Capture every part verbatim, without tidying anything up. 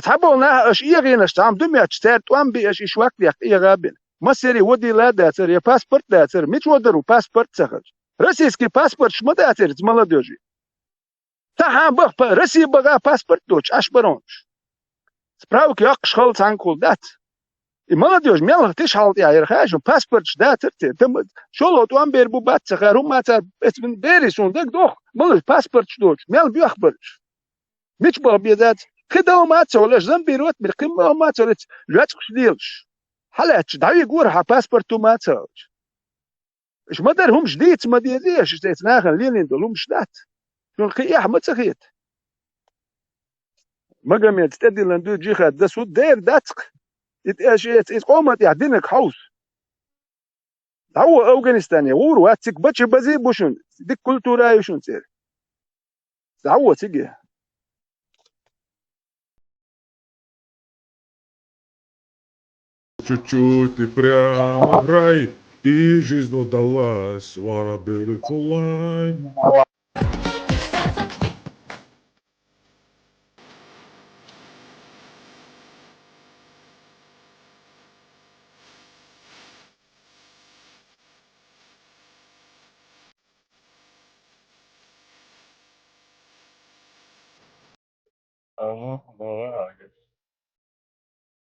Цхьаболу наха аша эгӀийнаш цхьамма ду моьттуш, цаьрга тӀом беш, и швак дехка эгӀа а бина. Массаре а дийла а дацара, я паспорт а дацара, мича вадар ву паспорт а ца хилча? Российский паспорташ ма дацара иза молодёжи. Тахьан баха па-, Россия баха паспорт доцуш, Ӏаш баронаш. Справка йоккхуш хала цхьаьнгахула дац. И молодёжь мелха тиша хьал тӀехь яра хаьа шуна, паспорташ дацара те, тама-, шолгӀа тӀом бер бу бац ца хаьа, хӀумма цара, эцбина берий суна дага доху, малаш паспорташ доцуш, мел боьхбараш. Мича баха безац, кхин дала ма ца хьолаш, замбир ват мир, кхин ма ма ца хьолац, лоьцкъаш лелаш. Хьалаьцча, дӀавигора хьан паспорт хӀумма ца хилча. Иш ма-дарра хӀумаш дийца ма дезий, иш эца нахана лелийна долу хӀумаш дац. Шуна кхин эхь ма ца хета. Магомеда тӀедиллина ду джихад, дан суд дер дацкха. И тӀе-, аш эца, иза къоман тӀехь динарг хьовса. ДӀавола Афганистане, гӀур вац цига, бача базий бу шуна, дика культура ю шуна цӀера. ДӀавола цига. Чуть-чуть и прямо в рай, и жизнь удалась, what a beautiful life. Ага, давай.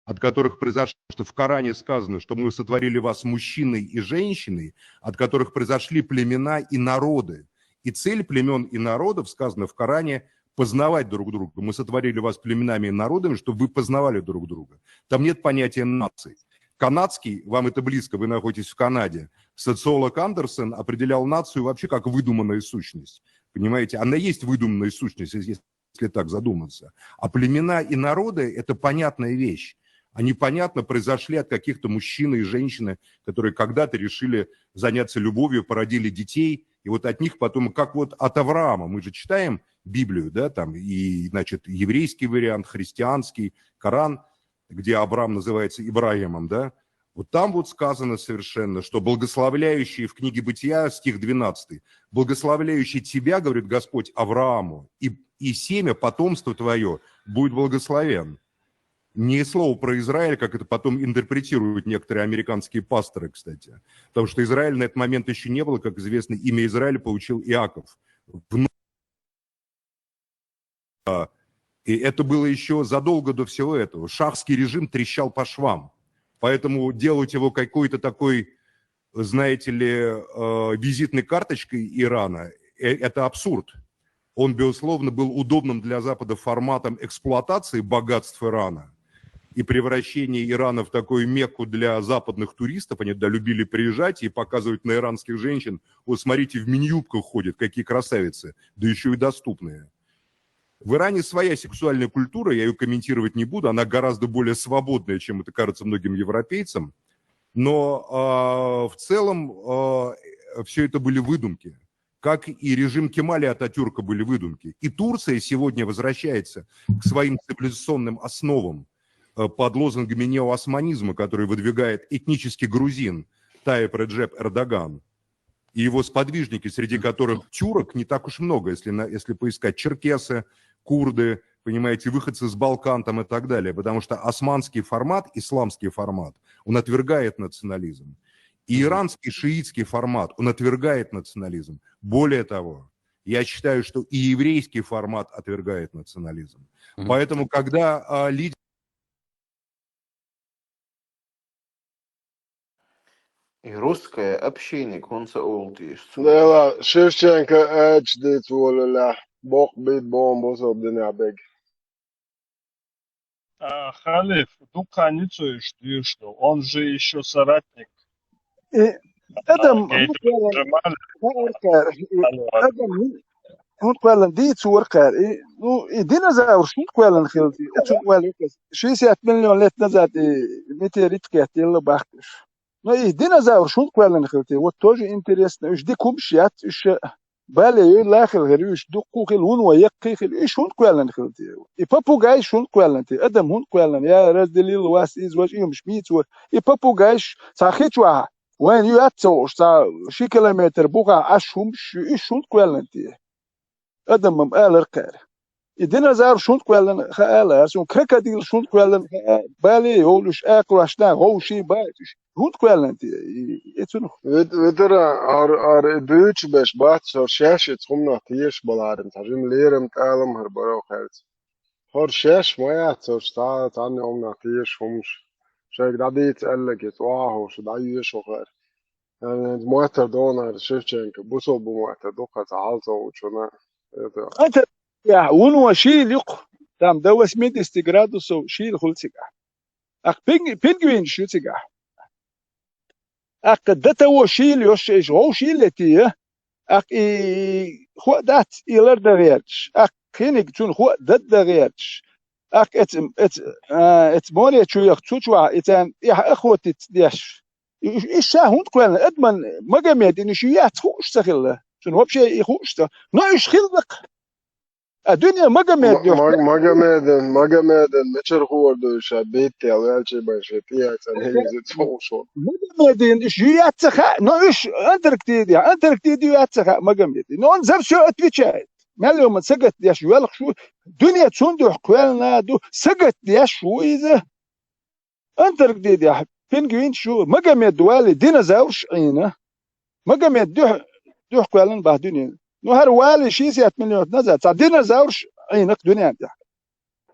От которых произошло, что в Коране сказано, что мы сотворили вас мужчиной и женщиной, от которых произошли племена и народы. И цель племен и народов, сказано в Коране, познавать друг друга. Мы сотворили вас племенами и народами, чтобы вы познавали друг друга. Там нет понятия нации. Канадский, вам это близко, вы находитесь в Канаде, социолог Андерсон определял нацию вообще как выдуманная сущность. Понимаете, она есть выдуманная сущность, если так задуматься. А племена и народы — это понятная вещь. Они, понятно, произошли от каких-то мужчины и женщины, которые когда-то решили заняться любовью, породили детей, и вот от них потом, как вот от Авраама, мы же читаем Библию, да, там и, значит, еврейский вариант, христианский, Коран, где Авраам называется Ибрагимом, да, вот там вот сказано совершенно, что благословляющий, в книге Бытия, стих двенадцатый, благословляющий тебя, говорит Господь Аврааму, и, и семя, потомство твое будет благословен. Не слово про Израиль, как это потом интерпретируют некоторые американские пасторы, кстати. Потому что Израиль на этот момент еще не было, как известно, имя Израиль получил Иаков. В А, и это было еще задолго до всего этого. Шахский режим трещал по швам. Поэтому делать его какой-то такой, знаете ли, э, визитной карточкой Ирана, э, это абсурд. Он, безусловно, был удобным для Запада форматом эксплуатации богатств Ирана и превращения Ирана в такую мекку для западных туристов. Они туда любили приезжать и показывать на иранских женщин: «Вот смотрите, в мини-юбках ходят, какие красавицы, да еще и доступные». В Иране своя сексуальная культура, я ее комментировать не буду, она гораздо более свободная, чем это кажется многим европейцам. Но а, в целом а, все это были выдумки, как и режим Кемаля Ататюрка были выдумки. И Турция сегодня возвращается к своим цивилизационным основам э, под лозунгами неоосманизма, который выдвигает этнический грузин Тайп Реджеп Эрдоган и его сподвижники, среди которых тюрок не так уж много, если, на, если поискать черкесы, курды, понимаете, выходцы с Балкан там и так далее, потому что османский формат, исламский формат, он отвергает национализм. И иранский шиитский формат, он отвергает национализм. Более того, я считаю, что и еврейский формат отвергает национализм. Мгм. Поэтому, когда а, лидер И русское общение конца олтиш. Дела, Шевченко эч дит волуля, бок бит бомбу собдина бег. А, Халиф, дукха ницуеш дюшну, он же еще соратник. И Адам, Гейт ну, Джамаль. Адам, ну, хӀунда кхоьллина дийца вара кхара? И, ну, и динозаврш хӀунда кхоьллина хила те? Оцунна ваьлла ву-кх. Шестьдесят миллион лет назад и метеорит кхеттелла бахкаш. Но и динозаврш хӀунда кхоьллина хила те? Вот тоже интересно. Уьш дика хӀумаш яц, уьш бале йой лахила хир, уьш дуккху хила, вуно яккхий хила, уьш хӀунда кхоьллина хила те? И попугайш хӀунда кхоьллина те? Адам хӀунда кхоьллина? Я разделил вас из ваш, и хӀумаш мийца вара. И попугайш цхьа хи чохь, вайн ю яц ца хууш, цхьа ши километр бухахь Ӏаш хӀумаш ю, уьш хӀунда кхоьллина те? Адам-м алар кхара. И динозавр шунт кхоьллина хаала, ас крокодил шунт кхоьллина хаала, бале йолуш, акхлошна, гӀовши баьтуш. ХӀунда кхоьллина те? И, и цунах. Вит-, витара, ар, ар, и дуьйцуш беш бац, хӀара шаьш ица хӀуманах тешаш баларин, цхьа жима лерам тӀалам хӀара баро хьаьлца. ХӀара шаьш ма яц, хӀара цхьа, цхьанна хӀуманах тешаш хӀумаш. Шайга дӀадийца аьлларг, и цӀохьа хӀуша дӀайоьшу хӀара. Э, моттар догӀу хӀара Шевченко, бусалба моттар ду-кх цхьа хьалца волчунна. Это. Ата, яхь, вуно шийла ю-кх, там до восьмидесяти градусов шийла хуьлу цигахь. Аккха пинг-, пингвинаш ю цигахь. Аккха до того шийла йолуш, иш гӀовший летий, аккха и хӀоъ дац, и лардан гӀерташ. Аккха кхиниг цунна хӀоъ даддан гӀерташ. Аккха эца, эца, а, эца море чу яха, цу чу ваха, и царна тӀехь охотиться деш. И, и ша хӀунда кхоьллина? Адаман Магомед, и уьш яц хууш ца хилла. Цунна вообще и хууш ца. Но уьш хилла-кх. А дуьне Магомед Ма-, дуьхьа. Ма-, Магомедан, Магомедан мичара хуур ду уьш, ша беттел ваьлчи бен шен тӀеяцӀан хӀинца цхьа уьш ву. Магомедин уьш ю яц ца хаьа, но уьш Антарктиде, Антарктиде ю яц ца хаьа Магомедин. Но он за всё отвечает. Мел йома сагатдеш воьлхуш ву, дуьне цунна дуьхьа кхоьллина ду, сагатдеш ву иза. Антарктидехь пингвинаш ю, Магомед валий динозаврш Ӏийна. Магомед дуьхьа, дуьхьа кхоьллина бах дуьне. Ну, хӀара валий шестьдесят миллион назад, цхьа динозаврш Ӏийна-кх дуьнен тӀехь.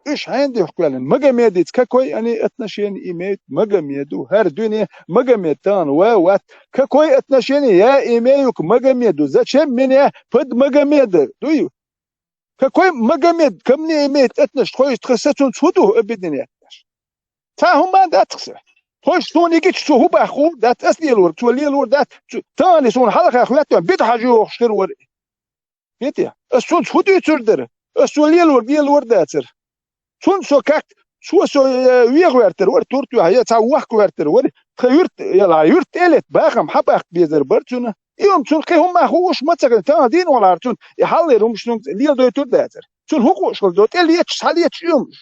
Уьш хьенан дуьхьа кхоьллина? Магомедица какое они отношение имеют к Магомеду? ХӀара дуьне Магомед тахана ва а вац. Какое отношение я имею к Магомеду? Зачем меня под Магомеда? Дуй? Какой Магомед ко мне имеет отношение? Тхойша тхан са цунца хӀун ду объединять деш? Цхьа хӀума дац-кх сан. Тхойша суна йигича цо хӀун бах хуур дац, ас лелор, цо лелор дац, цо, тахана суна хьалха хӀоьттина, бита хьажа йохуш хир вара. Вити, ас цунца хӀун дуьйцур дара? Ас цо лелор, лелор дацара. Цунна со как, цо со, э, веха вертар вара, турт веха, я цхьа вохка вертар вара, тхан юрт, я ла, юрт тӀе а летта, бахам хьан баккха безар бара цунна. И хӀума цунна кхин хӀумма хууш ма ца хилла, тахана дийна валахьара цунна, и хьаллера хӀумаш цунга леладойтур дацара. Цунна хӀун хууш хилла, до тӀе леташ, схьалеташ и хӀумаш.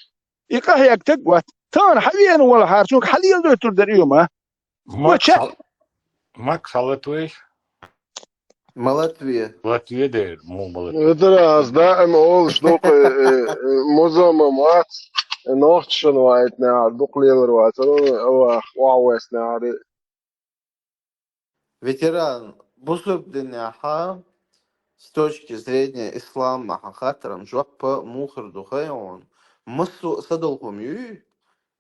И къахьегна таг вац. Тахана хьан веана валахьара цунга хьан леладойтур дара и хӀума? Макс, Вача- Макс, хьалат веш? Малатве. Латве дер, му малат. Эдара аз даим олуш ду-кх, э, э, музама мац, э, нохчашна вайтнехьара, дукха лелар вацара, авах, охьавоьссинехьара. Ветеран, бусург динехьа, с точки зрения ислама, хьан хаттаран жоп муха хир ду хаий хьуна? Массо а садолхум юй,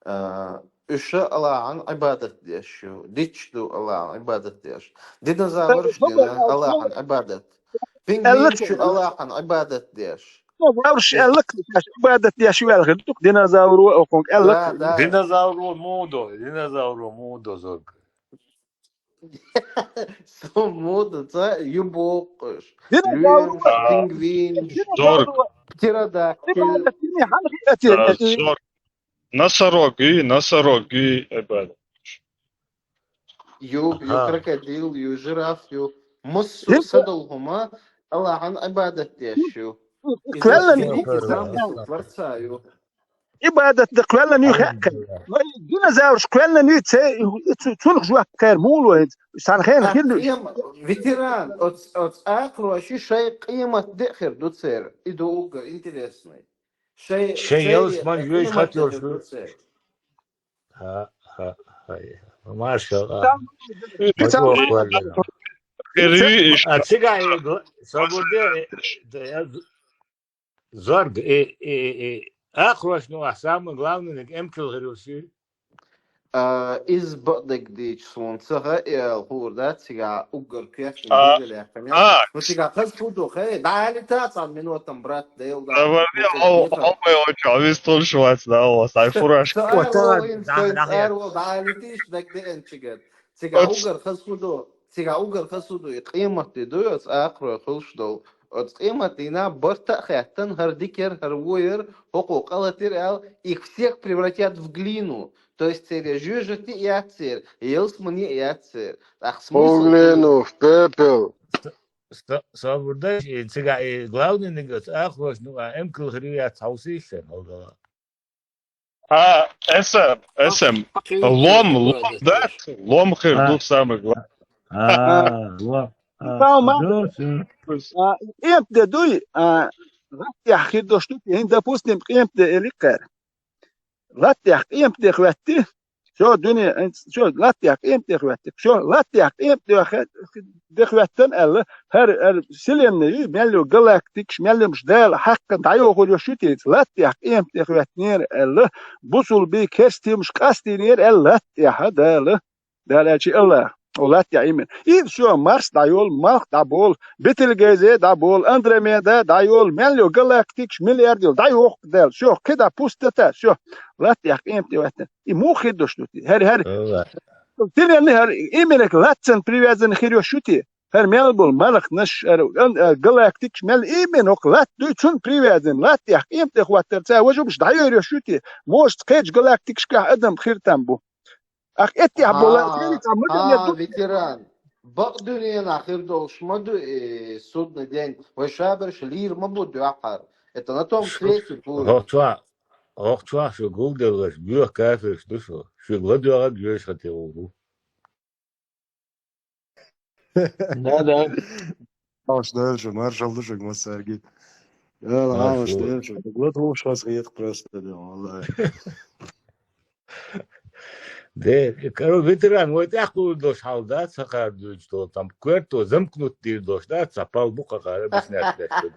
а, уьш Аллахьан Ӏибадат деш ю, дича ду Аллахьан Ӏибадат деш. Динозаврш дина Аллахьан Ӏибадат. Пингвинш ю Аллахьан Ӏибадат деш. Динозаврш аьлла-кх, Ӏибадат деш ваьлла хир ду-кх динозавро, окхунга аьлла-кх. Да, да. Динозавро муха до, динозавро муха до, зорг. Со муха до, ца ю бохуш. Динозавро. Луьйш, пингвинш, Зорг. Птеродактиль. Ӏибадат дина хьан хир ду те? А, зорг. Носорог и, носорог и, Ӏибадат. Ю, ю Ага. крокодил, ю жираф, ю массо а Ю- садолхума Аллахьан Ӏибадат деш ю. Иза Кхоьллина ю. физика, Ага. Творца ю. Ӏибадат дан кхоьллина ю хаьа кхайна. Но и динозаврш кхоьллина ю, це, цу-, цунах жоп кхайна муха ло хӀинца? Сан хенахь хир ду. Кхема-, ветеран, оц-, оц акхароши шайн къемат де а хир ду церан. И ду уггар интересный. Шайн, Шайн шайн ялсмани йоьжа къемат хат де йолуш хир ду ду. Церан. Ха, ха, ха. Маршалла. Там, Ма там, чохь валлина. Хири иш. А цигахь и гла-, со гур де, э, э, Зорг, э, э, э, акхарошна вахь самый главный ниг эмкал хир йолуш ю? А, иза бакъдерг дийча суна ца хаьа, и ала хуур дац, цигахь уггар коьртаниг А, билгалъяьккхина. А. Ну, цигахь хаза хӀу ду, хей, дӀахьалита цхьана минотам, брат, Дела да. Давай, Ну, хьо, хӀу хьо ду. Вай очу, вистхуьлуш вац, да, о, сай фураж. Ца О, ара та, валла, да, сай да, ца ара валла, дӀахьалитийша дагадеанчигара. Цигахь Оц- уггар хаза хӀу ду, цигахь уггар хаза хӀу ду, и къематди ду, оцу акхарой хуьлуш долу. Оцу къематдийнахь барта а хаьттина, хӀара дика яра, хӀара вон яра, хӀокхо къа латира аьлла, их всех превратят в глину. То есть церан жоьжахати а яц церан, ялсамани а яц церан. ТӀаккха смысл хӀун ю? Глину, в пепел. С-, с-, собар дай, и цигахь и главный ниг оцу акхарошна вахь эмкал хир ю яц хьовсийша шайн, хьалгала. А, эсэм, эсэм. Лом, лом, да? Лом хир А. ду самый главный. А, лом. А, Тау ма. ну, всё. А, эп де дуй, а, латтехь хир долуш ду те, хӀинца, допустим, къематде элира кхара. Латтехь къематде хӀоьттира, шо дуьне, шо латтехь къематде хӀоьттира, шо латтехь къематде хӀоьттина аьлла, хӀара, хӀара вселенная ю, мел йолу галактикаш, мел йолуш Дала хьаькхна дӀайохур йолуш ю те иза, латтехь къематде хӀоьттинера аьлла, бусулбий, керстий йолуш къастийнера аьлла латтехь Дала. Дала аьлча, АллахӀа, о, латтехь иман. И всё, Марс дӀайолу, малх дӀаболу, Бетельгейзе дӀаболу, Андромеда дӀайолу, мел йолу галактикаш, миллиард йолу, дӀайоху Дала. Всё, кхидӀа пустота, всё. Латтехь къематде хӀоьттина. И муха хир долуш ду те? ХӀара, хӀара. Вселенная, хӀара, именно к латтана привязанный хир йолуш ю те? ХӀара мел болу малхнаш, хӀара, ан-, а, галактикаш мел именно хӀокху латта дуй, цунна привязанный, латтехь къематде хӀоттарца важа хӀумаш дӀайойр йолуш ю те? Может, кхечу галактикашкахь адам хир там бу. Ах, эттехь болу, а, цхьа ма а, ду. Ветеран. Бакъ дуьненахь хир долуш ма ду и судный день. Вай шаберш лийр ма бу дуьххьара. Это на том свете будет. ХӀокху чохь, хӀокху чохь шу гулделларш, боьха кафирш ду шу. Шуьга ладоьгӀарг жоьжахати гӀур ву. Да, да. Хьалаш дойла шу, маршалла ду шуьга массаьрга. Яла, хьалаш дойла шу. Гла тухуш хаза хета просто, да, валлахӀи. Де, каро, ветеран, вай тӀаьхьа кхуьур долуш хьал дац, хӀокхара дуьйцуш долу, там, коьрто замкнут дийр долуш дац, цхьа пал бу хӀокхара, объяснять деш ду.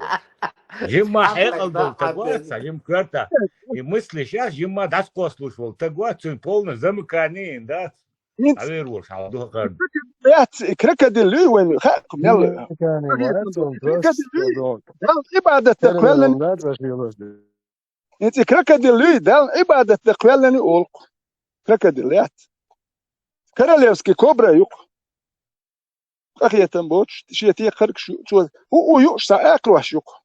Жимма хьекъал долу таг вац, цхьа жима коьрта. И мысли шаьш, жимма дӀасакхоссалуш волу таг вац, цуьнан полное замыкание дац. ХӀинца Ӏавер волуш хьал ду хӀокхара. Яц, и крокодил юй вайн, хаьа-кх мел. Крокодил юй, Далла Ӏибадат дан кхоьллина. ХӀинца и крокодил юй, Далла Ӏибадат дан кхоьллина олу-кх. Крокодил яц. Королевский кобра ю-кх. Къахетам боцуш, шен текхаргаш ю, цо хӀуъу юуш цхьа акхарош ю-кх.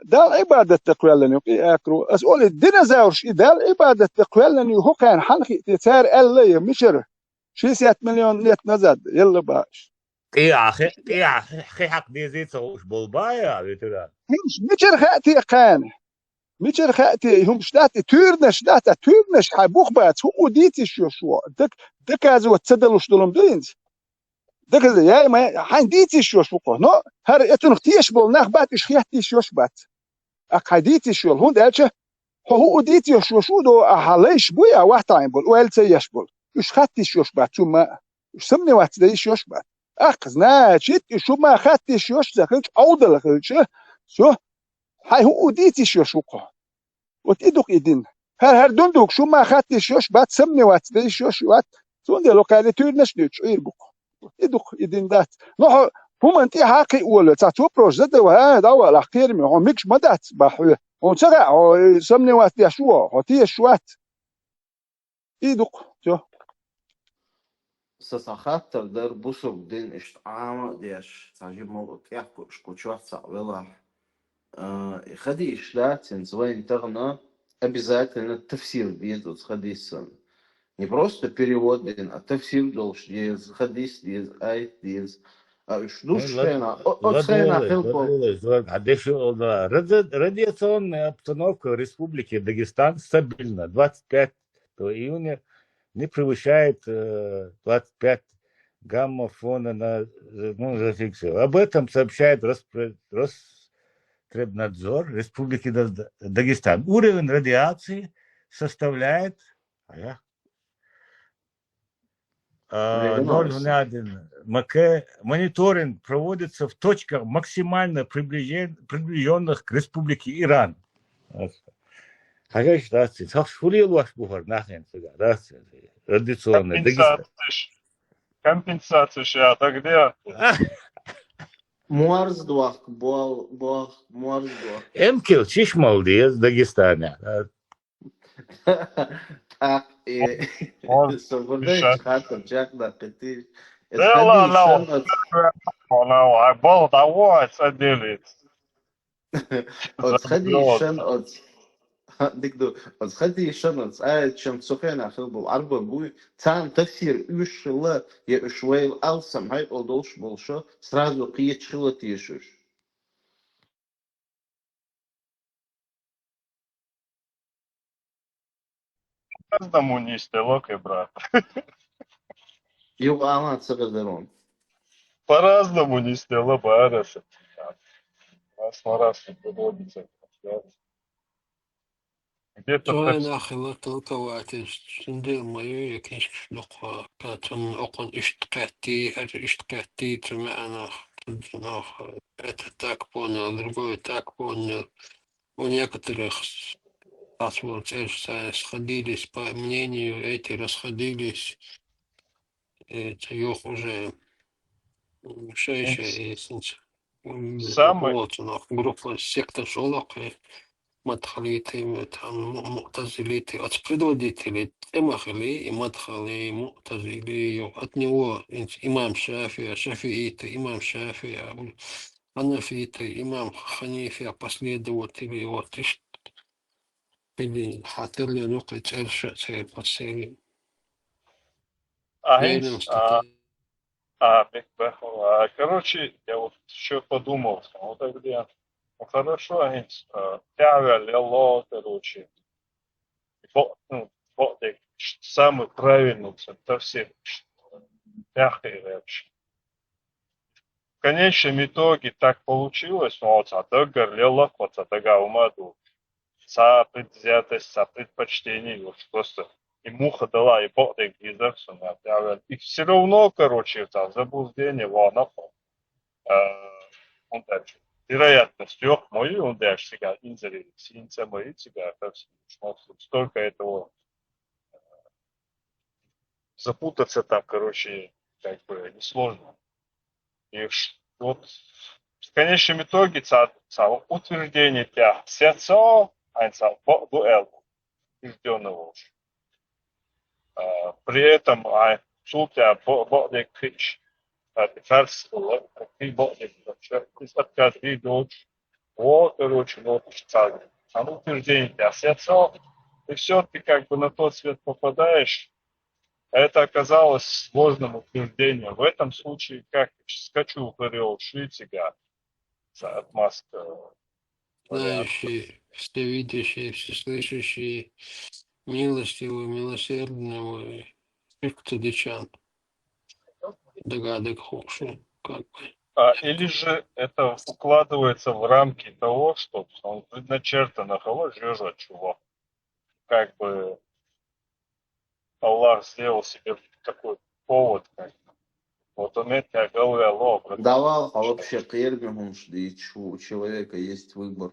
Далла Ӏибадат дан кхоьллина ю-кх и акхаро. Ас олу, и динозавраш, и Далла Ӏибадат дан кхоьллина ю хӀокхарна хьанна хиъна те, цара аьлла я мичара? Шестьдесят миллион лет назад елла бахаш. ТӀехьа хи-, тӀехьа хи-, хи хьакха дезий ца хууш болу бан а, ветеран? ХӀинца мичара хаьа те кхарна? Мичара хаьа те, и хӀумаш дац, и туьйранаш дац, а туьйранаш хьайн бух бац, хӀуъу дийца йиш йолуш ву. Дак-, доказывать ца далуш долу-м ду хӀинца. Доказа-, яй, ма, хьайн дийца йиш йолуш ву-кх. Но хӀара, э, цунах тешаш болу нах бац, уьш хетта йиш йолуш бац. Аккха хьайн дийца йиш йолу, хӀунда аьлча хьо хӀуъу дийца йиш йолуш ву до, а хьан лайш буй, а вахтахь болу, ойла ца еш болу. Уьш хатта йиш йолуш бац, цу ма, уьш сомневаться дан йиш йолуш бац. Аккха, значит, и шу ма хатта йиш йолуш ца хилча, Ӏовдал хилча, всё, хьайн хӀуъу дийца йиш йолуш ву-кх хьо. Вот и ду-кх и дин. ХӀара, хӀара дундук шу ма хатта йиш йолуш бац, сомневаться дан йиш йолуш вац. Цундела кхаьрда туьйранаш а дуьйцуш Ӏийр бу-кх. Вот и ду-кх и дин дац. Но хьо хӀуманна тӀаьхьа кхиъ волу, цхьа цо просто задавай, а, дӀавала, кхераме, хьо мегаш ма дац бахьа хьоьга. Хьуна ца хаьа, хьо сомневаться деш ву, хьо тешаш вац. И ду-кх, всё. Сан цхьа хаттар дара, бусалба дин иштта Ӏама а деш, цхьа жимма а тӀехкуш кху чохь цхьаъ велахь. А, и хадийш дац, хӀинца вайна тахана обязательно тафсир деза оцу хадийсан. Не просто перевод дина, а тафсир долуш деза, хадийс деза, аят деза. А уьш душ шайна, о-, оцу шайна хилла. Хьан деша олна, ради-, радиационная обстановка в Республике Дагестан стабильна. Двадцать пятого июня не превышает, э, двадцать пять гамма фона на, ну, зафиксировал. Об этом сообщает Роспро-, Роспотребнадзор Республики Даг-, Дагестан. Уровень радиации составляет, а я, а, ноль целых одна мк. Мониторинг проводится в точках, максимально приближен-, приближённых к Республике Иран. Хьажа, дац, цхьа шуре лош бу хӀара нах хӀинца, дац, традиционный Дагестан. Компенсацеш, компенсацеш я, так где? Морз дохк, бох, бох, морз дохк. Эмкил чиш мал деза Дагестане. Так, э, морз, собардай, иша. Хатар чакх даккхитий. Да ладно, ладно, ай, бал, давай, садились. Оцу хадийшан, оцу, дика ду, оцу хадийшан, оцу аятшан цу хенахь хилла болу Ӏарбой буй, царна тафсир уьш хилла, я уьш вайла алсам хьекъал долуш болуш, сразу кхеча хилла теша уьш. По-разному не стело, брат. Юха ала ца хезар вон. По-разному не стело, бараса. Раз на раз не приводится. Где-то Цугай так с- нах хилар толкователь, цундела ма ю е книжкаш дукха, цунна окхун иштта кхетти, хӀара иштта кхетти, цу маьӀнах, цу нах, это так понял, другой так понял. У некоторых с- цхьацца цӀераш сходились по мнению, эти расходились. Э, цу юха уже, м, шоай-шоай, э, сенца, м, Самый вот, ну, группа, секта шолакхе, мадхалиты, м, там, му- муътазилиты, от предводителей тӀема хили, и мадхали, и муътазили, и от него ин- имам Шафия, шафииты, имам Шафия, ханафиты, имам Ханифия, последователи, вот, иш- или хатерле, ну, цӀераш, цӀераш последователи. А, хӀинца, Верим, что а, ты а, бех-, бех-, а, короче, я вот ещё подумал, что вот так где, ну, хорошо, а, хӀинца, а, тӀехьаваьлла лелла, короче, бо-, ну, бо-, э, ш- самый правильный, ш- тафсир, ш- тӀехьа вообще. В конечном итоге так получилось, ну, вот, а даггара лелла, вот, а дага умаду. Цхьа предвзятость, цхьа предпочтение, вот просто и муха дала, и бо-, и гизер, что надо, а, и всё равно, короче, это заблуждение, вон, а, он дальше. Вероятность трёх мои, он дальше себя инзери, синца мои, себя, как столько этого, запутаться там, короче, как бы несложно. И ш- вот в конечном итоге цхьа, цхьа утверждение тӀехьа сецо, а, цхьа бо-, дуэл утверждённого уж. А, при этом, а, цул тӀехьа бо-, бо-, дек кхич, а, фарс, бо-, кхи бо-, дек кхич, из отказ, и дочь. О, короче, вот цхьа, цхьа утверждение тӀехьа сецо, и всё, ты как бы на тот свет попадаешь, а это оказалось сложным утверждением. В этом случае, как скачу, говорил, швейцария, отмазка, вариант. Знающий, всевидящий, всеслышащий, милостивый, милосердный, ишкца деча дагадег хургда, как бы. А, или же это укладывается в рамки того, что он предначертано хало жёжа чего. Как бы Аллах сделал себе такой повод, как бы. Вот он это голове лоб. Давал, а вообще кхераме хӀумаш дийца, у человека есть выбор,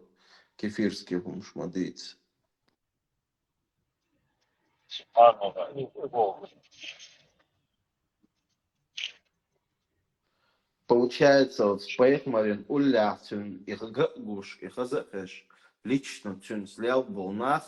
кефирский хӀумаш ма дийца. Субханаллах. Ну, Бог. Получается, вот пайхамара уллехь цунна и хӀама гуш, и хаза а хеш, лично цунца лелаш бола нах,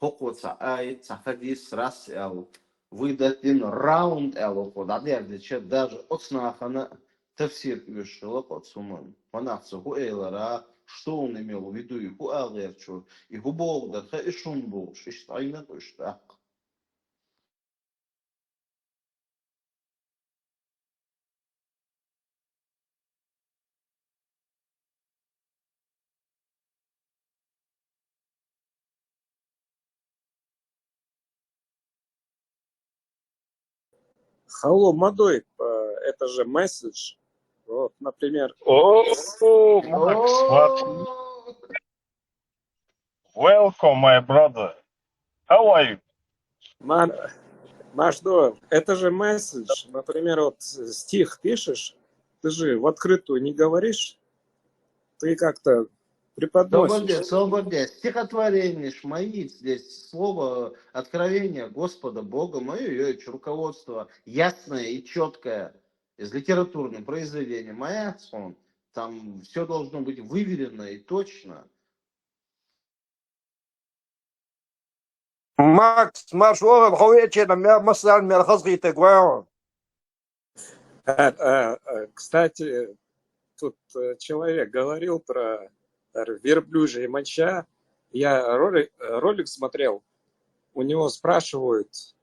хӀокхо цхьа аят, цхьа хадис, раз аьлла, выдать дина раунд аьлла, хӀокхо дӀадерзача, даже оцу нахана тафсир оьшуш хилла оцу хӀуманна. ХӀанах цо хӀу элира, что он имел в виду, и хӀу ала гӀерташ вара, и хӀу боху дара, ха, и шун бохуш, иштта Ӏийна уьш тӀаккха. Хало ма дой, э, это же месседж. Вот, например, О, Макс, what? Welcome, my brother. How are you? Ма-, Машдо, это же месседж. Например, вот стих пишешь, ты же в открытую не говоришь, ты как-то преподносишь. Собор де, собор де. Стихотворение ж ма йийца, здесь слово откровение Господа Бога, моё есть руководство ясное и четкое из литературного произведения. Моя сон, там все должно быть выверено и точно. Макс, марш вогӀийла, хьо веача хенахь мел массарна мел хазахийтарг вай хьуна. А, а, а, кстати, тут э, человек говорил про р- верблюжья моча. Я ролик, э, ролик смотрел. У него спрашивают,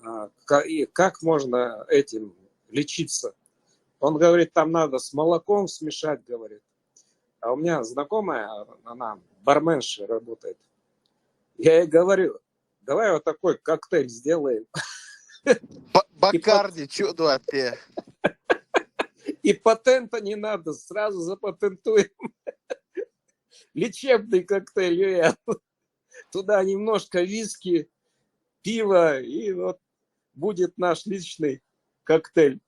а, ка- и как можно этим лечиться. Он говорит, там надо с молоком смешать, говорит. А у меня знакомая, она барменша работает. Я ей говорю, давай вот такой коктейль сделаем. Ба- Бакарди, чё, да, те. И патента не надо, сразу запатентуем. лечебный коктейль, ребят. Туда немножко виски, пива, и вот будет наш личный коктейль.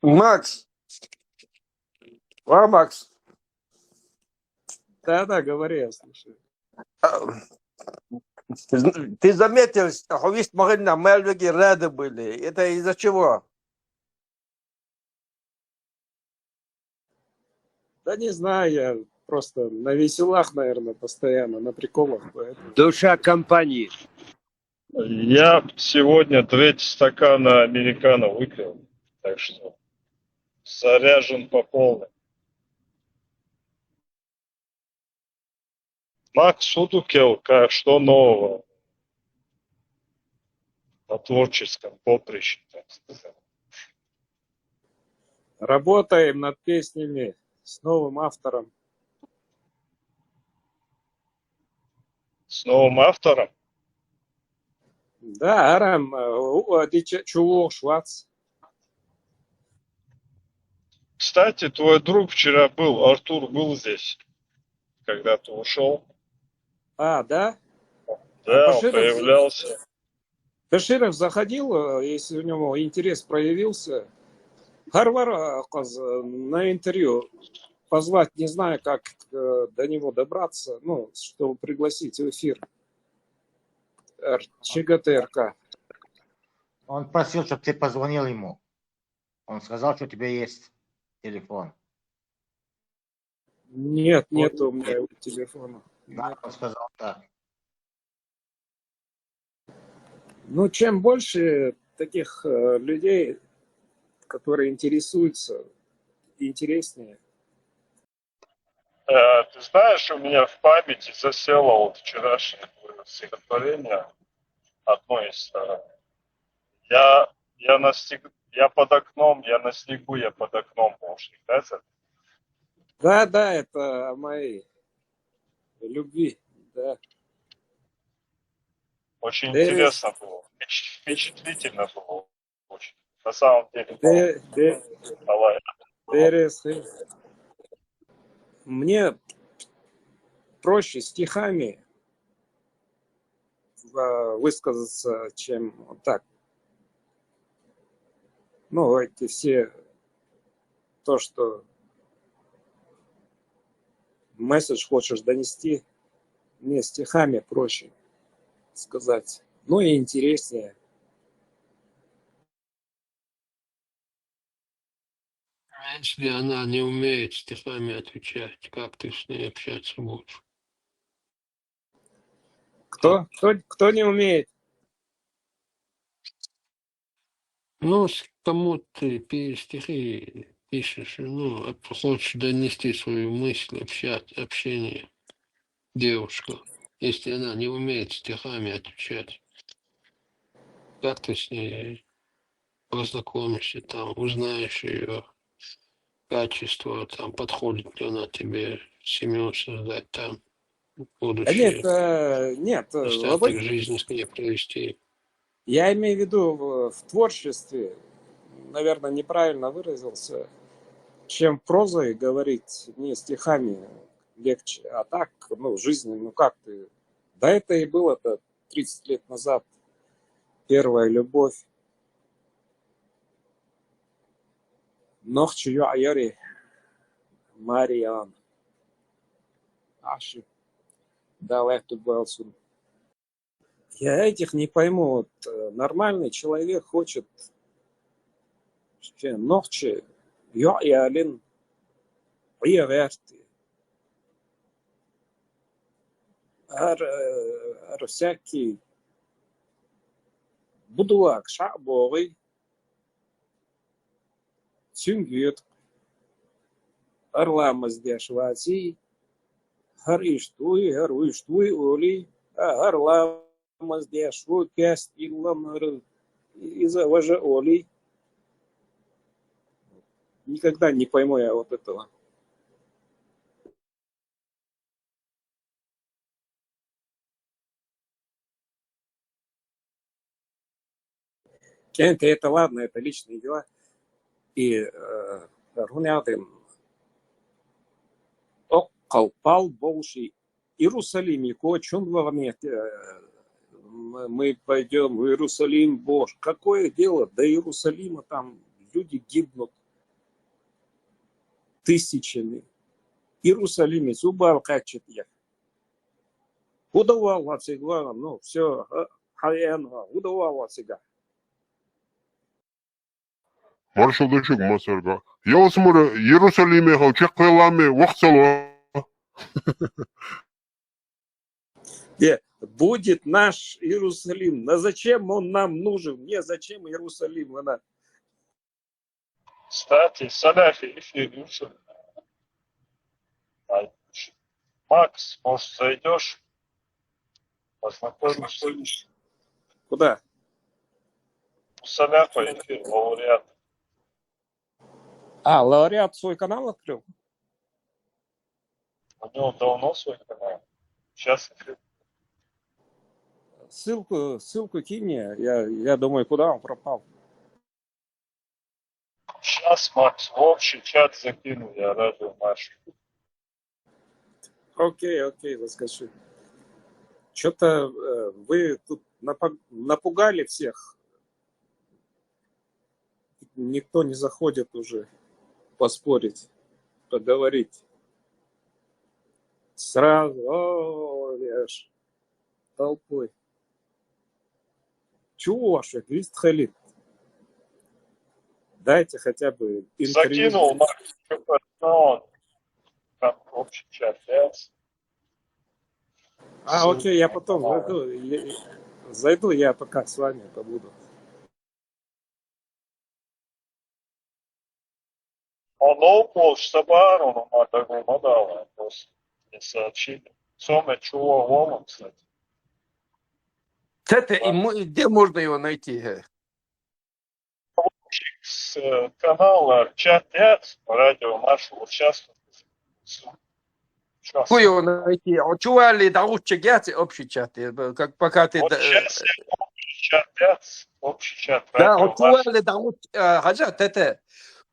Макс. А, Макс. Да-да, говори, я слушаю. А, ты заметил, что ховист могильна мелвеги рады были. Это из-за чего? Да не знаю, я просто на веселах, наверное, постоянно, на приколах, поэтому. Душа компании. Я сегодня треть стакана американо выпил, так что заряжен по полной. Макс Удукел, ка-, что нового на творческом поприще, так сказать? Работаем над песнями с новым автором. С новым автором? Да, арам, э, у, а, дича-, чулук швац. Кстати, твой друг вчера был, Артур был здесь, когда ты ушел. А, да? Да, он Баширов появлялся. Баширов заходил, э, если у него интерес проявился. Гьар вара, э, къаз, э, на интервью позвать, не знаю, как, э, до него добраться, ну, чтобы пригласить в эфир. Р-, Ч Г Т Р К. Он просил, чтобы ты позвонил ему. Он сказал, что у тебя есть телефон. Нет, нет у меня его телефона. Да, он сказал так. Ну, чем больше таких, э, людей, которые интересуются, интереснее. Э, ты знаешь, у меня в памяти засело вот вчерашнее твоё стихотворение, одно из, э, я, я на снег-, я под окном, я на снегу, я под окном, может, да, это? Да, да, это о моей любви, да. Очень интересно было, впечат-, впечатлительно было очень. На самом деле, Де-, де-, давай. Дерес, э, мне проще стихами, а, высказаться, чем вот так. Ну, эти все, то, что месседж хочешь донести, мне стихами проще сказать. Ну и интереснее. А если она не умеет стихами отвечать, как ты с ней общаться будешь? Кто? Кто, кто не умеет? Ну, с-, кому ты пи-, стихи пишешь, ну, а хочешь донести свою мысль, общать, общение, девушка, если она не умеет стихами отвечать, как ты с ней познакомишься, там, узнаешь её качество, там, подходит ли она тебе семью создать, там, будущее, нет, э, нет, э, остаток жизни с ней провести. Я имею в виду в, в творчестве, наверное, неправильно выразился, чем прозой говорить, не стихами легче, а так, ну, в жизни, ну, как ты, да это и было-то тридцать лет назад, первая любовь. Нохчи йоӀ яри, Мариан. Аши. Далай тубалсун. Я этих не пойму. Вот, э, нормальный человек хочет, э, нохчи йоӀ ялин, гӀия гӀерти. Ар, э, ар всякий будулаг шаъ богӀи, цуьнгет, ар ламаз деш ваци, гьар иштуй, гьар вуьштуй оли, а гьар ламаз деш ву, пест илла мара, иза важа оли. Никогда не пойму я вот этого. Кенке, это ладно, это личные дела. И, э, Рунятин, о, калпал больше Иерусалим, и кое-чем вам нет, э, мы, мы пойдем в Иерусалим, Боже, какое дело до Иерусалима, там люди гибнут тысячами. Иерусалим, зубал качет я. Удавал от себя, ну, все, э, хаен, удавал от себя. Маршал дашик масарга. Ялсмура Иерусалиме хау чеквеламе вахсало. Где будет наш Иерусалим? Но зачем он нам нужен? Мне зачем Иерусалим? Она... Кстати, Саляфи, эфир Иерусалим. А, Макс, может, зайдешь? Познакомишься. Куда? У Саляфа эфир, лауреат. А, лауреат свой канал открыл? У него давно свой канал. Сейчас эфир. Ссылку, ссылку кинь мне. Я, я думаю, куда он пропал? Сейчас, Макс, в общий чат закину я радио Машу. Окей, окей, заскочу. Что-то, э, вы тут напуг-, напугали всех. Никто не заходит уже поспорить, поговорить. Сразу, о, я ж толпой. Чего ваш лист халит? Дайте хотя бы интервью. Закинул, Макс, ну, там общий чат, да? А, окей, я потом зайду. Я, зайду, я пока с вами побуду. Он лоу пол, что барон, он так не мадал, просто не сообщили. Соме чего волом, кстати. Тете, и мо-, и где можно его найти? Э? С, э, канала чат яц, радио Машу, вот сейчас. Ку его найти? А чували да лучше гяц общий чат, э, как пока ты... Вот да, сейчас я общий чат яц, общий чат Да, радио вот чували да лучше, э, хотя тете.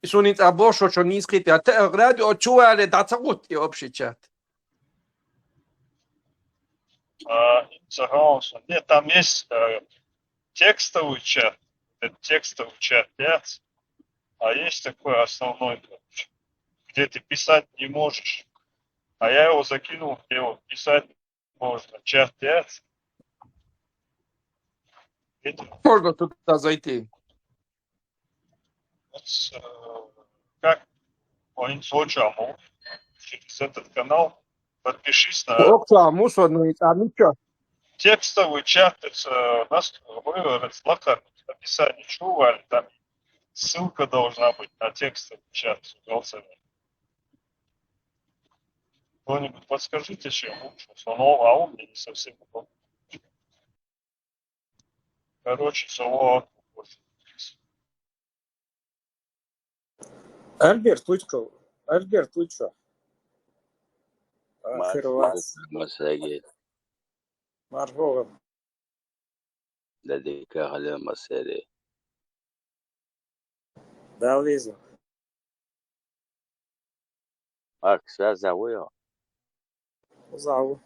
Сунит а больше, что не скрыть, а те, радио чували да цагут и общий чат. А, согласен. Нет, там есть, э, текстовый чат. Это текстовый чат яц. А есть такой основной, короче, где ты писать не можешь. А я его закинул, где вот писать можно. Чат яц. Это Можно туда зайти. Вот, э, как он звучал, через этот канал подпишись на Окса, мусор, ну и там ничего. Текстовый чат, это, э, нас выбрать лака в описании чували, там ссылка должна быть на текстовый чат с голосами. Кто-нибудь подскажите, чем лучше? Он, а он мне не совсем удобно. Короче, салат. Альберт, вы что? Альберт, вы что? Мас-, Хервас. масаги. Маргола. Дадика хале масери. Да, вижу. Макс, связь завуя. Зау.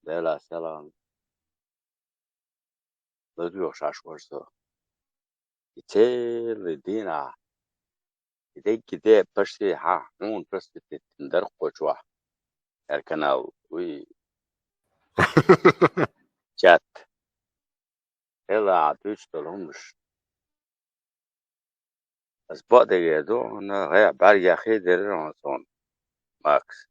Дела салам. Лодгу шаш ворсо. И целый день а. И те киде почти ха, он просто ты тендер кочуа. Эр канал, уй. Чат. Эла а тюч толомш. Аз бодеге ду, на гая бар яхи дерер он сон. Макс.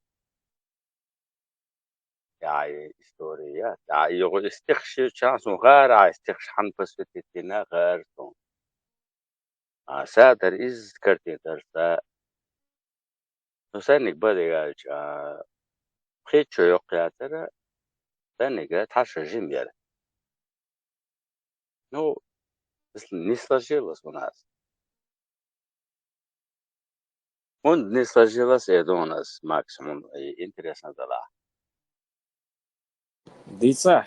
Я история. Я его истихши чанс он гара истихш хан посвятить на гар сон. А садар из карти дарса. Ну, сенник бодегалч, а, хичо ёкъятара, сенник таша жимер. Ну, если не сложилось у нас. Он не сложилось, это у нас максимум, и интересно дала. Дыца.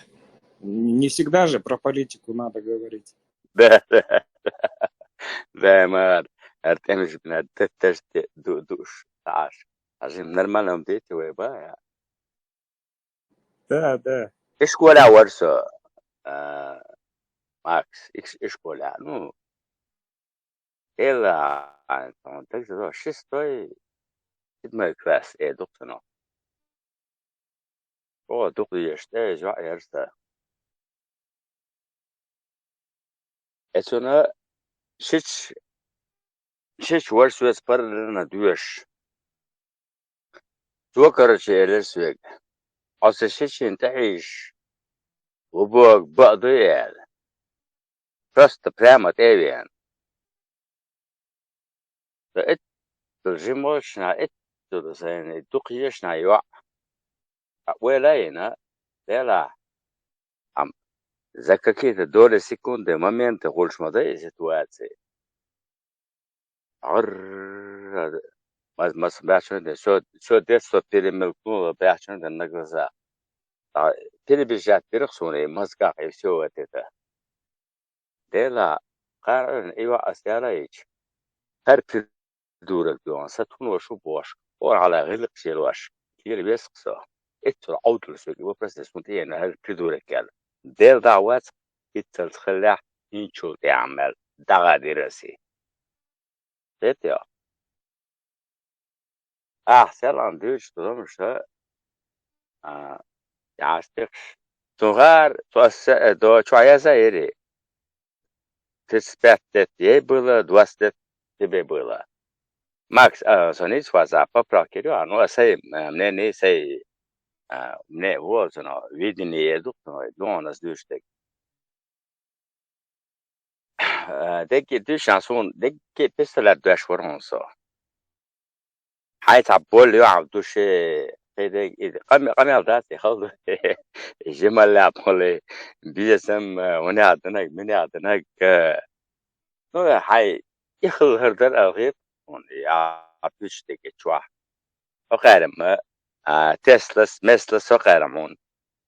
Не всегда же про политику надо говорить. Да, да, да. Да, мар, артемиш бина детташ де ду-, душ, таш. Ажим нормально ум дети вай ба, я. Да, да. Ишкола варсо, а, Макс, иш-, ишкола, ну, эла, а, он так же, шестой, седьмой класс, э, духтано. О, духлиеште, жо, ярса. Эцуна шич, шич варсуэц парлана дуеш. Цо, короче, элэр свег. Оце шичин тахиш. Убог бадуял. Просто прямо тевен. Да эт, должен мощно, эт, туда зайны, дух ешна, ё. А уэлайна, дела. Ам, за какие-то доли секунды, моменты гулшмада и ситуации. Арр, маз-, маз-, бяхчан да, всё, всё детство перемелькнуло, бяхчан да на глаза. А, перебежать перехсуны, мозгах, и всё вот это. Дела, каран, ива астяла ич. Хар придурок дуан, сатун вашу бош. Ор ала гилик шел ваш. Кил вес ксо. Эцур аудл сёги, вопрос сунтиена хар придурок ял. Дел да вац, иццал тхыллях, инчул тямел, дага дироси. Сетё. А, селан дыш, потому что, а, ястыш. Тугар, туасса, э, до, чуаяза ири. Тридцать пять лет ей было, двадцать лет тебе было. Макс, а, звонить вас, а, поправки, а, ну, а сей, э, мне не сей, а, мне вот, ну, видение едут, ну, ну, у нас дышит. Э, деги дышан сун, деги пистолет дуэш варгун со. Хай та бол ю ав душе, педе, и, къам-, къамял да, ти халду. Жемалла поли, бизесем, э, уни адынак, мини адынак, э, ну, хай, ихл хырдар алгып, он, я, апюч деги чуа. О къайрым, а, Теслас, Меслас о къайрым он.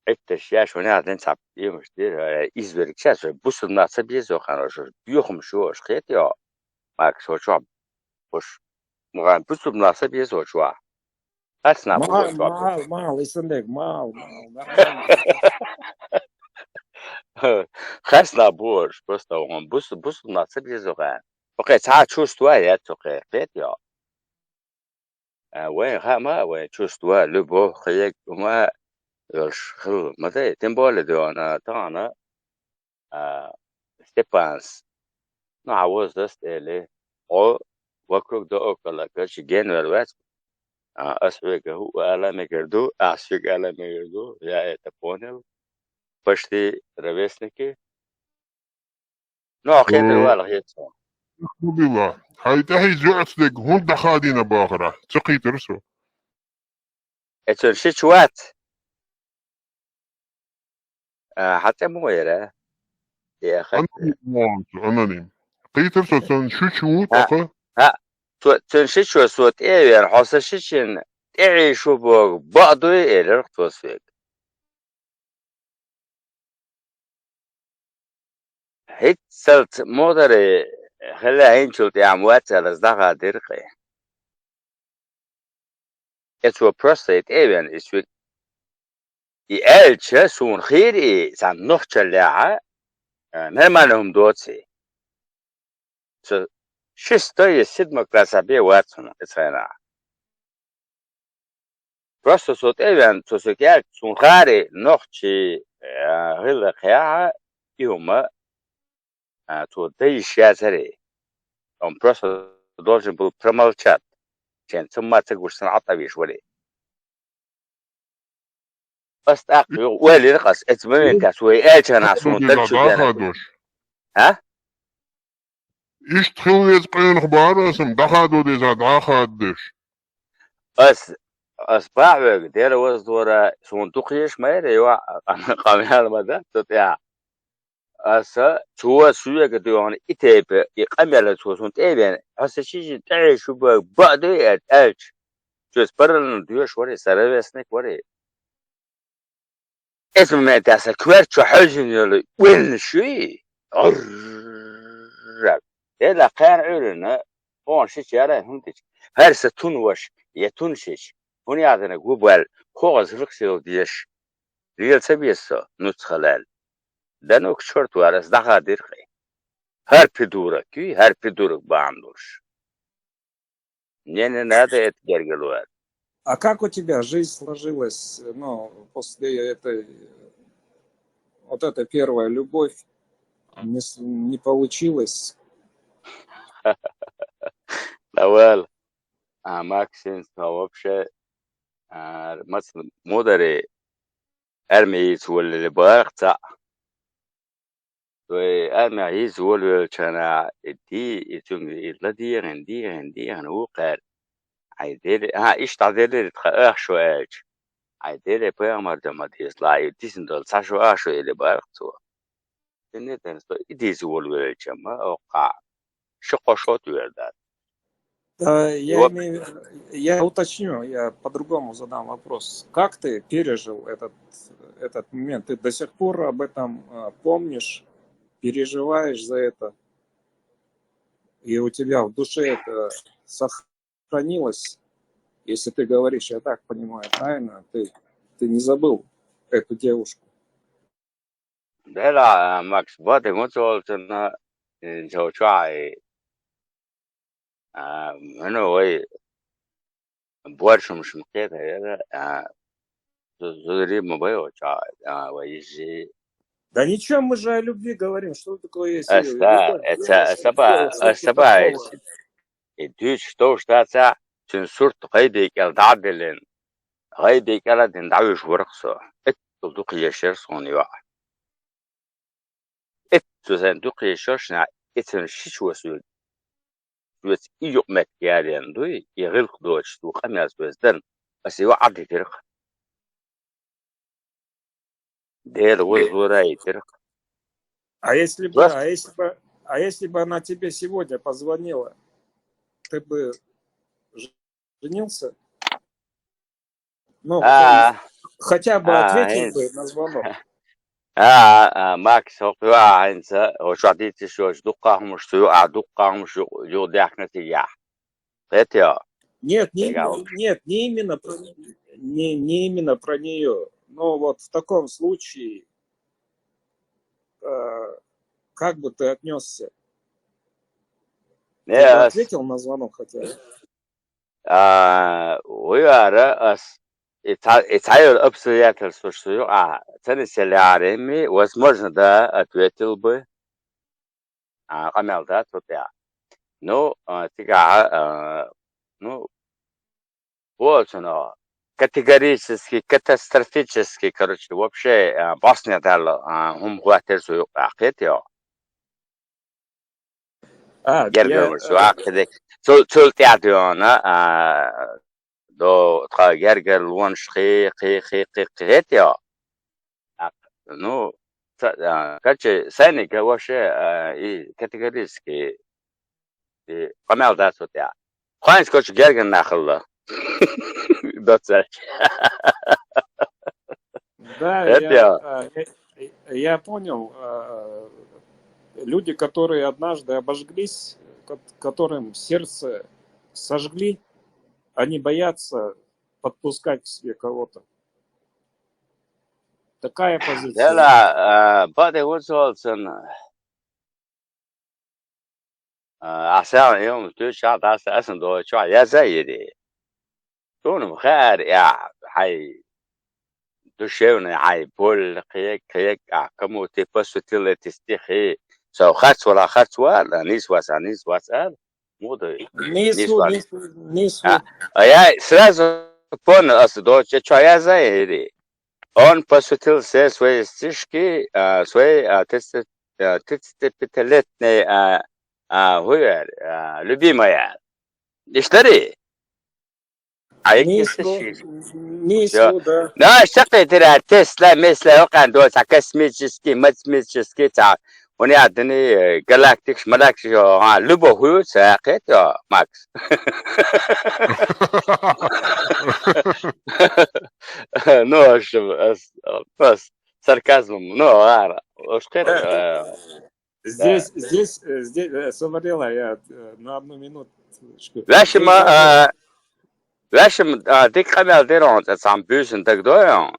Эттеш яш, уни адын цап, имыш дир, э, изверг час, бусурмнаса бизо ханошур, бюхум шуош, хет ё. Макс, о чуа, буш. Муган бусурмнаса бизо чуа. Хасна буош чуа. Мал, мал, Исымбек, мал, мал, нормально. Хасна буош, просто он бус-, бусурмнаса бизо ха. Окей, ца чувствуя, окей, хет ё. А, вай, ха, ма, вай, чувство, любовь, хыек, ума, ёлш, хыл, мадэ, тем более, дэ, она, та, она, а, Степанс. Ну, а возраст, или, о, вокруг да около, короче, ген вэр вэц. А, ас вега, ху, ала мегерду, ас вега, ала мегерду, я это понял. Почти ровесники. Ну, ахир Э, вала хетсо. Хубила. Хай тахи зуц дег, хун дахадина бахара. Цу хитр су. Эцун ши чуат. А, хатэ му яра. Я хат. Аноним мон, аноним. Хитр су цун ши чуат, А, аха. а, цу-, цун ши чуат су тевер, хоса ши чин, теви шу бог, бадуй элер хтос век. Хит салт модары, хэлэ хинчулт ям вацалас даха дырхы. Эцо просто эт эвен исвик. И эльча сун хир и сан нохча ляха, э, нормально хум доци. Со шестой и седьмой класса бе вацун, эцена. Просто сот эвен, со сокяк, сун хари, нохчи, э, гылы хяха, и ума, а, то да и ща цари. Он просто должен был промолчать. Чен цымма цыгуш сан атавиш вали. Астак, уэлир къас, эцмэмен кас, уэ эльчана сун дэр чудяна. А? Ишт хилвез къыйын хбар асым, даха додеза даха дыш. Ас, ас бахвэг, дэр воз дора, сун духъеш мэр, ева, къамял мада, тут я. Аса, чуа суя гэдэг он итепе, и къамяла чуа сун тевен, аса чижи тээ шуба, бады эт, элч. Чуэс баралын дуеш вари, саравесник вари. Эс момент аса квер чуа хожин ёлы, уэлн шуи. Орр. Дела кхаьна Ӏуьйранна, оха шича яра хӀума дича. ХӀара са тун ваша, я тун шича. ХӀуна яхадинарг ву баьл, хӀогӀаз хӀаллаксийла дезаш. Лела ца беза со, нуц хилаьлла. Да ну к чёрту, аьлла, ас дӀахадийра-кх. ХӀара придурок юй, хӀара придурок бахьан долуш. Мне не надо это, гергарло, аьлла. А как у тебя жизнь сложилась, ну, после этой, вот эта первая любовь? Не с-, не получилось? Давай. А, Максим, а вообще, а, мац-, мударе, армейца воллале бара-кх цхьаъ. Вай армейца волавеллачу хенахь, и ди-, и цуьнга и ладегӀина, дегӀина, дегӀина ву кхаьра. Хьайн Деле, а, иштта дӀаделира тхан ах шо аьлча. Хьайн Деле пайхамар дан ма деза, ла и дисина долу цхьа шо ах шо элира бара-кх цо. Динне тан со и дийца волавеллачу-м, оккхахь ши-кхо шо тоьар дац. Да, я Вот. имею, я уточню, я по-другому задам вопрос. Как ты пережил этот, этот момент? Ты до сих пор об этом, а, помнишь, переживаешь за это? И у тебя в душе это сохранилось? Если ты говоришь, я так понимаю, правильно? Ты, ты не забыл эту девушку? Дела, а, Макс, бада гуцволчунна, э, жо чохь, а, хӀуна вай боршамашна кхетар яра, а, зу-, зударий ма бай оцу чохь, а, вай иза. Да ничего, мы же о любви говорим. Что такое, если Аса, любовь, аса, девушка, аса ба, девушка, аса что ба, такого? И дуьйцуш довш дацахь, цуьнан сурт гӀайбе кӀел дӀа а диллина, гӀайбе кӀел а дина дӀавуьжуш вара-кх со. Эццул дукха езаш яра суна йоӀ. Эццул сайн дукха езаш йолуш нах, и цуьнан шичо соьга, соьца и юкъаметтиг ялийна дуй, и гӀиллакх доцуш ду къамел соьца дарна, аса йоӀ Ӏадитира-кх. Дела вазлора а йитира. А если бы, Просто а если бы, а если бы она тебе сегодня позвонила, ты бы женился? Ну, А, хотя бы а, ответил хӀинца. бы на звонок. А, а, Макс, хӀокху а хӀинца, хӀокху чохь дийцаш йолчу дуккха а хӀумаш цу юкъахь, дуккха а хӀумаш ю-, юха даьхкина цигахь. Кхетий хьо? Нет, не Дегал. именно, нет, не именно про, не, не именно про неё. Но вот в таком случае, э, как бы ты отнёсся? Ты бы Не, ас ответил на звонок хотя бы? А, вуй ара ас, и ца-, и цхьайолу обстоятельстваш цу юкъахь ца нисъеллехьара, возможно, да, ответил бы. А, къамел дац цу тӀехь. Ну, а, цигахь, а, ну, боху цунах, категорически, катастрофически, короче, вообще, а, бӀостанехьа даьлла, а, хӀума хӀоттийра цу юкъахь, кхетий хьо? А, Гергарло я, ву, э, ваккха де. Цул, цул тӀаьхьа дуьйна, а, до, тхан гергарлонаш кхе, кхе, кхе, кхе, кхетий хьо? А, ну, ца-, а, короче, сайниг вообще, а, и категорически, и къамел дац цу тӀехь. Кхоьнца, короче, гергара нах хилла. Доццаьрча. Да, Это я, я. а, я, я понял. А, люди, которые однажды обожглись, ко-, которым сердце сожгли, они боятся подпускать к себе кого-то. Такая позиция. Дела, а, бада вуцволцун. А, ахьа сан йолу туьйсу чохь дӀаса аса доцу чохь яза а йири. Суна-м хаьара, ахь, хьайн душевный, хьайн боль, кхек, кхек, ахь кому ты посвятил эти стихи. Со харц вала, харц вала, нийса вац, а, нийса вац, а? Муха ду? Нийса ву, нийса ву, нийса ву. А, а я сразу понял, аса доцу чохь яза а йири. Он посвятил все свои стишки, а, своей, а, тридцати, а, тридцатипятилетней, а, а, хӀуяр, а, любимая. Иштта дарий? А, Нийса ву, нийса ву, да. Да, шаккхе тера Тесла, Месла, хӀокхуьнан доцу, а, космический, математический, цхьа, хӀуна яа дини, э, галактикаш, малактикаш, а, любовь хӀуьйцу, а, кхетий хьо, Макс? Ну, в общем, ас, ас, сарказмом, ну, ара, уж кхетий, э, Здесь, здесь, э, здесь, э, Саварела, я, э, на одну минуточку. Вешима, э, вешима, э, дика къамел дир хьона, цхьа цхьан буьйсанна дагадой хьона?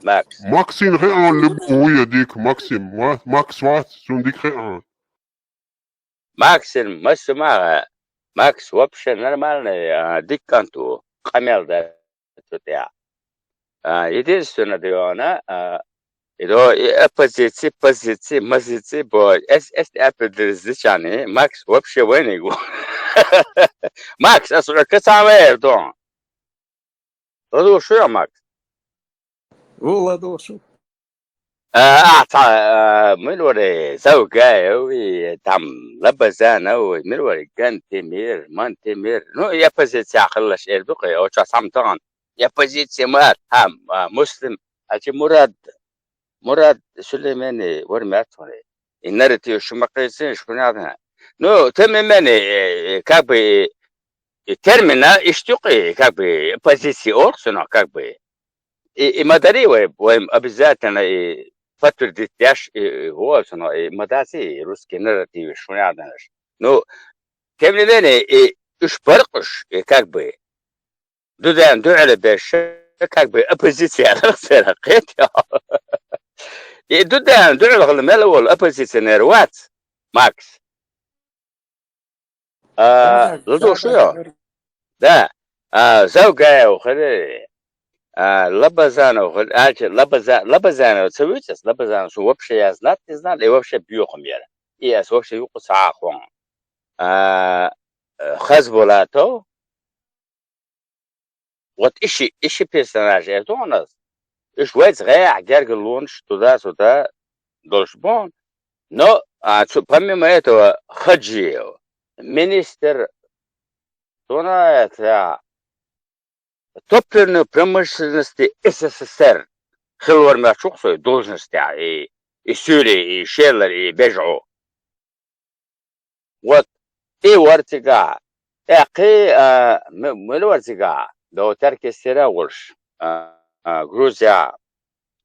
Макс. Максим хьона, любой я дика, Максим. Ма-, Макс вац, цунна дика хьона. Максим, массу мара. Макс вообще нормальный, а, дика кӀант ву, къамел дац цу тӀехь. А, единственное, дий хьона, а, и до, и оппозици, позици, мазици, бо, эс, эс, эпидерзичани, Макс вообще вайниг ву. Макс, ас уьрка цхьа вер ду. ЛадугӀуш ву, Макс? Ву, ладугӀуш ву. А, а, цхьа, а, мила вара, Завгаев, и, там, Лабазанов, мила вара, Гантемир, Мантемир. Ну, и оппозици хилалаш эр ду-кх, оцу цхьа сам тахана. И оппозици ма, там, а, Муслим, а, чи Мурад, Мурад Сулеймани вара ма яц хьуна. И нарратив шу ма кхайсина, шу нагахь. Ну, тем не менее, э, э, как бы, и термина иштта юкъа, как бы, позиция олу цунах, как бы. И, и ма дарий вай, вай обязательно и подтвердить деш, и, и вон цунах, и ма дац и русский нарратив шу нагахь. Ну, тем не менее, и уьш баркъуш, и как бы, Дудаевна дуьхьал беш, как бы оппозиция хилла церан, кхетий хьо? И Дудаевна дуьхьал хилла мел волу оппозиционер вац, Макс. А, да, ладугӀуш ву, да, йо? Да. А, Завгаев хилла, а, Лабазанов хилла, аьлча Лабаза-, Лабазанов ца вуьйцу ас, Лабазанов шу вообще я знать не знал, и вообще боьха ма яра. И ас вообще юкъа ца Ӏа хьуна. А, э, Хазбулатов, Вот и ши, и ши персонаж эр ду хьуна ас. Уьш вайца гӀеххьа гергарлонаш туда-сюда долуш бу. Но, а, цу, помимо этого, Хаджиев, министр, цунах а, топливной промышленности С С С Р хилла вара моьттуш ву-кх со и должностехь, и, и суьйре, и шелара, и бежа. Вот, и вара цигахь. ТӀаккха, а, м-, мила вара цигахь? До Теркестера а волуш, а, а, Грузия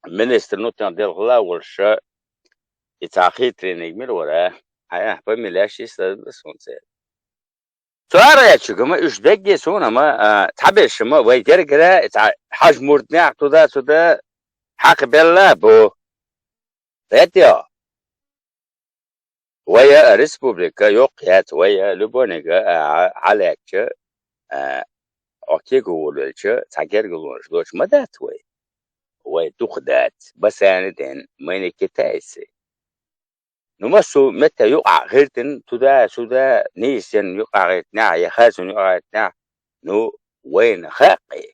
министр внутренних дел хилла а волуш, и цхьа хитриниг мила вара? Хьан, фамилияш йист ца ду суна церан. Цара аьлча, ма уьш дегге суна, ма, а, цхьаберш ма вай гергара, и цхьа хьажа мурднех туда-сюда хьакхабелла бу. Хетий хьо? Вай а республика йоккха яц, вай а любойниг а, а, хьалаьцча, а, окего волавелча, цхьа гергарлонаш доцуш ма дац вай. Вай дукха дац, бассейн ден, майна китайцы. Ну, массо а метта юкъахь гӀиртина, туда-сюда, нийсонна юкъахь гӀиртинехь, я хазонна юкъахь гӀиртинехь, ну, вайна хаьа-кх.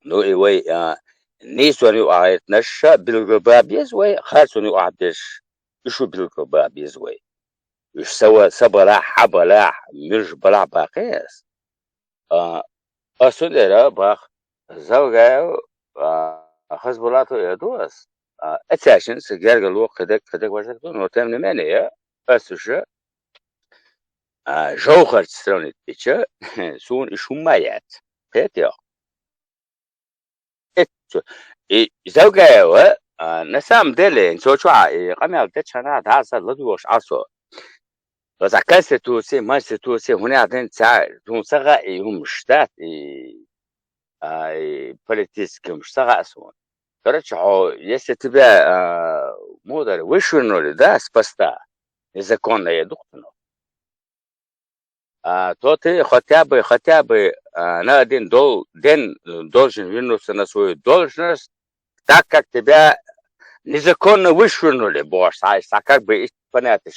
Ну, и вай, а, нийсонна юкъахь гӀиртинарш а билгалбан беза вай, харцонна юкъахь берш, уьш а билгалбан беза вай. Уьш са ва-, са балахь, хьан балахь, муьлш балахь баккхий ас. А, ас цундела бах, Завгаев, а, Хазбулатов эр ду ас. А, эцаьршинца гергарло кхидерг, кхидерг важа ду, но тем не менее, ас уьш, а, жовхӀарца сравнить дича, суна уьш хӀумма а яц. Кхетий хьо? Эццу. И Завгаева, а, на самом деле, цо чохь и къамел дечхьана дӀаса ладугӀуш Ӏа со. Оцу конституций, монституций, хӀунех дина цхьа, хӀун ца хаьа и хӀумаш дац, и, а, и политический хӀумаш ца хаьа суна. Короче, хьо, если тебя, а, муха дара, вышвырнули, да, с поста, незаконно я духтуну. А, то ты хотя бы, хотя бы, а, на один дол-, день, э, должен вернуться на свою должность, так как тебя незаконно вышвырнули, бохуш, схьа, схьа как бы и понятно.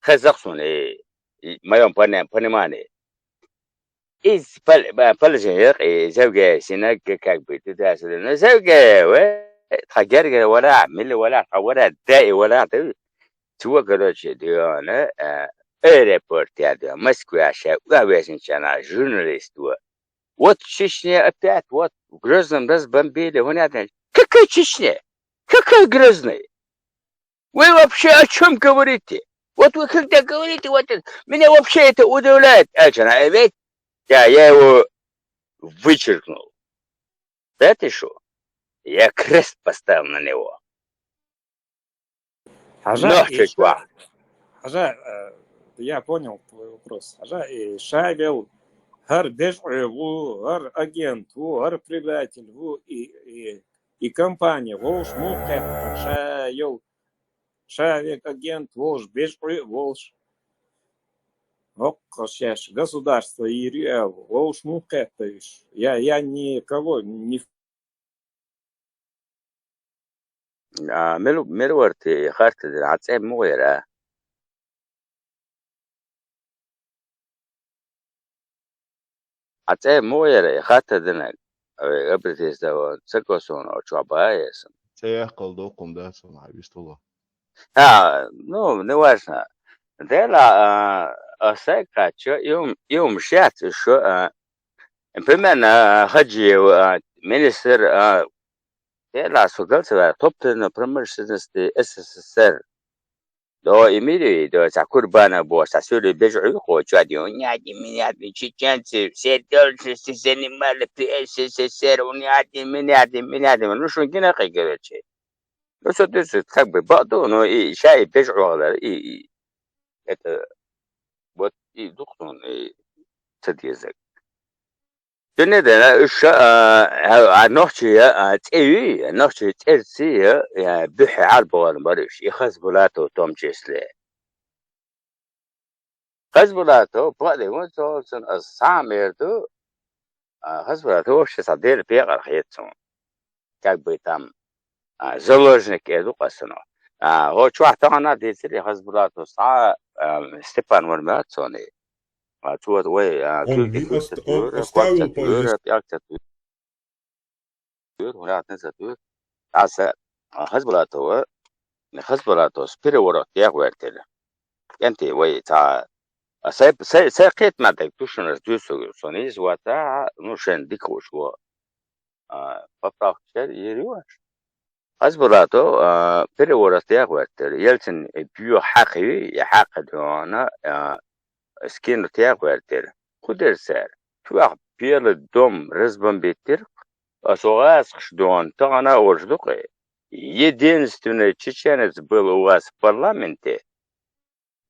Хеза-кх суна, и, и в моём пони-, понимании. Иза пол-, ба-, положение, и Завгаев синаг, как бы, туда-сюда. Но Завгаев, э, тхан гергара вара, милли вара, тхан вара, да и вара, да. Цо, короче, дуьйна, э, аэропорте дуьйна, Москве ша, уьш вешначарна журналист ву. Вот в Чечне опять, вот в Грозном разбомбили, вон это. Какой Чечне? Какой Грозный? Вы вообще о чём говорите? Вот вы когда говорите, вот это, меня вообще это удивляет. Аьлча, а ведь я, я его вычеркнул. Знаете что? Я крест поставил на него. Хьажа, нохчий чохь. Хьажа, э, я понял твой вопрос. Хьажа, э, ша вел, хӀара бежӀо ву, хӀара агент ву, хӀара предатель ву, и, и, и компания вовш муха кхетта, ша йол, ша век агент волш, бежӀо волш. ХӀокхо шаьш государство йийр ю аьлла, вовш муха кхетта уьш? Я, я никого, ни А, мила, мила вара те и хатта дина, хьан цӀе муха яра? Хьан цӀе муха яра и хатта динарг? Ой, обратись да вон, ца го суна, о, чохь баха эсан. Цхьа яккхал доккхум дац, вон хьан вистало. А, ну, неважно. Дела, а, а, сайга кхаччо, и хӀум-, и хӀумаш яц уьш, а, примерно, а, Хаджиев, а, министр, а, дела, со галцаваьр, топ-, промышленности СССР. До имири, до цхьа Курбанов бохуш, цхьа суьйли бежа Ӏуьйху, чуьди, унятни, минятни, чеченцы, все должности занимали при СССР, унятни, минятни, минятни. Ну, шун гина кхайкавелчи. Ну, со дуьсу, как бы, бакъду, но и ша и бежа Ӏуьйхалар, и, и, это, вот, и духтун, и ца дезаг. Дуьне дена уьш, а, а, а, нохчий, а, цӀе юй, нохчий цӀерций, а, буьххье хьарбохана бара уьш, и Хасбулатов в том числе. Хасбулатов, бакъдерг вон цо, цунна аса схьа а мер ду, а, Хасбулатов вообще цхьа Делан пекъар хета суна. Как бы там, а, заложник эр ду-кх аса цунах. А, хӀо чохь тахана а дийцира и Хасбулатов схьа, а, Степан вара моьтту цунна. А, цо вай, а, он куьйга ми-, ост-, он куьйга, оставил куьйга, повесть. ПӀелг ца туьйра, хӀунда ца туьйра. Аса, а, Хасбулатова, Хасбулатовс переворот дехьа ваьртира. КӀентий вай цхьа, а, сай, сай, сай кхетамехь дерг ду шуна аса дуьйцург, со нийса вац, а, ну, шен дика хууш го. А, поправка чер йийр ю аша. Хасбулатов, а, переворот дехьа ваьртира. Ельцин боьха хьакха юй, и хьакха дуьхьана, а, скинут дехьа ваьртира. ХӀун дира цара? Чохь Белый дом разбомбить дира. Аса гӀазкхаш дуьхьана тахана а волуш ду-кх. Единственный чеченец был у вас в парламенте,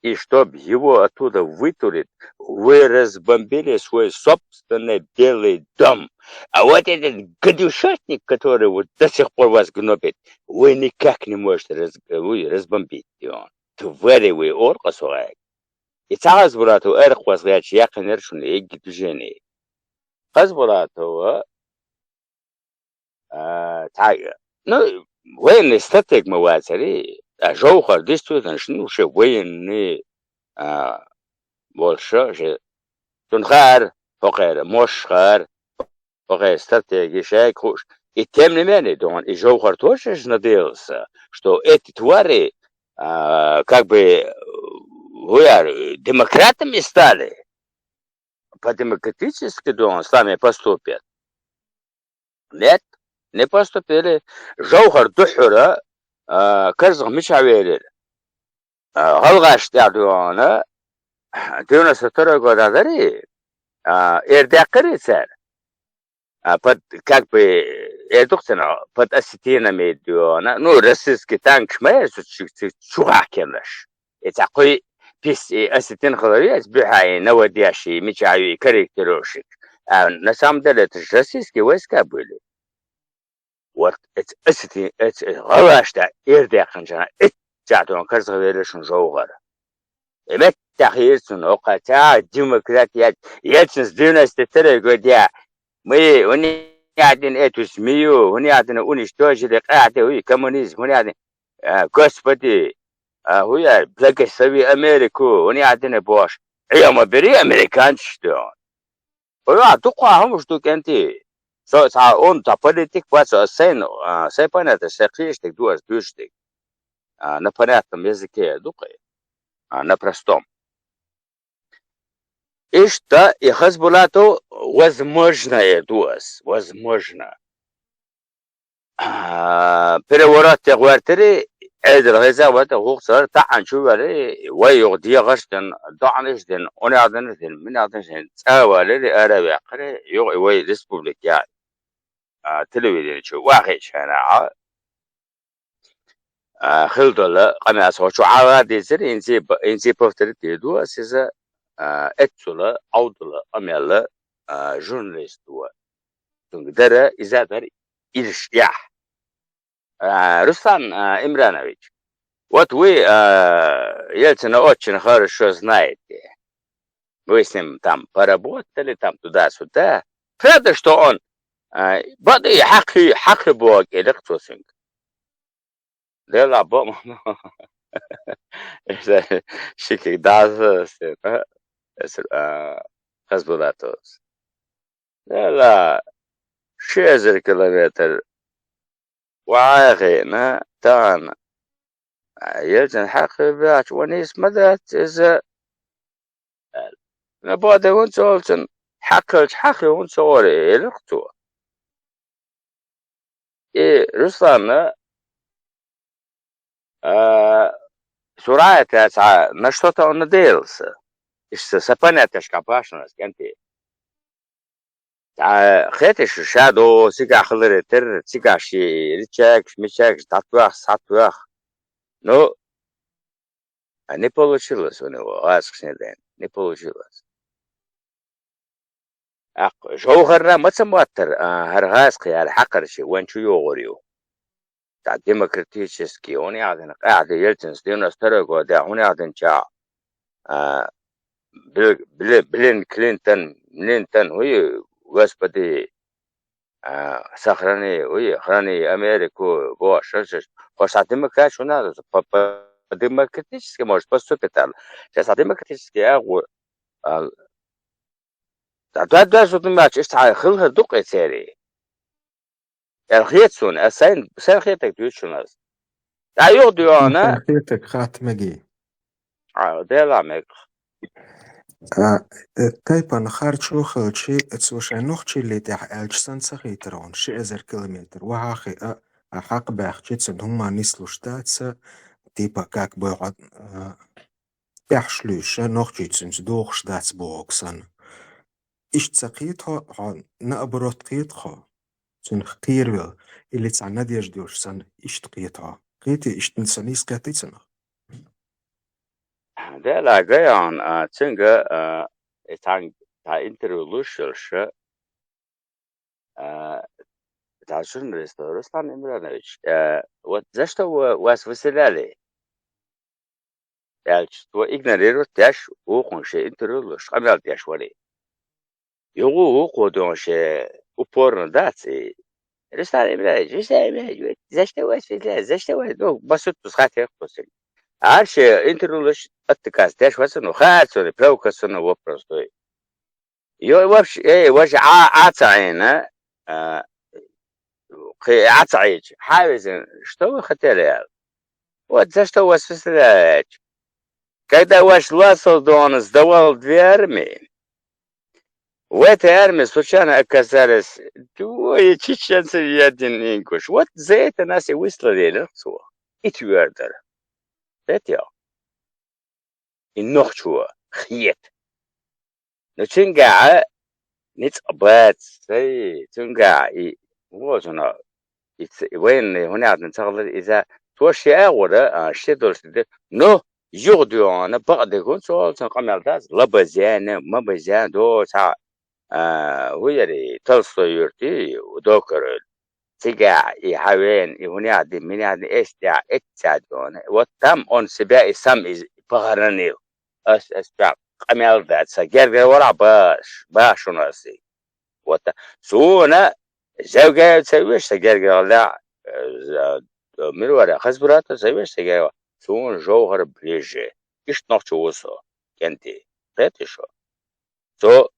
и чтоб его оттуда вытурить, вы разбомбили свой собственный Белый дом. А вот этот гадюшник, который вот до сих пор вас гнобит, вы никак не можете раз-, вы разбомбить его. Твари вы, олу-кх аса гӀайга. И цхьа Хасбулатов аркхоз гӀерташ яьккхинера шуна эггара движение. Хасбулатова, а, цхьа, ну, военный стратег ма вацара, а, Жовхар действительно, ну, шен военный, а, волуш, шен, цунна хаьара, хӀокхеран мостагӀа хаьара, хӀокхеран стратегия шайга хууш. И тем не менее, дуьхьана и Жовхар тоже же надеялся, что эти твари, а, как бы, хӀун яра, демократами стали, по-демократически дуьхьана с нами поступят. Нет, не поступили. Жовхар дуьххьара, а, карзах мичахь велира? А, гӀалгӀашна тӀехь дуьхьана, девяносто второй годах дарий, а, эр даьккхира цара. А, под, как бы, эр ду-кх цунах, под осетинами дуьхьана, ну, российский танкаш ма яра цу чу-, цу-, чу хьаькхинарш. И цхьа кхуьй пис и осетин хилар ю, эца буьхьа и наводящий, мичахь ю и корректировщик. А на самом деле это же российские войска были. Вот эца осетин, эца гӀалгӀашна тӀехь эр даьккхинчарна, эццахь дуьхьана карзах велира шуна Жовхар. И меттехь хьийзира цунна, хӀокху цхьа демократи яц, ецнас девяносто второй годехь. Мы, у них один эту змею, у них один уничтожили, къаьхьа, уй, коммунизм, у них один, а, господи, а, хӀун яра, благослови Америку, у них один бохуш. Ӏема бери американцаш дуьхьана. Ой, а, дукха хӀумаш ду, кӀентий. Со цхьа, он, цхьа политик вац, со сайн, а, сайн понятие, сайн кхечу дерг ду аса, дуьйцуш дерг. А, на понятном языке ду-кх и. А, на простом. Иштта и Хасбулатов, возможно, эр ду ас, возможно. А, переворот тӀе гӀоьртира, Ӏедал хеза а вара, хӀух цара таӀан чу ваьлла, вай юха дегӀаш а дина, доӀанаш а дина, унехдинаш а дина, минехдинаш а дина, цӀа а валира, ара а ваьккхира, юха и вай республика яьлла. А, телевидени чу вахийча хенахь, а, хила долу къамел со чу Ӏа а дийцира, хӀинца а, хӀинца а повторить дийр ду ас иза, а, эццула, Ӏовдала къамел, а, журналист ву. Цуьнга дара, иза дара, иза шиъ. А, Руслан, а, Имранович, вот вы, а, Ельцина очень хорошо знаете. Вы с ним там поработали, там туда-сюда. Правда, что он, а, бакъдерг хьакхи-, хьакхи боху кӀелира цо цуьнга. Делахь бо-, ши киг дӀаса, а, а, Хасбулатовс. Делахь ши эзар километр вахийна, тахана, а, Ельцин хьакхи баьхча, ванийс ма дац иза, аьлла. Набоде хӀунда ца олу цунна, хьакхалча хьакхи хӀунда ца олу, элира цо. И Русланна, а, сурая цхьа, на что-то он надеялся. Иштта сан понятешкахь башана ас кӀентий. Цхьа хеташ ша до, цигахь хиларе терра, цигахь ши рычагаш, мичагаш, дӀатоьхна, схьатоьхна. Ну, а не получилось у него, гӀазкхашна ден, не получилось. ТӀаккха жовхарна ма ца моттара, а, хӀара гӀазкхи яьлла хьакхарчий вайн чу йогӀур ю. Цхьа демократический, хӀунда аьлла къаьхьа дан Ельцинс девяносто второй годехь, хӀунда аьлла чохь, а, Бил-, Бли-, Блин, Клинтон, Млинтон, хӀу ю, господи, а, сохрани, хӀу ю, храни Америку, бохуш, шаш, шаш. Хьо сан демократ хӀунда аьлла, по, по, по-демократически может поступить аьлла. Сейчас демократически агӀо, а, ДӀа-, дан доьзна хӀума аьлча, иштта хьан хилхар ду-кх и церий? Аьлла хета суна, ас сайн, сайн хетарг дуьйцу шуна ас. ДӀа юха дуьйхьана. Сайн хетарг хатта мегий? А, Дела мега. А, э, тайпана харцо хилча, цо шайн нохчаллий тӀехь аьлча санна ца хийтира хьуна, ши эзар километр вахьа а хиъна, а хьакха баьхча, цуьнан хӀумма нислуш дац, типа, как бы, а, тӀехьаш луьйша, нохчий цуьнца дохуш дац бохург санна. Иштта ца кхета хьо, хьо наоборот кхета хьо, цуьнах кхеравелла, или цхьа надежда йолуш санна, иштта кхета хьо. Кхетий, иштта сан нийса кхетий цунах? Дела гайон, а, цуьнга, а, и цхьаьнга цхьа интервью луш йолуш, а, цхьа журналист: «Руслан Имранович, а, вот за что вы, вас выселяли?» Аьлча, цо игнорировать деш, вукхунна шен интервью луш, къамел деш вара. Юха вукхо дуьйхьна шен упорно дац и: «Руслан Имранович, Руслан Имранович, вот за что вас выселяли, за что вас, ну, басут пус хатех пусин». Ар шен интервью луш, аттакас деш вацан, ну, хаа цунна, провокационный вопрос дуй. Йо, вообще, эй, вообще, а, а ца Ӏийна, а, кхин а ца Ӏийча, хьан везина, что вы хотели, аьлла? Вот за что вас выселяют. Когда ваш Ласо Дон сдавал две армии, в этой армии случайно оказались двое чеченцев и один ингуш. Вот за это нас и выслали, цо. И твердо. Это я. И нохчо хета. Ну, цуьнгахь а ницкъ бац, сай, цуьнгахь и, возуна, и ц-, и военный хӀунда ца хилира иза, цо шен агӀора, а, шен долуш де. Ну, юха дуьйхьана, бакъдерг хӀунда ца олу цунна къамел дац, лабазена, мабазена, до цхьа, а, хӀу яри, Толстой юьртий, докарал. Цигахь и хьан вена, и хӀунех ди, минех ди, эс тӀехь, эццад йоьна. Вот там он себя и сам из-, похоронил. Ас, ас чохь къамел дац, сан гергара вара баш, баш шуна ас и. Вот та-, суна Завгаев ца веш, сан гергара лаьа, э, за-, э, мила вара, Хасбулатов ца веш, сан гергара, суна Жовхар ближе. Иштта нохчо ву со, кӀентий. Кхетий шу? Цо,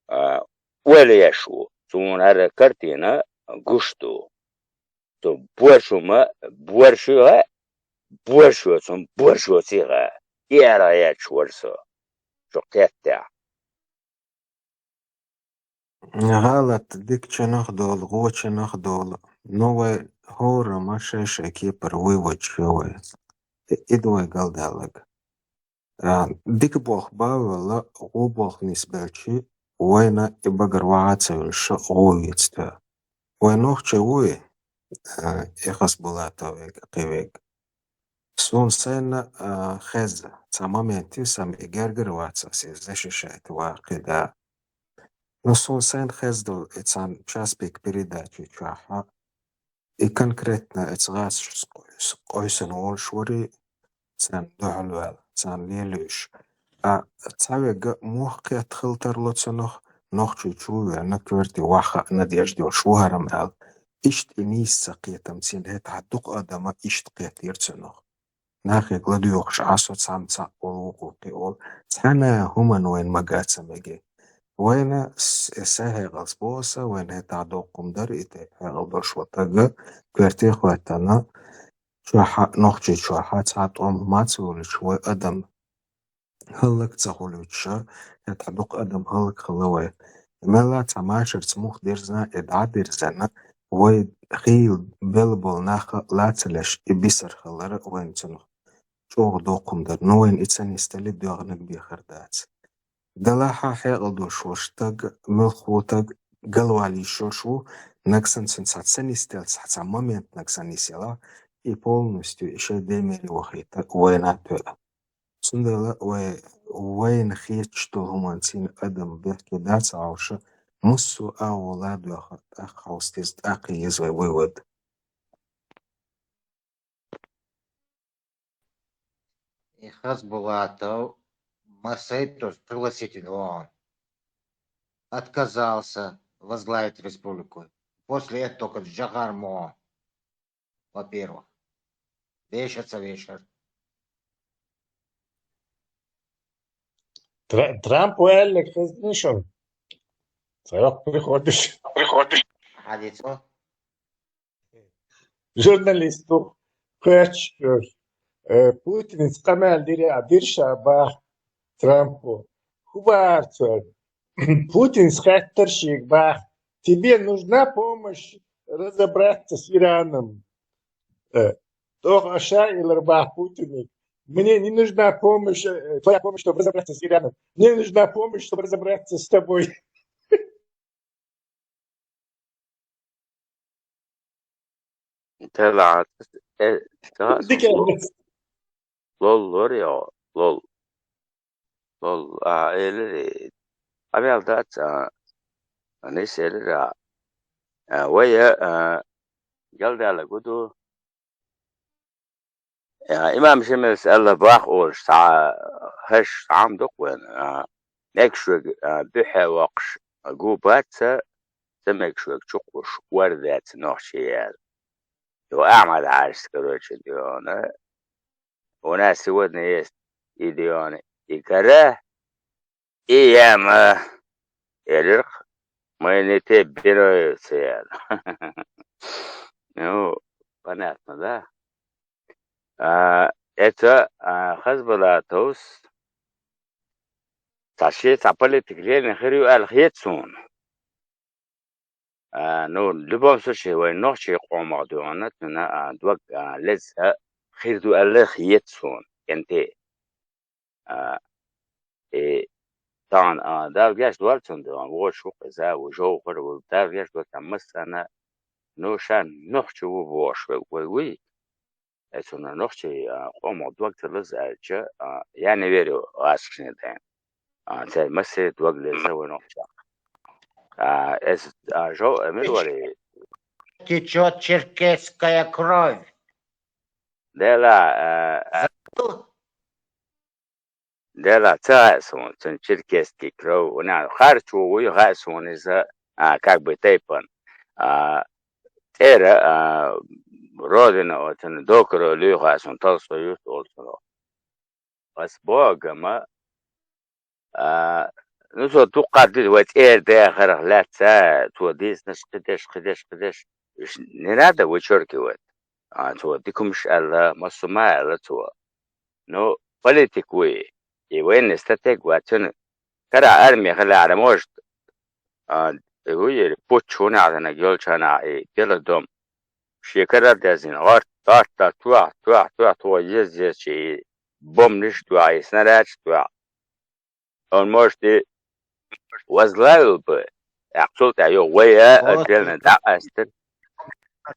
а, ойла еш ву. Суна хӀара картина гуш ду. Цо боршу ма, боршу а, боршу, цунна боршу цига. Иара яч вара со. Шу кхеттехь. ГӀалат дика чанах долу, гӀо чанах долу. Ну, вай хӀора ма шай-шай кепара вуй ваччо вай. И, и ду вай галдаьллаг. А, дика болх бавелла, гӀо болх нисбелчи, вайна и багара ваха а ца вуьлуш, гӀо вийца тоьа. Вай нохчо вуй, а, и Хасбулатов вега, кхин вега. Суна сайна, а, хеза, цхьа момент ю, сама и гергара вац ас иза защищать вакхида. Ну, суна сайна хеза долу, и цхьана час пик передачи чохь, и конкретно эца гӀазаш къой-, къойсина волуш вари, царна дуьхьал ваьлла, царна лелуьйш. А цхьаверг муха кхетта хила тарло цунах, нохчий чу вена, коьрте ваха надежда йолуш ву хӀара-м аьлла. Иштта и нийса ца кхетам цуьнан, хӀетахь дукха адама иштта кхеттера цунах. Нахе ладоьгӀуш Ӏа со цхьамма цхьаъ волу вукху кхиолу, цхьана а хӀуманна вайна мага ца меге. Вайна с-, э, сан хьекъалца боху аса, вайна хӀетахь доккхум дара и тайпа хьекъал долуш ван тага, коьрте хӀоьттина, чохь, нохчий чохь цхьа тӀом маца волуьйтуш вай адам хӀаллак ца хуьлуьйтуша, хӀетахь дукха адам хӀаллак хилла вай. Мелла цхьа машарца мух дирзина, и дӀа дирзина, вай хийла белла болу нах лацалеш и бисар хилара вайна цунах чӀогӀа доккхум дара. Ну, вайна и ца нисдали доьгӀнаг бехар дац. Далахьа хьекъал долуш волуш таг, муьлхха ву таг, галвала йиш йолуш ву, нагсан цуьнца ца нисделла, цхьа, цхьа момент нагсан нисъяла, и полностью и шайн ден мел вахийта вайна тоьа. Цундела вай, вайна хеташ долу хӀуманца адам бехке дац а Ӏовша, муссо а агӀо ладоьгӀна, тӀаккха хьовса деза, тӀаккха еза вай вуй вада. И Хасбулатов, Масайтов пригласительный, он отказался возглавить республику. После этого только Джахар Моон, во-первых. Вешаться вешать. Тра-, Трамп ваьллиг хезна шуна? Цхьа йоккха приходиш. Приходиш. Хьадицо? Журналист ву, кхоьчуш, э, Путинца къамел дира, а дирша баха Трампо. ХӀун бахара цара? Путинца хаьттара шега баха: «Тебе нужна помощь разобраться с Ираном?» Э, тӀаккха ша элира баха Путине: «Мне не нужна помощь, э, твоя помощь, чтобы разобраться с Ираном. Мне нужна помощь, чтобы разобраться с тобой». Тела, э, та Дика. Лол, лол, лор йо, лол. Лол, а, элири. Амел дац, а, анис элира. А, вай, а, гелдала гуду. А, имам Шемалс аьлла бах олуш, цхьа хӀаш цхьа ам дукха вайн, а, мегаш верг, а, буьххье воккхуш гу бац, ца мегаш верг чукхуш вар дац нохчий яьлла. Йо, Ахьмад Хьаьжас, короче, диона. У нас сегодня есть и диона, и кара, и яма. Элирх, мы не те бероются, яна. Ну, понятно, да? А, это, а, Хасбулатовс, цхьа шен цхьа политик лерина хир ю аьлла хета суна. А, ну, в любом случае, вайн нохчий къомах дуьйхьна, цуьнан, а, дог, а, леза хир ду аьлла хета суна, кӀентий. А, и тахана, а, Дала гечдойла цунна, вочу ву-кх иза, ву жовхар ву, Дала гечдойла царна массарна, ну, ша нохчи ву бохуш вай, вай вуй. Э, цунна нохчий, а, къомах дог ца лаза аьлча, а, я не верю гӀазкхашна дайна. А, церан массеран дог леза вай нохчех. А, эс, а, жо-, а, мила вара? Течёт черкесская кровь. Дела, а, а, Дела, ца хаьа суна, цуьнан черкесский кровь, у нас харц ву вуй, хаьа суна иза, а, как бы тайпан. А, тӀера, а, родина, оцунна докура луьйхьа суна, Толстой юс олу цунах. Ас богама, а, ну, цо дуккха дира вай тӀера дехарх лаьцна, цо дийцинарш кхидерш, кхидерш, кхидерш. Уьш не надо вычёркивать. А, цо дика хӀумнаш аьлла, массо а ма аьлла цо. Ну, политик вуй, и военный стратег вац цуьнан. Кара арми хилахьара, может, а, и вуй, путч хӀунда а хьанаг йолчу хьанах и Белый дом. Шен кара а даьззина, гӀорт, гӀорт, туьхь, туьхь, туьхь, тхо еза-езачу и бомбанаш а туьхь, и снарядаш а туьхь. Он, может, и возглавил бы, тӀаккха цул тӀаьхьа юха вай а отдельно дӀакъаьстира.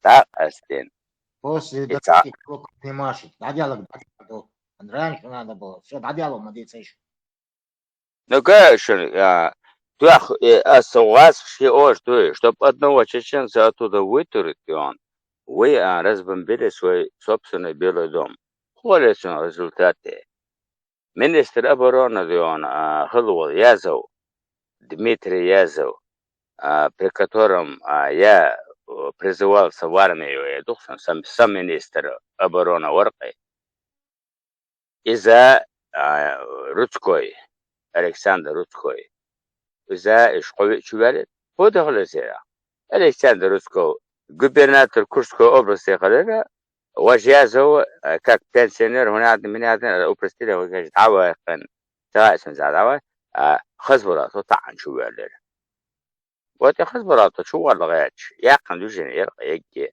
ДӀакъаьстина. После Итак. Донецких уроков не машут. Дадялок, дадялок. Раньше надо было. Все, дадялок, молодец, ещё. Ну, конечно, а, тух, э, согласен, что, чтоб одного чеченца оттуда вытурить, и он, вы, а, разбомбили свой собственный Белый дом. Хуле цун результате. Министр обороны, да он, а, хилла вола Язов, Дмитрий Язов, а, при котором, а, я, э, призывался в армию, я дух сам, сам, сам министр обороны вар-кх. Иза, а, Рудской, Александр Рудской. Иза иш кхо виъ чу ваьлар. Хьо дахале зера. Александр Рудской, губернатор Курской области хилар, вож Язов, а, как пенсионер, хӀунда, минада, упростили, вай каш дӀаваьккхина. Ца исман за дӀавай, а, Хасбулатов тахан чу ваьлар. Вот и Хасбулатов чу валла гӀерташ, яьккхина движение яр-кх эггара.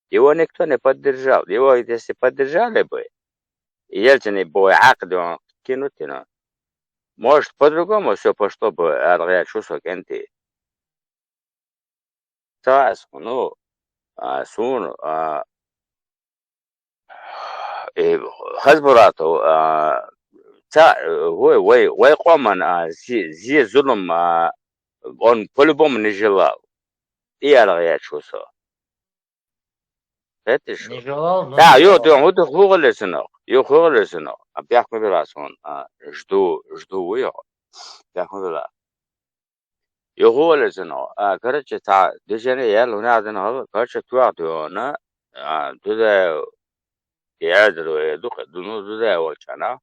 Его никто не поддержал. Его если поддержали бы, Ельцин бы хьакха дона кинуть, ну, может, по-другому все пошло бы, ала гӀерташ ва со, кӀентий. Ца ас, ну, а, суна, а, э, Хасбулатов, а, ца, э, вай, вай, вай къаман, а, зе, зе зулам, а, он по-любому не желал. И ала гӀерташ ва со. Хеташ? Не желал, но Да, не ё, желал. да, хӀу да хуле цунах. Ё, хуле цунах. А бяхма била сона, а, жду, жду ву ё. Бяхма била. Ё, хуле цунах. А, короче, ца движение ял, хӀунда аьлча, короче, тух да он, а, Дудаев, и Эдер вай дукха, ду-, ну, Дудаев волча хана,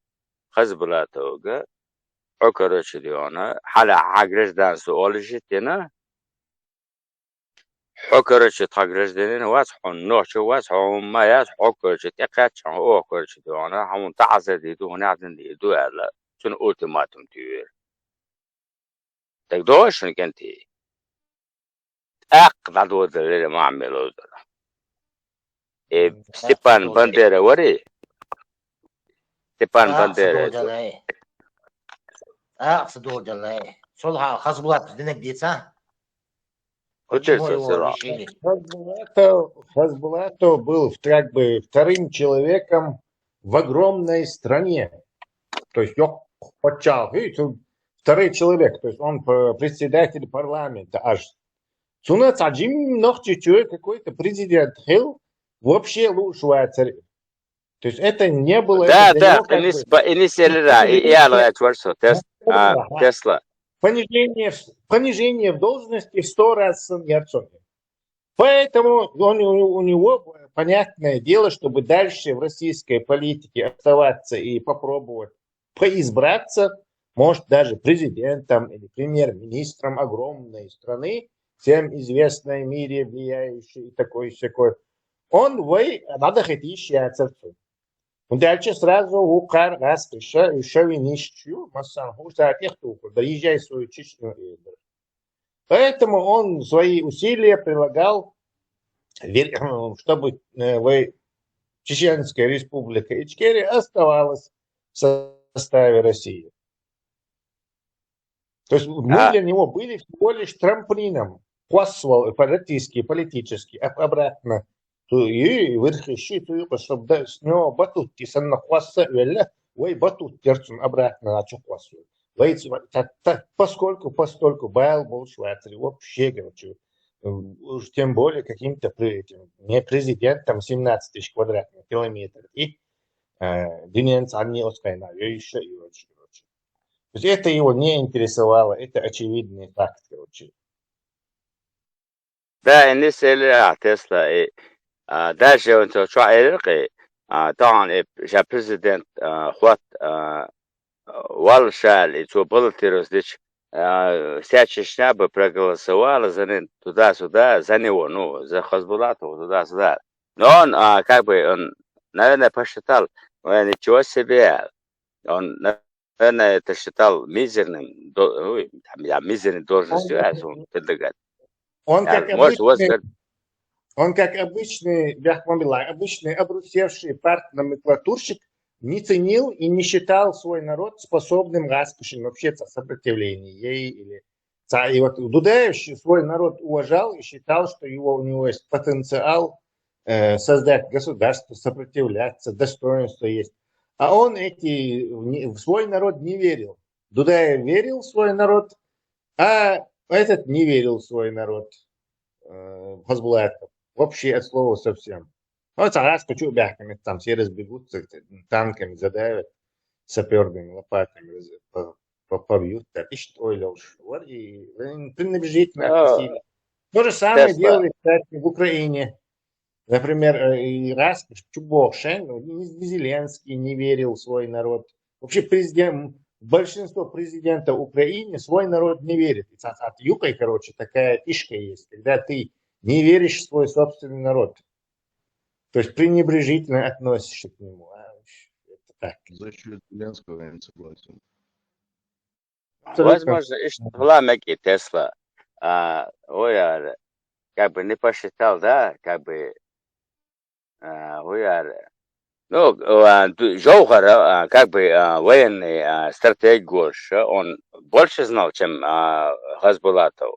Хасбулатовга, хьо, короче, да он, хьала хьа гражданство олаш йитина, хьо, короче, тха гражданин вац, хьо нохчо вац, хьо хӀумма яц, хьо, короче, тӀекхаьчча, хьо, короче, да он, хьона таӀазар дийр ду, хӀунда аьлча дийр ду аьлла, цунна ультиматум туьйхира. Так догӀа шун, кӀентий. ТӀаккха дӀадодаллера Махьмед-Ловзар. Э, М, Степан тӀаккха Бандера варий? Степан тӀаккха Бандера. додаллай. ТӀаккха додаллай. Цул хьалха Хасбулатов динаг дийца? Учир Почему со его села. лишили? Хасбулатов, Хасбулатов был как бы вторым человеком в огромной стране. То есть, ё, паччахьалкхе, и тут второй человек, то есть он п-, председатель парламента аж. Цунна цхьа жимма нохчочоа какой-то президент хилар, вообще лууш вацар. То есть это не было, Да, это для да, него как бы Инис ба-, Инис Элира, и, и ала гӀерташ вар со, Тес-, а, Ага. Тесла. Понижение, в- понижение в должности в сто раз сон яр цунна. Поэтому он, у, у него понятное дело, чтобы дальше в российской политике оставаться и попробовать поизбраться, может, даже президентом или премьер-министром огромной страны, всем известной в мире, влияющей и такой-сякой. Он вай, надо хотеть яцар цунна. ХӀунда аьлча сразу вукхар гӀаскхаша, и шоу винишчу, массан хӀуса тӀехтухур, да езжай в свою Чечню, и да. Поэтому он свои усилия прилагал, вер-, чтобы, э, вай Чеченская Республика Ичкерия оставалась в составе России. То есть мы А. для него были всего лишь трамплином. Кхоссавала политически, политически об-, обратно. Цу и вирхиш, цу юкъа, чтобы да-, с него батутти санна кхосса а велла, вай батутти яр цунна обратно, а чу кхоссавала. Вай цу-, та-, та-, поскольку, постольку бала болуш вацар вообще, короче, м, уж тем более каким-то пре-, этим, не президентом семнадцать тысяч квадратных километров. И, э, дунен цхьанне оцу хенахь йойуш а йоцуш, короче. То есть это его не интересовало, это очевидный факт, короче. Да, Инис Элира, Тесла, и, а, даже он цо чу элира-кх, а, тахана и ша президент, а, хӀотта, а, валла ша аьлла, и цо баллотироваться дича, а, вся Чечня бы проголосовала за не-, туда-сюда, за него, ну, за Хасбулатова туда-сюда. Но он, а, как бы, он, наверное, посчитал, ой, ничего себе, он, наверное, это считал мизерным, до-, ой, там, я мизерной должностью, а, он предлагает. Он Я, как может, у вас обычный, как- он как обычный, бяхма била, обычный обрусевший партноменклатурщик не ценил и не считал свой народ способным гӀаскхашна вообще ца-, сопротивление ей или ца-, и вот Дудаев щ-, свой народ уважал и считал, что его, у него есть потенциал, э, создать государство, сопротивляться, достоинство есть. А он эти, в не- в свой народ не верил. Дудаев верил в свой народ, а этот не верил в свой народ, э, Хасбулатов. Вообще от слова совсем. Ну, это раз хочу бяхками, там все разбегутся, танками задавят, саперными лопатами раз- по- по- побьют, так, ищет ойлауш. Вот и пренебрежительно относились. То же самое делали, кстати, в Украине. Например, э, и раз чубокшен, ну, не, не Зеленский не верил в свой народ. Вообще президент, большинство президентов Украины свой народ не верит. И цацат юкой, короче, такая фишка есть, когда ты не веришь в свой собственный народ. То есть пренебрежительно относишься к нему. А, это так. За счет Зеленского я не согласен. Абсолютно. Возможно, иштта хӀама мегаргда Тесла. А, вай ара, как бы не посчитал, да, как бы, а, вай ара. Ну, а, ду- жовхара, а, как бы, а, военный, а, стратег гуш, он больше знал, чем, а, Хасбулатов.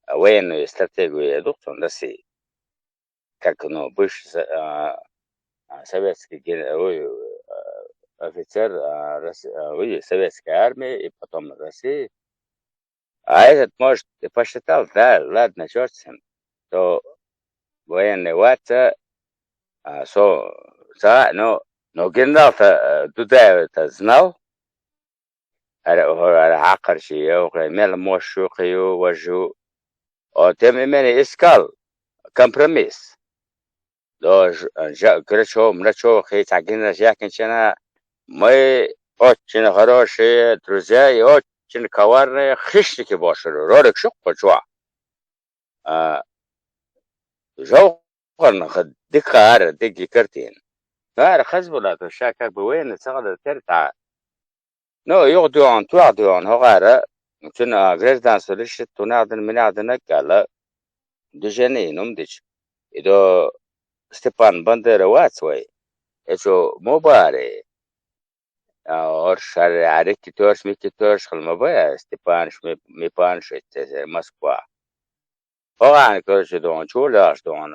А, военную стратегию я дух, он России. Как, ну, бывший со- а, а, советский ген- ой, офицер, а, Рос- а, ой, советской армии и потом России. А этот, может, и посчитал, да, ладно, черт с ним, то военный ватса, а, со, са, но, но генерал-то, э, Дудаев-то знал, ара, ара, акхарчи, мел мощу кию, важу. О, тем не менее, искал компромисс. Дож, жа- Грачев, Мрачев, хи, ца генерал жакинчана, мы очень хорошие друзья и очень коварные хищники бошеру. Ролик шук почва. А, жовхарна хад дикара, диги картин. Нара Хасбулатов ша как бы военный цагада терта. Ну, югдуан, туагдуан, хогара, цун, а, гражданство лишит, тунагдын, минагдын аккала, движение нумдич. Идо Степан Бандера вац вай. Эчо мобаре. А, оршар, арики тёрш, мики тёрш, хылма бая, Степаныч, ми, ми паныч, эче, Москва. Хоган, короче, дон, чулаш дон.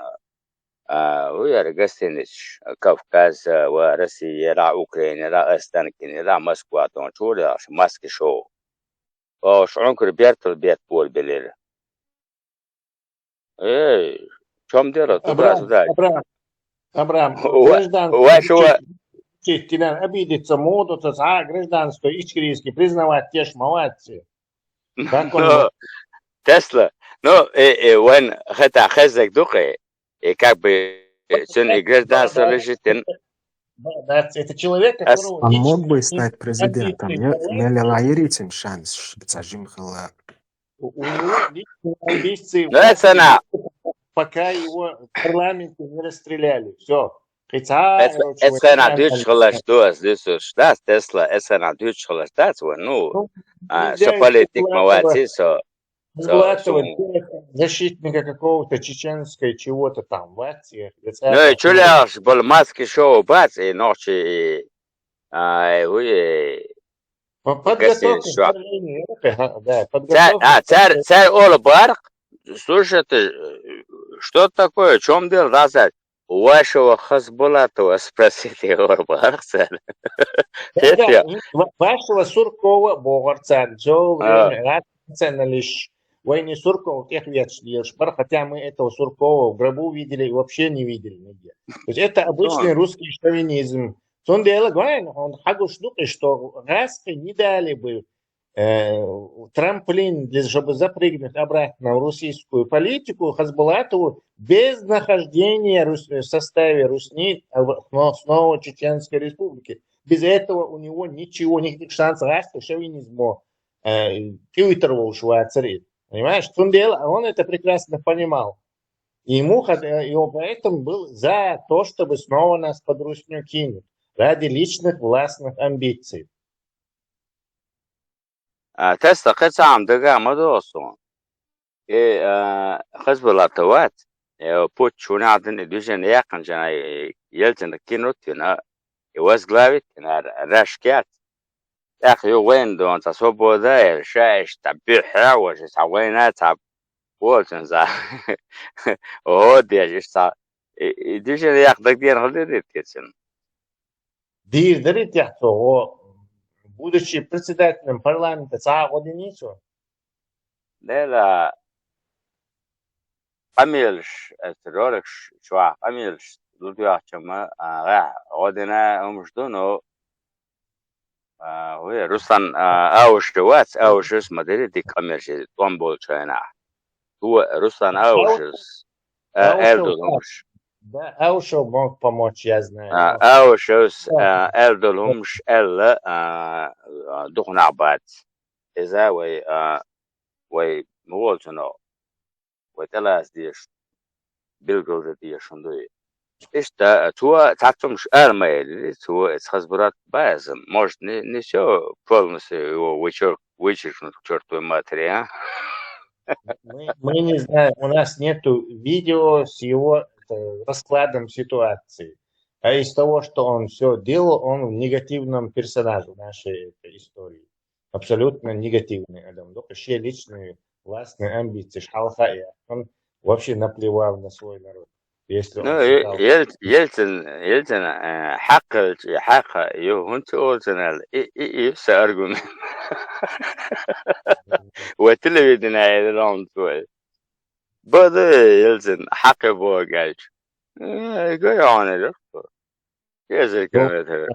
А, уяр гостиниц, Кавказ, а, ва Россия, ра Украина, ра Останкин, ра Москва, дон, чулаш, маски шоу. О, шункур бертл бет пол белер. Эй, в чём дело? Абрам, туда-сюда. Абрам, Абрам, Ва- гражданство вашего- чуть, чуть, чуть, обидеться моду, то, а, гражданство ичкерийский признавать, те ж молодцы. Как он Ну, вот? Тесла. Ну, э, э, вен хата хезек духе. И как бы, э, цун и гражданство лежит, ин- Да, да, это человек, Ас- которого А лично мог бы не стать президентом, амбиции нет? Меле лаиритим шанс, ш- цажим хала. У у него личные амбиции. Ну, это она. Пока его в парламенте не расстреляли. Все. Эцхана дүүч хилаш дуас, дүүсүш, дас Тесла, эцхана дүүч хилаш дас, ну, а, со политик маваци, со, со, Хасбулатова, со- делать защитника какого-то чеченской чего-то там, ватсия. Ну, и чуляш, бол маски шоу бац, и ночи, и, а, и, и, По- Подготовка к шо- вступлению, это, га- да, Цар, подготовка а, к цар, цар ол барк, слушай, ты, э, что такое, в чём дело, да, цар? У вашего Хасбулатова спросите, ол барк, цар. Да, да, ва- вашего Суркова богар цар, всё время рад националист. Войны Суркова тех вет лишь бар, хотя мы этого Суркова в гробу видели и вообще не видели нигде. То есть это обычный русский шовинизм. Сонда эле гвайн, он хагуш дукы, что Гаски не дали бы э, трамплин, для, чтобы запрыгнуть обратно в российскую политику, Хасбулатову без нахождения Рус- в составе Русни, а, в- но- снова Чеченской Республики. Без этого у него ничего, никаких шансов. Раз шовинизм, э, Твиттер вол Швейцарии. Понимаешь, Цундел, он это прекрасно понимал. И ему, хот- э, и он поэтому был за то, чтобы снова нас под русню кинуть ради личных властных амбиций. А, Тесла кхы цхьа хӀама дагахь ма догӀу суна. И, а, Хасбулатов вац, э, путч вуьнахь дина, и движение яьккхинчу хенахь, и Ельцина кинут вина, и возглавить вина, ра- рашкац. ТӀаккха ю вайна дона цхьа свобода яра, ша иштта цхьа буьххьехь а, ваша цхьа вайна, цхьа волчун цхьа. Оха деш, иштта цхьа И, и движение яккха дагадеана хила дезар те цунна. Дийр дарий те цо, гӀо, будучи председателем парламента, цхьа а гӀо динний цо? Дела, къамелаш, оцу роликаш чохь къамелаш лургдоьгӀча-м, а, гӀехь гӀо дина хӀумаш ду, но, а, вай Руслан, а, Аушев вац, Аушевс ма дерриг дика къамелаш, тӀом болчу хенахь. Цо, Руслан Аушевс, а, аьлла долу хӀумаш. Да, Аушев мог помочь, я знаю. А, Аушевс, а, аьлла долу хӀумаш аьлла, а, а, дукха нах бац. Иза вай, а, вай ма волчунах, вай тӀелаца дезаш, билгалдан дезаш хӀума ду и. Иштта, цо цхьацца хӀумаш ала ма элира, цо иза хаза бурат баьза. Может, не, не всё полностью его вычерк-, вычеркнуть к чёртовой матери, а? Мы, мы не знаем, у нас нету видео с его, это, раскладом ситуации. А из того, что он всё делал, он в негативном персонаже нашей этой истории. Абсолютно негативный адам. Только все личные властные амбиции, шалха и он вообще наплевал на свой народ. Если он... Ну, считал, Ельцин, Ельцин, э, хьакхалча, хьакха, ю, хӀунца олцун аьлла, и, и, и, са аргумент. Ва телевидение, я не знаю, твой. Бада, Ельцин, хьакха боху аьлча. Э, гой хьуна, Еза километр.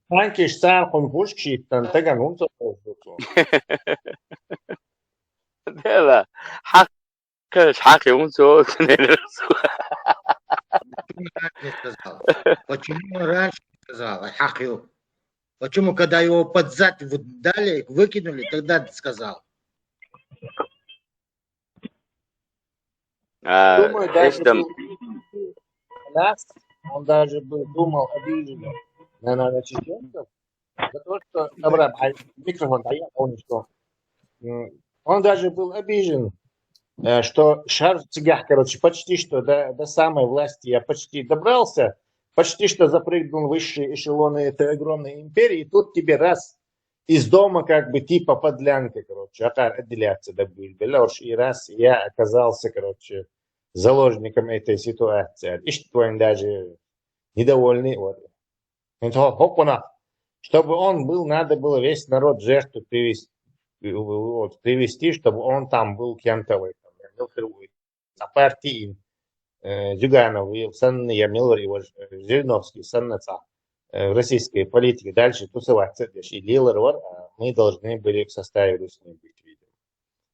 Танкиш цархун пушкаш йиттан таган хӀунца хьожу цо? Дела, хьакхалча хьакхе хӀунца хьожу? Почему он раньше не сказал? Почему он раньше не сказал? А хьакхе. Почему, когда его под зад вот дали, выкинули, тогда сказал? А, думаю, даже был, нас, он даже был, думал, обижен на, на, на чеченцев за то, что, Абрам, а, микрофон, а я помню, что, м, он даже был обижен, э, что шар цигах, короче, почти что до, до самой власти я почти добрался, почти что запрыгнул в высшие эшелоны этой огромной империи, и тут тебе раз из дома как бы типа подлянка, короче, акхар отделяться добили. Белорш и раз я оказался, короче, заложником этой ситуации. Иштта вайн даже недовольный вот. Это хо-, хокуна. Чтобы он был, надо было весь народ в жертву привести, вот, привести, чтобы он там был кем-то в этом. Цхьа партин, э, Зюганов санна, я мел вара, и вот, э, Жириновский санна цхьа, э, в российской политике дальше тусоваться деш и лелар вара, а мы должны были в составе Руснеи быть, видимо.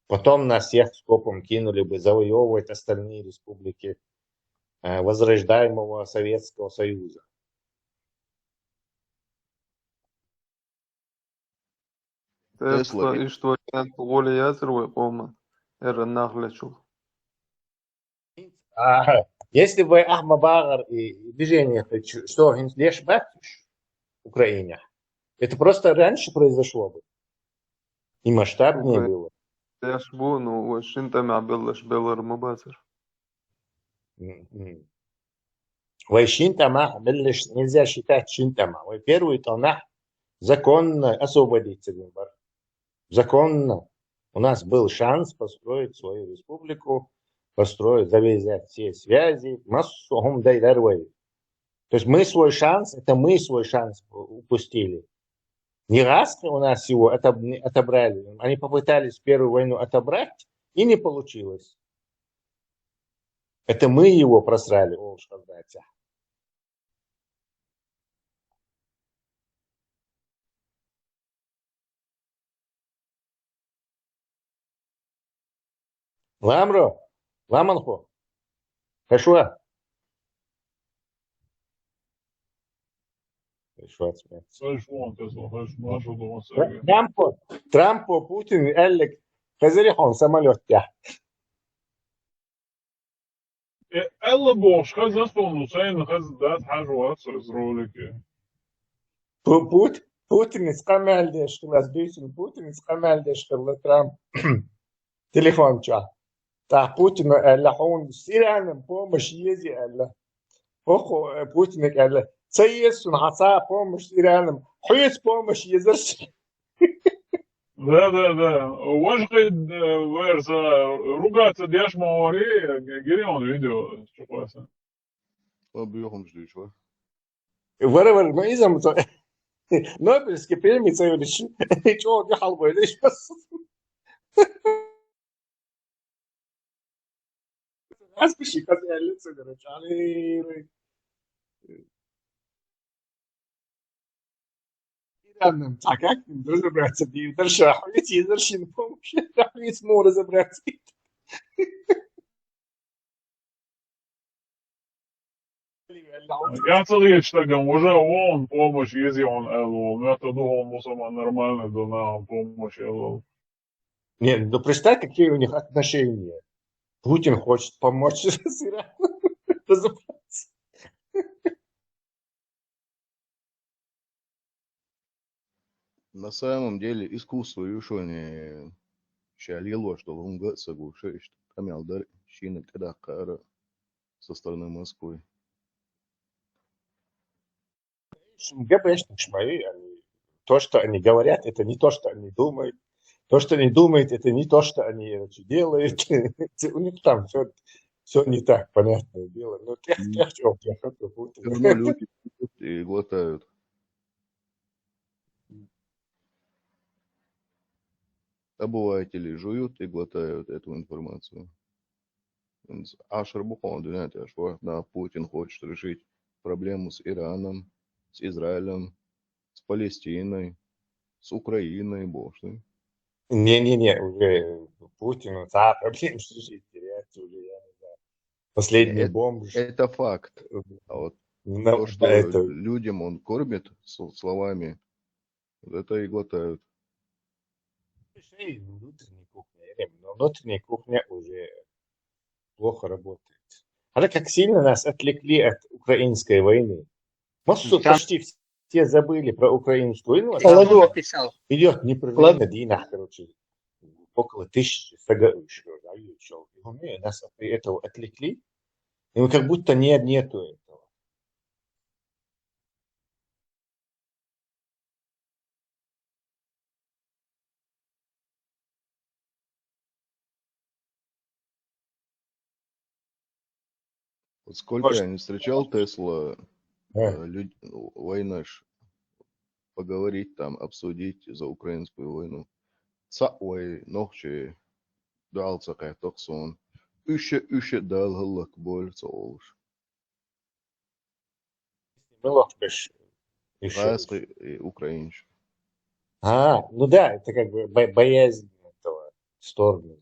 Потом нас всех скопом кинули бы завоёвывать остальные республики, э, возрождаемого Советского Союза. Тесла, иштта вай кӀант гӀоле яцара вай къоман, эрна нах лечул. А, если бы ахма багӀар и, и движение, то чё, что, хӀинца леш бац уьш Украине? Это просто раньше произошло бы. И масштабнее было. Леш бу, ну, вай шин тӀамехь беллаш беллар ма бацара. Мгм. Вай шин тӀамехь беллаш нельзя считать шин тӀамехь. Вай первый тӀамехь законно освободиться дина бара. Законно. У нас был шанс построить свою республику, построить, завязать все связи. Массо а хӀума дай дара вай. То есть мы свой шанс, это мы свой шанс упустили. Не раз у нас его отоб-, отобрали. Они попытались первую войну отобрать, и не получилось. Это мы его просрали, олуш хаза дац. Ламро, ламанхо. Хешва. Хешва смеется. Трампо, Трампо Путин аьллиг хезира хьуна самолёт тӀехь. Э, аьлла бохуш хезна суна, сайна хезна дац, хьажа вацара иза ролике. Пу-, Пут-, Путинца къамел деш хилла, ас дуьйцина, Путинца къамел деш хилла Трамп телефон чохь. ТӀаккха Путина аьлла, хьуна Иранам помощь еза аьлла. ХӀокхо, э, Путинага аьлла, ца еза суна хьан цхьа а помощь Иранам, хьоьца помощь езара суна. Да, да, да. Вож къид, э, верца ругаться деш ма вари, гири он видео, чукъваса. Ва бюхумш диш ва. Вара, вара, ну, изам то. Нобелевский премия цаёриш. Чё, где халбой, да, сейчас? Аспиши, как я лицо, короче, али. Иранным так, как разобраться, дальше, а ведь и дальше не помню, а ведь мы разобраться. Я целый что там, уже он помощь, если он, э, ну, это, ну, он мусульман нормально, да, на он помощь, э, Нет, ну представь, какие у них отношения. Путин хочет помочь с Ираном разобраться. На самом деле искусство юшони шалило, что лунга сагуша, что камялдар шина кадакара со стороны Москвы. Шунгабешник шмаи, они, то, что они говорят, это не то, что они думают. То, что они думают, это не то, что они, значит, делают. У них там все, все не так, понятное дело. Но тех, М. тех, чё, тех, как будто. Всё равно люди пьют и глотают. Обыватели жуют и глотают эту информацию. Ашер бухонду, знаете, что да, Путин хочет решить проблему с Ираном, с Израилем, с Палестиной, с Украиной, боже. Не-не-не, уже Путину та проблема решить терять уже, я не знаю. Последний Э, бомж. Это факт. А вот На-, то, что это людям он кормит с-, словами, вот это и глотают. Ещё и внутренняя кухня. Я говорю, но внутренняя кухня уже плохо работает. А так как сильно нас отвлекли от украинской войны. Массу Там почти все забыли про украинскую войну, а Ладно. Там писал. Идёт непрерывно, Ладно. Дина, короче, около тысячи сага-, ещё, да, ещё. И у меня нас от этого отвлекли, и мы как будто не, нету этого. Вот сколько Может. Я не встречал Тесла, Э. э, люд-, войнаш, поговорить там, обсудить за украинскую войну. Ца вай нохчи дуалца кайтоксон. Уьше, уьше дал халлак боль ца олуш. Мелох беш. Ещё Гайский и украинч. А, ну да, это как бы бо-, боязнь этого стороны.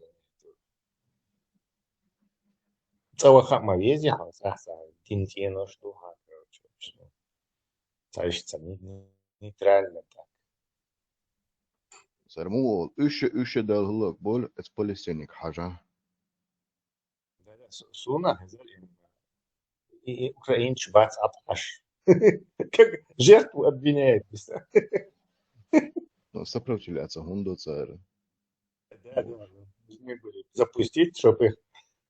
Цава хама вези ха, са, са, тин тин, ну что, ха, короче, вообще. Цаишца не-, не-, нейтрально так. Сарму ол, уьше, уьше дал халлак боль, эс палестинник хажа. Да, да, су-, суна, и, и украинч бац апаш. Как жертву обвиняет, представь. Ну, сопротивляться, гунду цара. Да, да, да. Должны были запустить, чтоб их,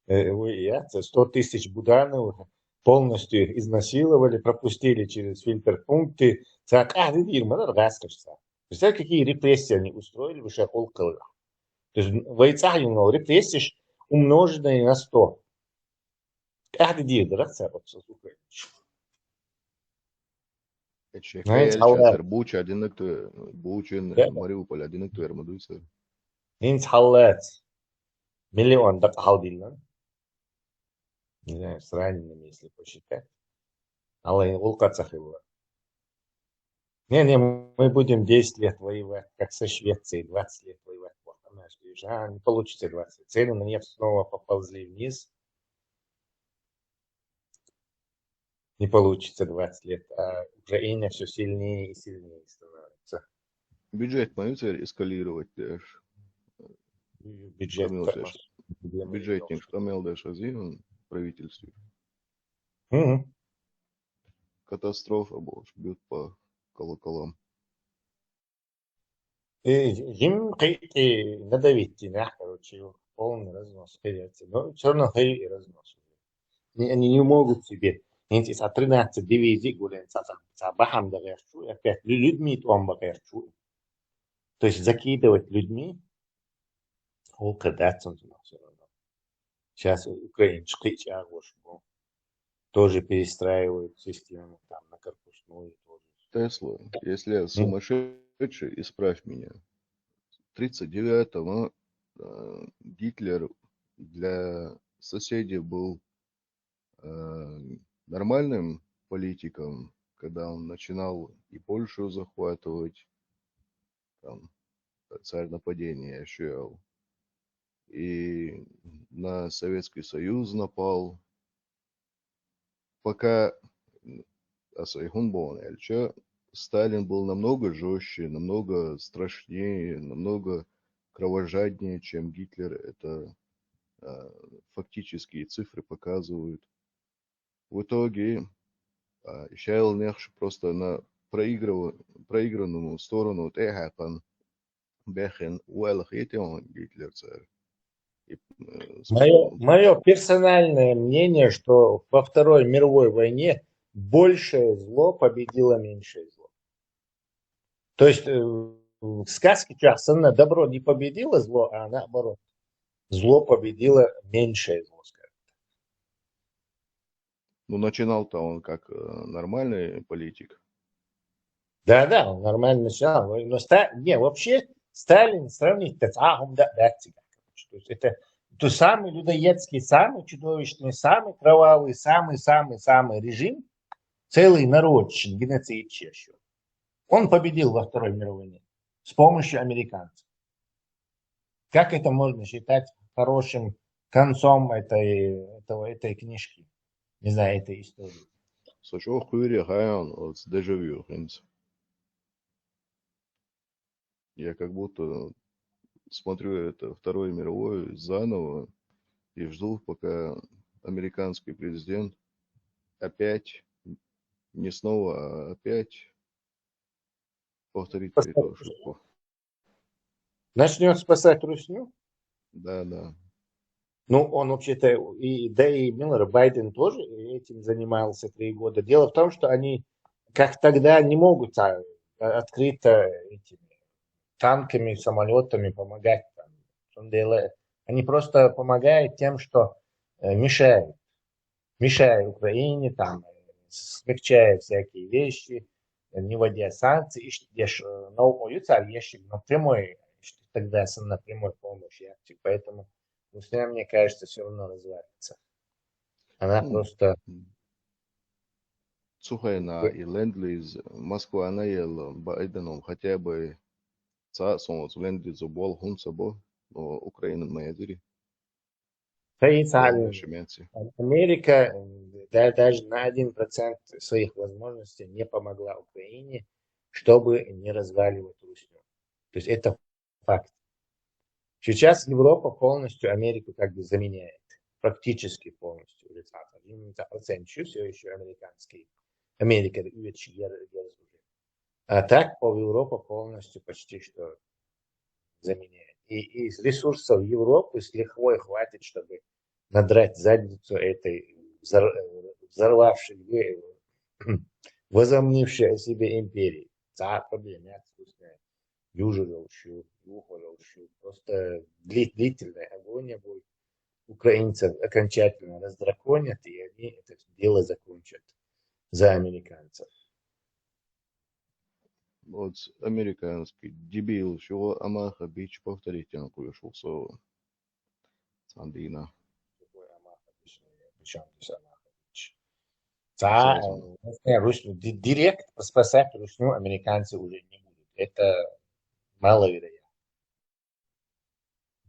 э, вы, я, сто тысяч Буданов полностью их изнасиловали, пропустили через фильтр пункты. Ца къахьди дир ма дар гъаскаш ца. Представь, какие репрессии они устроили, вы шахул кылга. То есть, вай цахьюнал репрессиш умноженные на сто. Къахьди дир дарах ца, вот, со, сука. Эче Знаете, хаял Алла. Чатар, Буча одиннадцать, Буча, Да. Мариуполь одиннадцать, Эрмадуйса. Инц халлац. Миллион дакъа халдилла. Не знаю, с ранеными, если посчитать. Алла, улка цахилла. Не, не, мы будем десять лет воевать, как со Швецией, двадцать лет воевать. Вот, она же говорит, а, не получится двадцать лет. Цены на нефть снова поползли вниз. Не получится двадцать лет, а Украина всё сильнее и сильнее становится. Бюджет маюцер эскалировать деш. Бюджет Кому так деш? Бюджетник, что мел деш азин правительстве. Мгм. Катастрофа больше бьют по колоколам. Э, им кхы-, кхы-, надавить динах, короче, полный разнос, херец. Но всё равно хай и разнос. Они, они не могут себе. Эти са тринадцать дивизий, гулен, са, са, са бахам да герчу, опять лю-, людьми там ба герчу. То есть закидывать людьми, о, когда всё равно. Сейчас украинцы тоже перестраивают систему там на корпусную тоже. Тесла, если я сумасшедший, исправь меня. Тридцать девятого э, Гитлер для соседей был э, нормальным политиком, когда он начинал и Польшу захватывать, там, царь нападения ощущал, и на Советский Союз напал. Пока асайхун бон эльча, Сталин был намного жестче, намного страшнее, намного кровожаднее, чем Гитлер. Это э, фактические цифры показывают. В итоге э, Ишайл Нехш просто на проигрыв... проигранную сторону тейхакан бехен уэлхите он Гитлер царь. Мое, мое персональное мнение, что во Второй мировой войне большее зло победило меньшее зло. То есть э, в сказке Чахсана добро не победило зло, а наоборот. Зло победило меньшее зло, скажем так. Ну, начинал-то он как э, нормальный политик. Да, да, он нормально начинал. Но Ста... не, вообще Сталин сравнить-то цахум да, да, цигак. То есть это тот самый людоедский, самый чудовищный, самый кровавый, самый-самый-самый режим, целый народ, геноцид еще. Он победил во Второй мировой войне с помощью американцев. Как это можно считать хорошим концом этой, этого, этой книжки? Не знаю, этой истории. Сочо хуйре хайон от дежавю хинц. Я как будто смотрю это Второе мировое заново и жду, пока американский президент опять, не снова, а опять повторит эту ошибку. Начнет спасать Русню? Да, да. Ну, он вообще-то, и, да и Миллер, Байден тоже этим занимался три года. Дело в том, что они, как тогда, не могут а, открыто этими танками, самолетами помогать. Там. Они просто помогают тем, что э, мешают. Мешают Украине, там, смягчая всякие вещи, не вводя санкции, и деш, но оюца вещи, но прямой, тогда на прямой помощи. Поэтому Русням, мне кажется, все равно развалится. Она просто... Цухайна и ленд-лиз Москва наел Байденом хотя бы цаасонс ленд-лиз бол хунсабо Украина майзири. Америка да, даже на один процент своих возможностей не помогла Украине, чтобы не разваливать Русню. То есть это факт. Сейчас Европа полностью Америку как бы заменяет. Практически полностью. Процент все еще американский. Америка а так Европа полностью почти что заменяет. И из ресурсов Европы с лихвой хватит, чтобы надрать задницу этой взорвавшей, возомнившей о себе империи. Цар проблемы южи лолщу, юхо лолщу. Просто длительная агония будет. Украинцев окончательно раздраконят, и они это дело закончат за американцев. Вот американский дебил, чего Амаха Бич повторить, он кое-что слово. Сандина. Причем здесь Амаха Бич? Ца, Русь, директ спасать Русню американцы уже не будут. Это маловероятно.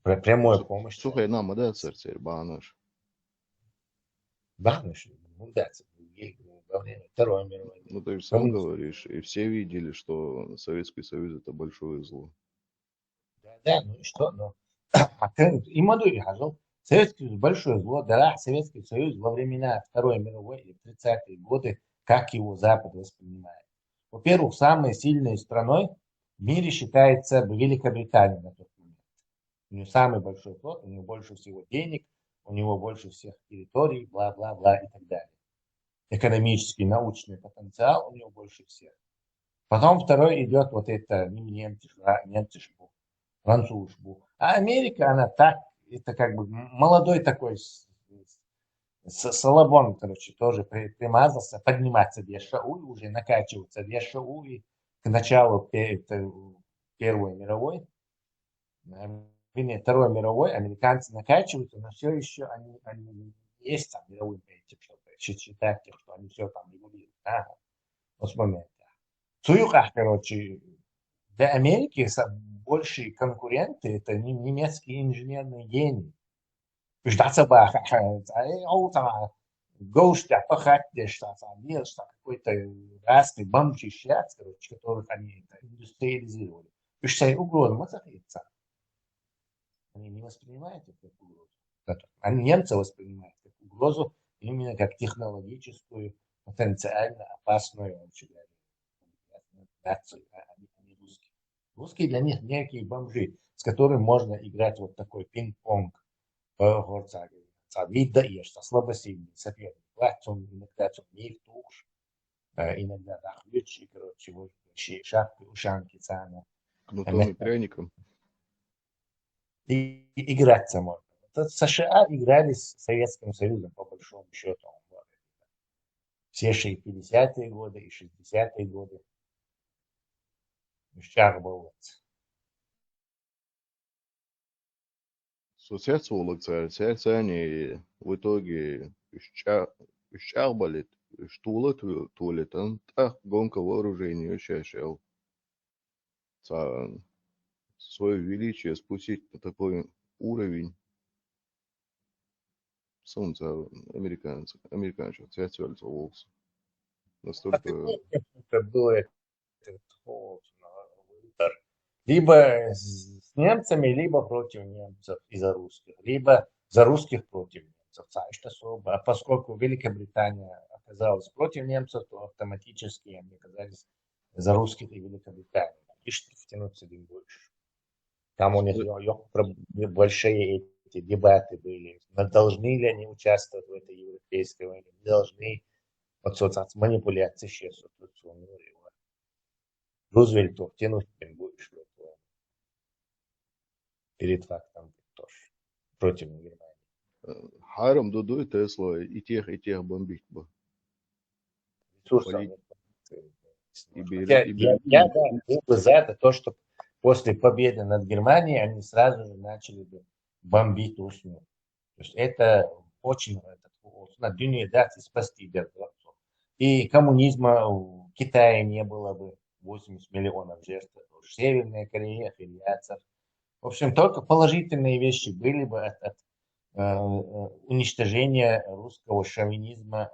Прямой помощь. Слухай, нам да церцер банаш. Банаш, ну да, во время Второй мировой. Ну ты же сам говоришь, и все видели, что Советский Союз это большое зло. Да, да, ну и что, ну. Имаду и хажал. Советский Союз большое зло, да, Советский Союз во времена Второй мировой или в тридцатые годы, как его Запад воспринимает. Во-первых, самой сильной страной в мире считается Великобритания на тот момент. У нее самый большой флот, у нее больше всего денег, у него больше всех территорий, бла-бла-бла и так далее. Экономический, научный потенциал у него больше всех. Потом второй идет вот это, ну, немцы, фра- немцы ж бу, француз бу. А Америка, она так, это как бы молодой такой с- с- Салабон, короче, тоже при- примазался подниматься вверх, и уже накачиваться вверх, и к началу пе- это, Первой мировой, э, вернее, Второй мировой, американцы накачиваются, но все еще они, они есть там мировым этим, чтобы считать их, что они все там регулируют. Ага. Вот с момента. Суюках, короче, для Америки са- большие конкуренты — это не- немецкие инженерные гении. Уж дацаба, там, гоуш да пахать, да, что там, нет, что какой-то расный бомж сейчас, короче, которых они это индустриализировали. Уж сай угроза, мы сахица. Они не воспринимают это как угрозу. Они немцы воспринимают как угрозу именно как технологическую, потенциально опасную, очень нацию, а не, а не русские. Русские для них некие бомжи, с которыми можно играть вот такой пинг-понг. По горцаге. Ца вида и что слабосильный соперник. Платье он иногда цун мир туш, э, иногда да хвичи, короче, вот шапки, ушанки цана. Кнутом и пряником. И играть можно. Тут США играли с Советским Союзом, по большому счету. Все и пятидесятые годы, и шестидесятые годы. Шагбовец. Со цецолог цар, цецани в итоге шагбалит, штулат туалетан, так гонка вооружений ощущал. Ца- Свое величие спустить на такой уровень. Солнце американцев, американцев, цецолог волкс. Настолько Это было это, это вот, выбор. Либо с с немцами, либо против немцев из-за русских, либо за русских против немцев. Ца- Что особо. А поскольку Великобритания оказалась против немцев, то автоматически они оказались за русских и Великобританию. И что втянуться один больше. Там у них ё- ё- про- большие эти дебаты были. Но должны ли они участвовать в этой европейской войне? Не должны. Вот, вот, вот манипуляции сейчас вот, вот, вот, вот. Рузвельту втянуть один больше в эту войну. Перед фактом тоже. Против Германии. Харом додой Тесла и тех, и тех бомбить бы. Ресурсов Поли- нет. И Берлин, Я, и я, Берлин. я, да, был бы за это, то, что после победы над Германией они сразу же начали бы бомбить Русню. То есть это очень этот, на дюне дать и спасти державу. И коммунизма в Китае не было бы, восемьдесят миллионов жертв. Северная Корея, аферийцев. В общем, только положительные вещи были бы от, от, э, э, уничтожения русского шовинизма э,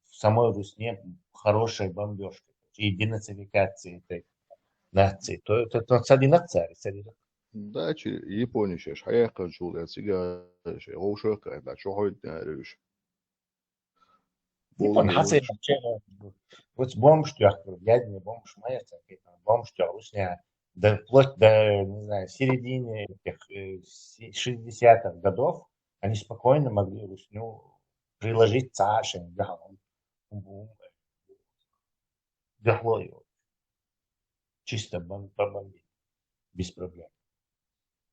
в самой Русне, хорошей бомбежкой и денацификации этой нации. То это то садинак цари, садинак. Да, чи- Япония сейчас, хаяка джулия, цига, ши, гоушока, да, чё ходит на рюш. Япон хасай вообще. Вот бомж тюах, ядный бомж, моя, бомж тюах, Русня, да, вплоть до, не знаю, середины этих э, си- шестидесятых годов они спокойно могли Русню приложить цашем, да, он- он- он- дохло его. Чисто бом- побомбить. Без проблем.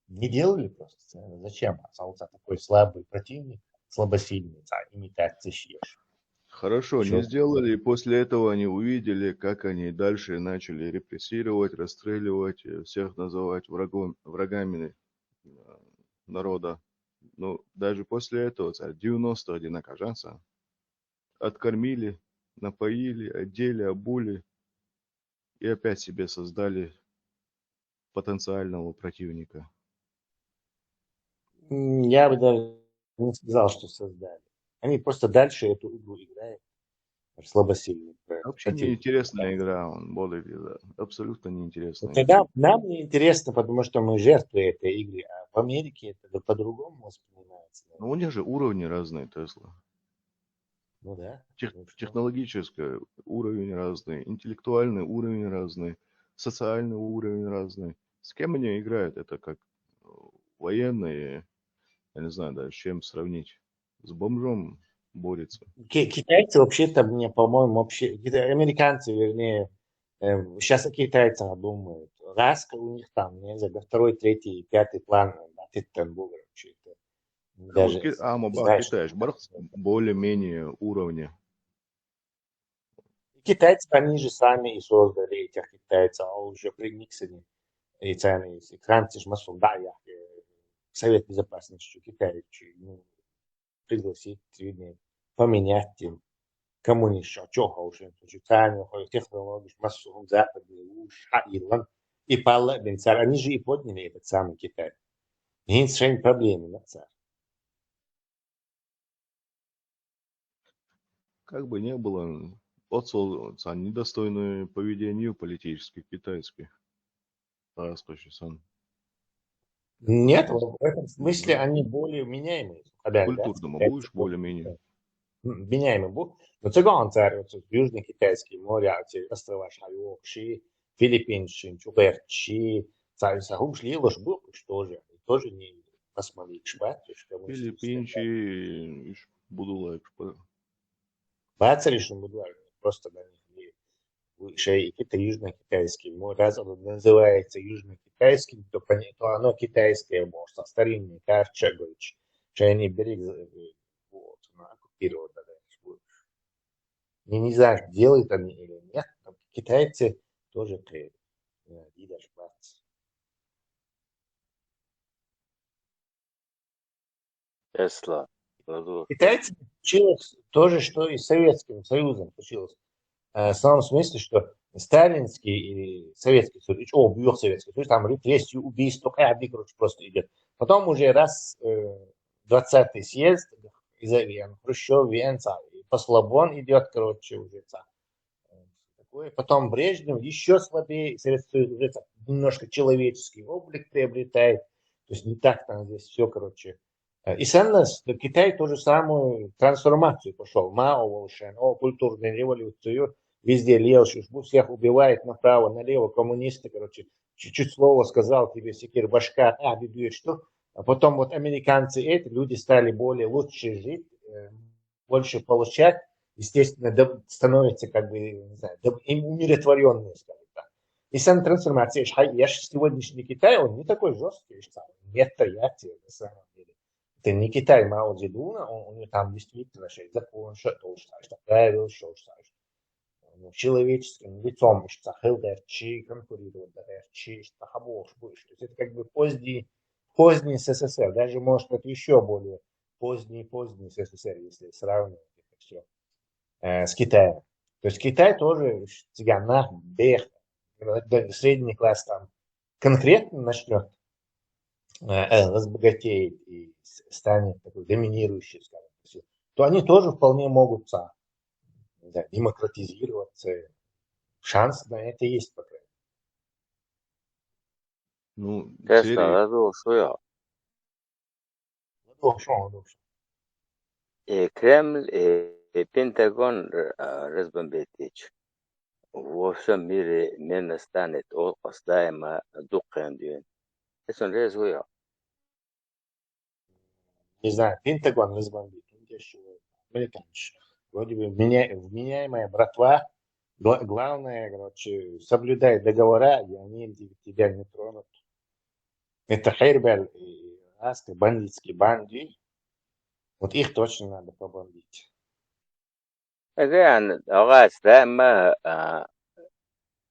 Не делали просто. Зачем? А Сауца такой слабый противник, слабосильный, а имитация съешь. Хорошо, не Чё? Сделали. И после этого они увидели, как они дальше начали репрессировать, расстреливать, э, всех называть врагом, врагами э, народа. Но даже после этого, царь, девяносто один окажется, откормили, напоили, одели, обули и опять себе создали потенциального противника. М, Я бы даже не сказал, что создали. Они просто дальше эту игру играют. Слабосильный проект. Вообще Хотя- неинтересная игра, он более абсолютно неинтересная. Это нам, нам не интересно, потому что мы жертвы этой игры, а в Америке это по-другому воспринимается. Ну, у них же уровни разные, Тесла. Ну да. Тех- Ну что? Технологический уровень разный, интеллектуальный уровень разный, социальный уровень разный. С кем они играют? Это как э, военные, я не знаю, да, с чем сравнить. С бомжом борется. Ки- Китайцы вообще-то мне, по-моему, вообще, кита- американцы, вернее, Сейчас о китайцах думают. Раска у них там, не знаю, до второй, третий, пятый план датиттан булар. Даже, Ки- Ама ба знаешь, Китайш барх более-менее уровне. Китайцы, они же сами и создали этих китайцев, а уже при Никсоне. И сами, и француз, масул, да, я, э, Совет Безопасности Китая, ну, пригласить, вернее, поменять им. Коммунист, что, что, уже, технологии, технологии, массовом Западе, уж, а, Ирланд, и Палла Бенцар, они же и подняли этот самый Китай. Есть решение проблемы, да, царь. Как бы не было, отсол сан недостойное поведение политически китайский. Раз сан. Нет, в этом смысле они более меняемые. Опять, да, Культурному китайцы будешь более-менее. М, меняемый был. Но цыган царь, вот, Южно-Китайский море, а те острова Шайокши, Филиппинши, Чугерчи, царь Сахуш, Лилош был, что же, они тоже не посмотри, шпат, то есть, кому Филиппинчи, иш будулай, иш будулай. Бацаришин будулай, просто на них не шей, это Южно-Китайский море, раз оно называется Южно-Китайским, то, поня- то оно китайское море, со старинный Карчагович, что они берег за- вот, на оккупировать, да, дальше будешь. Я не знаю, делают они или нет, но китайцы тоже, э, лидер бац. Эсла. Ладу. Китайцы случилось то же, что и с Советским Союзом случилось. Э, В том смысле, что сталинский и Советский Союз, о, бюх Советский Союз, там репрессии, убийства, а, короче, просто идет. Потом уже раз э, двадцатый съезд, из Вен, Хрущев, Венца, и послабон идет, короче, уже ца- такое. Потом Брежнев еще слабее, и Советский Союз уже так немножко человеческий облик приобретает. То есть не так там здесь все, короче. Э, И Сеннес, да, Китай ту же самую трансформацию пошел. Мао Волшен, о, культурную революцию, везде лел, всех убивает направо-налево, коммунисты, короче, чуть-чуть слово сказал тебе, секир башка, а, бедует, что? А потом вот американцы эти, люди стали более лучше жить, э, больше получать, естественно, доб- становятся как бы, не знаю, доб- им умиротворенные, скажем так. И сам трансформация, иш хай- я ж сегодняшний Китай, он не такой жесткий, иш там, нет, я тебе, на самом деле. Это не Китай Мао Цзэдуна, он, у него там действительно шесть закон, что то, что правил, что, что ну, человеческим лицом, что хилдерчи, конкурировать, дерчи, что хабош будешь. То есть это как бы поздний, поздний СССР, даже, может, это еще более поздний, поздний СССР, если сравнивать это все э, с Китаем. То есть Китай тоже цыганах, бех, средний класс там конкретно начнет э, э, разбогатеет и с- станет такой доминирующей, скажем, силой, то они тоже вполне могут сам, не знаю, демократизироваться. Шанс на это есть, по крайней мере. Ну, Эсла, серии ладу, шуя. Ну, хорошо, хорошо. Э, Кремль, э, Пентагон, э, разбомбить. Во всем мире мирно станет, о, остаемо духендуин. Это он резуя. Не знаю, Пентагон разбомбит. Ну, где ж его? Американцы. Вроде бы меня- вменяемая братва. Гла- главное, короче, соблюдай договора, и они тебя не тронут. Это Хербер и Аска, бандитские банды. Вот их точно надо побомбить. Again, огац дайма, а,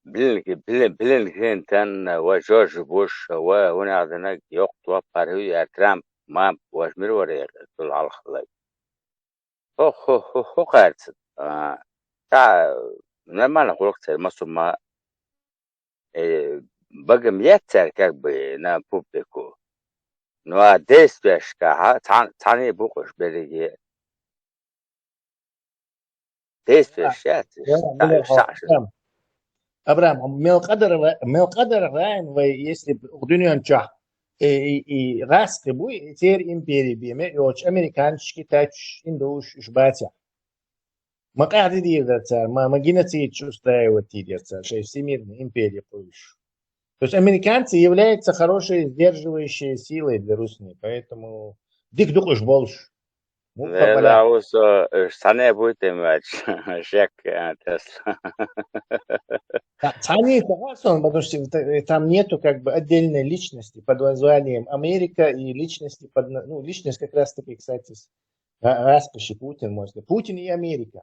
Блин, Блин, Блин Клинтон, ва Джордж Буш, ва унаадана йоктуа пару я Трамп, мам, ва мир ва ре, тул алхлай. Хо, хо, хо, хо, кажется. А, та, нормально, хулк цер, масума, э, багам яцер, как бы, на публику. Ну, а действиешка, ха, цан, цани букуш береги. Действиеш яц, Я, шта, я, шта, шта. Абрам, Абрам, мел кадр ва- мел кадр райн вай, если б дуньян чах, и, и, и раз ты буй, и тер империи биме, и оч американчики тач индуш шбатя. Ма кади дир да цар, ма, ма геноцид устраивать дир цар, шей всемирной империи куш. То есть американцы являются хорошей сдерживающей силой для Русни, поэтому дик дукуш больше. Вела уса, э, сане будет им вач. Шек, э, Тесла. Та-, цани это важно, потому что это, э, там нету как бы отдельной личности под названием Америка и личности под на-, ну, личность как раз таки, кстати, с-, ра-, распиши Путин, можно. Путин и Америка.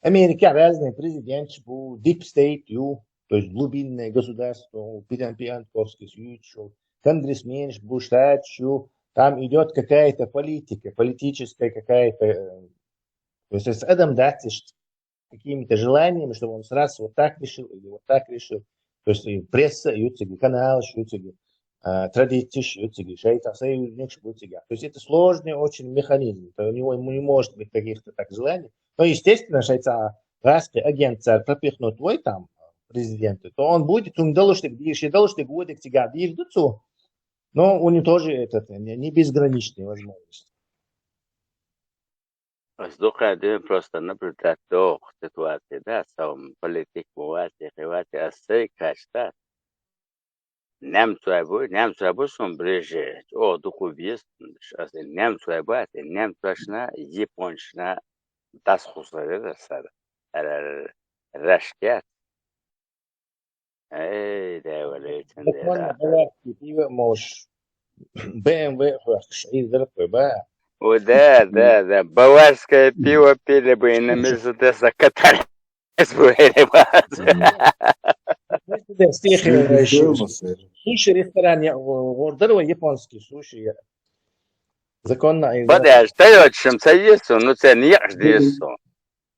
Америка разные президент, бу, deep state, ю, то есть глубинное государство, пидан пианковский союз, конгрессмен, бу, штат, ю, там идет какая-то политика, политическая какая-то, э, то есть с Адам Датиш какими-то желаниями, чтобы он сразу вот так решил или вот так решил. То есть и пресса, и уцеги канал, и уцеги, а, традиции, и уцеги шайта союзник, и уцеги. То есть это сложный очень механизм. То у него ему не может быть каких-то так желаний. Но, естественно, шайта распи агент царь пропихнут твой там президенты, то он будет, он должен, ты говоришь, и должен, ты годик тебя дивдуцу, но у него тоже этот, не, не безграничные возможности. Аз дукха дин просто наблюдать дох ситуация, да, сам политик муватик, хиватик, аз сей кашта. Немцой бу, немцой бу сум ближе. О, духу вес, аз немцой бу, аз немцошна, японшна, дас хусаре да сар. Р-, рашкет. Эй, да, вале, Буквально баварский пиво можешь. Б М В хвахш, из дырпы, ба. О, да, да, да. Баварское пиво пили бы и на Мерседеса катались бы, или бы. Мерседес, тихий, Суши ресторан, я, о, ордер, о, японский суши, я. Законно, и Подожди, даёт чем садится, ну, це не аж десу.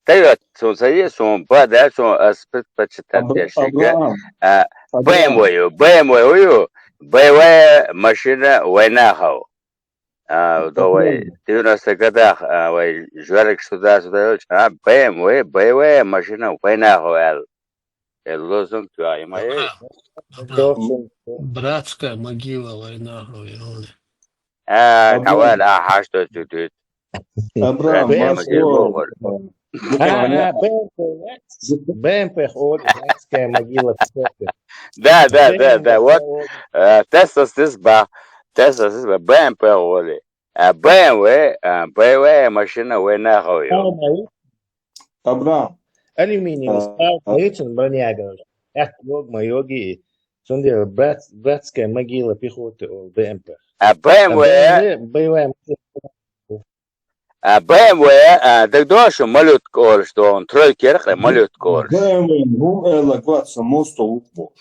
Даёт, сон садится, сон, ба, да, сон, аспект почитать, Абра-, я шига. Абрам, А, Абрам. Б М В, Б М В, Б М В машина война хау. А, давай, Абрам. В девяностых годах, а, вай, жвалик сюда, сюда, а, Б М В, Б М В машина война хау, эл. Эл лозунг, твою мать. Абрам, Абрам, братская могила война хау, эл. А, Абрам. Кавал, а, хаш то чудит. Абрам, Б М В. Маршо. А, а, Б М П, Б М П, о, братская могила. Да, да, да, да, вот. Э, Тесла здесь ба. Тесла здесь ба. Б М П, о, ли. А, Б М В, а, Б М В машина война хау. Абрам. Алюминиевый А, сплав, а. Боится бронягов. Эх, лог мой, йоги. Сунде брат-, братская могила пехоты, о, Б М П. А Б М В, А Б М В, боевая машина. А Б М В, а, так дальше малютка олш, что он тройки рахле, малютка олш. Б М В, ну, эла, гватса, мосто лукбош.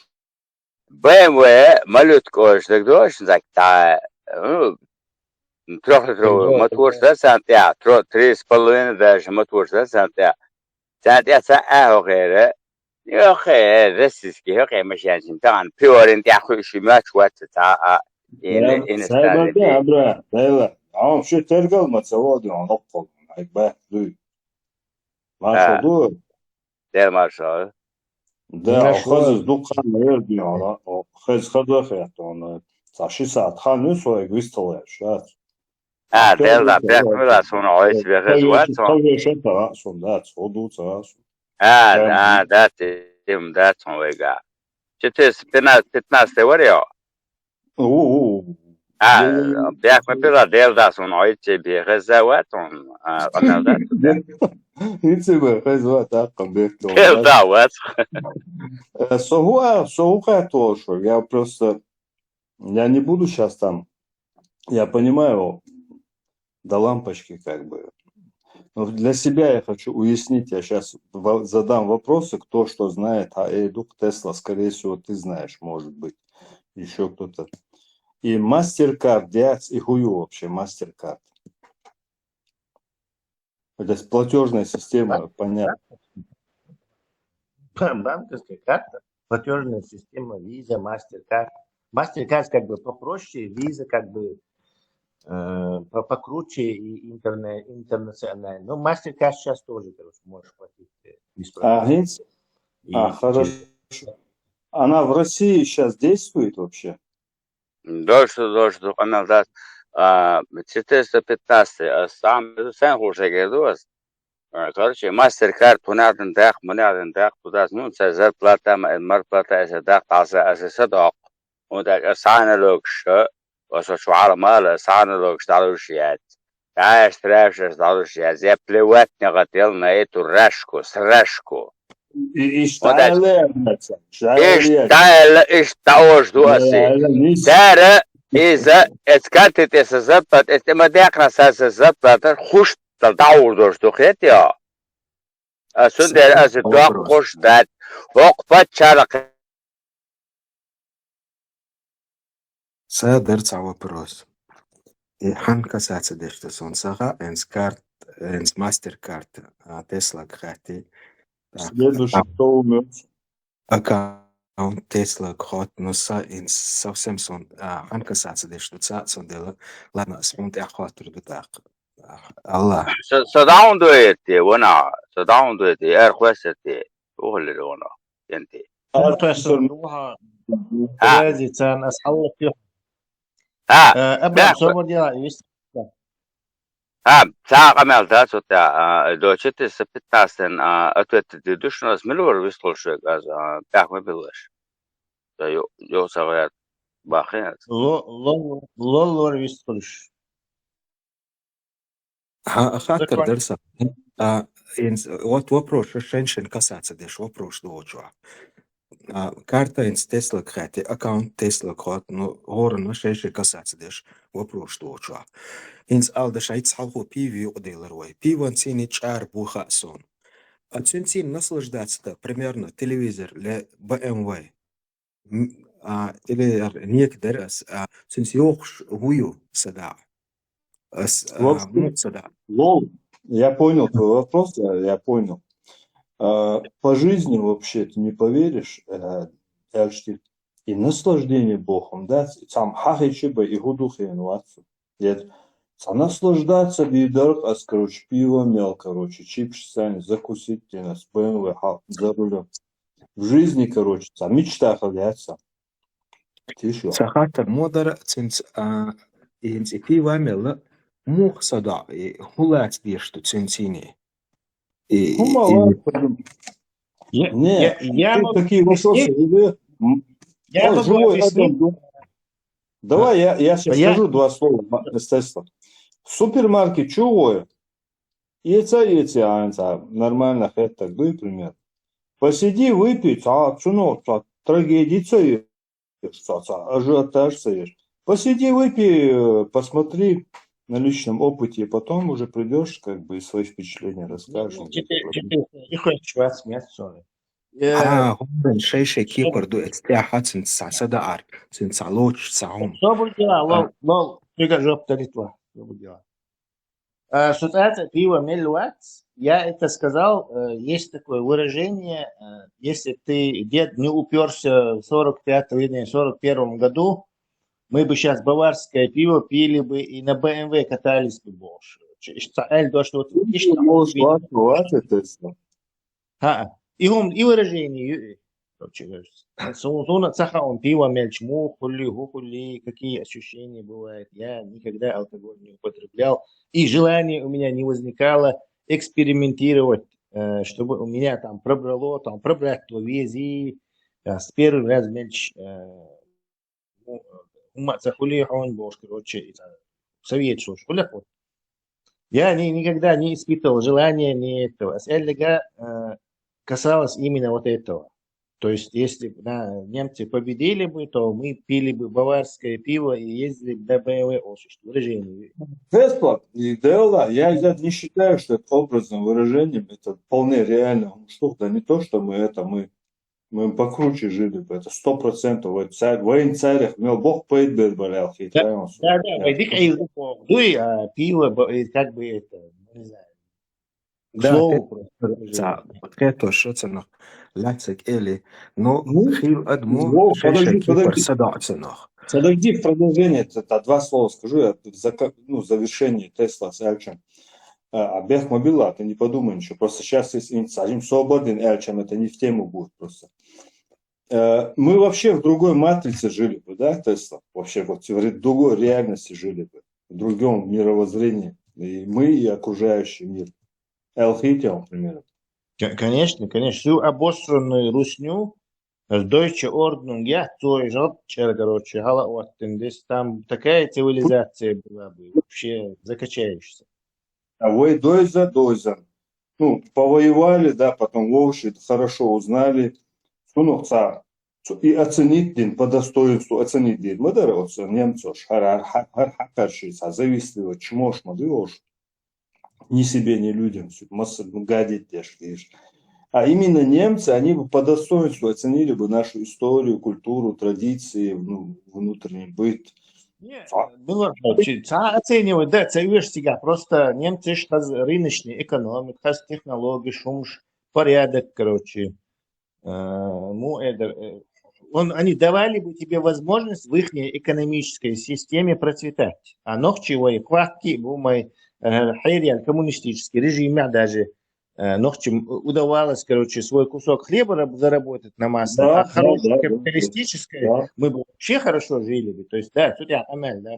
Б М В малютка олш, так дальше, так, та, ну, трёхлитровый мотор, да, сантя, тро-, три с половиной даже мотор, да, сантя. Сантя, са, а, охере. Охе, российский, охе, машинчин, тан, пиорин, тя, хуй, шимя, чуатса, та, а, ин-, иностранный. Абра, да, а вообще тергал ма целоди, он окко, ай, ба, дуй. Маршо, дуй. Дел маршо. Да, хазыз дукхан, наверное, ана, о, хаз хадва хет, он, саши саат хан, ну, свой гвистал, шат. А, дел да, бек мила, сон, ой, себе хаз ват, сон. Хаз ват, сон, да, сон, ду, сон. А, да, да, тим, да, сон, вега. Четыреста пятнадцать, пятнадцатый варио. О, о, о. А, бяк ма пила дел да сон, ой, че бе хаза ват он, а, ана да. Ици бе хаза ват, а, кам бе то. Дел да ват. Э, сохуа, сохуа то, что я просто, я не буду щас там, я понимаю, до лампочки как бы. Но для себя я хочу уяснить, я щас во-, задам вопросы, кто что знает, а Эдук Тесла, скорее всего, ты знаешь, может быть, ещё кто-то. И MasterCard, дяц, и хую вообще MasterCard. Это с платёжной системой, понятно. Ба-, банковская карта, платёжная система, Visa, MasterCard. MasterCard как бы попроще, Visa как бы, э, по-, покруче и интерне-, интернационально. Ну, MasterCard щас тоже, короче, можешь платить, э, без проблем. А, есть? И А, через хорошо. Она в России щас действует вообще? Дальше, дальше, канал, да. А, четыреста пятнадцатый, а, сам, сен хуже герду вас. А, короче, MasterCard, тунадын дах, мунадын дах, тудас, ну, са зарплата, ма-, марплата, эсе дах, таса, эсе садок. Он да, а, сана логша, оса чуала мала, сана логш, далуш яд. дӀаэш, тӀаэш, дӀалуш яз, я плевать не хотел на эту рашку, срашку. И, и Вот так. Штайнер, блядь, Иш дӀаэла, иш дӀаош ду аси. Цара, иза, эцкати тӀе са зарплата, эц тӀе ма декъна са са зарплата, хуш дал дӀаурдош ду хет, я. А сундар аси тох хуш дат, хокъ паччаракъ. Са дар цхьа вопрос. И хьан касаться деш да сон саха, энс карт, энс мастер карт, а, Теслаг хати. Так, Следующий, кто умер? Аккаунт Теслаг хот, но са энс совсем сон, а, хьан касаться деш да са сон дела. Ладно, ас хьун тӀе хот да так. Аллах. Са, са даун дуэти, вона, са даун дуэти, эр хвесети, ухлили вона, енти. Ар Артур, хвесер. Уха, А. Рази, цан, ас хьаллакья. А, Э, Абрам, бяхва. собар дела, вис. А, цаӀ къамаьл дац, вот, а, дочити са пятнадцать, а, ответ ди душнас милвар вистхулшвег аз, а, бяхма билаш. Да, йо, йо, сагъят бахи аз. Ло, ло, ло, лор вистхулш. Ха, хаттар Закон. Дар са. А, инс, вот вопрос, шен-шен касаться деш, вопрос дочуа. А, карта инс Теслаг хати, аккаунт Теслаг хот, но горна шен-шен касаться деш, вопрос дочуа. Инс алда шайц халху пиви юкъ делар вай. Пиван цини чар буха сон. А цин цин наслаждаться да, примерно, телевизор ле Б М В. М, а, или ар-, нек дар ас, а, цин сиохш гую сада. Ас, а, Вот. Му сада. Лол, я понял твой вопрос, я, я понял. А, по жизни вообще ты не поверишь, э, Эльштин. И наслаждение Богом, да, сам хахичи бы и гудухен ватсу. Нет, а наслаждаться бидарк, а, короче, пиво мел, короче, чипсы сами закусить, и нас Б М В ха-, за рулем. В жизни, короче, там мечта халяться. Ты что? Сахатар модара цинц, а, инц и пива мела мух сада, и хулац дешта цинцини. И, Ну, и, мало, пойдём. Я, Не, я, я ты могу такие вопросы объяснить, или, м, я ой, могу живой объяснить. Адам, да. Давай я, я сейчас Да я- скажу два слова, естественно. В супермаркет чего? Яйца, яйца, а, нормально, хет так, да, пример. Посиди, выпей, а, цуно, а, трагедия, ца, ца, ца, ажиотаж, ца, ешь. Посиди, выпей, э, посмотри на личном опыте, и потом уже придешь, как бы, и свои впечатления расскажешь. Ну, четыре, четыре, и хоть шварц, нет, sorry. Э, а, хумран шей шей кипар ду, эцтя ха цинц са сада ар, цинц са лоч, са хум. Собар дела, лол, лол, ты как жоп таритла, собар дела. А, ситуация пиво мельвац, я это сказал, э, есть такое выражение, э, если ты, дед, не уперся в сорок пятом или сорок первом году, мы бы сейчас баварское пиво пили бы и на Б М В катались бы больше. Ч-, ш-, ца-, эль дошт вот, ишта Может, вот, вот, вот это всё. А, и он, и выражение, и, короче, говорю, су-, суна цаха он пиво мельч му, хули, ху, хули, какие ощущения бывают. Я никогда алкоголь не употреблял. И желания у меня не возникало экспериментировать, э, чтобы у меня там пробрало, там пробрать то вези, э, с первый раз мельч, э, ну, э, ума цахули он бош, короче, это, совет шош, хули вот. Я ни-, никогда не испытывал желания ни этого. Ас эллига, э, касалось именно вот этого. То есть, если бы, да, немцы победили бы, то мы пили бы баварское пиво и ездили бы до Б М В, о, что выражение. Тесла, и Делла, я, я не считаю, что это образным выражением, это вполне реально. Ну что, да не то, что мы это, мы, мы покруче жили бы, это сто процентов. Вот царь, воин царях, мел Бог поет бер болел, хитаем. Да, да, вайдик ай, дуй, а, пиво, бо-, э, как бы это, не знаю. К Да, слову, это- просто. Ца, хето шо ценох, лацек эли, но Ну, хил адмо, во, шей подожди, шей кипар подожди. сада ценох. Подожди, в продолжение, это, это два слова скажу, я за ка-, ну, завершение Тесла с Эльчем. А, а бех мобила, ты не подумай ничего. Просто сейчас, если не садим свободен Эльчем, это не в тему будет просто. Э, мы вообще в другой матрице жили бы, да, Тесла? Вообще вот в ре-, другой реальности жили бы, в другом мировоззрении. И мы, и окружающий мир. Элхите, например. К-, Конечно, конечно. Всю обосранную русню Deutsche Ordnung, я, цо жал чер, короче, хала оттин дес, там такая цивилизация была бы, вообще закачаешься. А вай дойза, дойза. Ну, повоевали, да, потом вовши хорошо узнали. Цунух цар. Цу-, и оценить дин, по достоинству оценить дин. Мы, да, вот, немцош, хар, хар, хар, хар, хар, ши, ца, завистливо, чмош, ма, да, вовш. Ни себе, ни людям, всё, масса, ну, гадить деш, деш. А именно немцы, они бы по достоинству оценили бы нашу историю, культуру, традиции, ну, внутренний быт. Не, а? Ну ладно, чи-, ца оценивать, да, ца веш сега. Просто немцы ж хаз рыночный экономик, хаз технологии, шумш, порядок, короче. Э, ну, это, э, он, они давали бы тебе возможность в ихней экономической системе процветать. А нохчи вай квахки, бу май, э, хейриан коммунистический режим, я даже, э, нохчим удавалось, короче, свой кусок хлеба раб-, заработать на массах. Да, А да, хорошее да, да, да. капиталистическое, Да. Мы бы вообще хорошо жили бы. То есть, да, тут я, амал, да.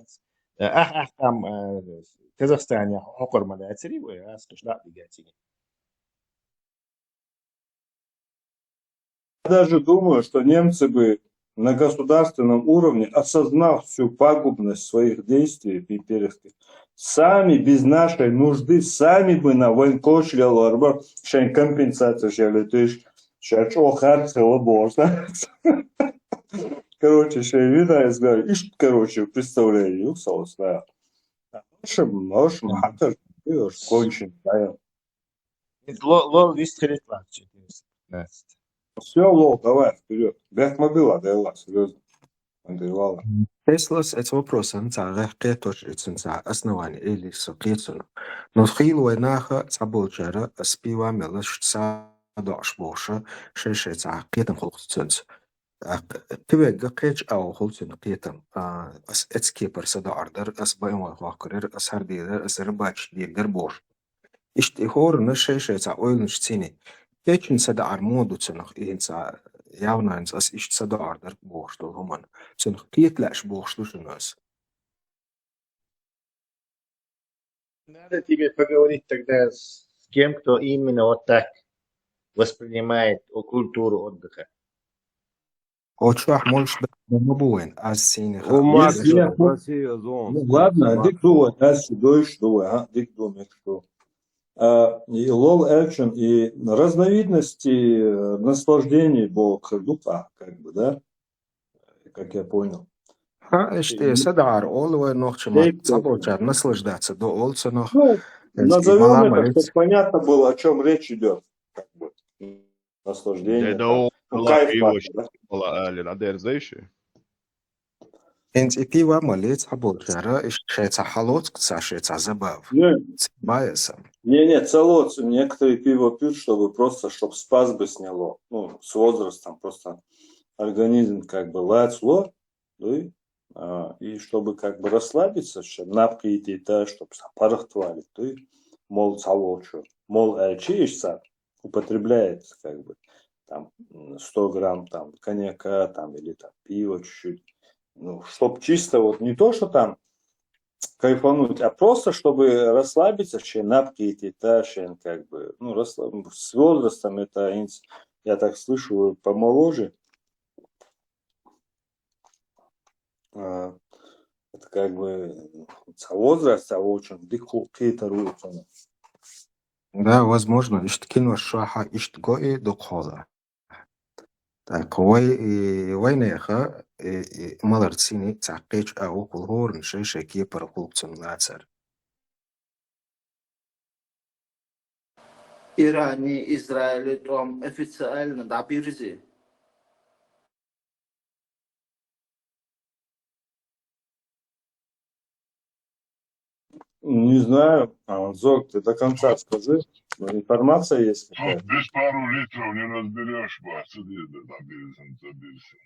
Э, ах, ах, там, э, Казахстане, хокор ма да, цари бы, а, скажи, да, бегать. Я даже думаю, что немцы бы на государственном уровне, осознав всю пагубность своих действий имперских, сами без нашей нужды, сами бы на военкочле ларбар, шен компенсация жали, то есть, сейчас о хард хела можно. Короче, шен вида из говорю, ишь, короче, представляю, юксалось, да. В общем, в общем, хатар, кончен, да. Ло-, ло-, лист хрит ладно, четыреста пятнадцать. Всё, Лол, давай, вперёд. Бяхма была, да, ладно, серьёзно. Андрей Вала. Теслас, это вопрос, а, ца, гехке тоже, это, ца, основание, или со, кецуну. Но хил вайнаха, ца, болчара, а, спива мелаш, ца, дош боша, шей, шей, ца, кетам холх ценц. А, к-, квега кеч ау холцин кетам, а, ас эцкепер сада ардар, ас байма хакрер, ас хардидар, ас рыбач дирдер бош. Ишти хорна шей, шей, ца, ойлнш цини. Кечин сада ар моду ценах, ин ца, явна ин ас ишт сада ардар бош дол хуман. Ценах кетлаш бош душунас. Надо тебе поговорить тогда с кем, кто именно вот так воспринимает, о, культуру отдыха. Очах мольш да мабуэн, аз сини ха. Гумак Если я Россия зон. Ну, ладно, дик дуэ, дальше дойш дуэ, а, дик дуэ, мек дуэ. А, и лол элчин, и разновидности, э, наслаждений бо кырдука, как бы, да? Как я понял. Ха, ишти, садар ол вай нохчи ма, Дейк, сабочар наслаждаться до олцанах. Ну, Эцки назовём мала это, молец. Чтобы понятно было, о чем речь идёт. Как бы. Наслаждение. Деда Там. Ну, Ола кайф пиво вайна, да? Ола али, надо эрзейши. Энц и пива молец, сабочара, иш шеца халоцк, са шеца забав. Не, Баясам. не, не, целоц. Некоторые пиво пьют, чтобы просто, чтобы спазмы сняло. Ну, с возрастом просто организм как бы лацло, да, а, и чтобы как бы расслабиться, чтобы напки идти, да, чтобы сапарах твали, да, мол, цалочу, мол, э, чиишься, употребляется как бы там м, сто грамм там коньяка там или там пива чуть-чуть, ну, чтоб чисто вот не то, что там кайфануть, а просто чтобы расслабиться, шен напки идти, да, шен как бы, ну, расслаб-, с возрастом это, инс-, я так слышу, помоложе. А, это как бы м, со возраста очень дыку китаруется. Да, возможно, ишт кино шаха, ишт го и докхола. Так, вай, и, вай неха, и, и, маларцини, цаккеч, а укул хорн, шей, шей, кепар, хулкцун, лацар. Ирани, Израиль, там официально, да, бирзи. Не знаю, а, Зок, ты до конца скажи, но информация есть Тут какая-то. без пару литров не разберешь, ба, сиди, да, да, бирзин, да, бирзин.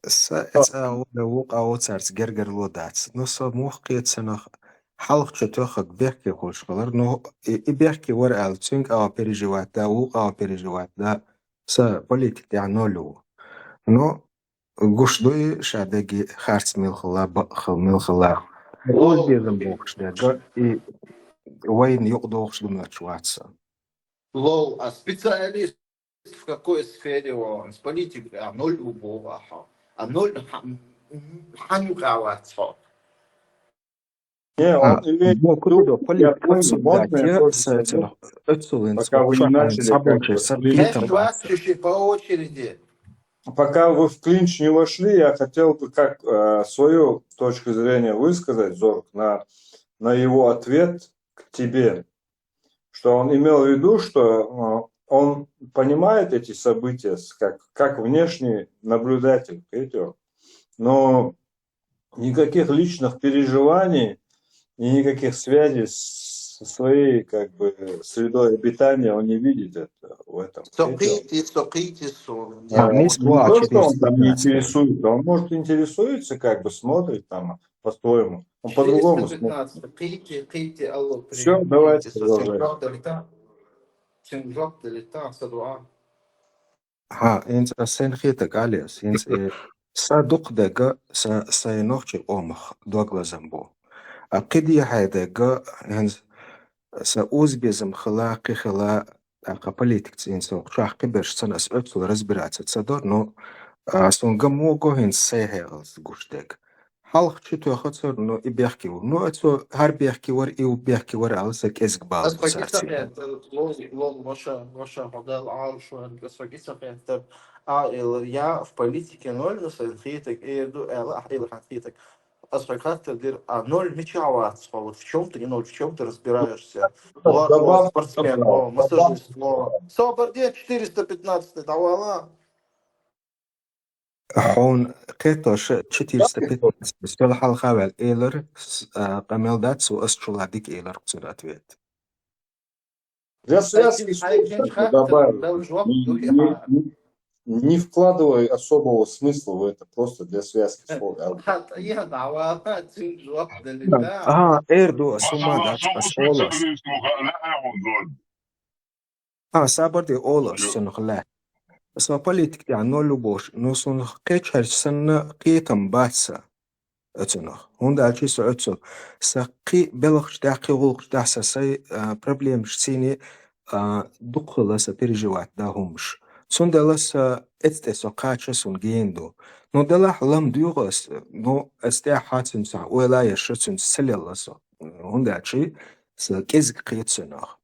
Са, эца, вук, а, оцарц, гергер лодац. Но со мух кецанах, халх чотохак бехке хошхалар, но и, и бехке вар ал цюнг, а, переживать да, вук, а, переживать да, са политик я нолю. Но гуш дуй, шадеги харц милхала, бахал милхала. Оз бирден бохш дега, и вайн юк дохш думач ватса. Лол, а специалист в какой сфере он, с политикой, а ноль любого, а ноль хьан юкъа вацхо. Не, он имеет в виду, я понял, можно я просто скажу, пока вы не начали как бы встретиться. По очереди. Пока вы в клинч не вошли, я хотел бы как э, свою точку зрения высказать, Зорг, на, на его ответ к тебе, что он имел в виду, что э, он понимает эти события как, как внешний наблюдатель, видите, но никаких личных переживаний и никаких связей со своей как бы средой обитания он не видит это, в этом. Сокъийти, сокъийти су. А, не то, что он там не интересуется, он может интересуется, как бы смотрит там по-своему, он по-другому смотрит. Къийти, къийти, алло, Все, давайте продолжаем. ХӀа, хӀинца ас сайна хетаг алес, хӀинца э, са дукха дега, са, сай нохчий къомах доглазам бу. А кхидехье дега, хӀинца са узбезам хила, кхи хила, тӀаккха политикца хӀинца чохь кхиберш цана ас оццул разбираться ца дор, но а, сон гам во го хӀинца сай хьегӀалц гуш дег. Хьалха чу тоьхацар, но и бехке ву. Ну, а цо хӀар бехке вар, и у бехке вар, ала са кӀезиг бала. Ас бу хӀокхи сарци. Сахет, лол, лол, ваша, ваша, хьо Дала Ӏалашван, ас хӀокхи сахет, а, эл, я в политике ноль, но сан хетаг, эр ду, ала, а, эл хан хетаг. Ас хӀокхи хаттар дир, а ноль мича вац, хьо, вот в чём ты не ноль, в чём ты разбираешься? Вот, вот, спортсмен, о, массажист, о. Собар де четыреста пятнадцать, давала. Хьуна кхетош четыреста пятнадцать, сел хьалха ваьл элар, с-, а, къамел дац, ас чула дика элар цуьнан ответ. Для связки слов как бы добавил. Не, не, не вкладывай особого смысла в это, просто для связки слов. Ага, эр ду, ас хӀума дац, ас олас. А, сабар де олас цунах лаьтта. Со политик тӀехь ноль ву бохуш, ну, суна кхечхьарча санна кхетам бац сан оцунах. ХӀунда аьлча со оцу, сан кхин белхаш тӀехь, кхин гӀуллакхаш тӀехь сан сай, а, проблемаш цийне, а, дукха хила сан переживать да хӀумаш. Цундела сан эцтӀе со кхача суна гена ду. Ну, делахь лам дуьйгӀу ас, ну, ас тӀехь хьа цуьнца ойла еш, цуьнца ца лелла со. ХӀунда аьлча сан кӀезиг кхета цунах.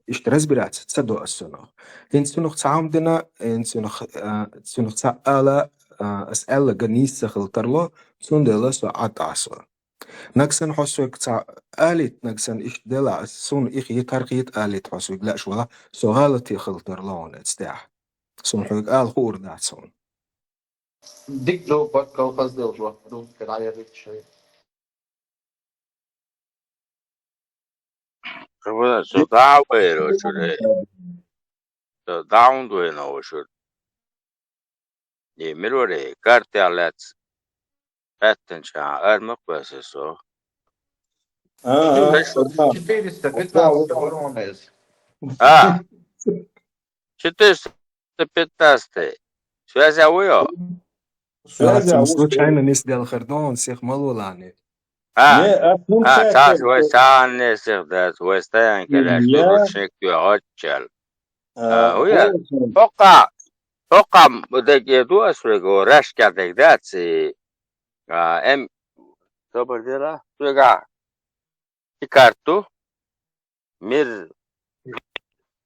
Иштта разбираться ца до ас цунах. ХӀинца цунах цхьа хӀума дина, хӀинца цунах, а, цунах цхьа ала, а, ас аьлларг нийса ца хила тарло, цундела со Ӏад Ӏа со. Нагахь санна хьо соьга цхьа алийта, нагахь санна иштта делахь, ас суна и хета, хӀара хета алийта хьо соьга лаьаш валахь, со гӀалат хила тарло хьуна эцу тӀехь. Суна хьоьга ала хуур дац хьуна. Дика ду, баккал хазделла жоп ду, кхин дӀаерриг шай. Со дӀа а вайра вочуьра. Со дӀа хӀунда вайна вочуьра? Э, мир вара, э, картех лаьцна аьттанчахьа армах веса со. А, а, Четыреста пятнадцать вара хьуна иза. А. Четыреста пятнадцать. Связь а вуй хьо? Связь а вуй. Случайно нисделхар ду хьуна, сих ма лолахь. А, а, цхьа вай цхьанне сих дац, вай стоянка лаьш, лучник тоьхаччал. А, хӀу я? ХӀокха, хӀокха дег э ду ас вайга, рашкехь дег дац, и, а, эм, собар дела, соьга и карта ду? Мир.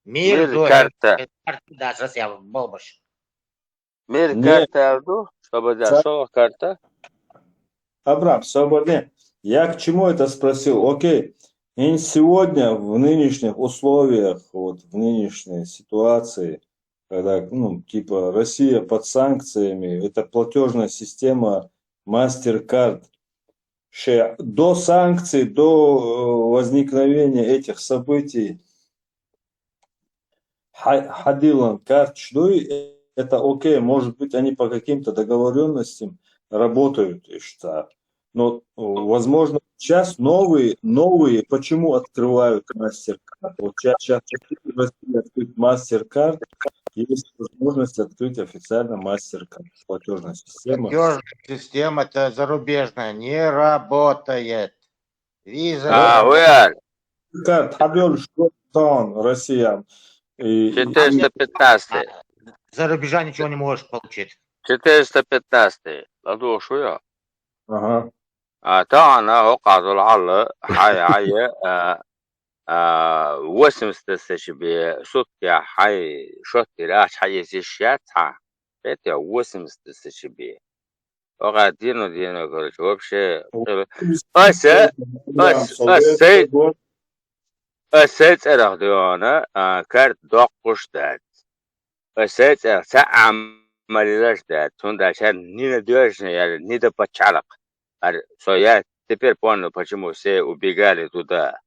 Мир, мир ду, карта. Карта дац, ас я болбаш. Мир карта аьлла ду, собар де, шолгӀа карта. Абрам, собар де. Я к чему это спросил? Окей. И сегодня в нынешних условиях, вот в нынешней ситуации, когда, ну, типа Россия под санкциями, это платежная система MasterCard. Ше-, до санкций, до э, возникновения этих событий хьа-, хьадиллан карташ дуй, это окей, может быть, они по каким-то договорённостям работают, и что. Но, э, возможно, сейчас новые, новые, почему открывают MasterCard? Вот сейчас, сейчас в России открыть MasterCard, есть возможность открыть официально MasterCard, платежная система. Платёжная система-то зарубежная не работает. Виза. А, не вер. Карт хьадоьллуш ду тхуна Россиян. И, и четыреста пятнадцать. За рубежа ничего не можешь получить. Четыреста пятнадцатый. Ладушуя. Ага. А, тагӀана хӀокхуза хьалла, хьай, хьай, а, а, восемьдесят тысяч бе, суткех хьай, шоттир ач хьай, если счет, ха. Это восемьдесят тысяч бе. Оха дину, дину, короче, вообще, аса, ас, ас, сай, ас, сай цӀерах дона, а, карт доккхуш дац. Ас сай цӀерах ца Ӏамалилаш дац. Цундача нина дёжна яли, нида пачалак. Ар, со я теперь понял, почему все убегали туда.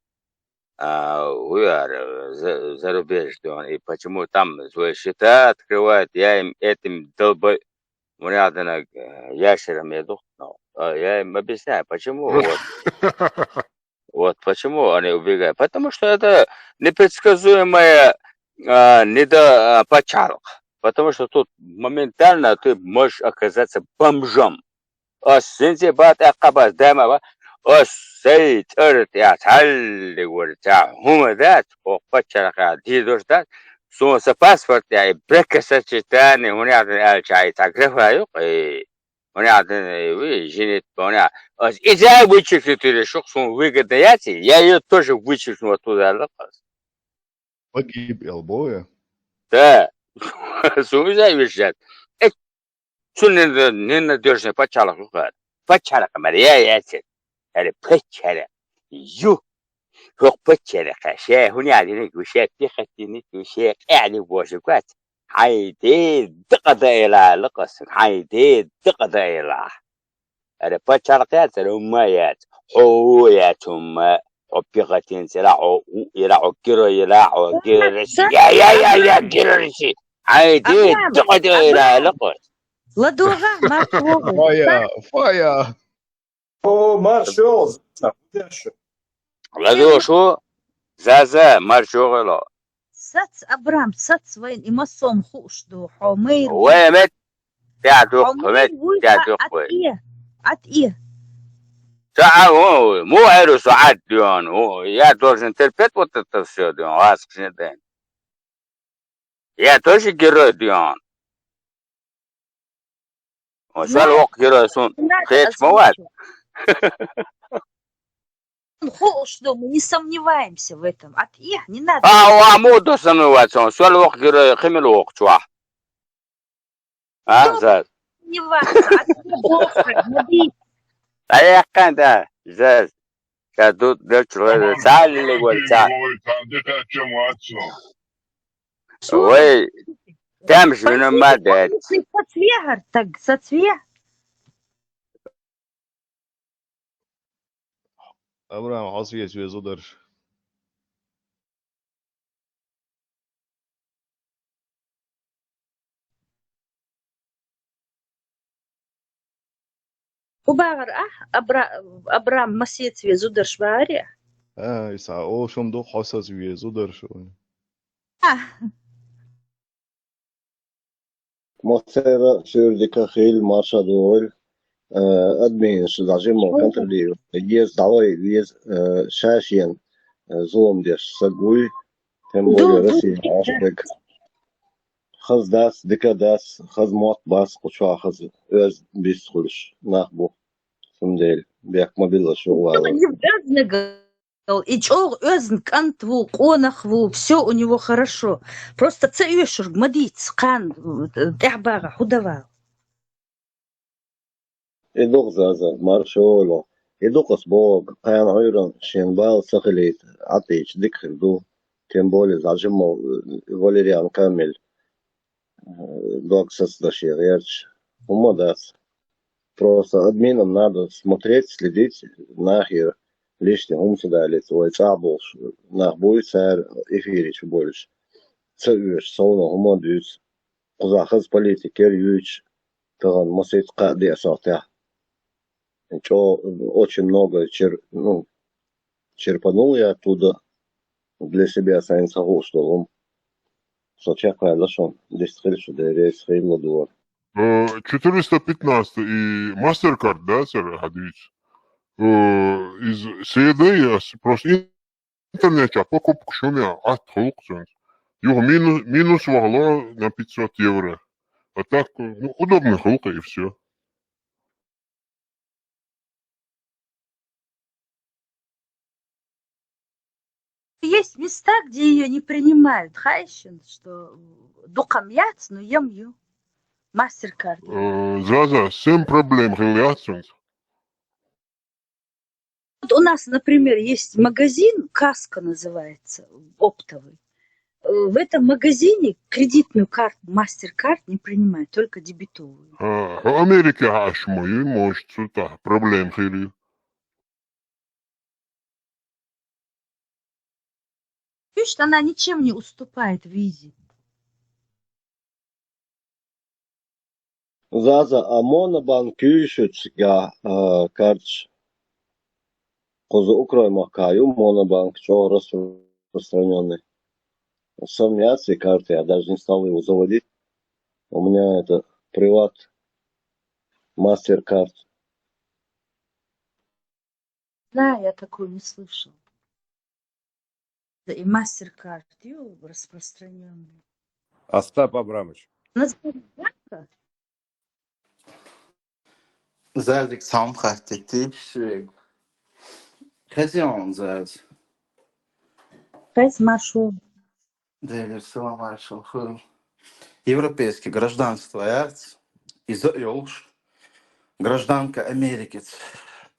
А, уяр, за, за рубеж, да, и почему там свои счета открывают, я им этим долбой-, мне надо на, э, ящерам еду, ну, а я им объясняю, почему, вот. Вот почему они убегают. Потому что это непредсказуемая, а, недо-, а, пачалок. Потому что тут моментально ты можешь оказаться бомжом. Ас синтепат эккабас дама ба. Ас сай цӀерат я цалли гурца. ХӀума дат, о пачарха дидуш дат. Сунса паспорт я, и бракосочетание, хунятын алчай, та графа юк, и хунятын, и ви, женит, поня. Ас изя вычислить или шук сун выгодно яци, я её тоже вычеркну оттуда, лакас. Погиб Элбоя? Да. Сун изя вычислять. Э, Цу ненадёжный пачалык юкъа. Пачалык мар, я, я, цен. Ари пачалык. Ю. Хок пачалык. Ше, хуни адини, ше, пехотини, ше, къяни божи гват. Хайди, дыкъа да эла, лыкъас. Хайди, дыкъа да эла. Ари пачалык я, цен, умма я. Хо я, умма. Хо пехотинец ила, хо, у ила, хо герой ила, хо герой. Я, я, я, я, герой. Хайди, Абрам, дыкъа да эла, Абрам. Лыкъас. Ладога, марш вогӀу. Фая, фая. О, марш вогӀу, Заза, куда шу? Ладушу, Заза, марш вогӀу. Сац, Абрам, сац вайн, има сом хуш ду, хьо мэр. Вай мет, тя дух, хьо мэр мет, вуй, тя дух вай. Ат и, ат и. Та, а, о, му эру со ат дион, о, я должен терпеть вот это всё, дион, вас кшне ден. Я тоже герой, дион. Он сал вок герой сун. Хеч моват. Хо, что мы не сомневаемся в этом. От их не надо. А, а, моду сомневаться. Он сал вок герой, химил вок чуа. А, за. Сомневаться. От их добрый, молодец. А я канда, за. Ка тут дел чулой, цалли гвар, ца. Ой, там же вино мадет. Сацве гьар, так, сацве. Абрам, хьо све, све зударш. Убагъар ахь, Абра-, Абрам масецве зударш багъари? А, иса, о, шум дух хьо сацве зударш. А. Моцера суьрдика хил марша дугӀур, э, админаш зажимо контролирует. Ез давай, ез, э, шашен, э, зулам деш сагуй, тем более Россия ашбек. Хаз дас, дика дас, хаз мот бас, куча хаз, оз бис хулш, нах бу. Сумдел, бек мобилла шу вала. Оз нагал, и чӀогӀ оьзна кӀант ву, къонах ву, всё у него хорошо. Просто ца оьшург ма дийца, кхана, э, тӀехьбагӀа хӀу давал. И дукъ, Заза, маршо вало. И дукъас боху, кхана Ӏуьйранна шен бала ца хилийта, Ӏатийча дика хир ду. Тем более, зажимо, э, Валериан Камиль, э, дог сацдаш гӀерташ. ХӀумма дац. Просто админам надо смотреть, следить, нахера лишний хӀума ца далийта, вай цӀахь болуш нах буй, цара эфире чу болуш. Ца оьшу, совна хӀума дуьйцу. Кхузахь хаза политикера юьйцуш, тахана масийтта кхаъ деа сохьтехь. ЧӀо-, очень много чер-, ну, черпанул я оттуда для себя, сайна ца хууш долу хӀума. Со чекхваьлла шуна, дистхила шу, дерригаш хилла дора. Э, четыреста пятнадцатый и MasterCard, да, сэр, хьадуьйцу? Э, из седай, ас просто интернетехь покупка шуна, атта хӀуллакх цуьнца. Юха минус, минус вахало на пятьсот евро. А так, ну, удобный хул кхы, и всё. Есть места, где её не принимают. Хайшин, что дукхам яц, но ем ю. Мастеркард. Э, Заза, сен проблем хил яц цунца? Вот у нас, например, есть магазин, Каска называется, оптовый. Э, в этом магазине кредитную карту, MasterCard не принимают, только дебетовую. А, Америка хашму, и может, цута проблем хили. Пишет, она ничем не уступает Визе. Заза, а Монобанк куьйсуьцга, а, карташ? Кхуза Украин махкахь ю Монобанк, чӀогӀа распространённый. Со яц и карта, я даже не стал его заводить. У меня это приват, MasterCard. Да, я такую не слышал. Да и MasterCard, ю, распространённый. Остап Абрамович. Национальный банк? Зазик, сам хаттити швег. Хезион заз. Хез машу. Делер салам алейкум. Европейский гражданство яц, иза йолуш, гражданка Америкица,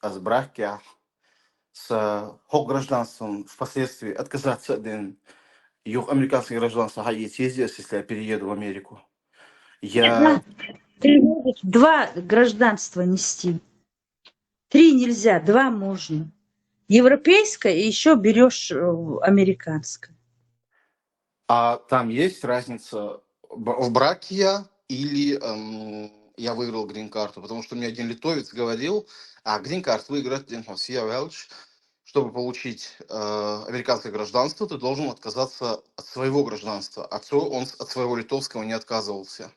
аз брак я, со хӀокху гражданствон впоследствии отказаться а дина, юха американское гражданство хьаэца еза, если я перееду в Америку. Я... Нет, надо приводит два гражданства нести. Три нельзя, два можно. Европейское и ещё берёшь, э, американское. А там есть разница б-, в браке я или, эм, я выиграл грин-карту? Потому что мне один литовец говорил, а грин-карту выиграть, дин хосия велш, чтобы получить, э, американское гражданство, ты должен отказаться от своего гражданства. А цо он с-, от своего литовского не отказывался.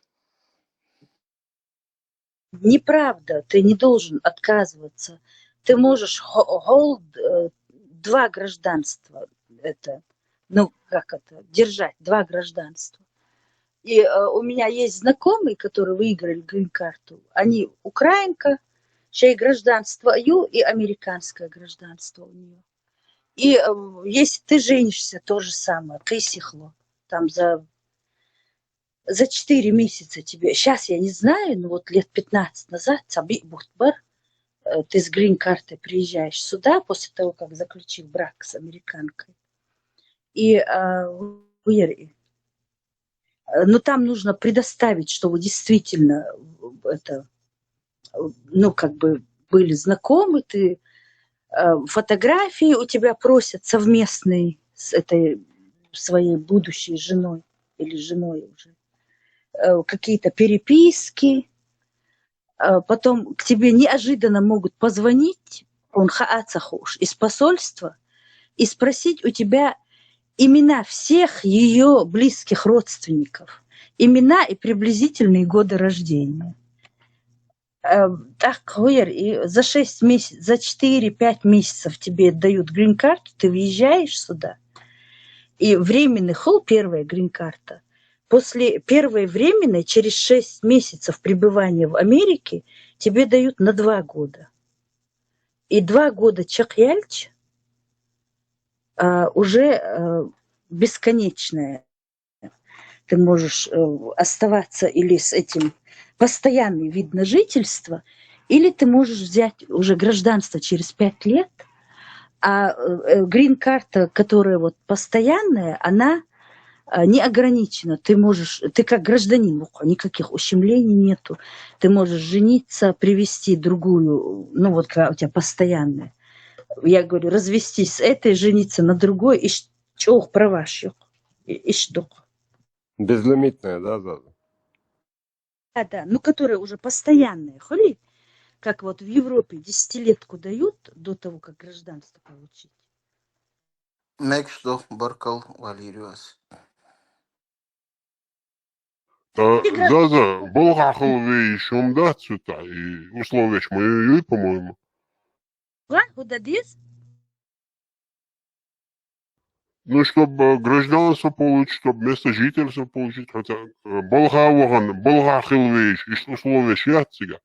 Неправда, ты не должен отказываться. Ты можешь хо-, hold, э, два гражданства, это, ну, как это, держать два гражданства. И, э, у меня есть знакомые, которые выиграли грин-карту. Они украинка, чей гражданство ю и американское гражданство у неё. И, э, если ты женишься, то же самое, кхы сихло. Там за, за четыре месяца тебе, щас я не знаю, но вот лет пятнадцать назад, цхьа биъ бутт бара, э, ты с грин-картой приезжаешь сюда после того, как заключил брак с американкой. И, а, уйер-, э, ну, там нужно предоставить, что вы действительно, э, это, э, ну, как бы были знакомы, ты, э, фотографии у тебя просят совместные с этой своей будущей женой или женой уже, э, какие-то переписки, э, потом к тебе неожиданно могут позвонить, он хаацахуш, из посольства, и спросить у тебя имена всех её близких родственников, имена и приблизительные годы рождения. Э, так, уйер, и за шесть месяцев, за четыре-пять месяцев тебе дают грин-карту, ты въезжаешь сюда, и временный хул первая грин-карта. После первой временной, через шесть месяцев пребывания в Америке, тебе дают на два года. И два года чекхъяьлча, а, уже, э, бесконечная. Ты можешь, э, оставаться или с этим постоянный вид на жительство, или ты можешь взять уже гражданство через пять лет, а, э, э, грин-карта, которая вот постоянная, она, а, не ограничена. Ты можешь, ты как гражданин, никаких ущемлений нету. Ты можешь жениться, привезти другую, ну вот когда у тебя постоянная. Я говорю, развестись с этой, жениться на другой, и ш-, чох праваш юкъ, и, и шдукъ. Безлимитная, да, Заза? Да, да, ну, которая уже постоянная, хули, как вот в Европе десятилетку дают до того, как гражданство получить. Мегаш ду, баркал, Валериус. Э, Заза, болх хьахулве шум дац цу тӀа, и условеш ма ю, по-моему. Ва, хӀу дадиз? Ну, чтобы гражданство получить, чтобы место жительства получить, хотя балха вахан, балха хилвейш, иш условия шьяцига.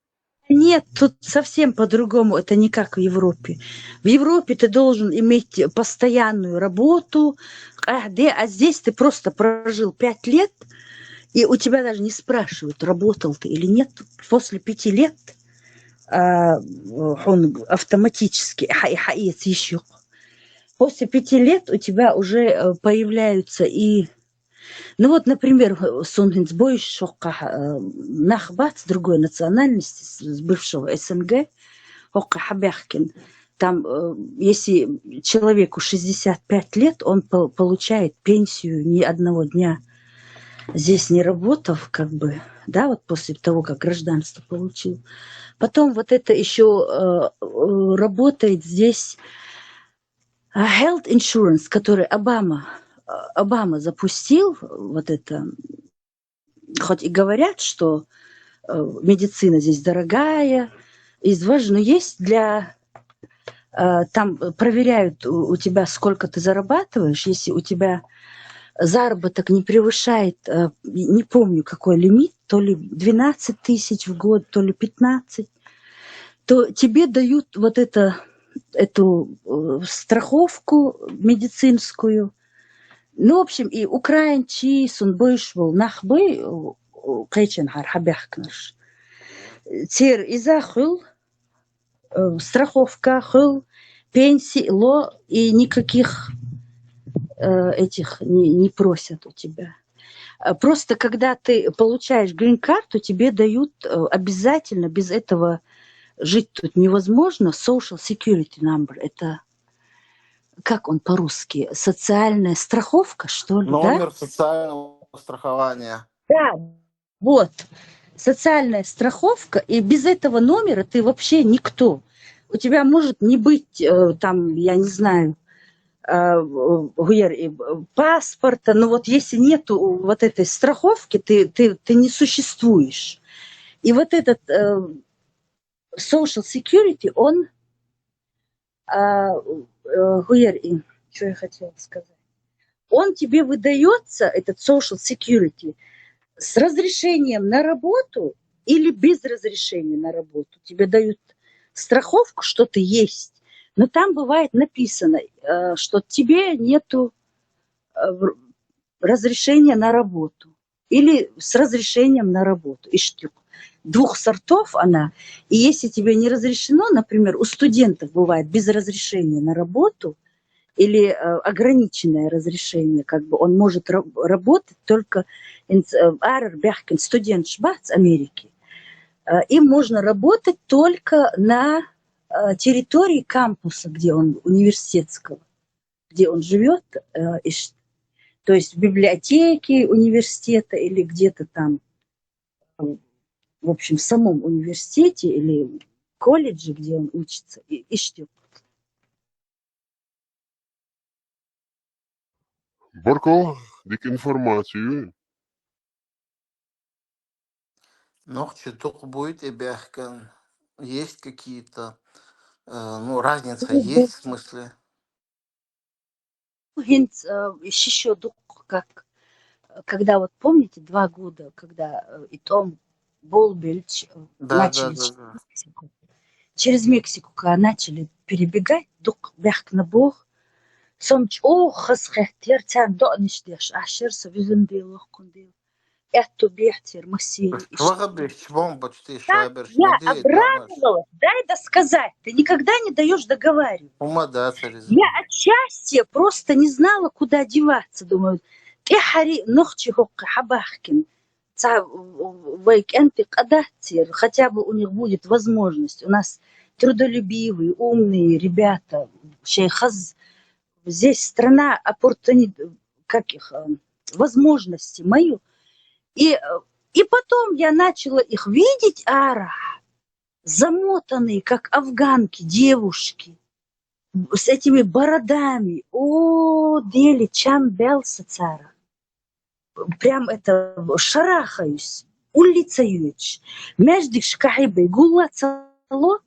Нет, тут совсем по-другому. Это не как в Европе. В Европе ты должен иметь постоянную работу, а здесь ты просто прожил пять лет, и у тебя даже не спрашивают, работал ты или нет. После пяти лет а, он автоматически ха- ха- ещё. После пяти лет у тебя уже э, появляются и... Ну вот, например, Сунгинсбой шокка нахбат с другой национальности, с бывшего СНГ, Хокка Хабяхкин. Там, э, если человеку шестьдесят пять лет, он по- получает пенсию ни одного дня здесь не работав, как бы, да, вот после того, как гражданство получил. Потом вот это еще э, э, работает здесь а, health insurance, который Обама, э, Обама запустил, вот это, хоть и говорят, что э, медицина здесь дорогая, из важно есть для э, там проверяют у, у тебя, сколько ты зарабатываешь, если у тебя заработок не превышает, э, не помню какой лимит, то ли двенадцать тысяч в год, то ли пятнадцать, то тебе дают вот это, эту э, страховку медицинскую. Ну, в общем, и украинчи, сунбойш был нахбой, кайчен хар хабяхкнаш. Тер изахыл, э, страховка, хыл, пенсии, ло, и никаких э, этих не, не просят у тебя. А Просто когда ты получаешь грин-карту, тебе дают э, обязательно, без этого жить тут невозможно, social security number. Это, как он по-русски, социальная страховка, что ли, да? Номер социального страхования. Да, вот. Социальная страховка, и без этого номера ты вообще никто. У тебя может не быть э, там, я не знаю, э, гуер- э, паспорта, но вот если нету вот этой страховки, ты, ты, ты не существуешь. И вот этот э, social security, он, а, э, гуер- и что я хотела сказать? Он тебе выдается, этот social security, с разрешением на работу или без разрешения на работу. Тебе дают страховку, что ты есть, но там бывает написано, э, что тебе нету э, в- разрешения на работу или с разрешением на работу. И штук двух сортов она. И если тебе не разрешено, например, у студентов бывает без разрешения на работу или э, ограниченное разрешение, как бы он может ра- работать только инс- э, арер бяхкин студент шбац Америки. Э, Им можно работать только на э, территории кампуса, где он университетского, где он живет, э, и ш- то есть в библиотеке университета или где-то там, м, в общем, в самом университете или колледже, где он учится, и, и штук. Баркал, дик информацию. Нохчи тук будет и бяхкан. Есть какие-то, э, ну, разница Ну, есть в смысле? Хинт, э, еще дук, как, э, когда вот помните, два года, когда э, и том Болбельч э, Да, да, начали да, через да. Мексику, через Мексику, когда начали перебегать, дук бяхк на бог, сомч, о, хас хехтер, цан дониш деш, ашер, со визен дел, лохкун дел. Это бехтер, массири, Швага беш, чбом почти Да, шабер, я шнадеет, да, обрадовалась. Дай досказать. Ты никогда не даешь договаривать. Ума да, царизм. Я от счастья просто не знала, куда деваться. Думаю, ты хари нохчи хокка хабахкин. Ца вайк энты кадатир. Хотя бы у них будет возможность. У нас трудолюбивые, умные ребята. Шейхаз. Здесь страна оппортуни... как их, э, возможности мою. И, э, и потом я начала их видеть, ара, замотанные, как афганки, девушки, с этими бородами. О, дели, чам бел сацара. Прям это, шарахаюсь, улица юч. Между шкахибой гула цало,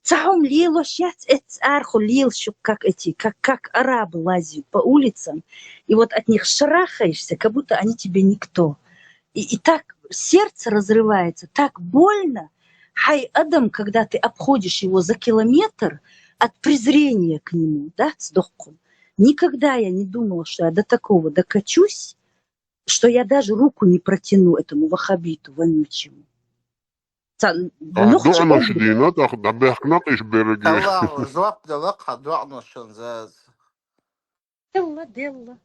Цхьа хӀума лелош яц, эццӀ арахьа лела шух, как эти, как, как арабы лазят по улицам, и вот от них шарахаешься, как будто они тебе никто. И, и так сердце разрывается, так больно. Хьай адам, когда ты обходишь его за километр от презрения к нему, да, цӀадохкун. Никогда я не думала, что я до такого докачусь, что я даже руку не протяну этому ваххабиту вонючему. Ца-, А нохчи дуӀанаш обид. дийна, тӀаккха дӀабаьхкнакъ иш берриге. Аллаху жоп делла хьа дуӀанашан, Заз. Делла, делла.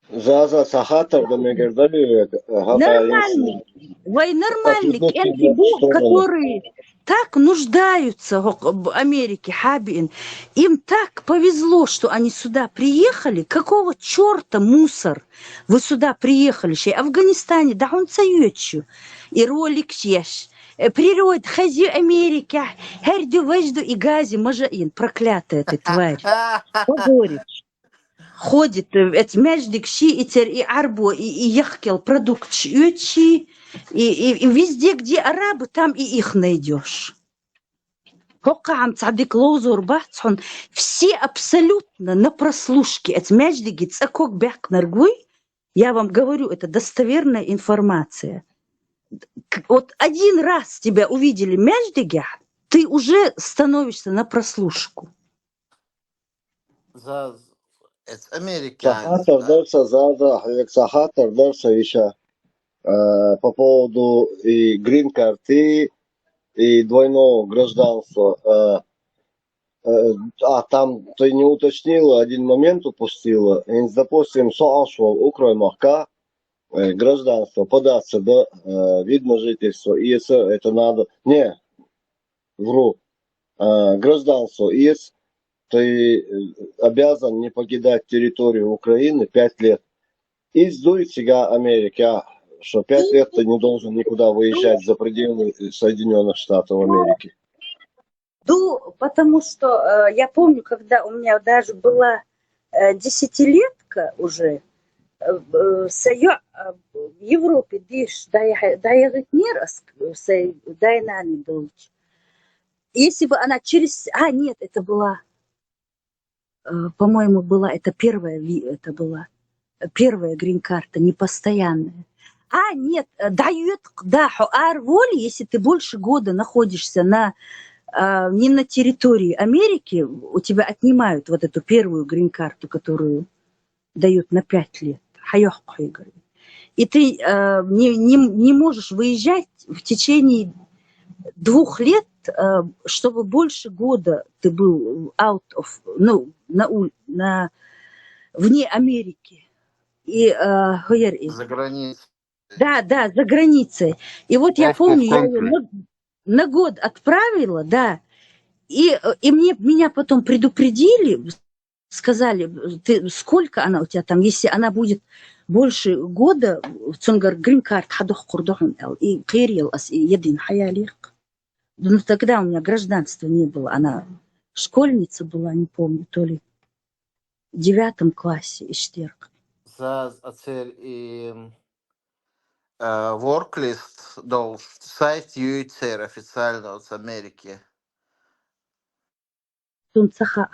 Заза, цхьа хаттар да мегар дале вайга, хӀаьта Нормальный. Вай нормальный, Отвлекло кӀентий тебя в бу, сторону. Которые так нуждаются в в Америке, хьабиин. Им так повезло, что они сюда приехали. Какого чёрта, мусор? Вы сюда приехали, шоай Афганистане, да хьона ца йоьдуш ю. И ролик еш. Э, природа, хаза ю Америка, хӀара ду, важа ду, и газе мажа ин, проклятая ты тварь. Погоревши. Ходит, э, эцу маьждигашка и церан и Ӏарбой, и, и яхкел продукташ оьцуш, и, и, и везде, где арабы, там и их найдёшь. ХӀокхахьа цхьа дика ловзор бац хьона. Все абсолютно на прослушке. Эцу маьждиге цкъа ког баьккхинарг вуй, я вам говорю, это достоверная информация. К-, вот один раз тебя увидели маьждигехь, ты уже становишься на прослушку. Заз, эцу Цхьа американец, хаттар да. дар са, Заза, хьоьга цхьа хаттар дар са, иша, э, по поводу и грин-карты, и двойного гражданства. Э, э, а там ты не уточнила, один момент упустила. И, допустим, со Ӏаш вола Украин махка, э, гражданство податься, да, э, вид на жительство, и это, это надо. Не, вру. Э, гражданство есть, ты, э, обязан не покидать территорию Украины пять лет. Из дуй цига Америка, что пять лет ты не должен никуда выезжать за пределы Соединённых Штатов Америки. Ну, потому что, э, я помню, когда у меня даже была, э, десятилетка уже, э, э, с её, э, в Европе диш дая-, даягӀитнера ас, с даьй-наннай долча. Если бы она через, а, нет, это была, э, по-моему, была это первая ви-, это была, э, первая грин-карта, непостоянная. А, нет, э, даёт, да, хьо ара воле, если ты больше года находишься на, а, не на территории Америки, у тебя отнимают вот эту первую грин-карту, которую дают на пять лет. Хьайохку хьоьгара. И ты, э, не, не, не можешь выезжать в течение двух лет, э, чтобы больше года ты был out of, ну, на уль-, на, вне Америки. И, э, хӀара из. За границей. Да, да, за границей. И вот я Out of помню, я её country. на, на год отправила, да. И, э, и мне, меня потом предупредили, сказали, ты, сколько она у тебя там, если она будет больше года, цунгар грин-карт хьадохкур ду хьона аьлла. И кхерал ас, и един хьаялийкх. Ну, тогда у меня гражданства не было. Она школьница была, не помню, то ли в девятом классе, иштта. Заз, а церан и, э, work list долуш сайт юй церан официально оцу Америке. Суна ца хаьа.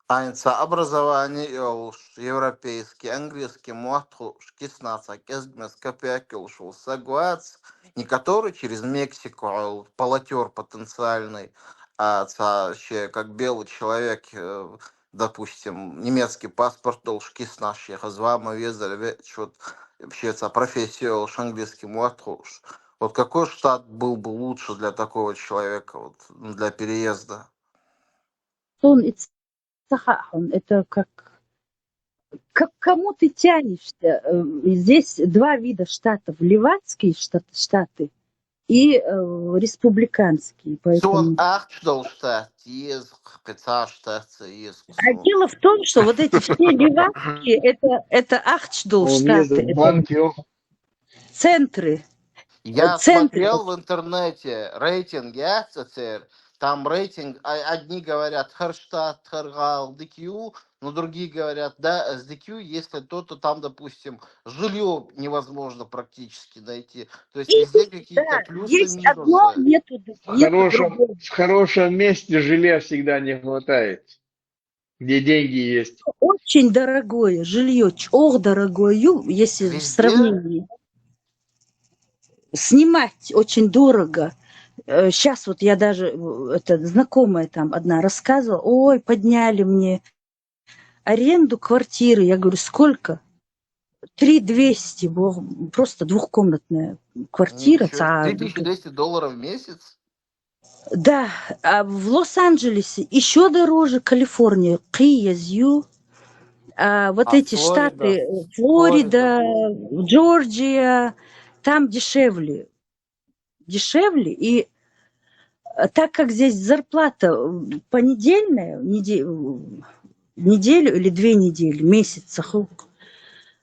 Айна цхьа образование йолуш, европейский, английский мотт хууш, кисана цхьа кӀезиг-мезиг копеек йолуш волу стаг вац, не который через Мексику гӀолла полотёр потенциальный, а цхьа шен как белый человек, э, допустим, немецкий паспорт долуш кисана шен хаза ма везара веача, вот, вообще цхьа профессия йолуш, английский мотт хууш. Вот какой штат был бы лучше для такого человека, вот, ну, для переезда? Суна и ца хаьа хьуна, это как, как к кому ты тянешься? Э, здесь два вида штатов. Левацкие штат-, штаты и, э, республиканские. Суна Поэтому ахча долу штат еза, кхин цхьа штат ца еза А дело в том, что вот эти все левацкие, это, это ахча долу штаты, это Банк ю. Центры. Я Центры. Смотрел в интернете, рейтинг яц церан, там рейтинг, а- одни говорят, хӀара штат, хӀара гӀала дика ю, но другие говорят, да, с D Q, если то, то там, допустим, жилье невозможно практически найти. То есть везде какие-то Да, плюсы, есть одно, минусы. нету, В нету хорошем, другого. в хорошем месте жилья всегда не хватает, где деньги есть. Очень дорогое жилье, чӀоагӀа дорогое, если в Везде? Сравнении. Снимать очень дорого. Сейчас вот я даже, э, это знакомая там одна рассказывала, ой, подняли мне аренду квартиры. Я говорю, сколько? Три двести, просто двухкомнатная квартира. Ничего, три тысячи двести долларов в месяц? Да, а в Лос-Анджелесе еще дороже, Калифорния, къе еза ю. А вот А эти штаты, Флорида? э, Флорида, Джорджия, там дешевле. Дешевле. И э, так как здесь зарплата э, понедельная, неде- э, неделю или две недели, месяц, сахук,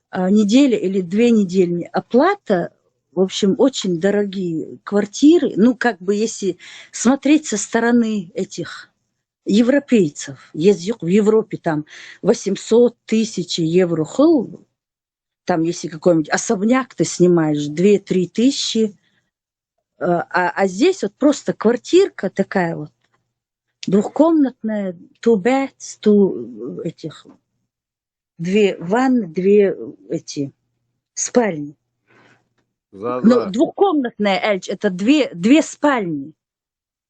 а, неделя или две недельные оплата, в общем, очень дорогие квартиры. Ну, как бы, если смотреть со стороны этих европейцев, еза юкъ в Европе там восемьсот, тысяча евро хул, там, если какой-нибудь особняк ты снимаешь, две-три тысячи, э, а, а здесь вот просто квартирка такая вот, двухкомнатная, two beds, two этих, две ванны, две эти спальни. Ну, За-за, двухкомнатная, Эльч, это две, две спальни.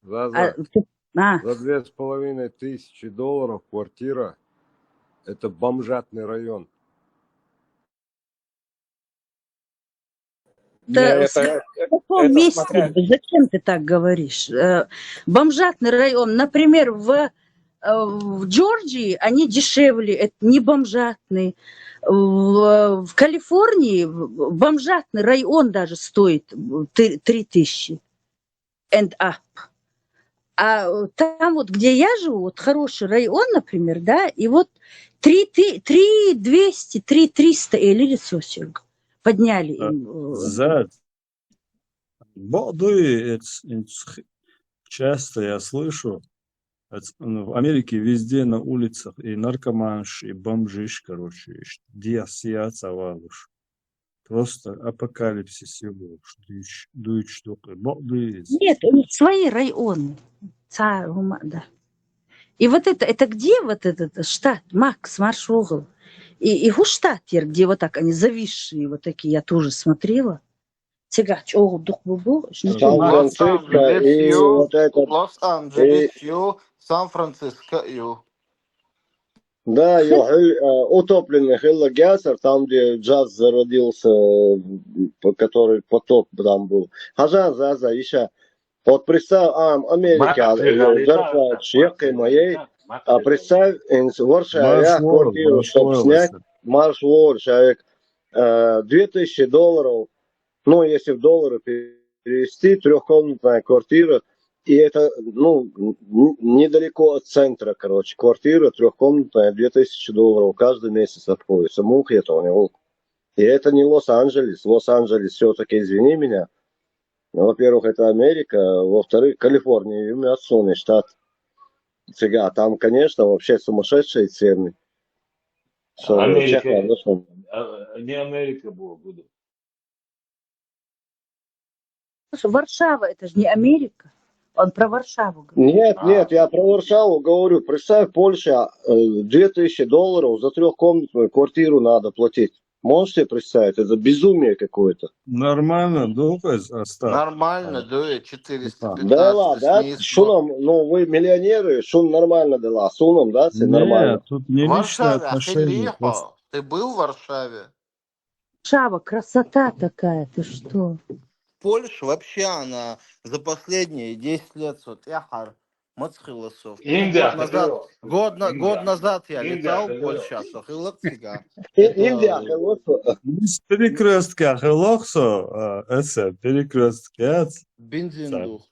А, за-за. ты- а, За две с половиной тысячи долларов квартира. Это бомжатный район. это Не, с- это, в каком это месте? смотря... Зачем ты так говоришь? Э, бомжатный район, например, в, э, в Джорджии они дешевле, это не бомжатный. В, в Калифорнии в- бомжатный район даже стоит три тысячи and up. А э, там вот, где я живу, вот хороший район, например, да, и вот три, ты- три двести, три триста или сосиг подняли Да. им. э, Зад. Бакъду, эц- эц- часто я слышу, эц- ну, в Америке везде на улицах и наркоманш, и бомжиш, короче, и ш- диасиаца валуш. Просто апокалипсис юлуш, дуйч, дуйч дукъи. Бакъду. Нет, у них свои районы. Ца-, ума-, да. И вот это, это где вот этот штат, Макс, маршогл? И, и хӀу штат, ер, где вот так они зависшие, вот такие, я тоже смотрела. Цигахь чӀоагӀа дукха бу, Сан-Франциско и вот этот, Лос-Анджелес ю, Сан-Франциско ю. Да, ё, хӀу, э, утопленный хилла гясар, там, где джаз зародился, э, п- который потоп там был. Хьажан, Заза, иша. Вот представь, а, Америка, э, зарплата чекхи моей, а представь, инс- Варшаве Марш вор, квартиру, марш чтоб вор, снять, Вася. марш вор, человек, э, две тысячи долларов, ну, если в доллары перевести, трехкомнатная квартира, и это, ну, н- недалеко от центра, короче, квартира трехкомнатная, две тысячи долларов каждый месяц обходится. Мух это у него. И это не Лос-Анджелес. Лос-Анджелес все-таки, извини меня, ну, во-первых, это Америка, во-вторых, Калифорния, юме отсюда штат. Фига, там, конечно, вообще сумасшедшие цены. Что вообще Америка, хорошо. а, не Америка была, буду. Слушай, Варшава, это же не Америка. Он про Варшаву говорит. Нет, нет, я про Варшаву говорю. Представь, Польша, э, две тысячи долларов за трехкомнатную квартиру надо платить. Можете представить? Это безумие какое-то. Нормально, да, Остап? Нормально, да, четыреста Да ладно, да? снизу. Шуном, ну вы миллионеры, шун нормально дела, суном, да, все нормально. Нет, тут не личное Варшава, отношение. Хитлихо, ты был в Варшаве? Варшава, красота такая, ты что? Польша вообще, она за последние десять лет, вот, яхар, мацхилосов. Индия, Год назад, Хитлихо. год, на- год Индия. назад я Индия, летал в Хитлихо. Польшу, сохилок цига. И- Индия, вот, Из перекрестка Хелохсо, э, это, перекрестка, Бензин дух.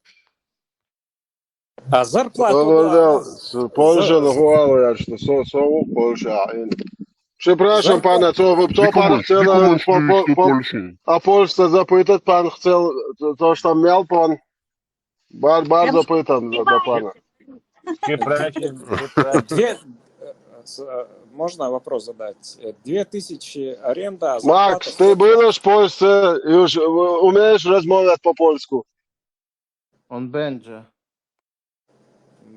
А зарплату Добрый да, день. С- Польша, ну, хуавый, что со, со, Польша. Препрошуем, пане, то вы то пан хотел, по, по, по, а Польша запытать пан хотел, то, то, что там мел пан. Бар, бар запытан за пана. Ты прачен, ты прачен. Две, э, с- э, можно вопрос задать? Э, Две тысячи аренда, а Макс, ты будешь пользоваться, и уж, э, умеешь размовлять по-польски? Он бенджи.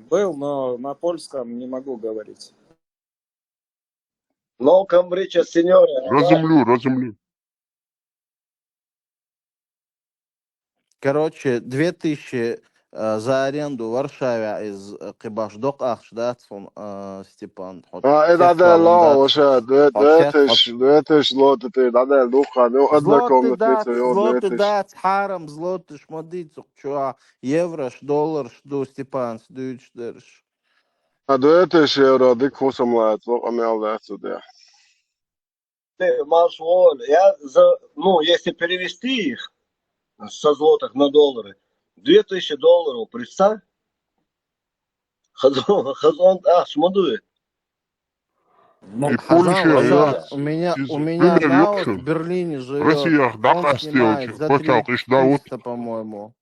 Был, но на польском не могу говорить. Но камбрича сеньора. Розумлю, розумлю. Короче, две тысячи э, за аренду Варшаве из э, кибаш док ахш датфун э, Степан. А, это да, ла, вообще, две тысячи, две тысячи злотых, ты, да, да, духа, ну, одна Злоты комната, дат, это вот две злоты тысячи. Дат, харам, злоты шмадицук, чуа, еврош, долларш, ду Степан, сдуч дерш. А две тысячи евро, дик хусам лац, вот, а мял да, сюда. Ты, Марш Уоллер, я за, ну, если перевести их со злотых на доллары, две тысячи долларов, представь. Хазон, хазон, а, шмадует. Ну, И хазан, Польша, хазан, я у меня, из у меня Бюллер наут в Люкшен. Берлине живет. Россия, да, Он снимает костелчик, за почал, три ишь, да, вот. триста, по-моему.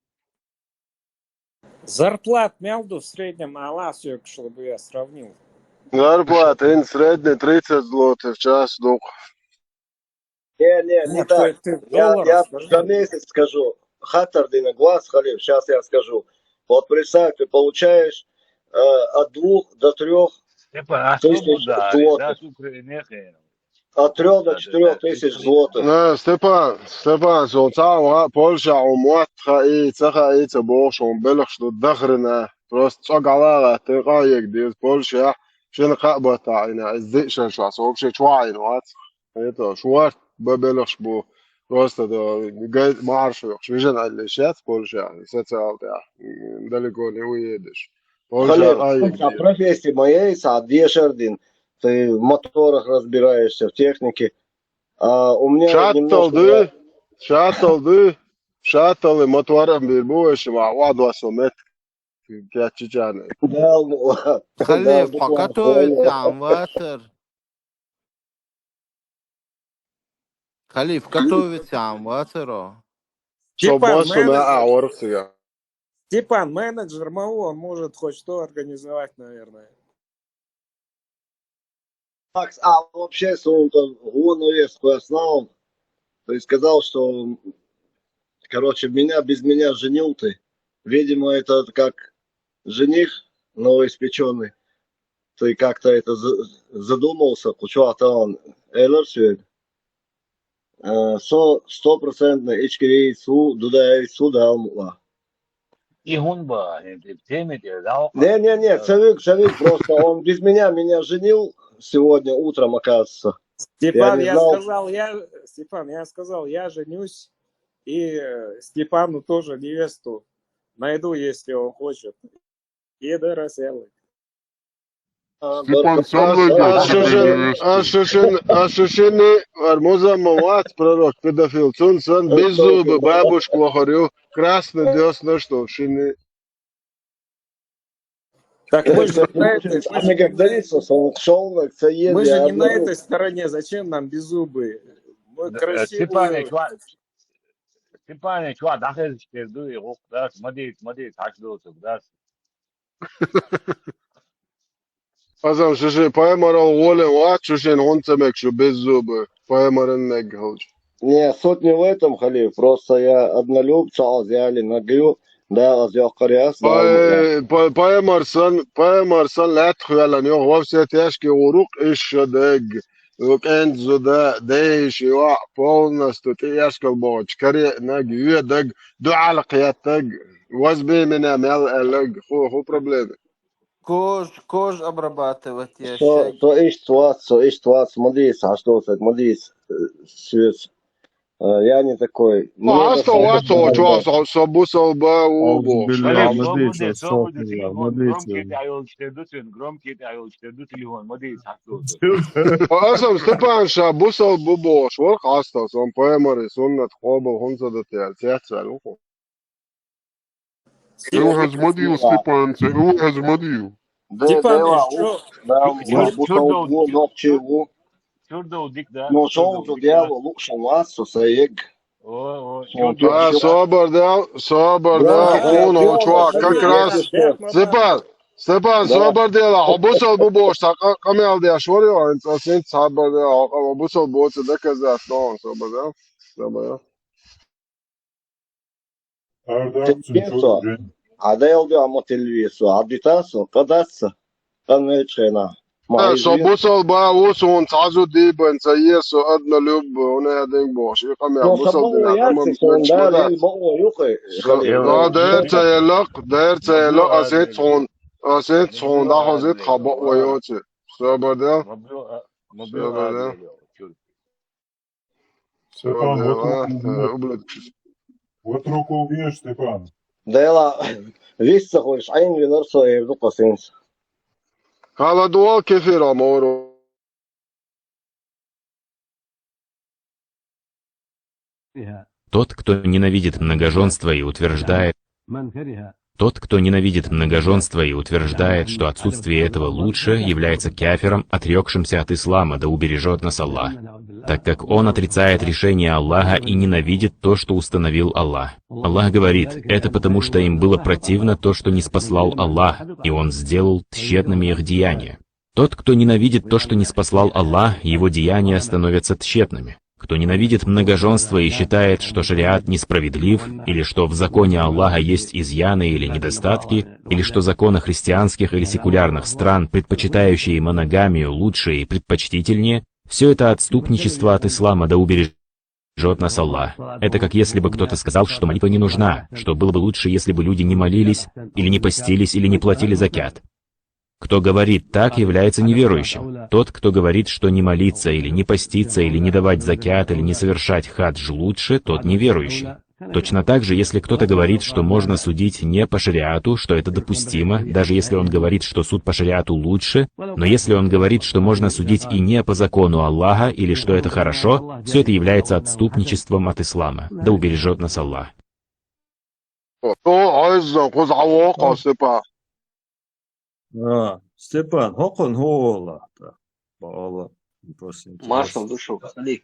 Зарплат мялду в среднем аласюк, чтобы я сравнил. Зарплата, ин средний тридцать злотых в час, дух. Не, не, не Нет, так. ты, ты в Я, долларах я скажи. за месяц скажу. Хатардина глаз, Халиф, сейчас я скажу. Вот представь, ты получаешь э, от двух до трех Степан, а тысяч что да, злотых. Да, с Украины, От трех до четырех тысяч злотых. Нэ, Степан, Степан, со цаӀ ва Польша, он муатха и цаха и ца бохш, он белхш ду дахрина. Просто цо галала, ты каек дез Польша, шин кабата ина, из дишан шас, вообще чуа ин вац. Это шуарт бабелхш бу. Просто да, гайд марш, швижен алли шат Польша, социал да, далеко не уедешь. Польша, Халиф, каек по дез. профессии моей, са дешердин, ты в моторах разбираешься, в технике. А у меня Шаттал немножко ды, шаттал ды, шаттал и моторам бир бу, эши ва, ва два сомет. Кячичаны. Да, ну, Халиф, да, а да, готовится да. ам ватер? Халиф, готовится ам ватеро? Со Степан, босо мэ менеджер, а орхсига. Степан, менеджер МАУ, он может хоть что организовать, наверное. Макс, а вообще, он там гуна вес пояснал, то есть сказал, что, короче, меня без меня женил ты. Видимо, это как жених новоиспеченный. Ты как-то это за- задумался, кучуата он, Эллер сегодня. Э, со стопроцентно ичкерей су, дудай су, да, он, а. И гунба, и в теме, да, Не-не-не, цевик, цевик, просто он без меня, меня женил сегодня утром, оказывается. Степан, не я знал. Сказал, я, Степан, я сказал, я женюсь, и э, Степану тоже невесту найду, если он хочет. Пидорас, Эллы. А, Степан, только сам Саша, найдёт Аш себе шин, невесту. аш шин, аш шин, армуза мават, пророк, педофил, цун сан, без зубы, бабушка лохарю, красный дёс, ну что, шины. Так мы же не на этой, А мне как говорится, что он шёл, как мы же не на одному. Этой стороне, зачем нам беззубые? Мы Да, э, красивые. Степане, чуа, Степане, чуа, дахез, что дуй, гук, да, смотри, смотри, так что, да. Азам шиши, паймарал волен ват, шишин гунца мекшу без зубы, паймарен меггалч. Не, суть не в этом, Халиф, просто я однолюб, цааз я ли нагрю, да, аз ёхкаряс, да, Пай-, пай-, паймарсан, паймарсан лят хуялан, ё, во все тяжкие урук ишо дег. Лукенцо да, дейш, ё, полностью ты яшкал боч, каре наг, ю дег, дуал кьятаг, возьми меня, мял элег, ху, ху проблемы. Кож, кож обрабатывать я Со, щас. со ишт вац, со ишт вац, мадис, а что так, мадис, э, свет. Э, Я не такой. Ну, Мне а что, это а что, надо. Чё, со, со бусал бы, у, бу. Аузубилля, Что мадис, будет, что будет, астагфирулла, телефон, мадис. громкий ты айол, что идут, громкий ты айол, что идут, телефон, мадис, а что? А сам Степан ша бусал бу бош, вор хастал, сон паймары, соннат, хобал, хунса да тял, тял, тял, уху. Эл хазмадил, Степан, эл хазмадил. Да, Степан, да, ещё да, Чё, бусал чё, бу, чё, ног чего. Чё, да, дик, да? Ну, Чё, шоу да, же дик, дьявол, лучше вас, со саег. О, о, чё, чё, чё? Собар де, собар де, хьуна, чувак, как раз. Степан, Степан, собар де, хьо бусалба бу бохуш, цхьа къа-, къамел деш вара, хьо, хьо син собар де, хьо, хьо бусалба боцу доказательство, собар де. Собар де. Ардак цун чу со. Жен. Ӏа Дела дуьхьа ма тилве со, Ӏа дита со, къа дац со, къа мелчу хенахь. Ма Э, со бусалба ву, суна цхьа зуда дийбан ца е, со однолюб, хӀунда аьлла динг бохуш, и къамел бусалба дина, яц, къамел суна мелча ма дац. Бакъо ю кхе, Со, хали. А, дер ца елла, дер ца елла, ас хӀинца хьуна, ас хӀинца хьуна дӀахозийта хьан бакъо йоцу. Собар де. Собар де. Степан, вот руку вверх, Степан. Дела, вист ца хуьлуш, Ӏайн винарг со эр ду кху синца. Хала дуал кефира мору. Тот, кто ненавидит многоженство и утверждает, тот, кто ненавидит многоженство и утверждает, что отсутствие этого лучше, является кафиром, отрёкшимся от ислама, да убережёт нас Аллах, так как он отрицает решение Аллаха и ненавидит то, что установил Аллах. Аллах говорит: «Это потому, что им было противно то, что ниспослал Аллах, и Он сделал тщетными их деяния». Тот, кто ненавидит то, что ниспослал Аллах, его деяния становятся тщетными. Кто ненавидит многоженство и считает, что шариат несправедлив, или что в законе Аллаха есть изъяны или недостатки, или что законы христианских или секулярных стран, предпочитающие моногамию, лучше и предпочтительнее, всё это отступничество от ислама, да убережёт нас Аллах. Это как если бы кто-то сказал, что молитва не нужна, что было бы лучше, если бы люди не молились, или не постились, или не платили закят. Кто говорит так, является неверующим. Тот, кто говорит, что не молиться или не поститься, или не давать закят, или не совершать хадж лучше, тот неверующий. Точно так же, если кто-то говорит, что можно судить не по шариату, что это допустимо, даже если он говорит, что суд по шариату лучше, но если он говорит, что можно судить и не по закону Аллаха, или что это хорошо, всё это является отступничеством от ислама. Да убережёт нас Аллах. О, хьо изза кхуза хьавоккху, Степан. А, Степан, хӀокхунна хӀун олу? Бала, просто интересно. Маршал ду шу.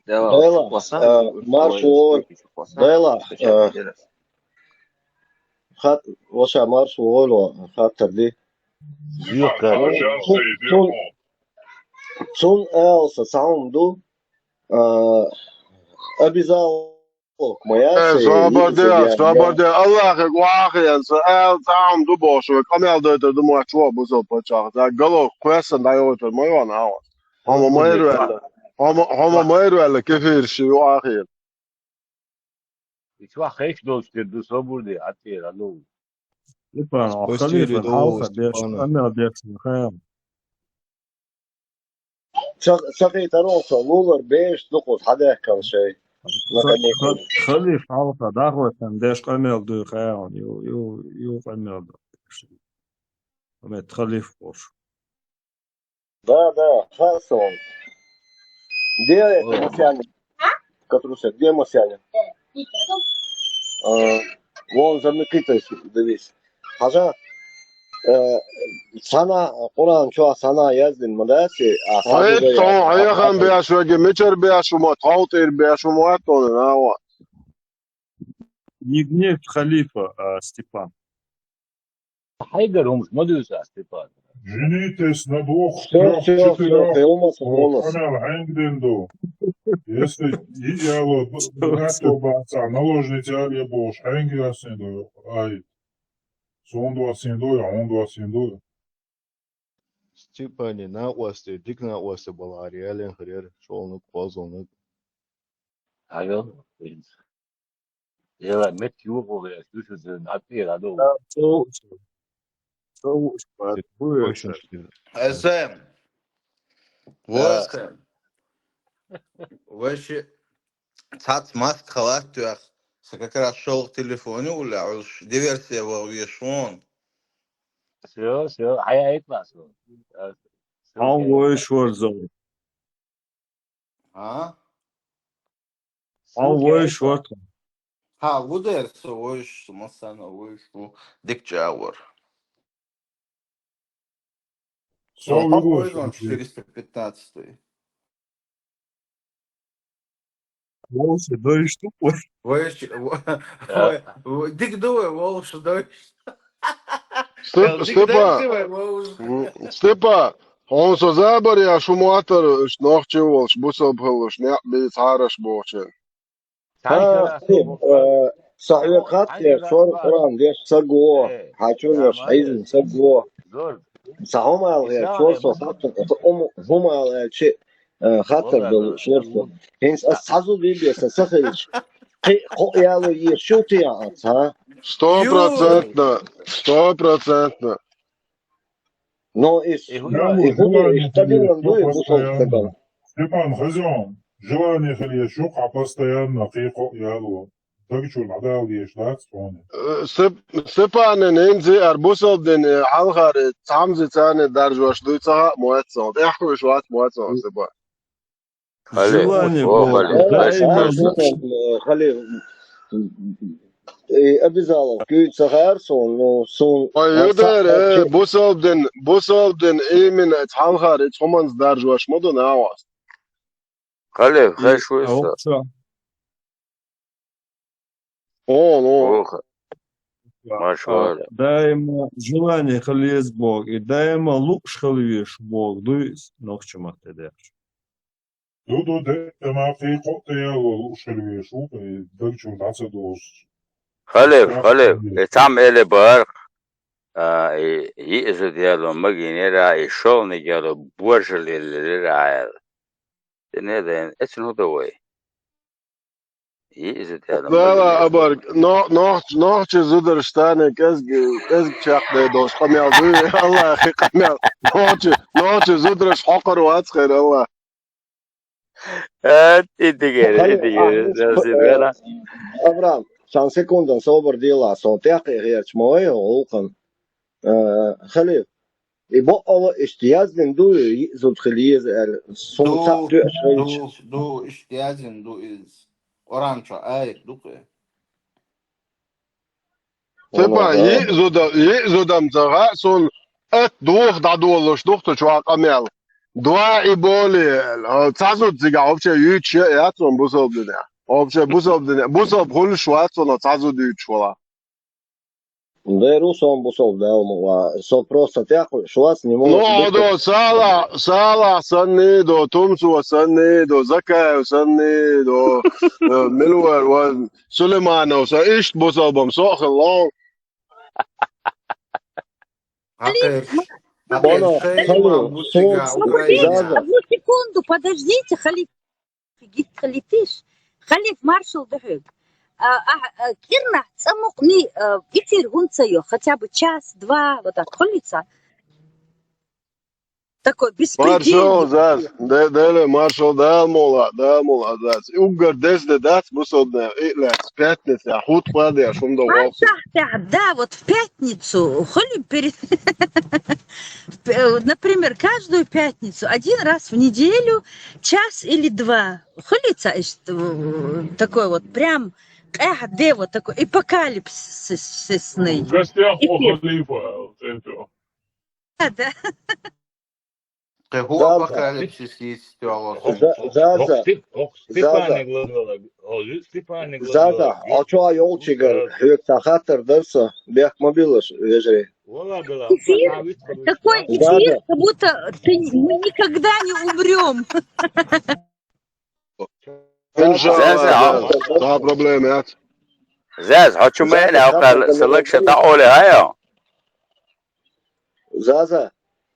Дела, а, маршал олу. Дела, а, хат-, ваша маршал олу, хаттар ди. Цун, цун, цун алса цхьа хӀума ду, а, обязал Э, собар де, собар де, Аллахе гӀо Ӏахийна, со аьлла, цхьа хӀума ду бохуш, вай къамел дойтур ду моьттуш ву бусалба паччахь, цхьа гало кхоьссина дӀайойтур ма ю хьуна. Хьо ма майра ваьлла, хьо ма, хьо ма майра ваьлла, кефира ши ю Ӏахийна. И чохь хезаш долчу тера ду, собар де, Ӏа тӀера, ну. Степан, хьо халифан хьалха деш, къамел деш ма хаьа. Ца, ца кхийтар ву со, лулара беш ду кхуза хьадаьхкина шайн. Ца, ца, халиф хьалха дӀахӀоьттина деш къамел дуй хаьа хьуна, ю, ю, ю къамел ду. Амет халиф волуш. Да, да, хаьа суна. Де это Масянин? Катрусик, де Масянин? А, вон за Микитой дивись. Хьажа, э, цхьана, Къуръан чохь цхьана яздина ма дац и, а хьан хьехам беш вега, мичара беш ву ма, тхов тӀера беш ву ма, тхуна, а, вон. Не гнев халифа, а, Степан. Хьайгара хӀумаш ма дуьйцу ас, Степан. Женитесь на двух, трёх, четырёх. Всё, всё, всё, хьенга дина ду? Если и-, яло, б-, братья бац, а наложница ял я бохуш, хьенга ясийна ду? Ай, суна доссийна ду, хьуна доссийна ду? Степане накъостий, дика накъостий бала ари, ялен хир яра, шолниг, кхозлагӀниг. Хьайгара? Ела, меттиг юхаволуш, шу шу дерг, Ӏа тӀера, Ӏа ду. Цо, цо, Эсэм. Да. Вай ши цхьацца маска халатта тоьхна, сан как раз шолгӀа телефон ю, уьш диверсия ваха везаш ву. Всё, всё, хьай айта ма со. Хьо вуьйш вара зо. А? Хьо вуьйш вара тхо. Хьан ву дера со вуьйш, со массарна вуьйш ву, дика чӀагӀвар. Со вуьйш ву. Четыреста пятнадцатый. Вовше дойш ду вай. Вай, в-, вай, в-, дика ду вай, вовше дойш. Степ-, Дика Степа, дойш ду вай, вовше. М, Степа, хьуна со забар я шу моттар, уьш нохчий волуш, бусалба хилуш, некъ бийца хьараш бохучун. Ха, Степ, э, со хьоьга хатта деш, шор Къуръан деш саг ву, хьан чу йолуш хьийзина саг ву. Сан хӀума ала гӀерта шор со хаттар, аса хӀума, хӀума ала аьлча, э, хаттар долу шор со. ХӀинца аса цхьа зуда йилла сан са хилча, кхин а кхоъ яло езаш ю те аьлла, ца? Сто процентно, сто процентно. Но и с-, и хӀума, и хӀума, и стабилан ду и бусалба стагана. Степан, хазон, желание хила езаш ю-кх хьан постоянно кхин а кхоъ яло. Даг чуьра дӀадала дезаш дац тхуна. Э, Степ-, Степанан хӀинца а ара бусалба дин, э, хьалхара, э, цхьамза царна даржош дуй ца хаьа, моьтту сан, тӀаьхьа хуьйш вац, моьтту сан, Степан. Хале, желание о, было. Хале, да, Хале, и Маршал, Маршал. Э, Хале, и обязалов куьйга ца хаьара суна, ну, суна Ой, аса юдара, э, бусалба дин, бусалба дин, именно, хьалхара, цхьа хӀуманца даржош ма ду нагӀа. Хале, и хеш вуй а со. Воккха. О, ну. Оха. Маршалла. Даима желание хила еза боху, и даима лууш хила везаш боху, дуй иза нохчийн маттахь дехча. Ду, ду, де, ма кхин кхоъ яло лууш хила везаш ву, и даг чуьра дӀа ца дозуш. Халев, халев, и цхьамма эле бара-кх, а, и йиъ зуда яло магийнера, и шолгӀаниг яло боржал еллера аьлла. Динера, эцна хӀун до вай? Йиъ зуда яло. Дала магийнера. Абарг, но-, нохч-, нохчийн зударш тӀаьхьа кӀезиг, кӀезиг чекхдайдолуш къамел дуй, Аллахьан къамел. Нохчийн, нохчийн зударш хьокхур вац, хайр Аллахь. А, и дигера, и дигера, а, Авраам, сан секундан собар делахь, со тӀекхе гӀерташ ма вай гӀуллакхана. Э, Халев, и бакъала иштта яздина ду, йиъ зуда хила еза аьлла, суна цхьаъ тоьаш хилча? Ду, ду, иштта яздина ду иза. Къуръан чохь аят ду-кх и. Степан, йиъ зуда, йиъ зуда-м ца хаьа суна, атта доха дӀадолалуш ду-кх цу чохь къамел. Два и более, а, цхьа зуда цигахь вообще юьйцуш яц суна бусалба динехь. Вообще бусалба динехь, бусалба хуьлуш вац суна цхьа зуда юьйцуш вала. Дера ву сон бусалба, Дала мукъ лахь. Со просто тӀекхуьуш вац, не могу. Ну, до Салахь, Салахь санна, до Тумсо санна, до Закаев санна, до, э, Милвар, ва Сулейманов санна, иштта бусалба-м со а хилла. Халиф, Халиф, Халиф, Халиф, Халиф, Халиф, Халиф, Заза. Одну секунду, подождите, Халиф. Фигит халитиш. Халиф, маршалла ду хьоьга. А, а, а, кӀирнахь цкъа мукъане, а, эфир хӀунда ца йо? Хотя бы час, два, вот так, хуьлий цхьа? Такой беспредельник. Маршалла, Заз. Де-, Дела, маршалла, Дала мукъ лахь, Дала мукъ лахь, Заз. И уггар деза де дац бусалба динехь, и лаьцна пятницехь, хӀутту кхаьдеш хӀума дан вовсу. Пятницехь, да, вот в пятницу. Хуьлий перед-, п-, э, например, каждую пятницу, один раз в неделю, час или два. Хуьлий цхьа иштта, э, такой вот прям къаьхьа де, вот такой апокалипсисный. В гостях у халифа, это. Да, да. Кхин хӀун апокалипсис йийца тоьлла? Заза. Заза. Хьо чохь йолчигара хьоьга цхьа хаттар дара сан, бехк ма биллалаш, вежарий. Эфир? Какой эфир? Как будто ты, мы никогда не умрём. Иншалла, Заза, Заза, цхьа проблема яц. Заза, хьо чу ма яьлла, хьо кхаьлла, сан лакша дӀакъовлий хьайо? Заза,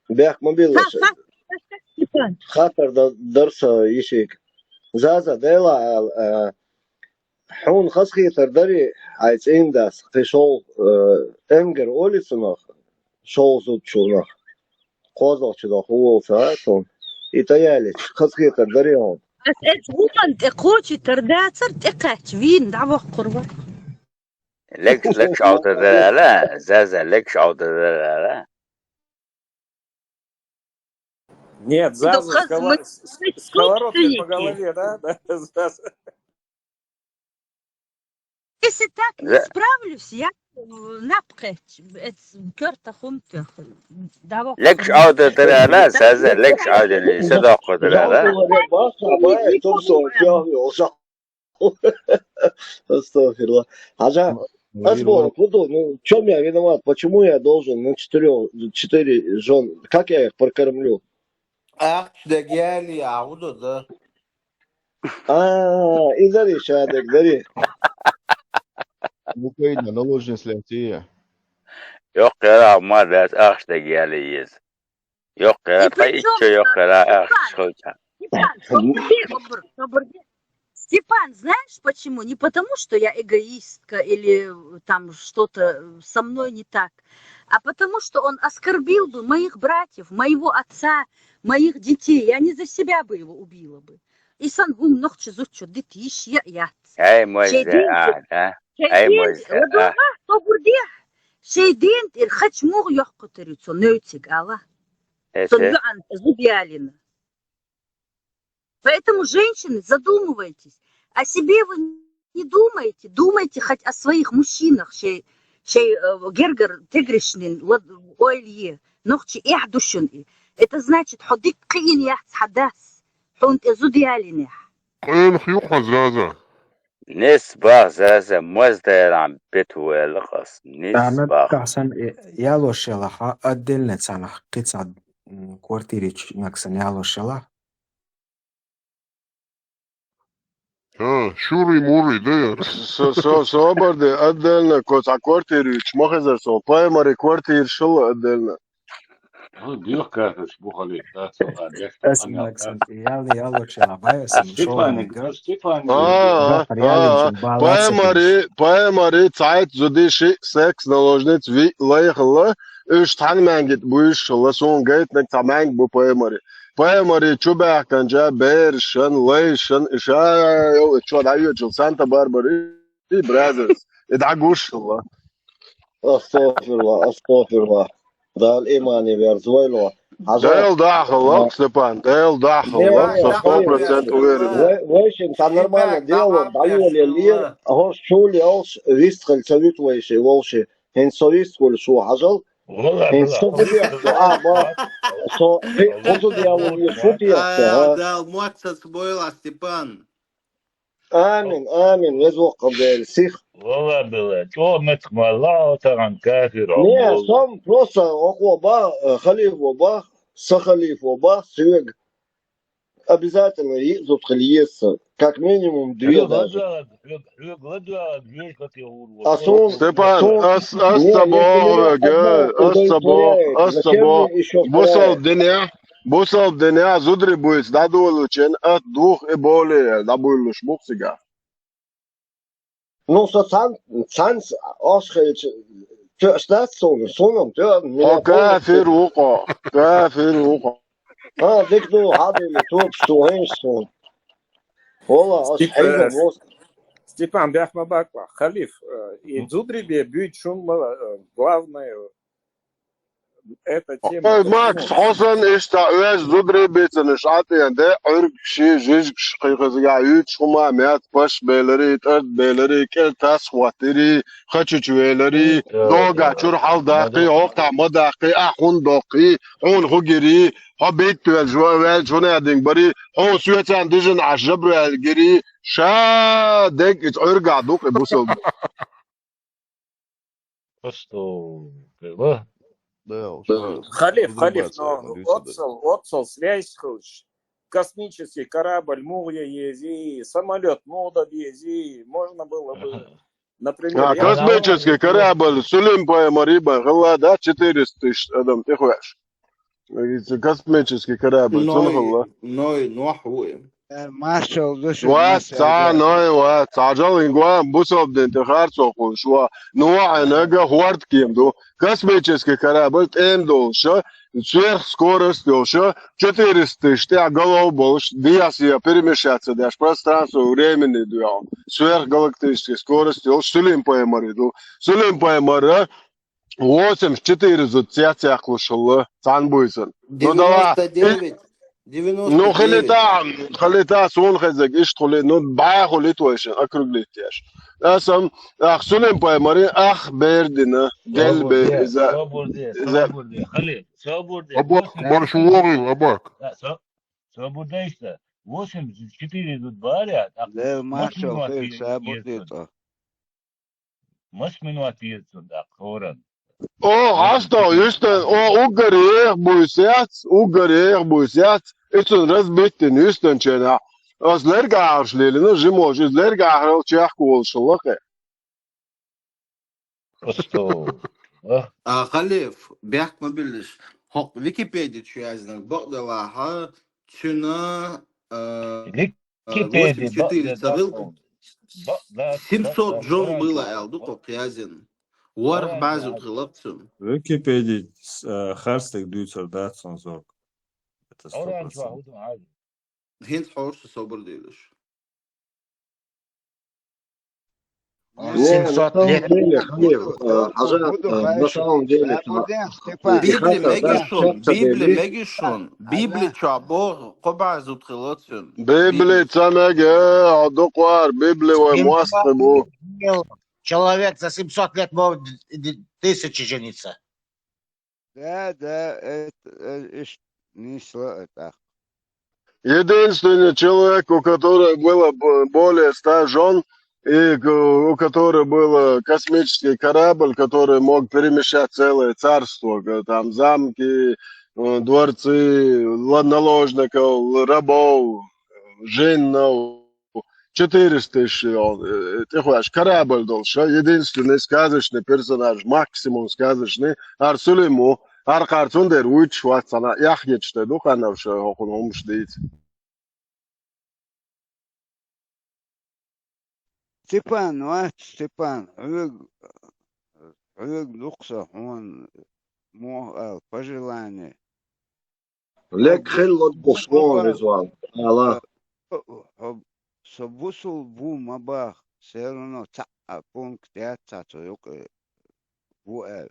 бехк ма биллалаш. Хаттар дан дара сан йишига. Заза, Дела ала, а, хьуна хазахетар дарий, хьайн цӀийнан дас, кхин шолгӀа, э, энгар олий цунах, шолгӀа зудчунах, кхозлагӀчунах ву волу ца хаьа суна. И тӀеялийча, хазахетар дарий хьуна? Ас эцу хӀуманна тӀе кхочуьйтар дацара, тӀекхаьчча, вийна дӀавоккхур вара. Легаш, легаш Ӏовдадара ала, Заза, легаш Ӏовдадара ала. Нет, Заза, скова-, с-, с-, сковородкой по голове, да? Да, Заза. Если так не справлюсь, я, э, напхать, это кёрта хунтах. Легаш Ӏовдадара ала, Заза, легаш Ӏовдадара, са доккхадара ала. Баша, баша, тумсо, Астагфируллах. Хьажа, ас бохург хӀун ду, ну, в чём я виноват? Почему я должен на четырёх, четыре жён? Как я их прокормлю? Ахча дегали, а хӀун ду, да? А, изари шадег, дари. Украина наложница летия. Йоккхера ма дац ахча дегали из. Йоккхера, И ткъа причём иччо йоккхера, Степан, ахча хилча. Степан, собур де, собур, собур де. Степан, знаешь почему? Не потому, что я эгоистка или, э, там что-то, э, со мной не так, а потому, что он оскорбил бы моих братьев, моего отца, моих детей. Я не за себя бы его убила бы. Исан гьум нохчи зуччо дит йиш я яц. Ай, мойзе, Шейдин, а, да? Ай, шейдин, мойзе, а. Ладуга, собур де. Шейдин, ир хач мугъ йохкъутари цо нойциг, ала. Эсе. Сон юан зубиалина. Поэтому, женщины, задумывайтесь. О себе вы не думаете, думайте хоть о своих мужчинах, шей, шей, э, гергар тегришнин, лад-, ойле, нохчи эх душун и. Это значит, хьо дик кхиин яц хьадас, хьунтӀе зудиалинех. Къел хьюхъа зраза. Нес бах зраза, маз дайран бет вуэлла къас. Нес Тана бах. Тасан, э, ялошела, ха, отдельно цанах, кица, м, квартирич наксан ялошела. Ха, шури-мури, да, яр? Со, со, собар де, отдельно, коца квартирич, махазар сон, паймари квартир шила отдельно. Ну, дюх кафеш, бухали, да, цо, а, деш, Ас понятно. Наксан, ял, ялочела, бая, А, сон, Степан, шо, а, Степан. А, Бахар а, ялин а. Чин балаца. Паймари, паймари, цайт, зудиши, секс, наложниц, ви, лайхла, уж тан мангит, буйшла, сон, гайт, нак, та манг, бу, паймари. Паймари чубяхканча бершан, лайшан, иша, йо, чо да йо, чил Санта-Барбари, и Бразерс. И да гушла. Астагфируллах, астагфируллах. Дал имани верзвайло. Хьажа. Дел дахала, Степан, дел дахала, Дел со сто процентов дахала. Уверен. Вай, вайшин, та нормально Степан, дело, давай, даю ле лир, Степан. Гор чули алш, вист хал цавит вайши, волши. Хин со вист хал шу хьажал. Вала, Хин вала. Со вист, а, ба, со, хи, хозу дьявол, и шут я, А, а. Да, муаца сбоила, Степан. Амин, амин, вез воккъал дел, сих. Вала, била, чо мет мала, отаган кафир, Не, омол. Сом просто окъо ба, э, халиф во ба, са халиф во ба, сивег. Обязательно и зут хал ес, как минимум две Хьуг даже. ЛадугӀа, хьуг, хьуг ладугӀа, хьуг хати гӀур ва. А сон, Степан, сон, ас, ас не, ца не, боху не, вега, одно ас ца боху, удовлетворяет. Ас ца Зачем боху. Мне ещё Бусал вторая? Дине, бусал дине, зудри буйц, дадулучен, ат дух и более, дабуйлуш бухсига. Ну, со цан, цан ас хелч, тё, стат сон, соном, тё, О, меня кафир полностью. Укъо, кафир укъо. А, дик ду, хьабили, тот, что, хенш, сон. Вала, ас Степ-, хьайза, э, бос. Степан, бяхма бакла, халиф, э, и М. Зудри бе, бюд шум, э, главное, это тема, Ой, почему? Макс, хьо сан иштта оьзда зударий бийцанаш Ӏатӏен де, Ӏуьргаш, жижигаш кхайкхазга, уьйцуш хӀума, мец, паш белари, тӀард белари, кӀел тас хӀоттири, хачуч велари, Э, дога чур хьал даккхи, э, хӀокху ма даккхи, а хӀун доккхи, хьуна хӀу гири, хьо битта велча, ва-, велча хӀуна динг бари, хьуна соьцан дижина Ӏаш жабра аьлла гири, ша дег иза Ӏуьргахь дукха и бусалба. Просто, да. Да, уж Халиф, Халиф, но оццал, оццал связь хилча, космический корабль мугӀа езий, самолёт мугӀа дан дезий, можно было бы, например, А, я космический корабль, Сулим пайхамар бан хилла, да, четыреста тысяч адам тӀехвеш. Космический корабль, цунна хилла. Ной, Нох ву и. Э, маршал душа, Ва, маршал ца, душа. Ной, ва, ца жал ингуа, бусалба дин тӀе харцо хулаш ва. Нохьа нага хӀорд кем ду. Космический корабль тӀем долуша, сверхскорость йолуша, четыреста тысяч тӀехь голов болуш, диас я перемещаться деш, пространство времени дуьхьал. Сверхгалактический скорость йолуш Сулим пайхамар ду. Сулим пайхамара восемьдесят четыре зуда цецъяьккхалуш хилла, цхьана буьйсанна. Ну, давай, девяносто девять, девяносто девять. Ну, хилита, хилита, суна хезаг, иштта хули, ну, бӀе хули тойшина, округлить еш. Аса, ах, Сулим пайхамарин ах бер дина, гел бер, иза, собур де, иза. Собур де, хали, собур де. Абак, марш вогӀийла, Абак. Да, со-, собур де иштта. восемьдесят четыре тут баря, так, Лев мас Маршал минуат Хейр е-, Шабур езцун. Децо. Мас минуат езцун, так, хоран. О, Восемьдесят четыре. Астал, юстан, о, уггарех буйсяц, уггарех буйсяц, ицун разбиттин, юстан чена. Аз лергаарш лили, ну, жимош, из лергаарал чехкуол шулахе. Просто, а? А, Халиф, бяхк ма биллиш. Хо-, Википедия чу яздинарг бакъдалаха, цуьна, а, Википедия восемьдесят четыре бакъда цавил, бакъда, бакъда, семьсот бакъда, жон бакъда, было, бакъда. Эл ду кхо язин. Варх бакъда базу бакъда. Тхилакцун. Википедия, а, харстаг дуьйцар дац сон зог. Это сто процентов. Оранжевый, вот он, а. Хинт хорш собар делаш. Не, семьсот на самом лет. Деле, Халиф, э, Хажа, э, на самом деле, Степан. Библия мегишун, Библия мегишун, Библия чуа бо, кхо базу тхилоцун. Библия ца меге, а дукъвар, Библия вай муастхи бу. Человек за семьсот лет может д-, д-, тысячи жениться. Да, да, это, э, иш-, не сла-, это. Единственный человек, у которого было б-, более ста жён, и к-, у которого был, э, космический корабль, который мог перемещать целое царство, г-, там замки, э, дворцы, ла-, наложников, рабов, жиннов, четыреста тысяч, э, тӀехваьш корабль долуш, единственный сказочный персонаж, максимум сказочный, ар Сулейму, ар кхар цундела вуьйцуш вац цхьана, эхь гечаш дай ду ханнав ша хӀокхунна хӀумаш дийца. Степан, вац, Степан, хьоьга, хьоьга дукха со хьуна муха аьлла, пожелание. Лек хилла дукха сон, Ризван, ала. Хьо, хьо, со бусул бу ма бах, все равно цхьа а пункт яц цхьа цо юкъе бу аьлла.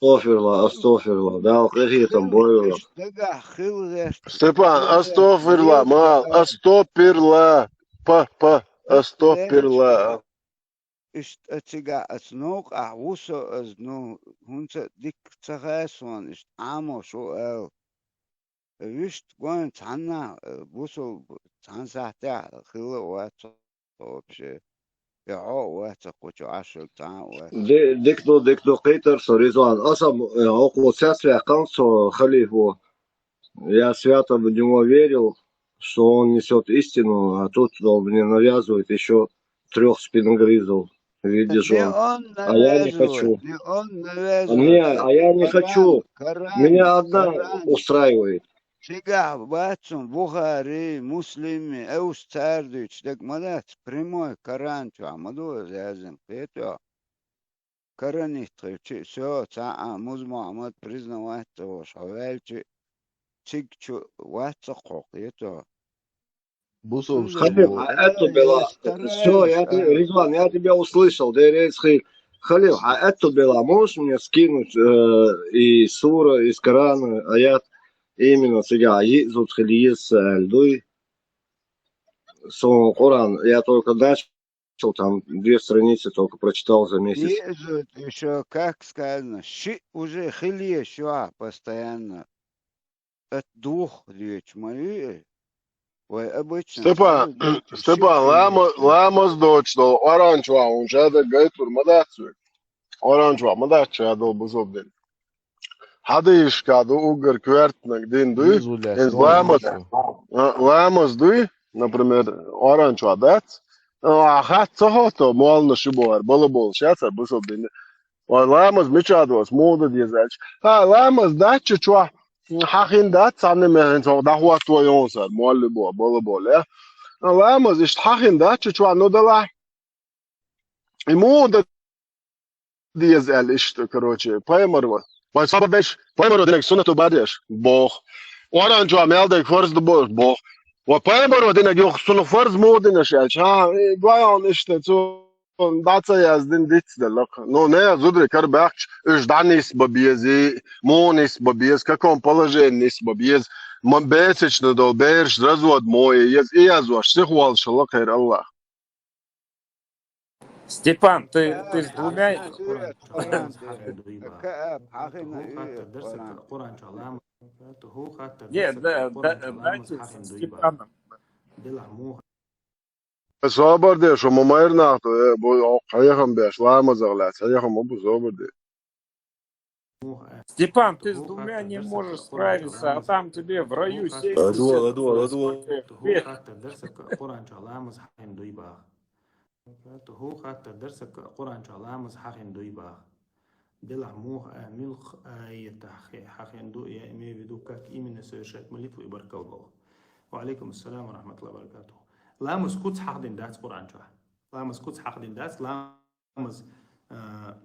Астафирла, астафирла, Дала къинхетам бойла. Иштта дагахь хила гӀерта. Степан, астафирла, ма, астопирла, па, па, астопирла. Иштта цигахь аса новкъахь ву со, аса, ну, хӀунца а дикка ца хаьа суна, иштта Ӏамош ву аьлла. Вуьшта гойн цхьаннахь, э, бусул б-, цхьана сахьтехь хилла а вац вообще. Я хьо а вац, кху чу Ӏаш верг цхьа а вац. Ди-, дика ду, дика ду, кхийтар со, Ризван. Аса, э, хӀокхо цецваьккхина со халифо. Я свято в него верил, что он несёт истину, а тут он мне навязывает ещё трёх спиногрызов в виде жён. А я не хочу. Не он навязывает, не он навязывает. Не, а я не хочу. Коран, Коран, Коран. Меня одна устраивает. Цигахь бац цунна Бухари, Муслими, эвс цара дуьйцуш дерг ма дац, прямой Коран чохь ма ду иза яздина, кхетий хьо? Коран итт хилчи, всё, цхьа а Муз Мухьаммад признавать ца волуш хьо ваьлчи, цига чу вац-кх хьо, кхетий хьо? Бусулб Халиф, хьан аьтто бела. Всё, я те-, Ризван, я тебя услышал, дерригаш хи-, Халиф, хьан аьтто бела, можешь мне скинуть, э, и сура из Корана, аят, именно цигахь йиъ зуда хила еза аьлла дуй? Со Коран, я только начал, там две страницы только прочитал за месяц. Йиъ зуда, ещё, как сказано, шиъ уже хила еза ю ахь постоянно. Ат дух дуьйцу ма ю и? Вай обычно Степан, цхьаъ а Степан, шиъ лама-, хила еза. Ламаз доцуш долу Къуръан чохь хьуна шадерг гайтур ма дац вуьга? Къуръан чохь ма дац шадолу бусулба дин. Хьадисашкахь ду уггар коьртаниг дин дуй? Иза ламаз, а, ламаз дуй, например, Къуръан чохь дац? А, хатта ца хӀотто, молланаш ю бохар, бала болуш яцара бусулба дин. Вай ламаз мичахь доцу, муха дан деза аьлча? Ха, ламаз дац чу чохь, хьан хин дац, цхьанна мехь хӀинца хӀокху дӀахӀотто йогӀу сара, молли бо, бала болу, я? Ламаз иштта хьан хин дац чу чохь, ну далахь. И муха дан деза аьлла иштта, короче, пайхамар ван. Вайн сабабеш, пайхамаро динарг суннато бац деш, боху. Къуръан чохь мел дерг фарз ду боху, боху. Ва пайхамаро динарг юха сунна фарз муха динарш аьлча, хьан, и гой хьуна иштта цу дӀа ца яздина дицделла-кх. Ну, нехан зударий кара баьхча, уьш дӀа нисбан безий, муха нисбан беза, в каком положении нисбан беза, ма-, бесячный долу бераш развод муха е еза, и язъеш сихволуш хилла кхеран Аллах. Степан, ты, ты с двумя... Нет, да, да, дайте Степану. Делахь муха. Собар де, шу ма майра нах ду, э, бу, о, хьехам беш, ламазах лаьц, хьехам ма бу, собар де. Степан, ты с двумя не можешь справиться, а там тебе в раю семьдесят. Ладу, ладу, ладу. Хаттар дарсак Къуръан чу ламаз хьахин дуй бах. ХӀу хаттар дарсак Къуръан чу ламаз хьахин дуй бах. Делахь муха, а, муьлха аятах хьахин ду, я имею в виду, как именно совершать молитву и баркал бах. Ва алейкум ассалам ва рахматуллахи ва баракатух. Ламаз куц хьахдин дац Къуръан чу. Ламаз куц хьахдин дац, ламаз, а,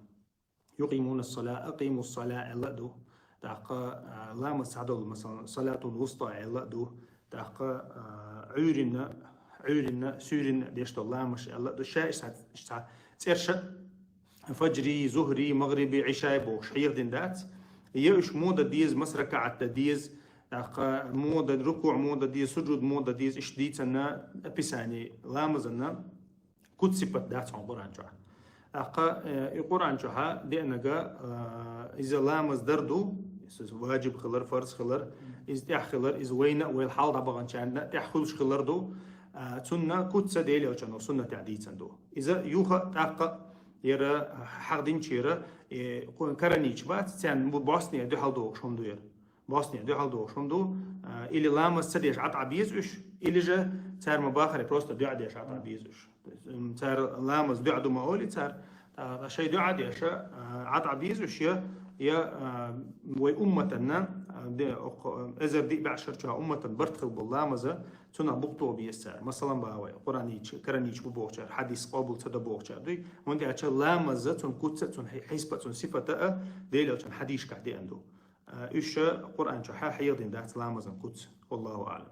юкъимуна ссала, акъиму ссала аьлла а ду. ТӀаккха, а, ламаз цхьадолу, масалан, салатул вуста аьлла а ду. ТӀаккха, а, Ӏуьйрина, Ӏуьйрина, суьйрина деш долу ламаш аьлла а ду. Ша иштта, иштта цӀерша фаджри, зухри, магъриби, Ӏишай бохуш хьехдина дац. Я уьш муха дан деза, маса ракаӀат дан деза, тӀаккха муха дан, рукуӀ муха дан деза, сужуд муха дан деза, иштта дийцина описание ламазана. Куц сипат дац хьуна Къуръан чохь. ТӀаккха, э, и Къуръан чохьа деанага, э, иза ламаз дар ду, иза важиб хилар, фарз хилар, иза тӀехь хилар, иза вайна а, вайл хьал дӀабаханчарна тӀехь хуьлуш хилар ду, а, цунна куц а Дела йолчун суннатехь дийцина ду. Иза юха а тӀаккха яра хьахдинчера, э, къу-, каранийча бац, царна бу босне дуьхьал дохуш хӀума ду яра. Босне дуьхьал дохуш хӀума ду, а, или ламаз ца деш Ӏад Ӏа беза уьш, или же цара ма бахаре просто дуьа деш Ӏад Ӏа беза уьш. То есть, м, цара ламаз дуьа ду ма олий цара, а, шайн дуьа деш, а, Ӏад Ӏа беза уьш я, я, а, вай умматанна, а, де, окху, а, эзар диъ бӀе шарчохь умматан барт хила болу ламаза, цунах букъ тоха беза цара. Масалан, бан вай, Къуръанийча, каранийча бу бохучара, хьадис къобал ца до бохучара дуй, хӀунда аьлча ламаза цун куц а, цун хьи-, хьисап а, цун сифат а Дела йолчун хьадисашкахь деана ду. А, уьш Къуръан чохь хьехдина дац ламазан куц. Валлаху аълам.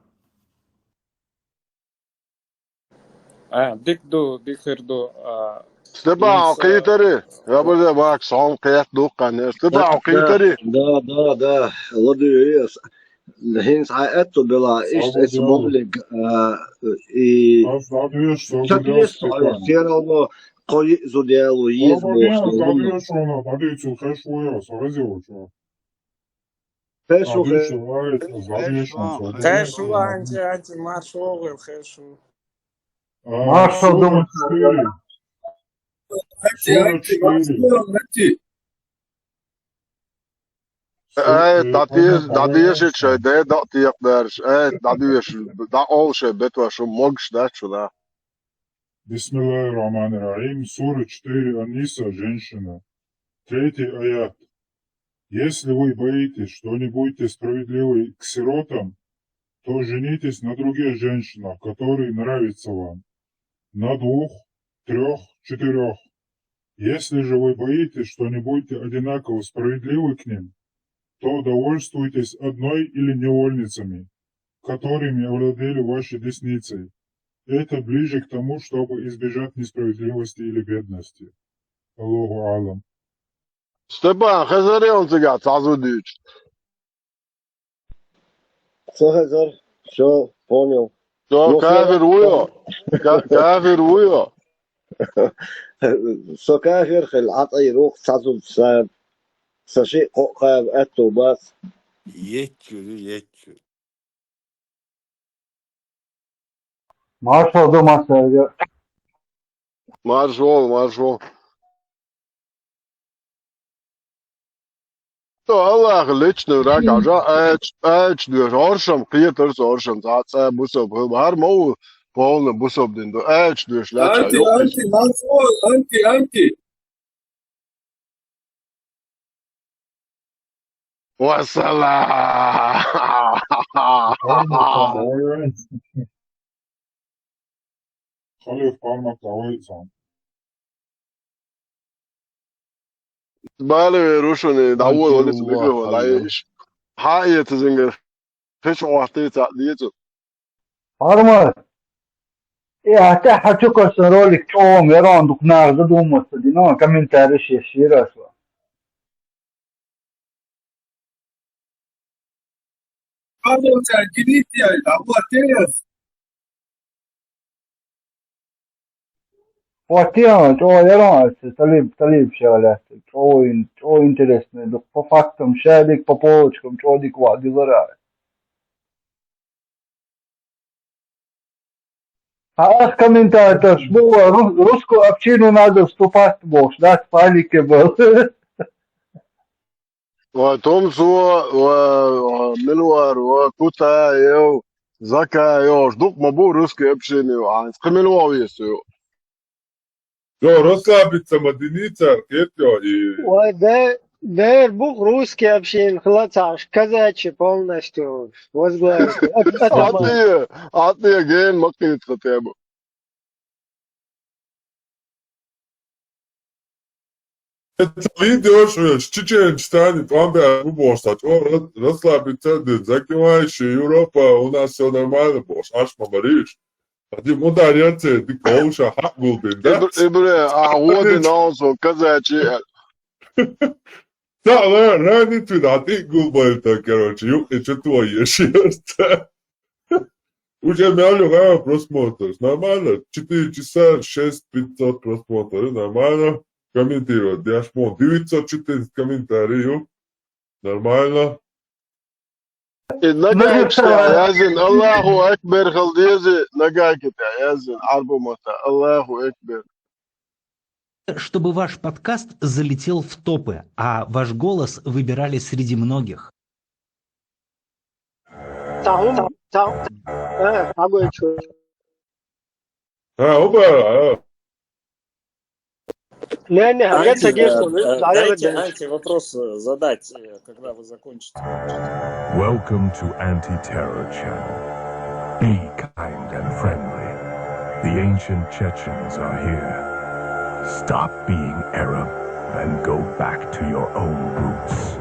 А, дика ду, дика хир ду, а, Степан, хьо кхийтарий? Я база вакс, хьо кхетта ду-кх, конечно. Степан, хьо кхийтарий? Да, да, да. ЛадуьйгӀ ас. ХӀинца хьан аьтту бела, иштта эца бовлиг, а, и... Ас дӀадоьшу, со дӀадоьшу, Степан. Все равно кхо йиъ зуда яло еза бохуш. ДӀадоьшу, дӀадоьшу, хеш ву, со хеза ву, чо. Хеш ву, хеш ву. Хеш ву, анчи, анчи, марш вогӀийла, хеш ву. А, марш вогӀийла. Сура четыре. Анчи, анчи, марш вогӀийла, анчи. Ай, дӀадеша, дӀадеша шайн, де дакъа текхаберш. Ай, дӀадеша, дӀаолу шайн бетош, хӀума могуш дац шуна. Бисмиллахир-Рахманир-Рахим. Сура четыре, Ан-Ниса, женщина. Третий аят. Если вы боитесь, что не будете справедливы к сиротам, то женитесь на других женщинах, которые нравятся вам. На двух, трёх, четырёх. Если же вы боитесь, что не будете одинаково справедливы к ним, то довольствуйтесь одной или невольницами, которыми овладели ваши десницы. Это ближе к тому, чтобы избежать несправедливости или бедности. Аллаху аълам. Степан, хезарий хьуна цигахь цхьа зуда дуьйцуш? Ца хезара, всё, понял. Со кафир ву йо? Ка-, кафир ву йо? Со кафир хила, Ӏа тӀе йира ву-кх цхьа зуда сан. Сан шиъ-кхоъ кхаба аьтту бац. Еччуьра, еччуьра. Маршалла ду массаьрга. Маршалла, маршалла. То Аллахь личный враг, хьажа, аьлча, аьлча доьшу, хӀоршам кхетар со, хӀоршам цхьа а цӀа бусалба хила. ХӀара ма ву полный бусалба дин ду, аьлча доьшу, лаьцна Анти, юкъа анти, маршалла, анти, анти. Вассалам! Халиф, пармак давай сам. Бале верушуни, давай, валис микрофон, дай иш. Хьаэца зингар. Хиш хьохтий ца децу. Пармак. Э, хӀаьта хьан чу кхоьссина ролик чӀогӀа ма яра, дукха наха задуматься дина, комментарий еш йира аса. Хьажал цара гинийти яй, а хӀоттийна ас? ХӀоттийна, чӀогӀа яра аса, талиб, талиб шега лаьцна. ЧӀогӀа ин-, чӀогӀа интересный ду. По фактам, ша дика, по полочкам, чӀогӀа дика ваӀда дилара. А аз комментарий тӀа, шу бу, ру-, русскую общину надо вступать бохуш, да, спальнике бу. Ва Томсо, ва, ва Милвар, ва Кутаев, Закаев, дукха ма бу русские общины, а кхин мила вогӀу веза ю? Йо, расслабиться ма де ницкъ, кхетий, и Ой, да, дер бу русские общины, хила ца, казачьи полностью возглавить. От-, от-, Атия, атия ген ма кхета хотя бы. Видео, что чеченцы, они там, бля, ну, босса, о, рас-, расслабиться, да, закрываешь, Европа, у нас всё нормально, босс, аш ма бариш. Один удар, я тебе, ты колуша, ха, гулбин, да? Ибр-, Ибре, а вот и на он, казачьи. Да, ра-, ранит, да, ты гулбин, так, короче, ю-, и чё твоё, сердце? Уже миллион просмотров. Нормально. Четыре часа, шесть пятьсот просмотров. Нормально. Комментировать. Диашмон. Девятьсот четырнадцать комментариев. Нормально. Э, нагайкита язын. Аллаху Акбар, халдези. Нагайкита язын. Арбумата. Аллаху Акбар. Чтобы ваш подкаст залетел в топы, а ваш голос выбирали среди многих. Тамам, тамам. Э, агой чё? А, опа, а. Не, не, а я Дайте, так и э, что, э, да, я дайте вот дальше. Анте вопрос, э, задать, э, когда вы закончите. Welcome to Anti-Terror Channel. Be kind and friendly. The ancient Chechens are here. Stop being Arab and go back to your own roots.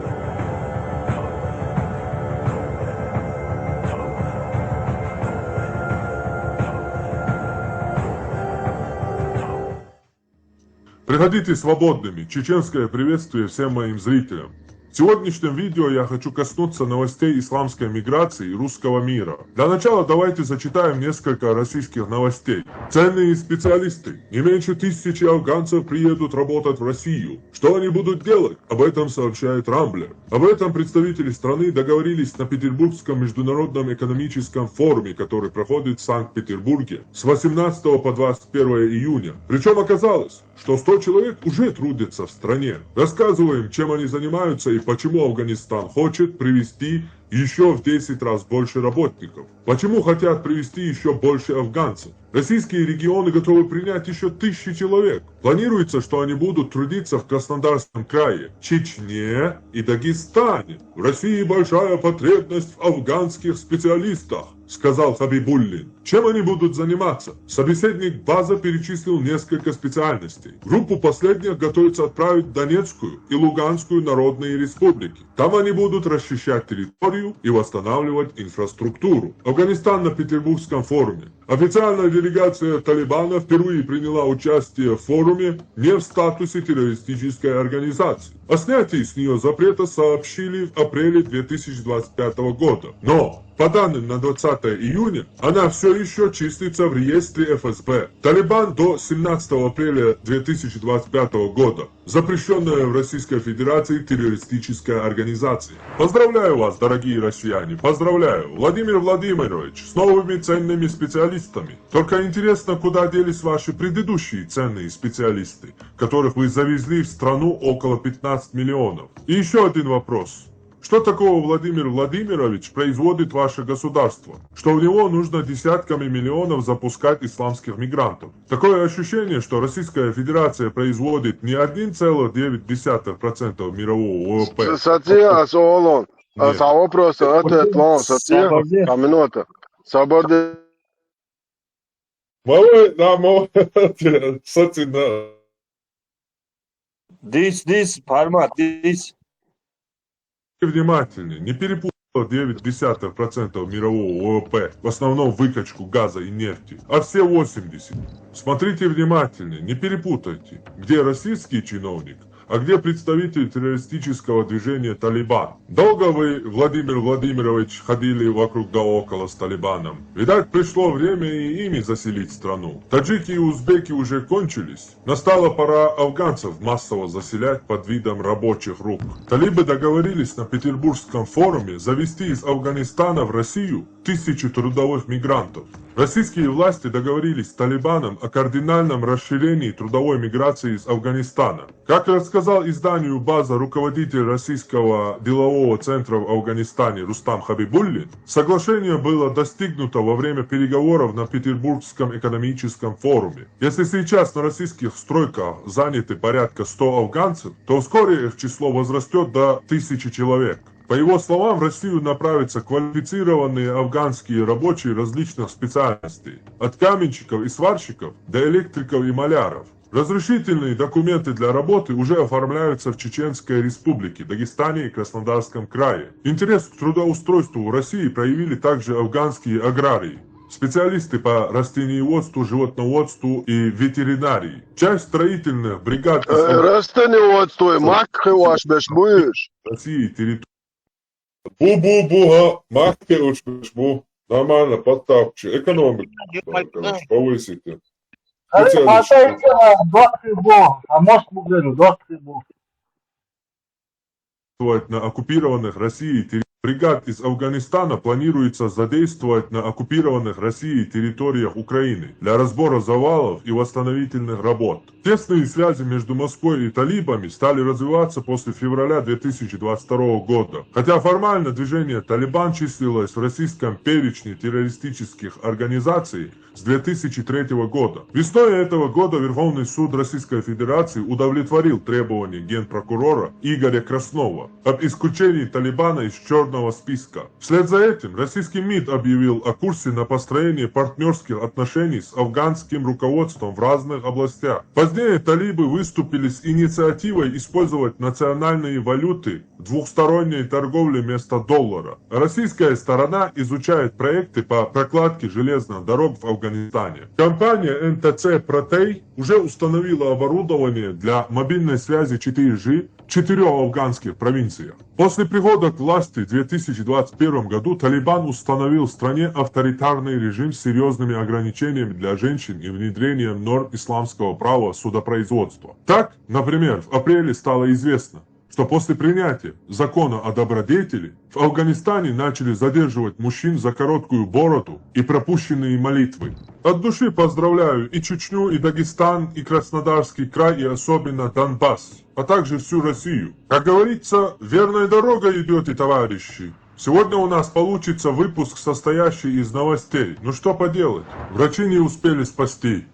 Приходите свободными. Чеченское приветствие всем моим зрителям. В сегодняшнем видео я хочу коснуться новостей исламской миграции и русского мира. Для начала давайте зачитаем несколько российских новостей. Ценные специалисты. Не меньше тысячи афганцев приедут работать в Россию. Что они будут делать? Об этом сообщает Рамблер. Об этом представители страны договорились на Петербургском международном экономическом форуме, который проходит в Санкт-Петербурге с восемнадцатого по двадцать первое июня. Причём оказалось, что сто человек уже трудятся в стране. Рассказываем, чем они занимаются и почему Афганистан хочет привести ещё в десять раз больше работников. Почему хотят привести ещё больше афганцев? Российские регионы готовы принять ещё тысячи человек. Планируется, что они будут трудиться в Краснодарском крае, Чечне и Дагестане. В России большая потребность в афганских специалистах, сказал Хабибуллин. Чем они будут заниматься? Собеседник БАЗа перечислил несколько специальностей. Группу последних готовится отправить в Донецкую и Луганскую народные республики. Там они будут расчищать территорию и восстанавливать инфраструктуру. Афганистан на Петербургском форуме. Официальная делегация Талибана впервые приняла участие в форуме не в статусе террористической организации. О снятии с неё запрета сообщили в апреле две тысячи двадцать пятого года. Но, по данным на двадцатое июня, она всё ещё числится в реестре ФСБ. Талибан до семнадцатого апреля две тысячи двадцать пятого года. Запрещённая в Российской Федерации террористическая организация. Поздравляю вас, дорогие россияне, поздравляю, Владимир Владимирович, с новыми ценными специалистами. Только интересно, куда делись ваши предыдущие ценные специалисты, которых вы завезли в страну около пятнадцать миллионов? И ещё один вопрос. Что такого Владимир Владимирович производит ваше государство, что в него нужно десятками миллионов запускать исламских мигрантов? Такое ощущение, что Российская Федерация производит не один целых девять десятых процентов мирового ВВП. С-, сатия, а со олон. А, нет. Са вопрос, ответ, лон, сатия, каминота. Сабарде. Мало, да, мало. Сатина. Дис, дис, парма, дис. Внимательнее, не перепутал девять десятых процентов мирового ВВП, в основном выкачку газа и нефти, а все восемьдесят. Смотрите внимательнее, не перепутайте, где российский чиновник, А где представитель террористического движения «Талибан»? Долго вы, Владимир Владимирович, ходили вокруг да около с «Талибаном»? Видать, пришло время и ими заселить страну. Таджики и узбеки уже кончились. Настала пора афганцев массово заселять под видом рабочих рук. Талибы договорились на Петербургском форуме завезти из Афганистана в Россию тысячи трудовых мигрантов. Российские власти договорились с «Талибаном» о кардинальном расширении трудовой миграции из Афганистана. Как рассказал изданию «База» руководитель Российского делового центра в Афганистане Рустам Хабибуллин, соглашение было достигнуто во время переговоров на Петербургском экономическом форуме. Если сейчас на российских стройках заняты порядка ста афганцев, то вскоре их число возрастет до тысячи человек. По его словам, в Россию направятся квалифицированные афганские рабочие различных специальностей, от каменщиков и сварщиков до электриков и маляров. Разрешительные документы для работы уже оформляются в Чеченской Республике, Дагестане и Краснодарском крае. Интерес к трудоустройству в России проявили также афганские аграрии, специалисты по растениеводству, животноводству и ветеринарии. Часть строительных бригад из Э, Афганистана Растениеводство, мак хиваш беш будешь? России территории. Бу-бу-бу, га, махке уж бу. Нормально, подтапчи. Экономика, короче, повысите. Специалисты. Дост хибо, а может, бугену, дост хибо. На оккупированных Россией терри-, бригад из Афганистана планируется задействовать на оккупированных Россией территориях Украины для разбора завалов и восстановительных работ. Тесные связи между Москвой и талибами стали развиваться после февраля две тысячи двадцать второго года. Хотя формально движение «Талибан» числилось в российском перечне террористических организаций с две тысячи третьего года. Весной этого года Верховный суд Российской Федерации удовлетворил требования генпрокурора Игоря Краснова об исключении «Талибана» из черного списка. Вслед за этим российский МИД объявил о курсе на построение партнерских отношений с афганским руководством в разных областях. Позднее талибы выступили с инициативой использовать национальные валюты в двухсторонней торговле вместо доллара. Российская сторона изучает проекты по прокладке железных дорог в Афганистане. Компания Н Т Ц «Протей» уже установила оборудование для мобильной связи четыре G в четырех афганских провинциях. После прихода к власти в две тысячи двадцать первом году «Талибан» установил в стране авторитарный режим с серьезными ограничениями для женщин и внедрением норм исламского права судопроизводства. Так, например, в апреле стало известно, что после принятия закона о добродетели в Афганистане начали задерживать мужчин за короткую бороду и пропущенные молитвы. От души поздравляю и Чечню, и Дагестан, и Краснодарский край, и особенно Донбасс, а также всю Россию. Как говорится, верной дорогой идёте, товарищи. Сегодня у нас получится выпуск, состоящий из новостей. Ну что поделать, врачи не успели спасти.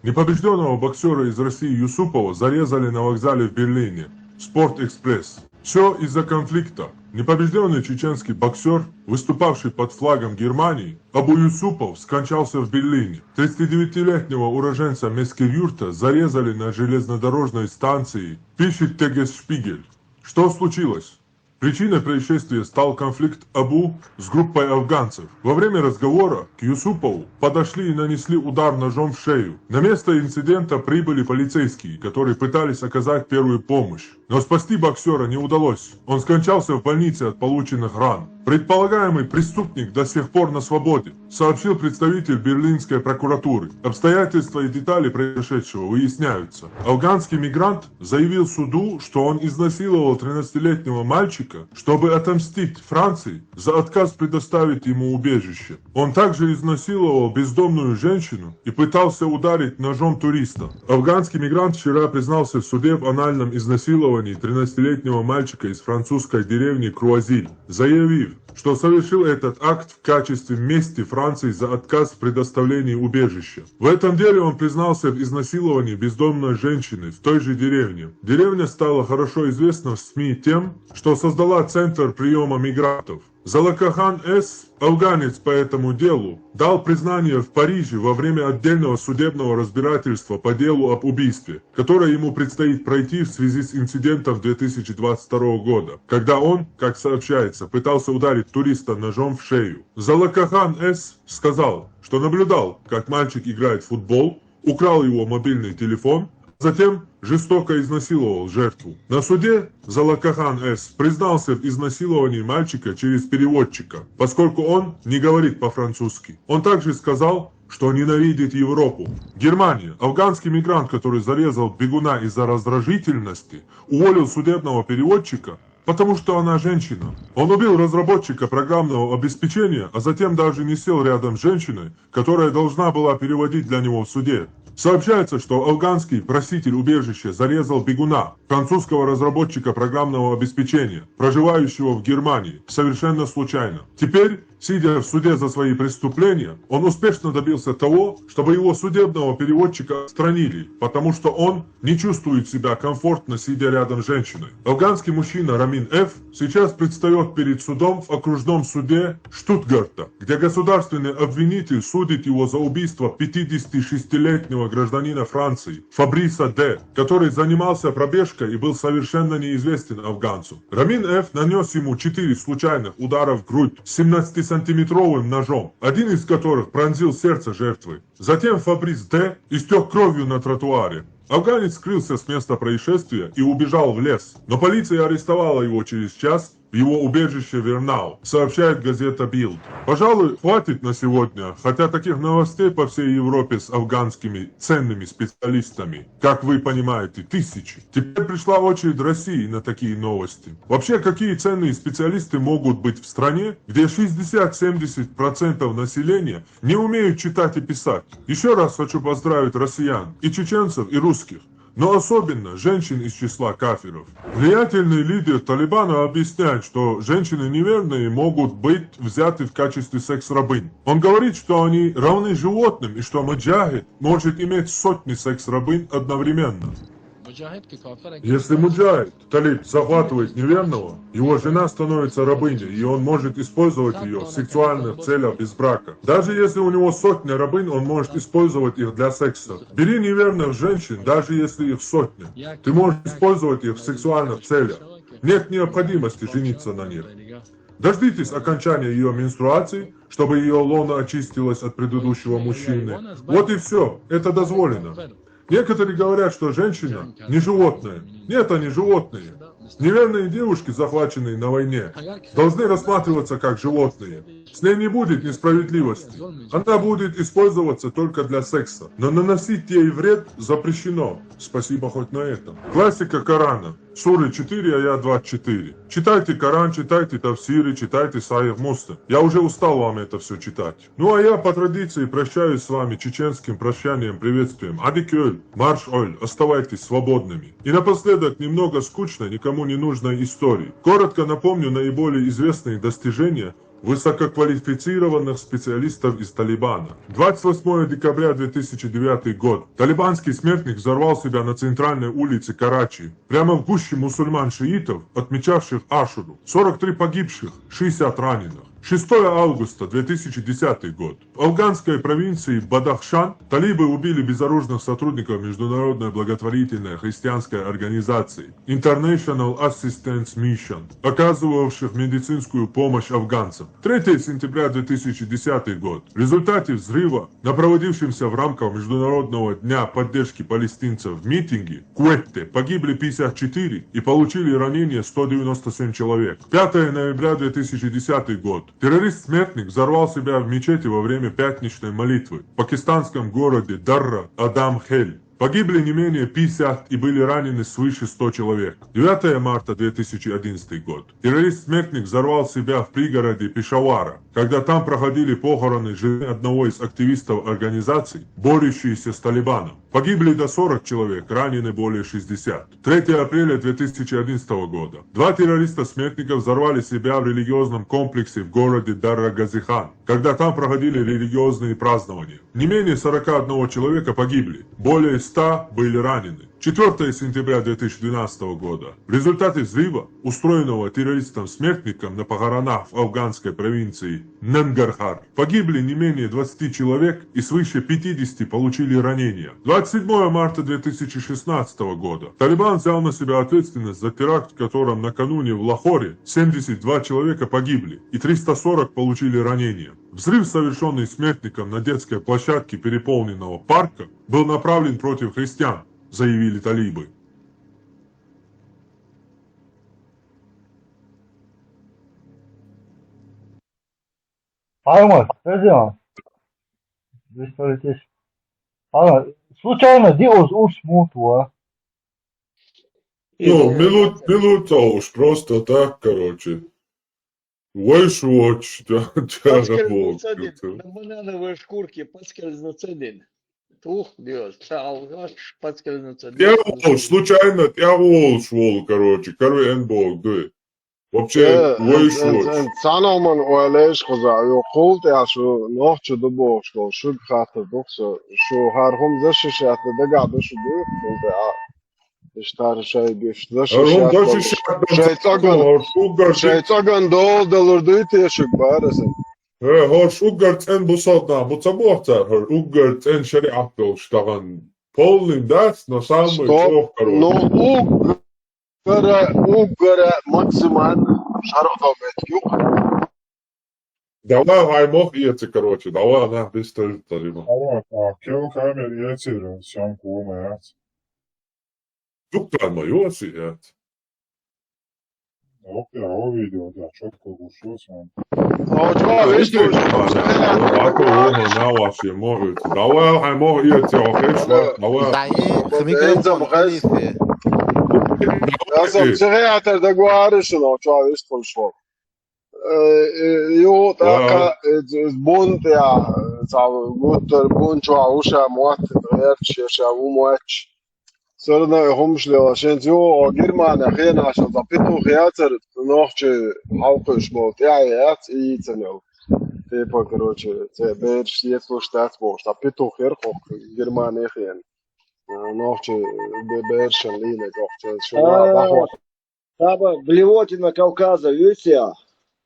Непобежденного боксера из России Юсупова зарезали на вокзале в Берлине. Спорт-экспресс. Все из-за конфликта. Непобежденный чеченский боксер, выступавший под флагом Германии, Абу Юсупов скончался в Берлине. Тридцатидевятилетнего уроженца Мескерюрта зарезали на железнодорожной станции, пишет Тегесшпигель. Что случилось? Причиной происшествия стал конфликт Абу с группой афганцев. Во время разговора к Юсупову подошли и нанесли удар ножом в шею. На место инцидента прибыли полицейские, которые пытались оказать первую помощь. Но спасти боксера не удалось. Он скончался в больнице от полученных ран. Предполагаемый преступник до сих пор на свободе, сообщил представитель берлинской прокуратуры. Обстоятельства и детали произошедшего выясняются. Афганский мигрант заявил суду, что он изнасиловал тринадцатилетнего мальчика, чтобы отомстить Франции за отказ предоставить ему убежище. Он также изнасиловал бездомную женщину и пытался ударить ножом туриста. Афганский мигрант вчера признался в суде в анальном изнасиловании тринадцатилетнего мальчика из французской деревни Круазиль, заявив, что совершил этот акт в качестве мести Франции за отказ в предоставлении убежища. В этом деле он признался в изнасиловании бездомной женщины в той же деревне. Деревня стала хорошо известна в СМИ тем, что создала центр приёма мигрантов. Залакахан С, афганец по этому делу, дал признание в Париже во время отдельного судебного разбирательства по делу об убийстве, которое ему предстоит пройти в связи с инцидентом две тысячи двадцать второго года, когда он, как сообщается, пытался ударить туриста ножом в шею. Залакахан С сказал, что наблюдал, как мальчик играет в футбол, украл его мобильный телефон, затем жестоко изнасиловал жертву. На суде Залакахан С признался в изнасиловании мальчика через переводчика, поскольку он не говорит по-французски. Он также сказал, что ненавидит Европу. Германия. Афганский мигрант, который зарезал бегуна из-за раздражительности, уволил судебного переводчика, потому что она женщина. Он убил разработчика программного обеспечения, а затем даже не сел рядом с женщиной, которая должна была переводить для него в суде. Сообщается, что афганский проситель убежища зарезал бегуна, французского разработчика программного обеспечения, проживающего в Германии, совершенно случайно. Теперь, сидя в суде за свои преступления, он успешно добился того, чтобы его судебного переводчика отстранили, потому что он не чувствует себя комфортно, сидя рядом с женщиной. Афганский мужчина Рамин Ф сейчас предстает перед судом в окружном суде Штутгарта, где государственный обвинитель судит его за убийство пятидесятишестилетнего гражданина Франции Фабриса Д, который занимался пробежкой и был совершенно неизвестен афганцу. Рамин Ф нанес ему четыре случайных удара в грудь семнадцатисантиметровым ножом, один из которых пронзил сердце жертвы. Затем Фабрис Д истёк кровью на тротуаре. Афганец скрылся с места происшествия и убежал в лес, но полиция арестовала его через час в его убежище Вернау, сообщает газета Билд. Пожалуй, хватит на сегодня, хотя таких новостей по всей Европе с афганскими ценными специалистами, как вы понимаете, тысячи. Теперь пришла очередь России на такие новости. Вообще, какие ценные специалисты могут быть в стране, где шестьдесят-семьдесят процентов населения не умеют читать и писать? Еще раз хочу поздравить россиян, и чеченцев, и русских, но особенно женщин из числа кафиров. Влиятельный лидер Талибана объясняет, что женщины неверные могут быть взяты в качестве секс-рабынь. Он говорит, что они равны животным и что муджахид может иметь сотни секс-рабынь одновременно. Если муджахид, талиб, захватывает неверного, его жена становится рабыней, и он может использовать ее в сексуальных целях без брака. Даже если у него сотня рабынь, он может использовать их для секса. Бери неверных женщин, даже если их сотня. Ты можешь использовать их в сексуальных целях. Нет необходимости жениться на них. Дождитесь окончания ее менструации, чтобы ее лоно очистилось от предыдущего мужчины. Вот и все. Это дозволено. Некоторые говорят, что женщина не животное. Нет, они животные. Неверные девушки, захваченные на войне, должны рассматриваться как животные. С ней не будет несправедливости. Она будет использоваться только для секса. Но наносить ей вред запрещено. Спасибо хоть на этом. Классика Корана. Суры четыре, аят двадцать четыре. Читайте Коран, читайте тафсиры, читайте Сахих Муслим. Я уже устал вам это все читать. Ну а я по традиции прощаюсь с вами чеченским прощанием, приветствием. Адикёль, марш оль, оставайтесь свободными. И напоследок немного скучной, никому не нужной истории. Коротко напомню наиболее известные достижения высококвалифицированных специалистов из Талибана. Двадцать восьмое декабря две тысячи девятый год. Талибанский смертник взорвал себя на центральной улице Карачи, прямо в гуще мусульман-шиитов, отмечавших Ашуру. Сорок три погибших, шестьдесят раненых. Шестое августа две тысячи десятый год. В афганской провинции Бадахшан талибы убили безоружных сотрудников международной благотворительной христианской организации International Assistance Mission, оказывавших медицинскую помощь афганцам. Третье сентября две тысячи десятый год. В результате взрыва на проводившемся в рамках Международного дня поддержки палестинцев митинге в Куэте погибли пятьдесят четыре и получили ранения сто девяносто семь человек. Пятое ноября две тысячи десятый год. Террорист-смертник взорвал себя в мечети во время пятничной молитвы в пакистанском городе Дарра Адам Хель. Погибли не менее пятьдесят и были ранены свыше ста человек. Девятое марта две тысячи одиннадцатый год. Террорист-смертник взорвал себя в пригороде Пешавара, когда там проходили похороны жены одного из активистов организации, борющейся с Талибаном. Погибли до сорок человек, ранены более шестидесяти. Третье апреля две тысячи одиннадцатого года. Два террориста-смертника взорвали себя в религиозном комплексе в городе Дарра-Газихан, когда там проходили религиозные празднования. Не менее сорока одного человека погибли, более ста были ранены. Четвёртое сентября две тысячи двенадцатого года. В результате взрыва, устроенного террористом-смертником на похоронах в афганской провинции Нангархар, погибли не менее двадцати человек и свыше пятидесяти получили ранения. Двадцать седьмого марта две тысячи шестнадцатого года Талибан взял на себя ответственность за теракт, в котором накануне в Лахоре семьдесят два человека погибли и триста сорок получили ранения. Взрыв, совершённый смертником на детской площадке переполненного парка, был направлен против христиан, заявили талибы. Ай, Макс, что делал? Здесь полетишь. А, случайно, где уж, уж смуту, а? Ну, минут, минута уж, просто так, короче. Вышвоч, да, да, Подскользнуться вот, один. это. На банановой шкурке подскользнуться один. Ух, Диос, цал, аж подскользнуться один. Я вот, случайно, я волш вол, короче, короче, эн бог, да. Вообще, Э, вышвоч. Цаноман уэлэш хоза, ё, холт, я шу, нохчу дубо, что, шуд хата, духса, шу, хархум, защищать, дага, душу, ду, холт, я. Иштар шай биш, защищать, Хархум, защищать, шай цаган, шугар, шай цаган, дол, долур, дуй, тешик, барасан. Э, хор шугар, цен бусална, буца бохца, хор угар, цен шариат, дол, штаган. Полный, да, но самый Стоп. Плох, короче. Но уг-, Уггара, уггара максимально шаргӀа мет юкъ. Давай, гьай мох иэци, короче, давай, она быстро тарифа. Алло, а, кел камер иэци, съёмку умаят. Дук там моё си, нет? Окей, а видео, да, чётко гушо сам. А, чё, видишь, Видишь, что? Ата, о, на, вообще, может. Давай, гьай мох иэци, окей, давай. Да, и микрофон, Давай. Филиппе. Я сам психиатр договоришь, но чё, видишь, что? Э, э, ё, така, э, бунт я, э, цав, гуттар бунт, чё, уша, муат, герч, я ша, умуач. Всё равно я хумш лела, шенц, ё, Германия, хена, шо, за петух, я цер, нохчи, халкыш, мол, я, я, и ценел. Типа, короче, це берш, я слушать, мол, за петух, я хох, Германия, хен. Э, нохчи, бе-, бершен, лине, нохчи, шо, А, бахо. Таба Блевотина Кавказа, вюсия.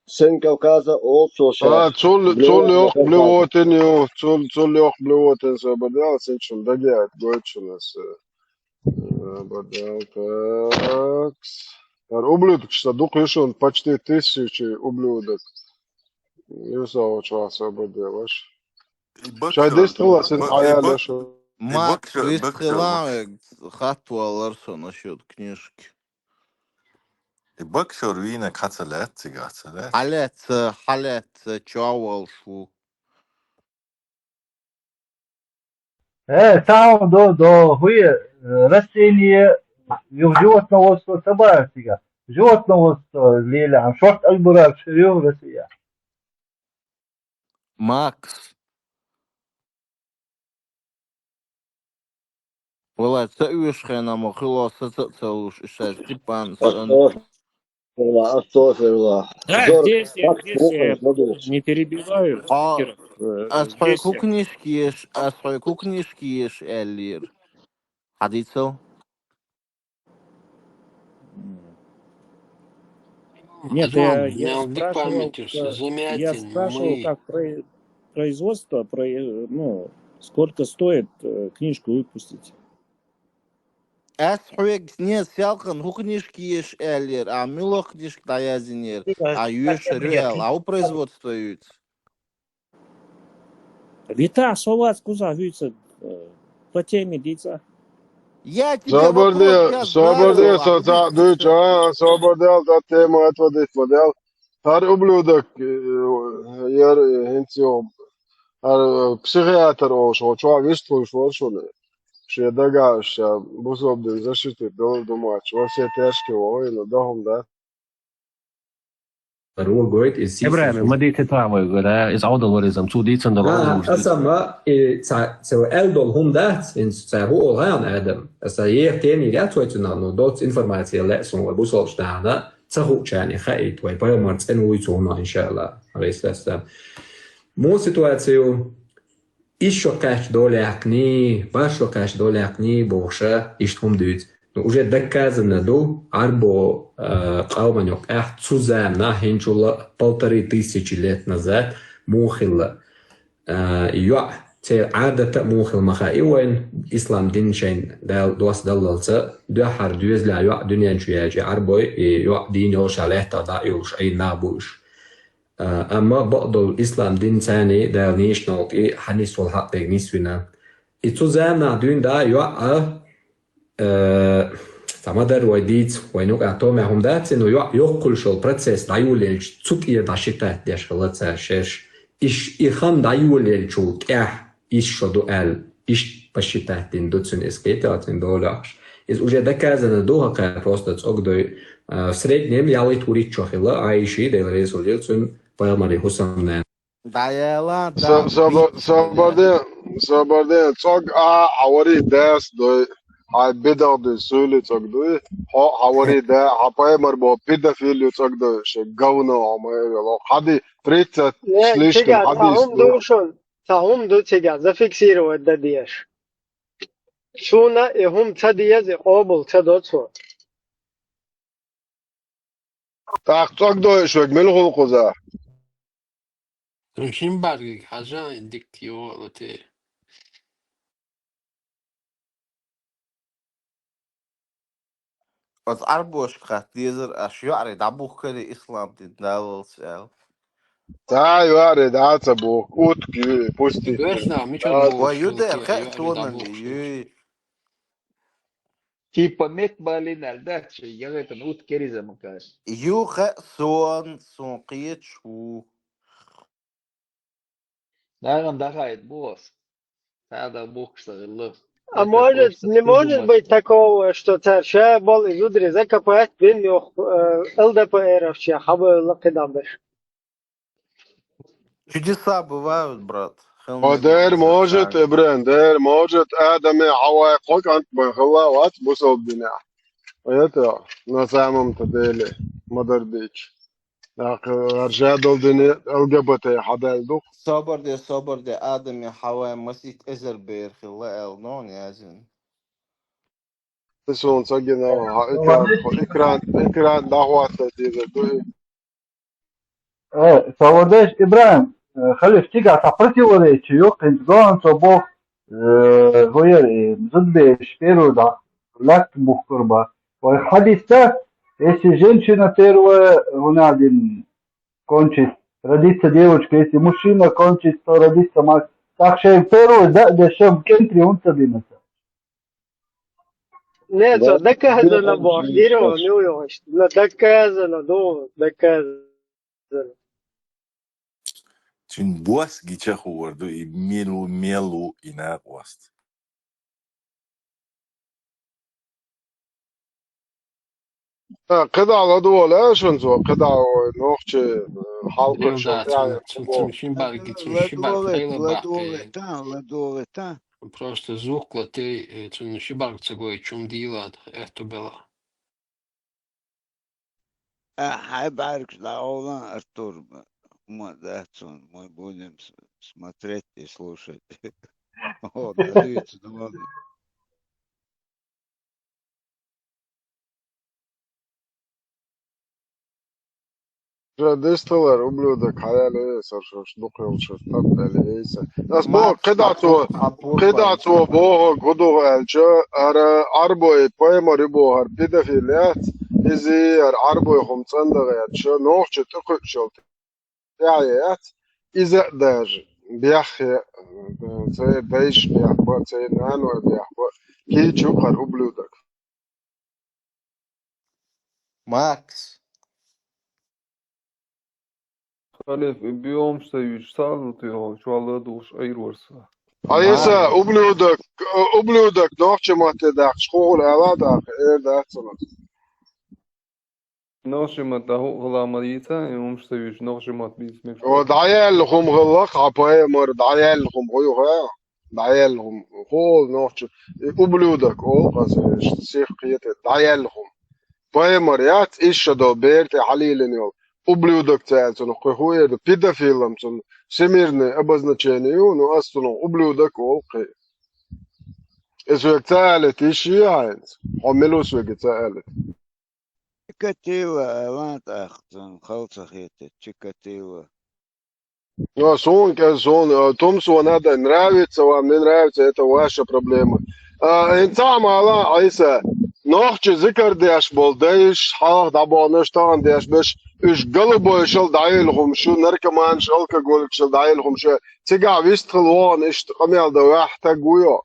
Сен Кавказа, олсо ша. А, цул, цул ёх Блевотин, ё, цул, цул ёх Блевотин, всё, бадал, сен чун, дагиат, гойчунас, э, бадал, так. Ар ублюдок, что дук ещё он почти тысячи ублюдок. Юсо, чё, всё, бадал, аш. Шай дестхила сен аял, аш. Макс, вистхила, хатвалар со насчёт книжки. И боксёр вина кацалет, цигацалет. Халет, халет, чавал шу. Э, там до, до, хуе, э, растение, ю-, животноводство, собака, животноводство, лиля, шорт альбурар, шерю, Россия. Макс. Валлай, ца уьш хенама хило, са ца, ца уьш, иша Степан, сан. Астагфирулла, астагфирулла. Да, здесь я, здесь я не перебиваю. А, спикеров, э, ас хьой ку книжки еш, ас хьой ку книжки еш, Эллир. Хадицел? Нет, я, я спрашивал, э, я спрашивал, как про-, производство, про-, э, ну, сколько стоит, э, книжку выпустить. Ас хьоьг не сялхан, хӀу книжки еш аьллера, а муьлха книжка дӀаязйинера, а юьш реал, а хӀу производство юьйцу. Витас, со вац кхузахь вуьйцу, э, по теме дийца. Я тебе вопрос щас задал, а, собар де, со ца дуьйцу, а, собар де, ца тема отводить ма де. ХӀара ублюдок, э, яр, э, хӀинца йо, хӀара, э, психиатр олуш, хьо чохь вистхуьлуш вара шуна. Шен дагахь ша бусалба дин защитить долу ду моьттуш, во все тяжкие вахана, дан хӀума дац. Рогойт, иза сийсаз. Ибрахим, ма дийца тахьа вай гара, иза Ӏовдал вара иза, цо дийцина долу Ӏовдал вуьйцу. Аса ма, и ца, ца аьлла долу хӀума дац, хӀинца ца хӀу олу хьан, Адам? Аса еха тема яц вай цунах, ну, доцца информация лаьа суна вай бусалба динан, ца хуучарна хаийта, вай пайхамар цӀена вуй цунах, иншааллахӀ, Ӏалайхиссалам. Муха ситуация ю? Исс шо кхаьчча долаьккханий, барх шо кхаьчча долаьккханий бохуша, иштта хӀума дуьйцу. Ну, уже доказано ду, Ӏарбо, э, къоман юкъахь цу заманахь хӀинчул а полторы тысячи лет назад муха хилла. Э, йоӀ, церан Ӏадат а муха хилла ма хаьа вайна, ислам дин шайна Дала доссаделлалц, дуьххьара доьзалехь йоӀ дуьнен чу яьлча Ӏарбой, и йоӀ дийна йолуш а лаьттах дӀа а йолуш Ӏийна нах бу уьш. А, амма бакъдолу ислам динца царний Дала нийсачу новкъа тӀе хьан нисвала хьакъ дерг нисвина. И цу заманахь дуьйна дӀа а йоӀ а, э, цхьа ма-дарра вай дийца, вайна юкъахь томехь хӀума дац, но йоӀ йоккхуьлуш йолу процесс дӀайолаелча, цу тӀера дӀа считать деш хилла цара шераш. Иш-, и хан дӀайолаеллачул тӀаьхьа исс шо ду аьлла, иштта посчитать дина ду цуьнан, иза кхетий хьо, цуьнан дола йоккхуш. Иза уже доказано ду, хӀокхара просто цӀогдой, а, в среднем ялхитта-вуьрхӀитта шо хилла, Ӏайши, Дела реза хуьлийла цунна, пайхамаран хӀусамнана. ДӀаяла, да, Со-, собо-, бит-, собарде, собарде, цӀог а, хьан вари дас дой, хьан бедагӀ дуй, суьйли цӀог дуй, хьо, хьан вари да, хьан пайхамар бо, педофил ю цӀог дой, ши говно, хьо ма элла, хьади, тридцать Не, с лишним, цигахь цхьа хьадис хӀума ду ду. Шун, цхьа хӀума ду цигахь, зафиксировать дан дезаш. Суна и хӀума ца деза, и къобал ца до цо. ТӀаккха цӀогдойуш верг мила хуьлу кхуза? Шин бӀаьргиг хьажа, дикка йогӀу те. Оцу Ӏарбошка хатта дезара, аш йоӀарий дӀабухкарий ислам дин даллалц аьлла. Ца йоӀарий дӀа ца бухку, утка ю, пусти. Вешна, мича Ва бухку, ю де, те хе, йоӀарий цунан дӀабухку. Ю. Типа мет балинал дац, я это, ну, вот кериза макаш. Ю хе сон, сон кхечу ву. Нагам дахайт бос. Тада бухкса гыллы. А Это может, просто не может придумать. Быть такого, что царь ша бол и зудри закопать, бин ёх, э, Л Д П Р овча, хаба лакхи дамбеш. Чудеса бывают, брат. Хелна О, дер может, Ибран, дер может, Адам и Хьава кхо кӀант бан хилла вац бусалба динехь. Это на самом-то деле, ма-дарра дийцча. ТӀаккха аржа долу дин Л Г Б Т хьадаьлла ду. Собар де, собар де, Адам и Хьава масийтта эзар бер хилла аьлла, но, язин. Суна ца гина, хьан экран, экран, экран дӀахӀотта дезар ду. Э, Савардеш Ибрахим, э, халиф, цигахь цхьа противоречие ю, хӀинца гоан цо боху, э, хӀу яра, э, зудбеш первый дӀа лаьтта бухкур бан. Вай хьадисца, если женщина первая, хӀу надо кончить, родится девочка, если мужчина кончит, то родится мальчик. Так что первый, да, да, шем кентри, он ца динаса. Не, цо доказано боху, гиро, ну, йо, ну, доказано, ну, доказано. Цуьнан бос гича хуур ду, и мел ву, мел ву, и накъост. Э, кхидӀа ладогӀа лаьа шуна цо, кхидӀа вай нохчий, э, хьалкхуьуш Дел дац, тӀаьхьа цуьнан, цуьнан шин бӀаьрги, цуьнан ши бӀаьрг ладогӀа, хьайла ладогӀа бахкий. Та, ладогӀа та. Просто звук латей, э, цуьнан ши бӀаьрг ца гойту, чум дийла, аьтту бела. А, хьайн бӀаьргаш дӀагӀовлан, Артур, ма дац цунна, мы будем с-, смотреть и слушать. Вот, дивиться, ну ладно. Ша дисталар, ублюдок, хьаяьлла, сар шош дукха йолчуьра тӀадтӀелла йийса. Ас боху, кхидӀа цо, кхидӀа цо боху, гу ду аьлча, ара Ӏарбой пайхамар ю боху, ара педофил яц, иза ара Ӏарбой хӀума цӀандаха яц, ша нохча тӀекхуьучу тӀаьхье яц, иза а даже беххе, церан дайша бехк бан, церан наной бехк бан, кийча ю кхара ублюдок. Макс. Халиф, и биомаш ца юьйцуш ца лу те хьо, чохь ладугӀуш айрорса. Айса, ублюдок, ублюдок, нохча матте дахча, хӀун хуьлу ала даха, эр дац ца лу. Нохча матте хӀуъ хила ма дийца, и хӀумаш ца юьйцуш нохча матте бийца мегаш. О, дӀаяьлла хӀума хилла, хьан пайхамар, дӀаяьлла хӀума хӀу ю хьан? ДӀаяьлла хӀума, хӀу олу нохча, и ублюдок олу, хаза, сих кхета, дӀаяьлла хӀума. Пайхамар яц, исс шо долу бер тӀе хьалийлина йолу. ублюдок ца аьлла цунах кхы хӀу эр ду, педофилам цунна всемирное обозначение ю, ну, ас цунах ублюдок олу кхы. Иза век ца аьлла, тиша хьайнца. Хьо мила ву соьга ца аьлла? Чикатило, алан тӀаккха цунна хала ца хетар, Чикатило. Ну, суна кӀеза, суна, э, тумсо надо, нравится вам, не нравится, это ваша проблема. А, хӀинца а ма ала, Ӏийса, нохчий зикар деш болу дайш, хьалха дӀабаханаш, тахана деш берш, уьш голубойшал дӀаелла хӀума шу, наркоманаш, алкоголикашал дӀаелла хӀума шу, цигахь вистхила вогӀу, иштта къамел дан ваьхьа стаг ву йо.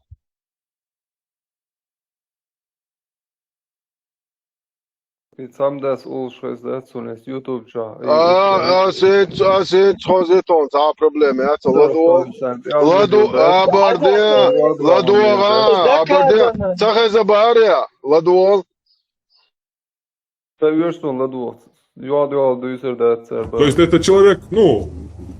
И цхьамдас уллуш хеза дац суна, ас YouTube чохь. А, а, сенц, а, сенц хоза тон, цхьа проблема яц, ладогӀа. Ладу, а, барде, ладогӀа, а, барде. Ца хеза баре, ладогӀа. Ца оьшу суна ладогӀа. Йоьхь-йоьхь дуьйцур дац цара. То есть это человек, ну,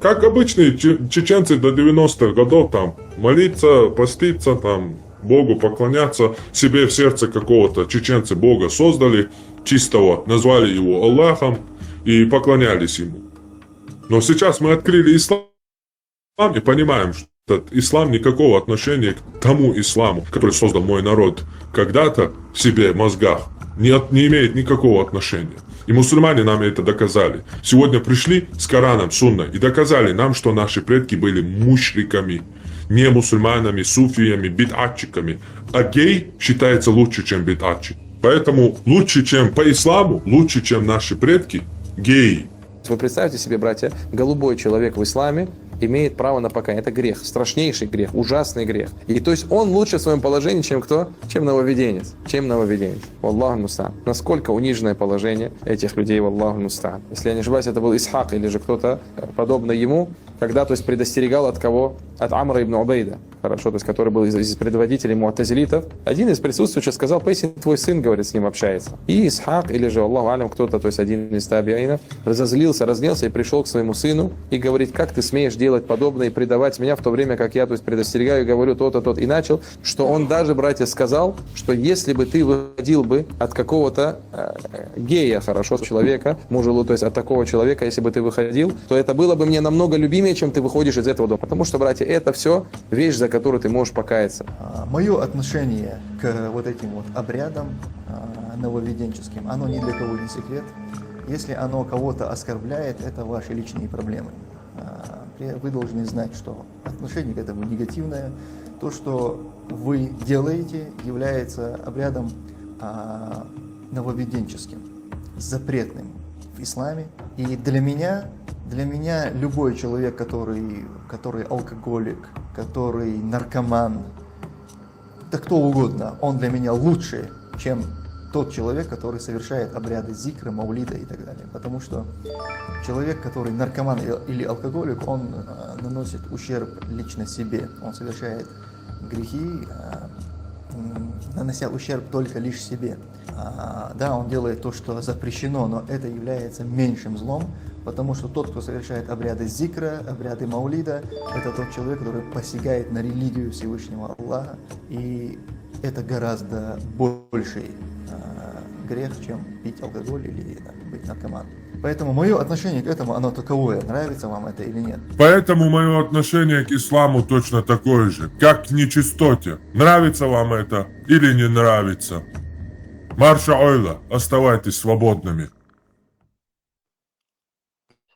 как обычные че-, чеченцы до девяностых годов, там, молиться, поститься, там, Богу поклоняться, себе в сердце какого-то чеченцы Бога создали, чистого, назвали его Аллахом и поклонялись ему. Но сейчас мы открыли ислам и понимаем, что этот ислам никакого отношения к тому исламу, который создал мой народ когда-то в себе, в мозгах, не, от- не имеет никакого отношения. И мусульмане нам это доказали. Сегодня пришли с Кораном, Сунной и доказали нам, что наши предки были мушриками, не мусульманами, суфиями, бид'атчиками. А гей считается лучше, чем бид'атчик. Поэтому лучше, чем по исламу, лучше, чем наши предки, геи. Вы представьте себе, братья, голубой человек в исламе имеет право на покаяние. Это грех, страшнейший грех, ужасный грех. И то есть он лучше в своем положении, чем кто? Чем нововведенец. Чем нововведенец. Валлаху мустаан. Насколько униженное положение этих людей, валлаху мустаан. Если я не ошибаюсь, это был Исхак или же кто-то, э, подобный ему, когда, то есть, предостерегал от кого? От Амра ибн Убайда. Хорошо, то есть, который был из, из предводителей муатазилитов. Один из присутствующих сказал: «Поистине твой сын, говорит, с ним общается». И Исхак, или же, Аллаху алям, кто-то, то есть один из табиинов, разозлился, разнелся и пришел к своему сыну и говорит: «Как ты смеешь делать подобное и предавать меня, в то время как я, то есть, предостерегаю и говорю то-то, то-то». И начал, что он даже, братья, сказал, что если бы ты выходил бы от какого-то, э, гея, хорошо, человека, мужелу, то есть от такого человека, если бы ты выходил, то это было бы мне намного любимее, чем ты выходишь из этого дома. Потому что, братья, это все вещь, за которую ты можешь покаяться. А, моё отношение к вот этим вот обрядам, а, нововведенческим, оно ни для кого не секрет. Если оно кого-то оскорбляет, это ваши личные проблемы. А, при- вы должны знать, что отношение к этому негативное. То, что вы делаете, является обрядом, а, нововведенческим, запретным в исламе. И для меня, для меня любой человек, который, который алкоголик, который наркоман, да кто угодно, он для меня лучше, чем тот человек, который совершает обряды зикра, маулида и так далее. Потому что человек, который наркоман и- или алкоголик, он, э, наносит ущерб лично себе. Он совершает грехи, э, м, нанося ущерб только лишь себе. А, да, он делает то, что запрещено, но это является меньшим злом, потому что тот, кто совершает обряды зикра, обряды маулида, это тот человек, который посягает на религию Всевышнего Аллаха, и это гораздо больший, а, грех, чем пить алкоголь или, там, быть наркоманом. Поэтому моё отношение к этому, оно таковое, нравится вам это или нет. Поэтому моё отношение к исламу точно такое же, как к нечистоте. Нравится вам это или не нравится. Марша ойла, оставайтесь свободными.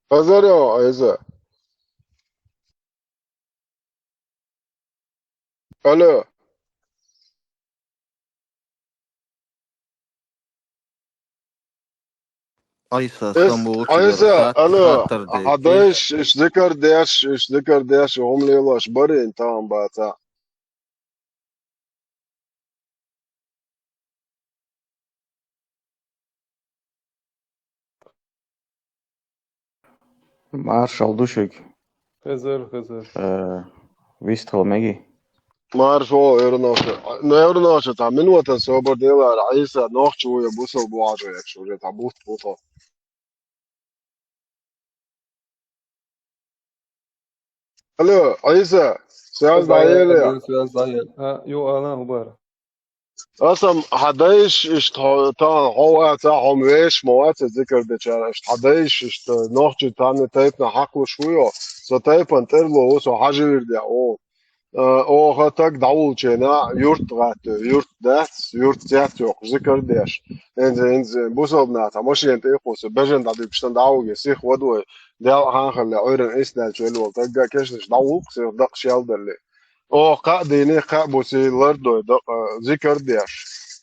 Азаро, Айза. Алло. Айса, Эс, Стамбул Айса, чугара алло, хаттар дайти. Хьадайш, иш зикар деш, иш зикар деш, хӀума лелош барин тахан баца. Маршал ду шуьга. Хезар, хезар. Э, вистхила меги? Маршо, эврноша. Ну, эврноша, цхьа минута собар делара, Ӏийса, нохчо ву я бусал бу Ӏажа, якш уже цхьа бутт бу тхо. Алло, Ӏийса, связь дӀаеллий? Алло, связь дӀаелла. А, ю, Алан, хӀу бара. Аса-м хьан дайша иштта хьо-, тахан хьо ваца, хьо-м вешаш ма вац зикар дечара, иштта хьан дайша иштта нохчий тайпана хьакхалуш ву йо, со тайпана тӀера ло ву, со хьажа вирдехь ву. Э, оха таг дӀавуллачу хенахь юрт гӀатта, юрт дац, юрт цец йоккхуш, зикар деш. ХӀинца, хӀинца бусалба наха цхьа машена тӀе а кхуссу, бежана дӀадуьгуш санна дӀа а вуге, сиха вада вай, Дала хьан хилла, Ӏуьйранна исс даьлча велла волу таг, кешнаш дӀавуллу-кх сиха дакъа шел далле. Оха кхаа дийне, кхаа бусе лардой дакъа, зикар деш.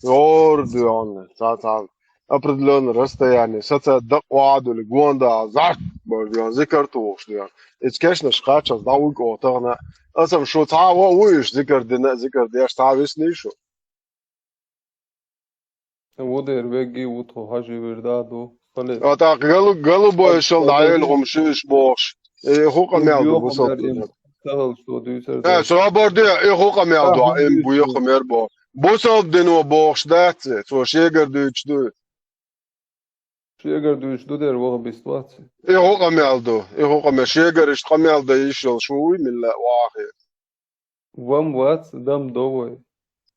Йордуьйхьанна, цхьа-цхьа определённый расстояние, саца дакъа охьадуьллу, гонда, зарт бара дуьйхьа, зикар тухуш дуьйхьа. Иза кешнаш кхаччалц дӀавуьгу оха тахана. Аса-м шу цхьа а ву уьш зикар дина а, зикар деш цхьа а висний шу? Ву дера вегги ву тхо, хьажи вирда а ду. Хали. А тӀаккха галу-, галубой шал дӀаелла хӀума шу уьш бохуш. Э, хӀу къамел ду бусалба динан? Сахал шу дуьйцар. Э, собар де, э, хӀу къамел ду, э, буьйху мер бо. Бусалба дино бохуш дац, цо шегара дуьйцуш ду. Шегара дуьйцуш ду дера ваха бист вац. И хӀу къамел ду, и хӀу къамел. Шегара иштта къамел дан йиш йолуш ву вуй милла вахе. Вам вац, дам до вай.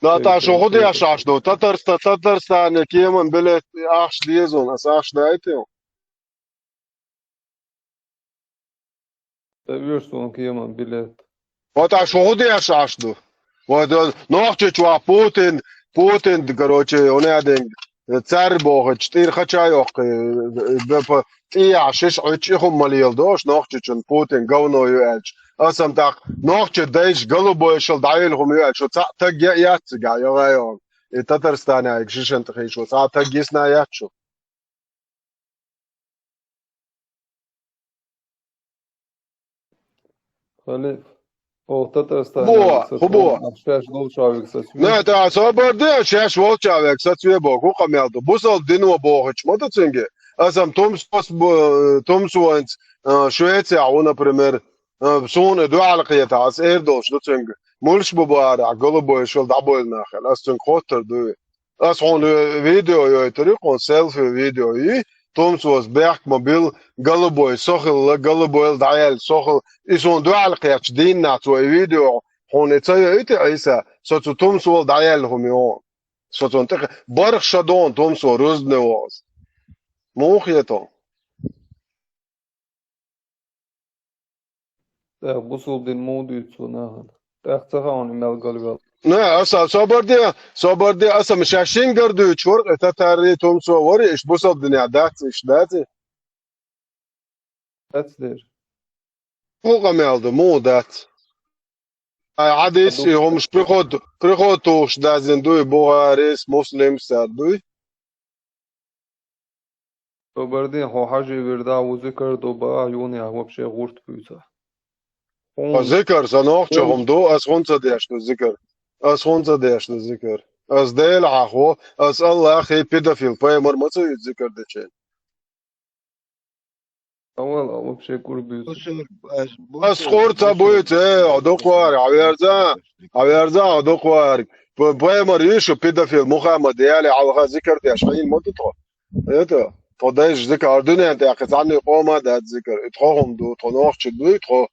Да, та шу хӀу деш аш ду? Татарста-, Татарстане кеман билет ахча дезун, ас ахча дайтий? Ца оьшу суна кеман билет. Вот аш хӀу деш аш ду? Вот, э, Нохчийчохь Путин, Путин, короче, хӀунадинг, э, цаьрга бохучу тӀера хача йоккху, э, э, тӀехьа шиш Ӏуьттуш и хӀума ма леладо аша Нохчийчун Путин говно ю аьлча. Аса-м тӀаккха нохчи дайша галубойшал дӀаелла хӀума ю аьлча, шу цхьаъ таг яа яц цигахь, йогӀа а йогӀу. И Татарстане айга шишан тӀе хи шу цхьа а таг йисна яц шу. Халиф, оха Татарстан бо, хӀу бо? Ахчаш долчу вегас ас. Не, та собар де, шаьш волчу вегас ас ве бо, хӀу къамел ду? Бусалба дино бохучу ма ду цуьнга. Аса-м Тумсос бу-, Тумсонца, а, Швецехь ву, например, а, суна дуьхьал кхетахь, ас эр долуш ду цуьнга. Муьлш бу бара, голубой шал дӀабойла нах аьлла, ас цуьнга хоттар дуй. Ас хьуна видео йойтур ю, хьуна селфи видео йи, Тумсос бехк ма билла, голубой со хилла, голубойла дӀаяьлла со хилла. И суна дуьхьал кхетча дийнахь цо и видео, хьуна и ца йойту, Ӏийса, со цу Тумсола дӀаяьлла хӀума йогӀу. Со цунна тӀе барх ша догӀу Тумсо, рузбане вогӀу ас. Муха хету? ТӀаккха бусалба дин муха дуьйцу цо нахана? ТӀаккха ца хаьа хьуна и мел галвел? Не, аса, собар де, собар де, аса-м шаьш шин гар дуьйцуш вара, и татари, Тумсо вара, иштта бусалба динехь дац, иштта дац и? Дац дера. ХӀу къамел ду, муха дац? Ай, хьадис, и хӀумаш приход, приход тухуш даздина дуй, Бухарис, Муслимс цара дуй? Собар де, хьо хьажи вирда ву зикар до бахахь, юханехь вообще гӀурт буьйцахь. Хьо зикар, сан нохча хӀума ду, ас хӀунда ца деш ду зикар? Ас хӀунда ца деш ду зикар? Ас Дела хьахо, ас Аллахе педофил, пайхамар ма ца вуьту зикар дечен. Авал, а вообще кур буьйцу. Ас кур ца буьйцу, э, хьо дукхварг, хьо верза, хьо верза, хьо дукхварг. П-, пайхамар Йишу педофил Мухаммад яли хьалха зикар деш хьийна ма ду тхо. Это, тхо дайша зикар, дуьнен тӀехь кхин цхьанне къома а дац зикар. И тхо хӀума ду, тхо нохчий дуй, тхо,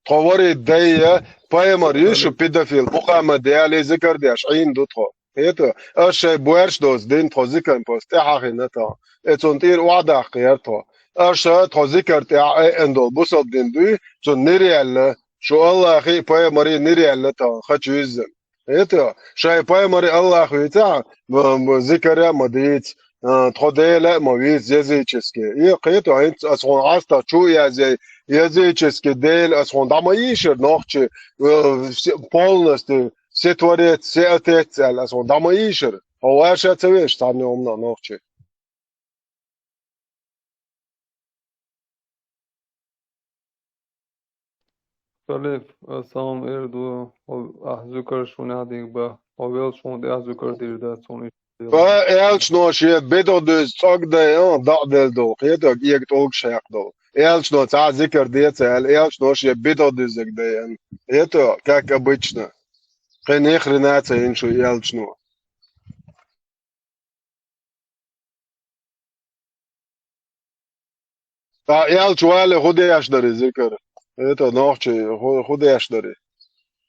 тхо вари дайя, пайхамар Йишу педофил Мухаммад яли зикар деш хьийна ду тхо. Хета, ас шайн боьрша доцу дин тхо зикан пост тӀе хьахина тхан. Э, цунна тӀера охьадаккха яра тхо. Ас ша тхо зикар тӀехь айъан долу бусалба дин дуй, цунна нир яьлла, шу Аллахи а, пайхамари а нир яьлла тхан, хачу юьззина. Хета, шайн пайхамари Аллах вийцахь, м-, м-, зикар а ма дийца, а, тхо Дела а ма вийца язычески. И кхета, хӀинца ас хьуна ӀастагӀ чу а язъяй, язычески Дела ас хьуна дӀа ма йийшира нохчи, э, все, полностью, Все творец, все отец аьлла, аса хьуна дӀа ма ийшира. Хьо ваша ца веш цхьанна хӀуманах нохчи. Халиф, ас хьуна эр ду, хьо ахь зуькар шуна дийр бан, хьо велча хьуна тӀехь зуькар дийр дац хьуна. Ва элчано шен бедо дуьзза цӀог дайан, дӀа а делла долу, кхетарг эга тӀулгаш хьекха долу. Элчано цхьа а зикар деца аьлла, элчано шен бедо дуьззаг дайан. Это как обычно. Кхин ни хрена ца йина шу элчано. Ткъа элча вале хӀун деш дари зикар? Это нохчи хӀу-, хӀун деш дари?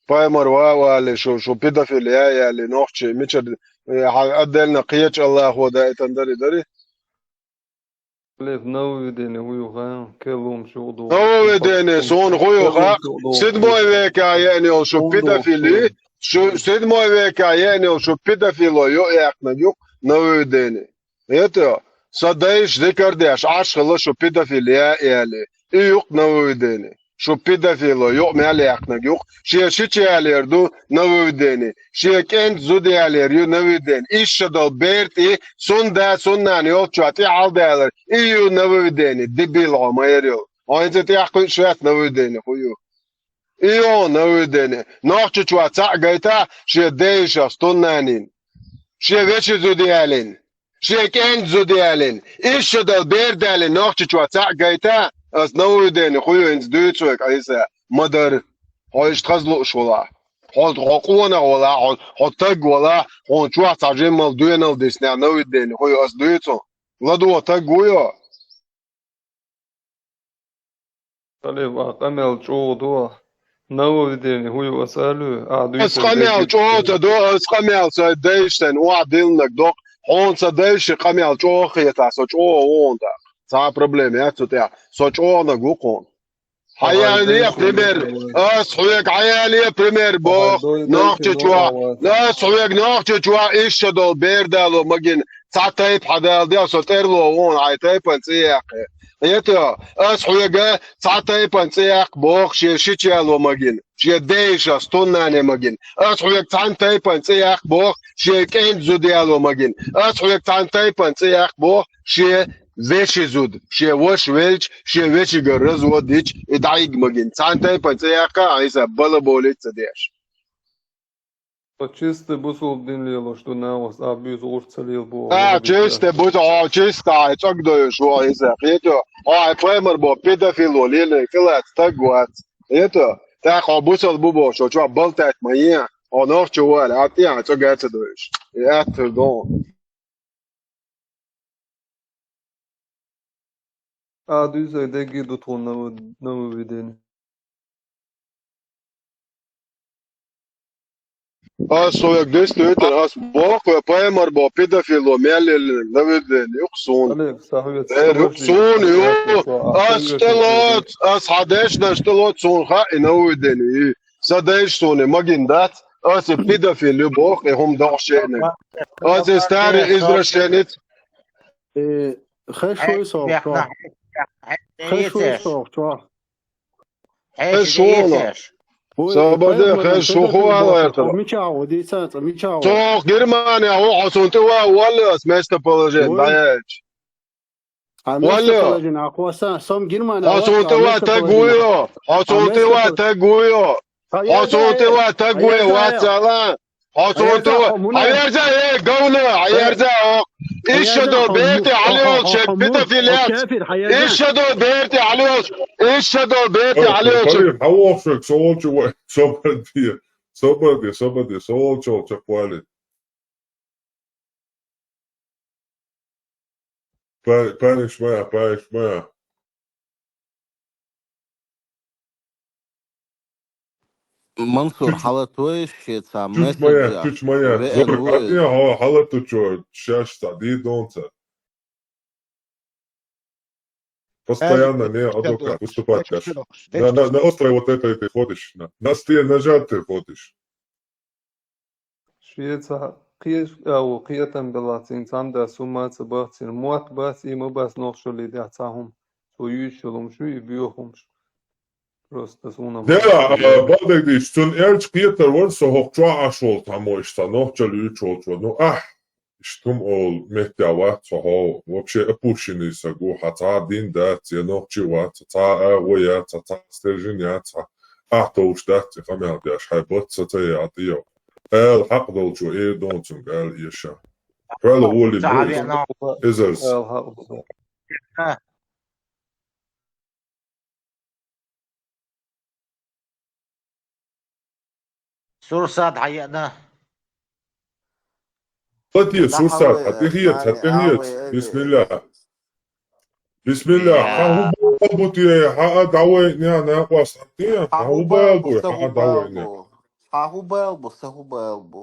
Пайхамар ва а вале, шу, шу педофил я а яли, нохчи мичара Э, хьа-, отдельно кхечу Аллахо даийтан дари, дари. Лев, нововведение хӀу ю хаьа, кхин лоьмаш юкъа догӀу. Нововведение суна хӀу ю хаьа, седьмой векехь еана йолу шу педофили, шу, седьмой векехь еана йолу шу педофило юкъаяьккхинарг ю нововведение. Хетий хьо? Сан дайша зикар деш, Ӏаш хилла шу педофил яьа, аьлла. И ю-кх нововведение. Шу педофило юкъа мел яьккхинарг ю-кх. Шен шича ялор ду нововведение. Шен кӀентан зуда ялор ю нововведение. Иштта долу бер тӀе, цунна да, цунна нана йолччохь тӀе хьалдалар. И ю нововведение. Дебил хьо ма яра йолу. Хьо хӀинца тӀехь кхуьуш вац нововведение хӀу ю. И ю нововведение. Нохчочохь цхьаъ гайтахь, шен дайша стуннанин. Шен вешин зуда ялийна. Шен кӀентан зуда ялийна. Иштта долу бер далийна нохчочохь цхьаъ гайтахь, ас нововведение хӀу ю хӀинца дуьйцу вайга, Ӏийса, ма дара. Хьо иштта хаза лууш валахь. Хьо, хьо къонах валахь, хьо, хьо таг валахь, хьуна чохь цхьа жиммал доьналла диснехь нововведение хӀу ю ас дуьйцу? ЛадогӀа таг ву хьо. Талиб, а къамел чӀогӀа ду, нововведение хӀу ю аса алуьй, а дуьйцург дерг ду. Ас къамел чӀогӀа ца до, ас къамел сан дайша сайна охьадиллинарг доккху, хьуна сан дайша къамел чӀогӀа хетахь, со чӀогӀа ву хьуна тӀаккха. Цхьа а проблема яц цу тӀехь, со чӀогӀаниг ву хьуна. Хьаяле пример, ас хьоьга хьаяле пример боху, нохчочохь, ас хьоьга нохчочохь иштта долу бер дало магина, цхьа тайпа хьан дала дел, со тӀерло ву хьуна хьайн тайпана цӀе яккхий. Хетий хьо, ас хьоьга цхьа тайпана цӀе яккха боху шен шича яло магина, шен дайша стуннане магина. Ас хьоьга цхьана тайпана цӀе яккха боху шен кӀентан зуда яло магина. Ас хьоьга цхьана тайпана цӀе яккха боху шен вешин зуда, шен ваша велча, шен вешигара развод дича, и дӀайигга магина. Цхьана тайпана цӀе яккха, Ӏийса, балаболийта ца деш. Со чистый бусулба дин лелош ду нахаца, а буьйса гӀурт ца лела боху. А, чистый бу-, хьо чистый, хьайн цӀогдойуш ву, Ӏийса, хетий хьо? Хьо хьайн пайхамар боху педофило лелийна хилац, таг вац. Хетий хьо? ТӀаккха хьо бусалба бу бохуш, хьо чохь балтайта ма е, хьо нохчо ву аьлла, а тӀе хьайн цӀогга ца дойуш. И атта хир ду хьуна. А дуьйцург дерг ду тхуна нововведение. Ас хьоьга дистуьйтур, ас боху, вай пайхамар боху педофило мел лелийнарг нововведение ю-кх суна. Олег, сахьвет, эр ю-кх суна ю. Ас тӀелоцу, ас хьан дешнаш тӀелоцу, суна хаьа и нововведение. И сан дайша суна магина дац, ас и педофил ю боху, и хӀума дохуш шеъниг. Ас и старый извращенец. Э, хеш вуй со, чо? Хеш вуй со, чо? Хеш вуй. Собаде хеш ву хӀу ала гӀертара. Мича ву, дийца, мича ву? Цо Германия ву, хьо цунна тӀе ван валле ас местоположение дӀаяьлча. А местоположение, а хьо са, сом Германия вац, хьо цунна тӀе ван таг вуй хьо, хьо цунна тӀе ван таг вуй хьо. Хьо цунна тӀе ван таг вуй вац ала. Хьо цунна тӀе ван. Хьаерза, э, говно, хьаерза, о. Иштта долу бер тӀе хьалайолчу, педофил яц. Иштта долу бер тӀе хьалайолчу, иштта долу бер тӀе хьалайолчу. Хьан вохуш верг, со волчу вай, собар де, собар де, собар де, со волчу волчу кхоьллина. Па-, парень моя, парень моя. Мансур, хьала тойш шеца, чуч моя, месседжа, чуч моя. Веа зор гуй. Хьала ту чо, шаш ца, ди донца. Постоянно не адвокат выступать каш. На, на, на острой вот этой ты ходишь. На, на стене нажат ты ходишь. Шеца кхе-, а, кхетам белла цуьнан цхьана дас хӀума ца бац, цуьнан мотт бац, и ма бац нохчаллий дехьа цхьа хӀума. Цо юьйцуш йолу хӀумаш ю и боьха хӀумаш. Просто суна. Да, а, бакъдерг дийцича, цунна аьлча кхетар вара, со хӀокху чохь Ӏаш волу цхьаммо иштта нохчалла юьйцуш волчо. Ну, ахь, иштта хӀума олу меттехь вац хьо, хьо вообще опущенный саг ву, хьан цхьа а дин дац, я нохчи вац, цхьа а агӀо яц, цхьа стержень яц, ахь товш дац и къамел деш, хьайн бац ца ца яа тӀе йо. Ала хьакъ долчо эр ду цуьнга ала эша. Хьоьла гӀоле ца бу иза. Эзарз. Ала хьакъ ду. Сурсат хьаеана. Хьан тӀе, сурсат, хьан тӀе хьеца, хьан тӀе хьеца. Бисмилла. Бисмилла. Хьан хӀун бала бу те, хьан а дӀавайъина, накъост хьан тӀе? Хьан хӀун бала бу, хьан а дӀавайъина? Хьан хӀун бала бу, сан хӀун бала бу?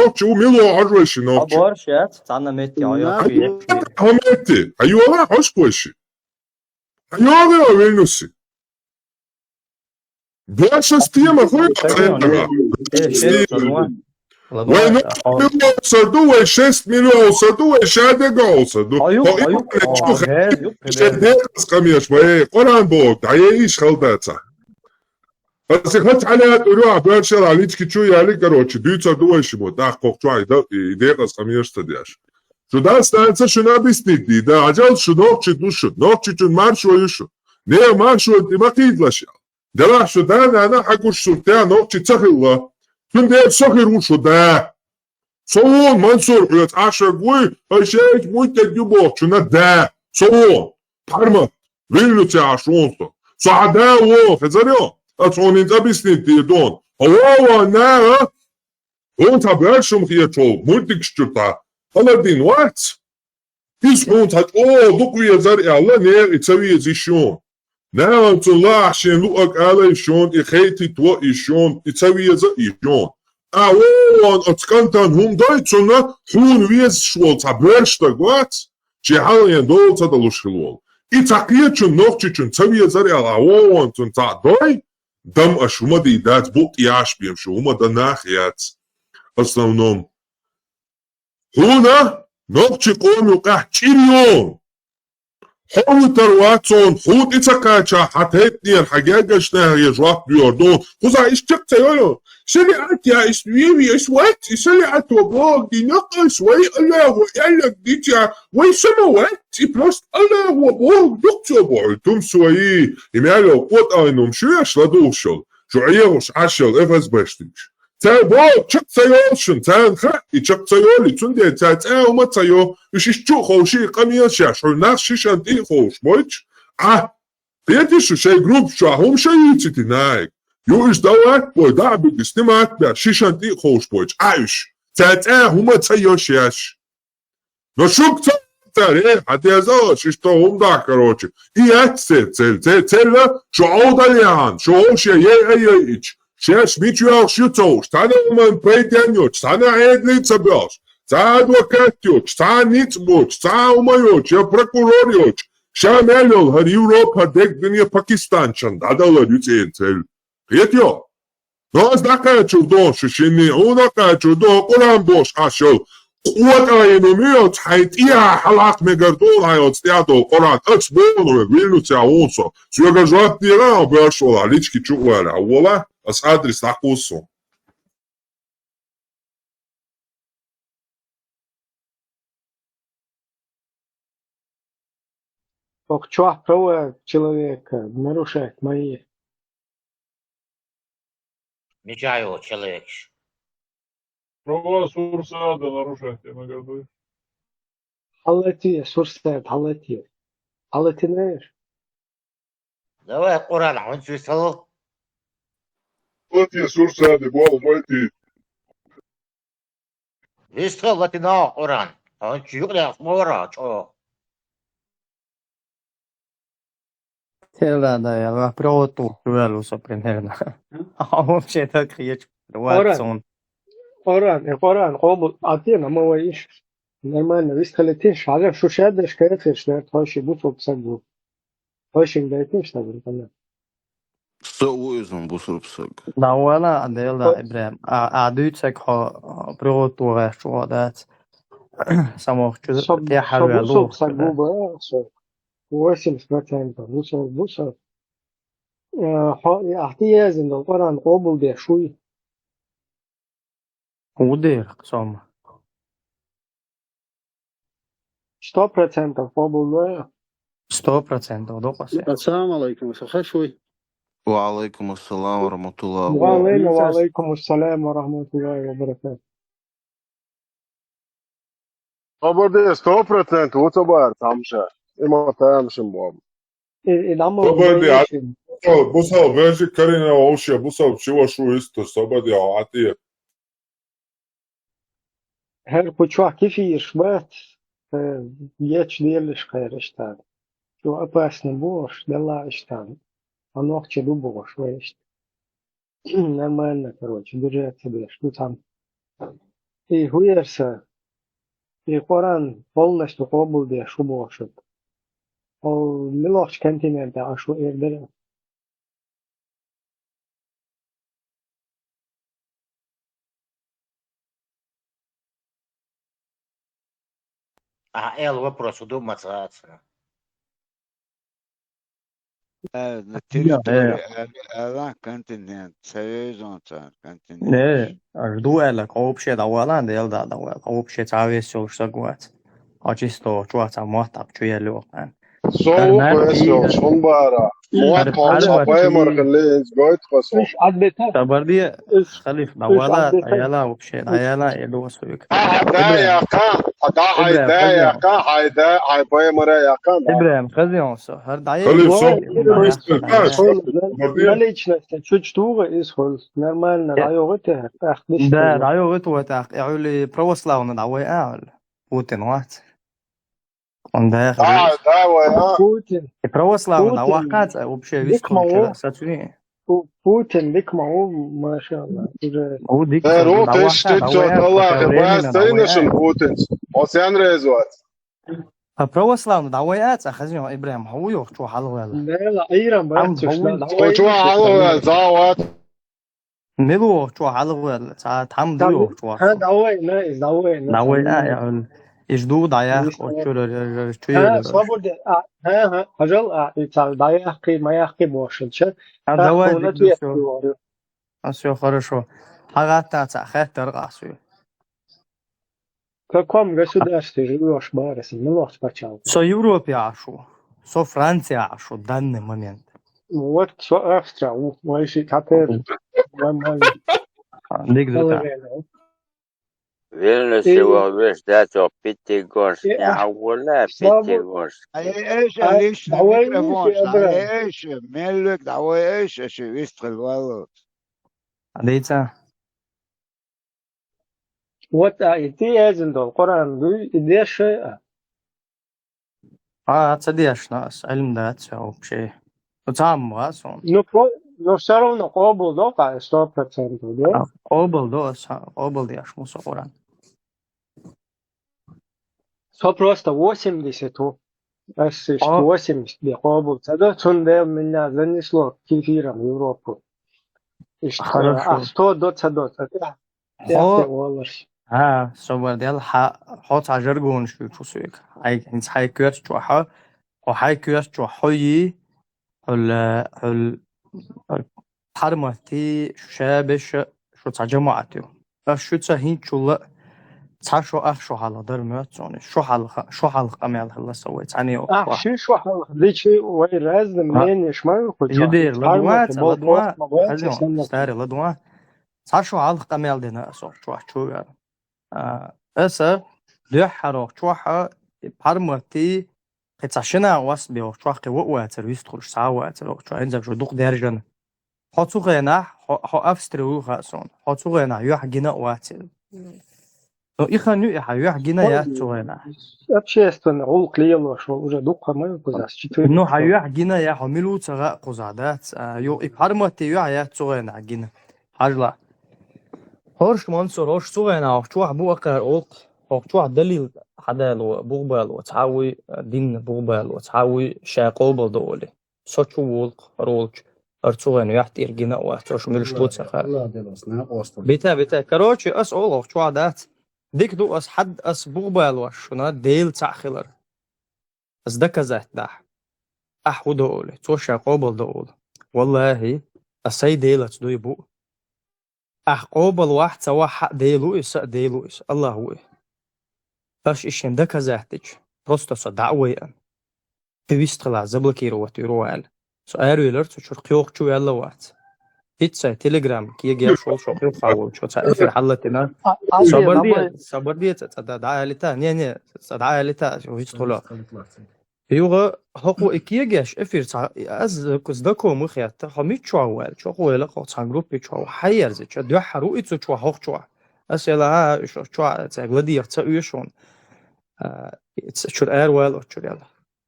нохчи, у мило хьожвайши нохчи. Абарш яц, цана метти, а я. Хьаметти, а юла хьош квайши. А юла вильнуси. Бяша стема хуй. Вай нохчи мило саду, вай шесть миллион саду, вай шадега саду. Аюк, аюк. Шадега скамеш, вай, Къуран бо, да еш халдаца. Паси хач аля турю, а бяша ла лички чу яли, короче, дюца дувайши бо, да, кокчу ай, да, и декъас къамиеш садяш. Шу да станца шу на бистиди, да, ажал шу нохчи душу, нохчи чун маршо юшу. Не маршо ти макидлаш. Делахь шун да-нана хьан гуш суртехь нохчи ца хилла. Цундела со хир ву шун да. Со вон Мансур хьоьца Ӏашаг вуй, ай шайчу муьттег ю бохучунна да. Со вон. Пхьармат. Виллуьцехь Ӏаш вон со. Со хьан да вон, хезар ю? Аса хьуна хӀинца объяснить дийр ду хьуна. Хьо вон ван наха, хьуна цхьа боьрша хӀума хеташ волу, муьттигаш чу цхьа Аладдин вац? Иза хьуна цхьа чӀогӀа дукха везар аьлла, нехан и ца веза йиш ю хьуна. Нахана цунна лаахь шен луъург ала йиш ю хьуна, и хайтийтта йиш ю хьуна, и ца веза йиш ю хьуна. Ахьа вон ван оцу кӀантана хӀума дой, цунна хьуна везаш волу цхьа боьрша стаг вац, шен хьалхен дола ца далуш хилла волу. И цхьа кхечунна, нохчичунна ца везар аьлла, ахьа вон ван цунна цхьаъ дой, дам аша хӀума дийр дац, букъ тӀе яш бен шу, хӀума дан нах яц. Основном. Хьуна нохчи къоман юкъахь чӀир ю. Хьо витар вац хьуна, хьуна тӀе ца кхачахь, хьан тайпанера, хьан гергарчу нахе жоп доьхур ду хьуна. Кхузахь иштта чекх ца йолу. Шариат я, иштта веве, аш вац, и шариат ван боху, динах аш вай, Аллахо аьлларг дича, вай сама вац, и просто Аллахо боху, дукха цо боху, тум свои, и мел йолу къотӀайнум шу еш ладугӀуш йолу, шу Ӏехуш Ӏаш йолу эф эс бэш дича. Цара боху, чекх ца йолу шуна, царна хаьа, и чекх ца йолу, и цундела цара цӀа а хӀума ца йо, уьш иштта чу а ховший, и къамелаш еш, хьуна нах шишан тӀе а ховшуш бойтуш, Ӏа, кхетий шу, шайн группаш чохь хӀума ша йийцийти нахе. Ю уьш дан латтабой, дӀа а бигий, снимать беш, шишан тӀе а ховшуш бойтуш, Ӏа уьш. Цара цӀа а хӀума ца йо шаьш. Но шуьга ца цара, э, хьан деза аш, иштта хӀума даха, короче. И яц церан цель. Церан цель шу Ӏовдал яхьана, шу вовше яй а яйича, шаьш мича йоьлхуш ю ца хууш, цхьана а хӀуманна пайденна йоцуш, цхьана а Ӏедале ца боьлхуш, цхьа а адвокат йоцуш, цхьа а ницкъ боцуш, цхьа а хӀума йоцуш, я прокурор йоцуш, ша мел йолу хӀара Европа, хӀара дерг дуьне Пакистанчан дӀадалар ю церан цель. Кхетий? Но ас дӀакхачур ду шу шинна, хьуна а кхачур ду, Къуръан бохуш Ӏаш йолу къотӀайнум ю, хьайн тӀехьа хьалакха мегар ду хьан оцу тӀехь долу Къуръан. Ас боху вайга, виллуцехь вон со. Соьга жоп дера, хьо боьрша валахь, лички чу а валахь, хьо волахь, ас адрес дӀакхуссу. Только чохь права человека нарушать мои. Мичахь йолу человекаш? Права Сурсада нарушать, я имею в виду. Хьаллатий, Сурсада, хьаллатий. Хьаллатий, знаешь? Давай Къуръан хьуна чу вистхила. Хьаллатий, Сурсада, боху, хьаллатий. Вистхила латина Къуръан. Хьуна чу юкъа лаьцна ма вара чӀогӀа. Тела да, я ва провод валуса примерно. А вообще так хьечу. Къуръан. Ватсон. Къуръан, э, Къуръан къобал, а те на ма вай иш. Нормально, вистхила теш, хьажа шу шадаш кайфеш, да, тхойши бу фоксагу. Тхойшин дайтеш, да, бу. Со ву иза бусурба саг. Да вала, а дела, Ибрахим. А, а дуьйцург хьо, а, приготовлаеш чу дац. Самох чу Со, тӀе со хьавер бусурба лух, саг да. Бу ба, со. Восемьдесят процентов бусурба, бусурба. Э, хьо, ахьа тӀе езина долу Къуръан къобалдеш вуй? Ху дера, сома. Сто процентов къобалдой. Сто процентов, докъасе. Ассаламу алайкум, со хаш вуй? Ва алайкум ассалам ва рахматуллахи ва баракатух. Ва алайкум, ва алайкум ассалам ва рахматуллахи ва баракатух. Собар де, сто процентов, ву ца бара тамаша. Има тамашин бом. И, и дама Собар де, вейшин. Бусал, бусал, вежи карина вообще, бусал чего шу исто, собар де, а ты. ХӀара кху чохь кефирш бац, э, ечу лелаш кхайра иштта. Чо опасно бохуш, делла иштта. А нохча ду бохуш вай иштта. Нормально, короче, держаться деш ду цхьаьна. И хӀуерса, и Къуръан полностью къобалдеш шу бохуш. Хьо милохчу континенте Ӏаш ву эр дара? Ахьа аьлла вопрос хӀун ду, ма ца гӀацна? Э, на территории, э, э, континент, союзом царна континент. Не, аш ду аьлла, кхобуше дӀавала, дел да дӀавала, кхобуше цхьа вес йолуш саг вац. Хьо чисто чохь цхьа мотт тӀаккха чу яьлла вахана. Со ву кхо эс йолчу хӀун бара? Мо тхьовчхьа пайхамар хилла иза гойту хо со. Уьш Ӏадбита? Табарде, уьш, халиф, уьш дӀавала, Ӏадбита? ДӀаяла вообще, дӀаяла, я досуьг. Хьа да яккха, хьа да хьай да яккха, хьай да, хьай пайхамара яккха, да. Ибрахим, хазион со, хӀара дӀаяла. Халиф, со, наличность чуть тугӀа иза хӀуьлла. Нормально, дӀайогӀи те, тӀаккха диш. Да, дӀайогӀи те, тӀаккха, я хӀуьлла православный дӀавай а хӀуьлла. Путин вац. Он да, а, да, вай, а. Путин. И православный, Путин. А вахкац, а вообще вистхуьлча сацуни. Пу-, Путин дика ма ву, машалла. Уже. Ву дика, э, ма ву, тешти, да, цо вай, Аллах, временно, да, вай, а. Путин. Оцен реза вац. А православный, да, вай, а, ца хазин Ибрахим, хьо ву йохчо хьалгӀелла. Дела, Иран, ам бац, хьо ву, да, вай, чо хьалгӀелла, за вац. Мила вохчо хьалгӀелла, ца там ду йохчо. Ха, давай, на, давай, на. Давай, а, я, иш ду дӀаяхь, иш очур, чу, а, я, свобода, а, ха, ха, хьажал, а, и ца дӀаяхкий, ма яхкий бошинча. А, давай, дик ду, всё. А, всё, хорошо. ХьагӀатта ца хеттар къасу. В каком государстве живёшь, Барис? Милохча пачалкхе? Со Европе Ӏаш ву. Со Франция Ӏаш ву в данный момент. Вот, со Австрия ву. Вай ши капер. Нормально. А, дик ду та. Положение. Вильнюсе вал веш дацо Пятигорск. Э, не а, Авгула, Пятигорск. А эш, а лично давай микрофон, а эш, меллик, давай эш, эш, вистхил валу. А дийца? Вот, а, и ти эзин дол, Къуръан дуй, и дешай, а. А, ца дешна ас, Ӏилм дац, я, вообще. Ну, цхьа ма вац он. Ну, про-, ну, всё равно къобал до, ка, сто процентов, да? А, къобал до ас, а, къобал деш муса Къуръан. Со просто восемьдесят ву. Ас иштта восемьдесят бе къобал ца до, цундела меня занесло к эфирам в Европу. Иштта, хорошо. А сто до ца до, ца тӀе, тӀе, тӀе волларш. ХӀа, собар дел, хьа, хьо цхьа жаргонаш ю чу суьга. Хьай, хӀинца хьай коьрта чохь, хьо хьай коьрта чохь хьо йий, хьуьл, хьуьл, хьуьл хьарматти, шу шабеша, шу цхьа жамаӀат ю. Аш шуьца хӀинчулла а цхьа шо ах шо хьалха дара моьтту суна. Шо хьалха, шо хьалха къамел хилла сан вай цхьаьна йолчохь. Ах ши шо хьалха дичи вай разный мнениеш ма ю кху чохь. Юдер, ладугӀа, ладугӀа, хазон, старый, ладугӀа. Цхьа шо хьалха къамел дина ас охчохь чу вер. А, аса дуьххьара охчохь, а, пхьарматти, кхин цхьа шина а васт бе охчохь, кхин ваъ вацар, вистхуьлуш цхьа а вацар охчохь, хӀинца шу дукха даьржана. Хьо цу хенахь, хьо, хьо Австри вуй хаьа суна, хьо цу хенахь юьхь гина а вацар. Ну, и хан ю и хьан юьхь гина яц цу хенахь. Общественный гӀуллакх лелош вол уже дукха ма ю кхузахь, четыре. Ну, хьан юьхь гина я, хьо мила ву ца хаьа кхузахь, дац? А, ю, и пхьарматти юьхь яц цу хенахь гина. Хьажла. ХӀорш, Мансур, хӀорш цу хенахь охчохь бу акхар олкх, охчохь далил хьадало, бугӀбало, цхьа вуй, а, динна бугӀбало, цхьа вуй ша къобал до олий. Со чу волкх, хӀара волчу, хӀара цу хенахь юьхь тӀера гина а вац, хӀорш муьлш бу ца хаьа. Бита, бита. Короче, ас олу охчохь дац. Дика ду ас хьад, ас бугӀбалош шуна Дела цхьаъ хилар. Ас доказать дахь. Ахь хӀу до олий, цо ша къобал до олу. Валлахи, ас сай Делаца дуй бу. Ахь къобал вахь, ца вахь, хьа Дела ву и, са а Дела ву и, Аллах ву и. Аш и шен доказать дича, просто со дӀа а вайан. И вистхила заблокировать вир ву аьлла. Со аравелар цу чуьра, кхойкху чу ваьлла вац. Итт сай Telegram кегеш волчо, кхойкхуш волчо, цхьа эфир хьаллатина. Собар де, собар де, цкъа, цкъа дӀа, дӀа алита. Не, не, цкъа дӀа алита, вистхула. Юха хӀокхо и кегеш эфир цхьа, аз знакомый хетта, хьо миччохь ву аьлла, чохь ву аьлла, хьо цхьана группе чохь ву, хьаерзича, дуьххьара ву и цу чохь хӀокху чохь. Ас аьлла, хьа, уьш чохь цхьа ладегӀа ца оьшу хьуна. А, ца чуьра аравала оцу чуьра аьлла.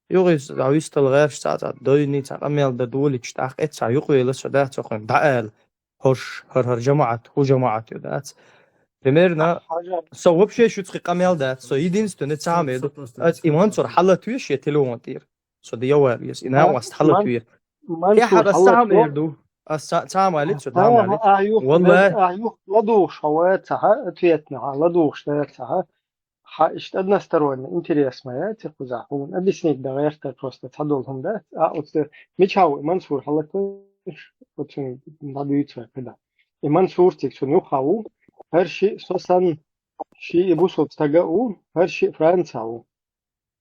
Юха иза дӀавистал гӀерташ цхьа, цхьа дойний, цхьа къамел дан долийча, тӀаккха эццахь юкъавелла со дац, цо хьуна дӀа аьлла. ХӀорш, хӀара, хӀара жамаӀат, хӀу жамаӀат ю дац. Примерно, со вообще шуьца кхин къамел дац, со единственный цхьа хӀума ду. Ас и Мансур хьалатвеш я телефон тӀера. Со де явар вес, и накъост хьалатве. Я хьара ас цхьа хӀума эр ду. Ас цхьа, цхьа хӀума алит, со дӀа хӀума алит. Валлахи. ЛадугӀуш хьо вац хьа, ответный хьа, ладугӀуш дац хьа. Хьа иштта односторонний интерес ма яц кхузахь, хьуна объяснить дан гӀерта просто цхьадолу хӀума дац. А оцу мичахь ву Мансур хьалатвеш, оцу дӀадуьйцу вай кхидӀа. И Мансур цига цунна юххе ву, хӀара шиъ со санна, шиъ и бусулба стага а ву, хӀара шиъ Франца ву.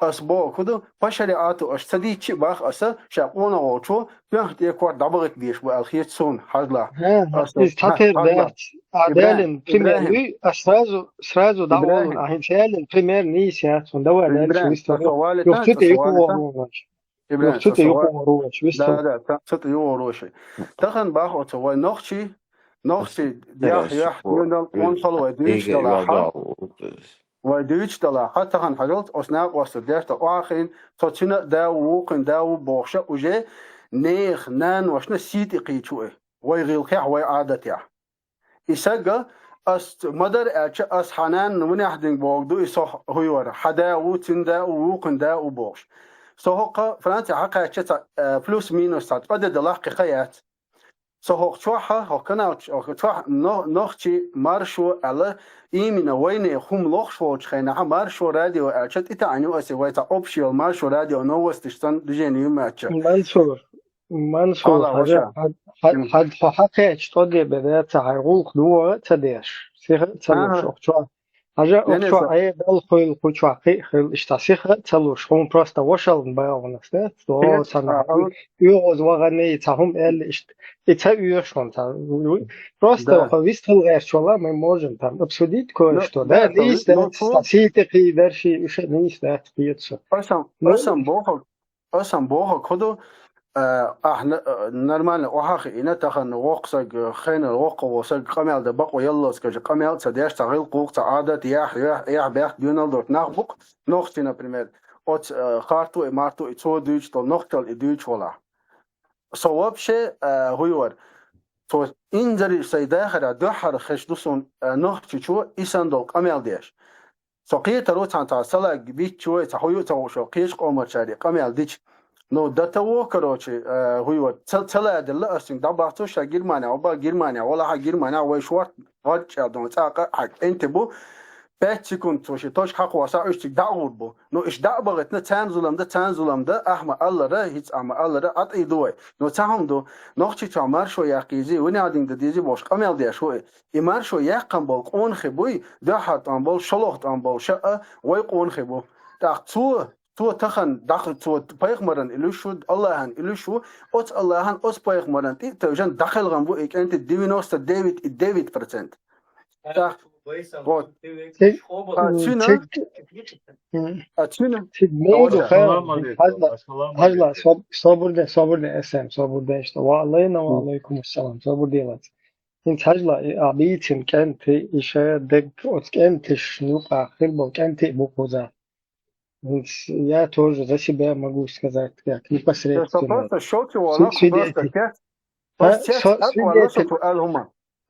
Ас боху хӀун ду, по шариату аш ца дийцча а бах аса, ша къонах волчо, тоьхна тӀе корта дӀабахийта дезаш бу аьлла хета суна, хьажла. ХӀа, ас иза цхьатера дац. А Далин пример вуй, ас сразу, сразу дӀаволлун, а хӀинца ялин пример нийса яц, хӀун давай дальше вистал. Юха цу тӀе юкъа вогӀу вач. Юха цу тӀе юкъа вогӀу вач, вистал. Да, да, цу тӀе юкъа вогӀу вач. Тахан бах оцу вай нохчий, нохчий, дяхь, яхь, юндал, къонахал вай дуьйцу дала хьа. Вай дуьйцу дала хьа, тахан хьажалц, оцу накъоста дерта охьахиъна, цо цуьнан а да ву, вукхуьн да ву бохуша уже нехан наношна сий тӀе кхийчу и, вай гӀиллакхехь, вай Ӏадатехь. И сага, ас ма-дарра аьлча, ас хьан нанна ванехь динга боху ду и со хӀуй вара, хьан да а ву, цуьнан да а ву, вукхуьн да а ву бохуш. Со хӀокху Франце хьакхаьчча цхьа, э, плюс-минус цхьа ткъа де далахь кхин ха яц. Со хӀокху чохь, хӀокху канал чохь, хӀокху чохь но-, нохчий маршо аьлла, именно вайнехан хӀума лохуш волчу хенахь, маршо радио аьлча, тӀетаьӀна ю аса вай цхьа общий йолу маршо радио новосташ санна движение ю моьттуча. Мансур, Мансур, хьажа, хьан, хьан, хьан, хьо хьакхаьчча тӀо де бен дац, хьайн гӀуллакх догӀа а ца деш, сиха а ца луш, хӀокху чохь. Хьажа, хӀокху чохь Ӏедал хуьлу, кху чохь кхин а хуьлу, иштта сиха а ца луш, хьуна просто вошалгӀа бахьанаш дац, о, сан оьгӀаз вахана, цхьа хӀума аьлла, иштта. И ца оьшу хьуна цхьа. Просто хьо вистхила гӀерташ вала, мы можем там обсудить кое-что. Да, нийса дац, цхьа сий тӀе кхийдар ши, уьш а нийса дац, кхета со. Аса-м, аса-м бохург, аса-м бохург хӀун ду, а, ахь на-, а, нормально охьа а хиъна, тахана воккха саг, хенал воккха волу саг къамел дан бакъо яллалц, кажа къамел а ца деш, цхьа гӀиллакх-вукх, цхьа Ӏадат, яхь, яхь, яхь, бехк доьналла доцу нах бу-кх, нохчина, например, оцу, а, харто и, марто и, цо дуьйцуш долу нохчалла и дуьйцуш валахь. Со вообще, а, хӀуй вара. Цо инзаре сайн дахарехь дуьххьара хезаш ду суна, а, нохчичо и санна долу къамел деш. Со кхетар ву цхьана цхьа салаг биччо, цхьа хӀуй а ца хууш, кхечу къомарчаре къамел дича. Ну, дан тан ву, короче, а, хӀуй вара. Ца, ца ладелла ас цуьнга дӀабахцо, ша Германия, оба Германия, валахьа Германия, вай шорта гӀорт чӀел дан, цӀаккха а хьан кӀентий бу. Пять секунд цо шен точка хьакхоссахь, уьш цига дӀа а гӀур бу. Ну, иштта дӀа а бахийтина, царна зулам дан, царна зулам дан, ахьа ма-аллара, хӀинца ахьа ма-аллара, Ӏа тӀе ду вай. Ну, цхьа хӀума ду, нохчичохь маршо яккха езий, ванехь динга дан дезий бохуш къамел деш ву и. И маршо яьккхина болу къонахий буй, дуьххьара тӀом болу, шолгӀа тӀом болу ша а вай къонахий бу. ТӀаккха цо, цо тахана дӀа-, цо пайхамаран и луьйш ву, Аллахьан и луьйш ву, оцу Аллахьан, оцу пайхамаран тӀе а тевжина дӀакхелхина бу и кӀентий девяносто девять и девять процент. Так, вот. А цуьнан, а цуьнан, хьажла, хьажла, собур де, собур де, эсэм, собур де, иштта. Ва алейна, ва алейкум ассалам, собур делац. ХӀинца хьажла, и а бийцина кӀентий, и ша дерг оцу кӀенташна юкъахь хир болу кӀентий бу кхуза. ХӀинца я тоже за себя могу сказать, как непосредственно. Свидетель. А, со-, свидетель.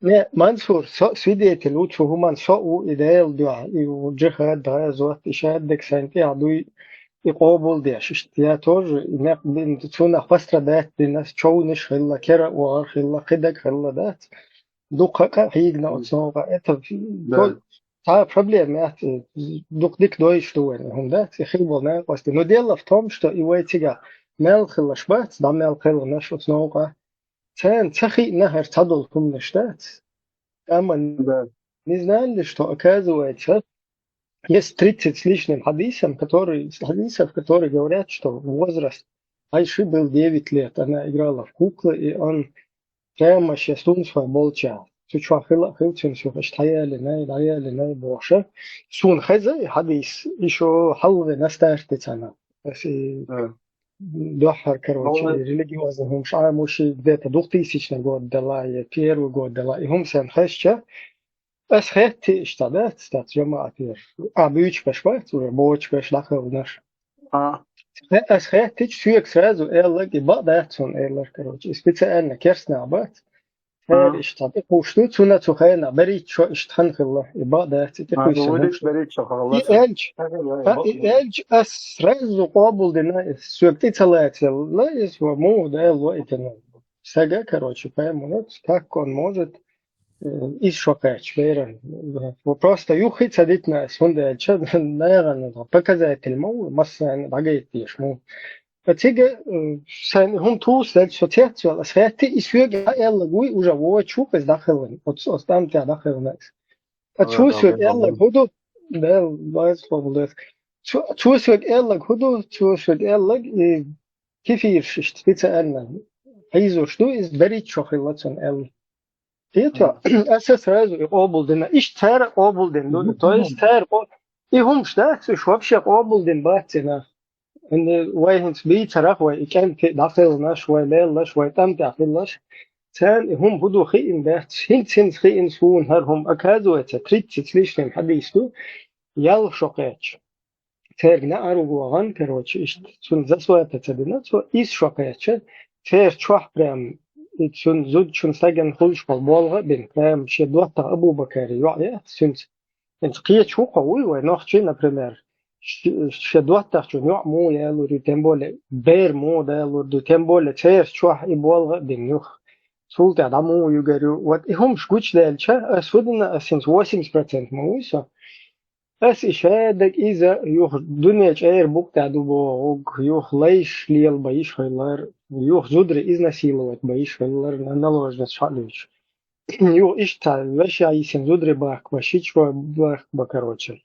Не, Мансур, со-, свидетель ву цу хӀуман, со а ву и Делан дуьхьа, и ву джихад, гӀазот, и шадерг сайна тӀехь дуй, и къобалдеш. Иштта я тоже, и некъ бин, цунах пострадать дина, човнаш хилла, кера а вогӀар хилла, кхидерг хилла дац. Дукха а хьийгна оцу новкъа. Это то-, цхьа проблема яц, дукха дика дойуш ду вайн хӀума дац, и хила болу накъостий. Но дело в том, что и вай цигахь мел хиларш бац, дӀа мел кхелхинарш оцу новкъа. Царна ца хиъна хӀара цхьадолу хӀуманаш дац. Амма не знали, что, оказывается, есть тридцать с лишним хадисов, которые, хадисов, которые говорят, что возраст Айши был девять лет, она играла в куклы, и он прямо сейчас тунсхой болча. Цу чохь хила а хила цуьнан сюха, иштта хьаялинай, дӀаялинай бохуша. Суна хеза и хьадис, и шо хьалве настарте царна. Ас и дуьххьара, короче, религиозный хӀумаш Ӏамуш, где-то двухтысячный год дала, я первый год дала. И хӀума сан хезча, ас хетти иштта дац, дац жамаӀатера. А буьйцуш берш бац, уже боцуш берш дӀакхелхинарш. А. Хе-, ас хеттича, соьга сразу элларг, и бакъ дац суна элларг, короче, и специально керстанах бац. Цара иштта тӀекхуьуш ду, цунна цу хенахь берриччо иштта хан хилла, и бакъ дац, и тӀекхуьссина хӀумаш. И элча, а, и элча, ас сразу къобалдина, и соьга тӀе ца лацалла, иза муха Дала ло и тина. Сага, короче, пойму, как он может, э, иза шо кхаьчча, беран. Просто юххе а ца дитина ас, хӀунда аьлча, нахана показатель ма ву, массарна дӀагайта дезаш ма ву. Цига, э, сайн хӀума тхуссаделча, со цецвелла, ас хетти, и соьга дӀаэлларг вуй, уже вочух иза дӀахиларна, оцу, оцу тӀам тӀехь дӀахиларна иза. Ткъа цо соьга элларг хӀун ду? Дала лаза къобалдойла. Цо, цо соьга аьлларг хӀун ду? Цо соьга аьлларг, и кефираш иштта специально хьийзош ду, иза дарийта шо хилла цунна аьлла. Кхетий? Аса сразу и къобалдина. Иштта цара а къобалдина ду. То есть цара къо-, и хӀумаш дац, уж вообще къобалдина бац и нах. Вай хӀинца бийцарах, вай и кӀентий дӀакхелхинарш, вай лелларш, вай тӀам тӀехь хилларш. Царна и хӀума хӀун ду хиъна дац. ХӀинца-хӀинца хиъна суна хӀара хӀума. Оказывается, тридцать с лишним хьадис ду, ялх шо кхаьчча. Цаьрга неӀарвогӀан, короче, иштта цунна засватать ца дина, цо исс шо кхаьчча, церан чохь прям, и цунна зудчун стагана хуьлуш болу болх а бина, прям шен доттагӀа Абу-Бакара йоӀ яц цуьнца. ХӀинца кхечу хӀу кхо вуй вай нохчий, например, ш-, шен доттагӀчун йоӀ муха ялур ю, тем более бер муха далур ду, тем более церан чохь и болх а бина юха. Цул тӀаьхьа дӀа муха югар ю. Вот и хӀумаш гучудаьлча, ас хӀу дина, ас хӀинца восемьдесят процент ма вуй со. Ас и шадерг иза юха дуьне чӀеран букъ тӀехь ду бохург, юха лайш лелабан йиш хилар, юха зударий изнасиловать бан йиш хилар, на-, наложница хьалуьйчу. Юха иштта вешан йисина зударий бахка бан, шичой бахка бан, короче.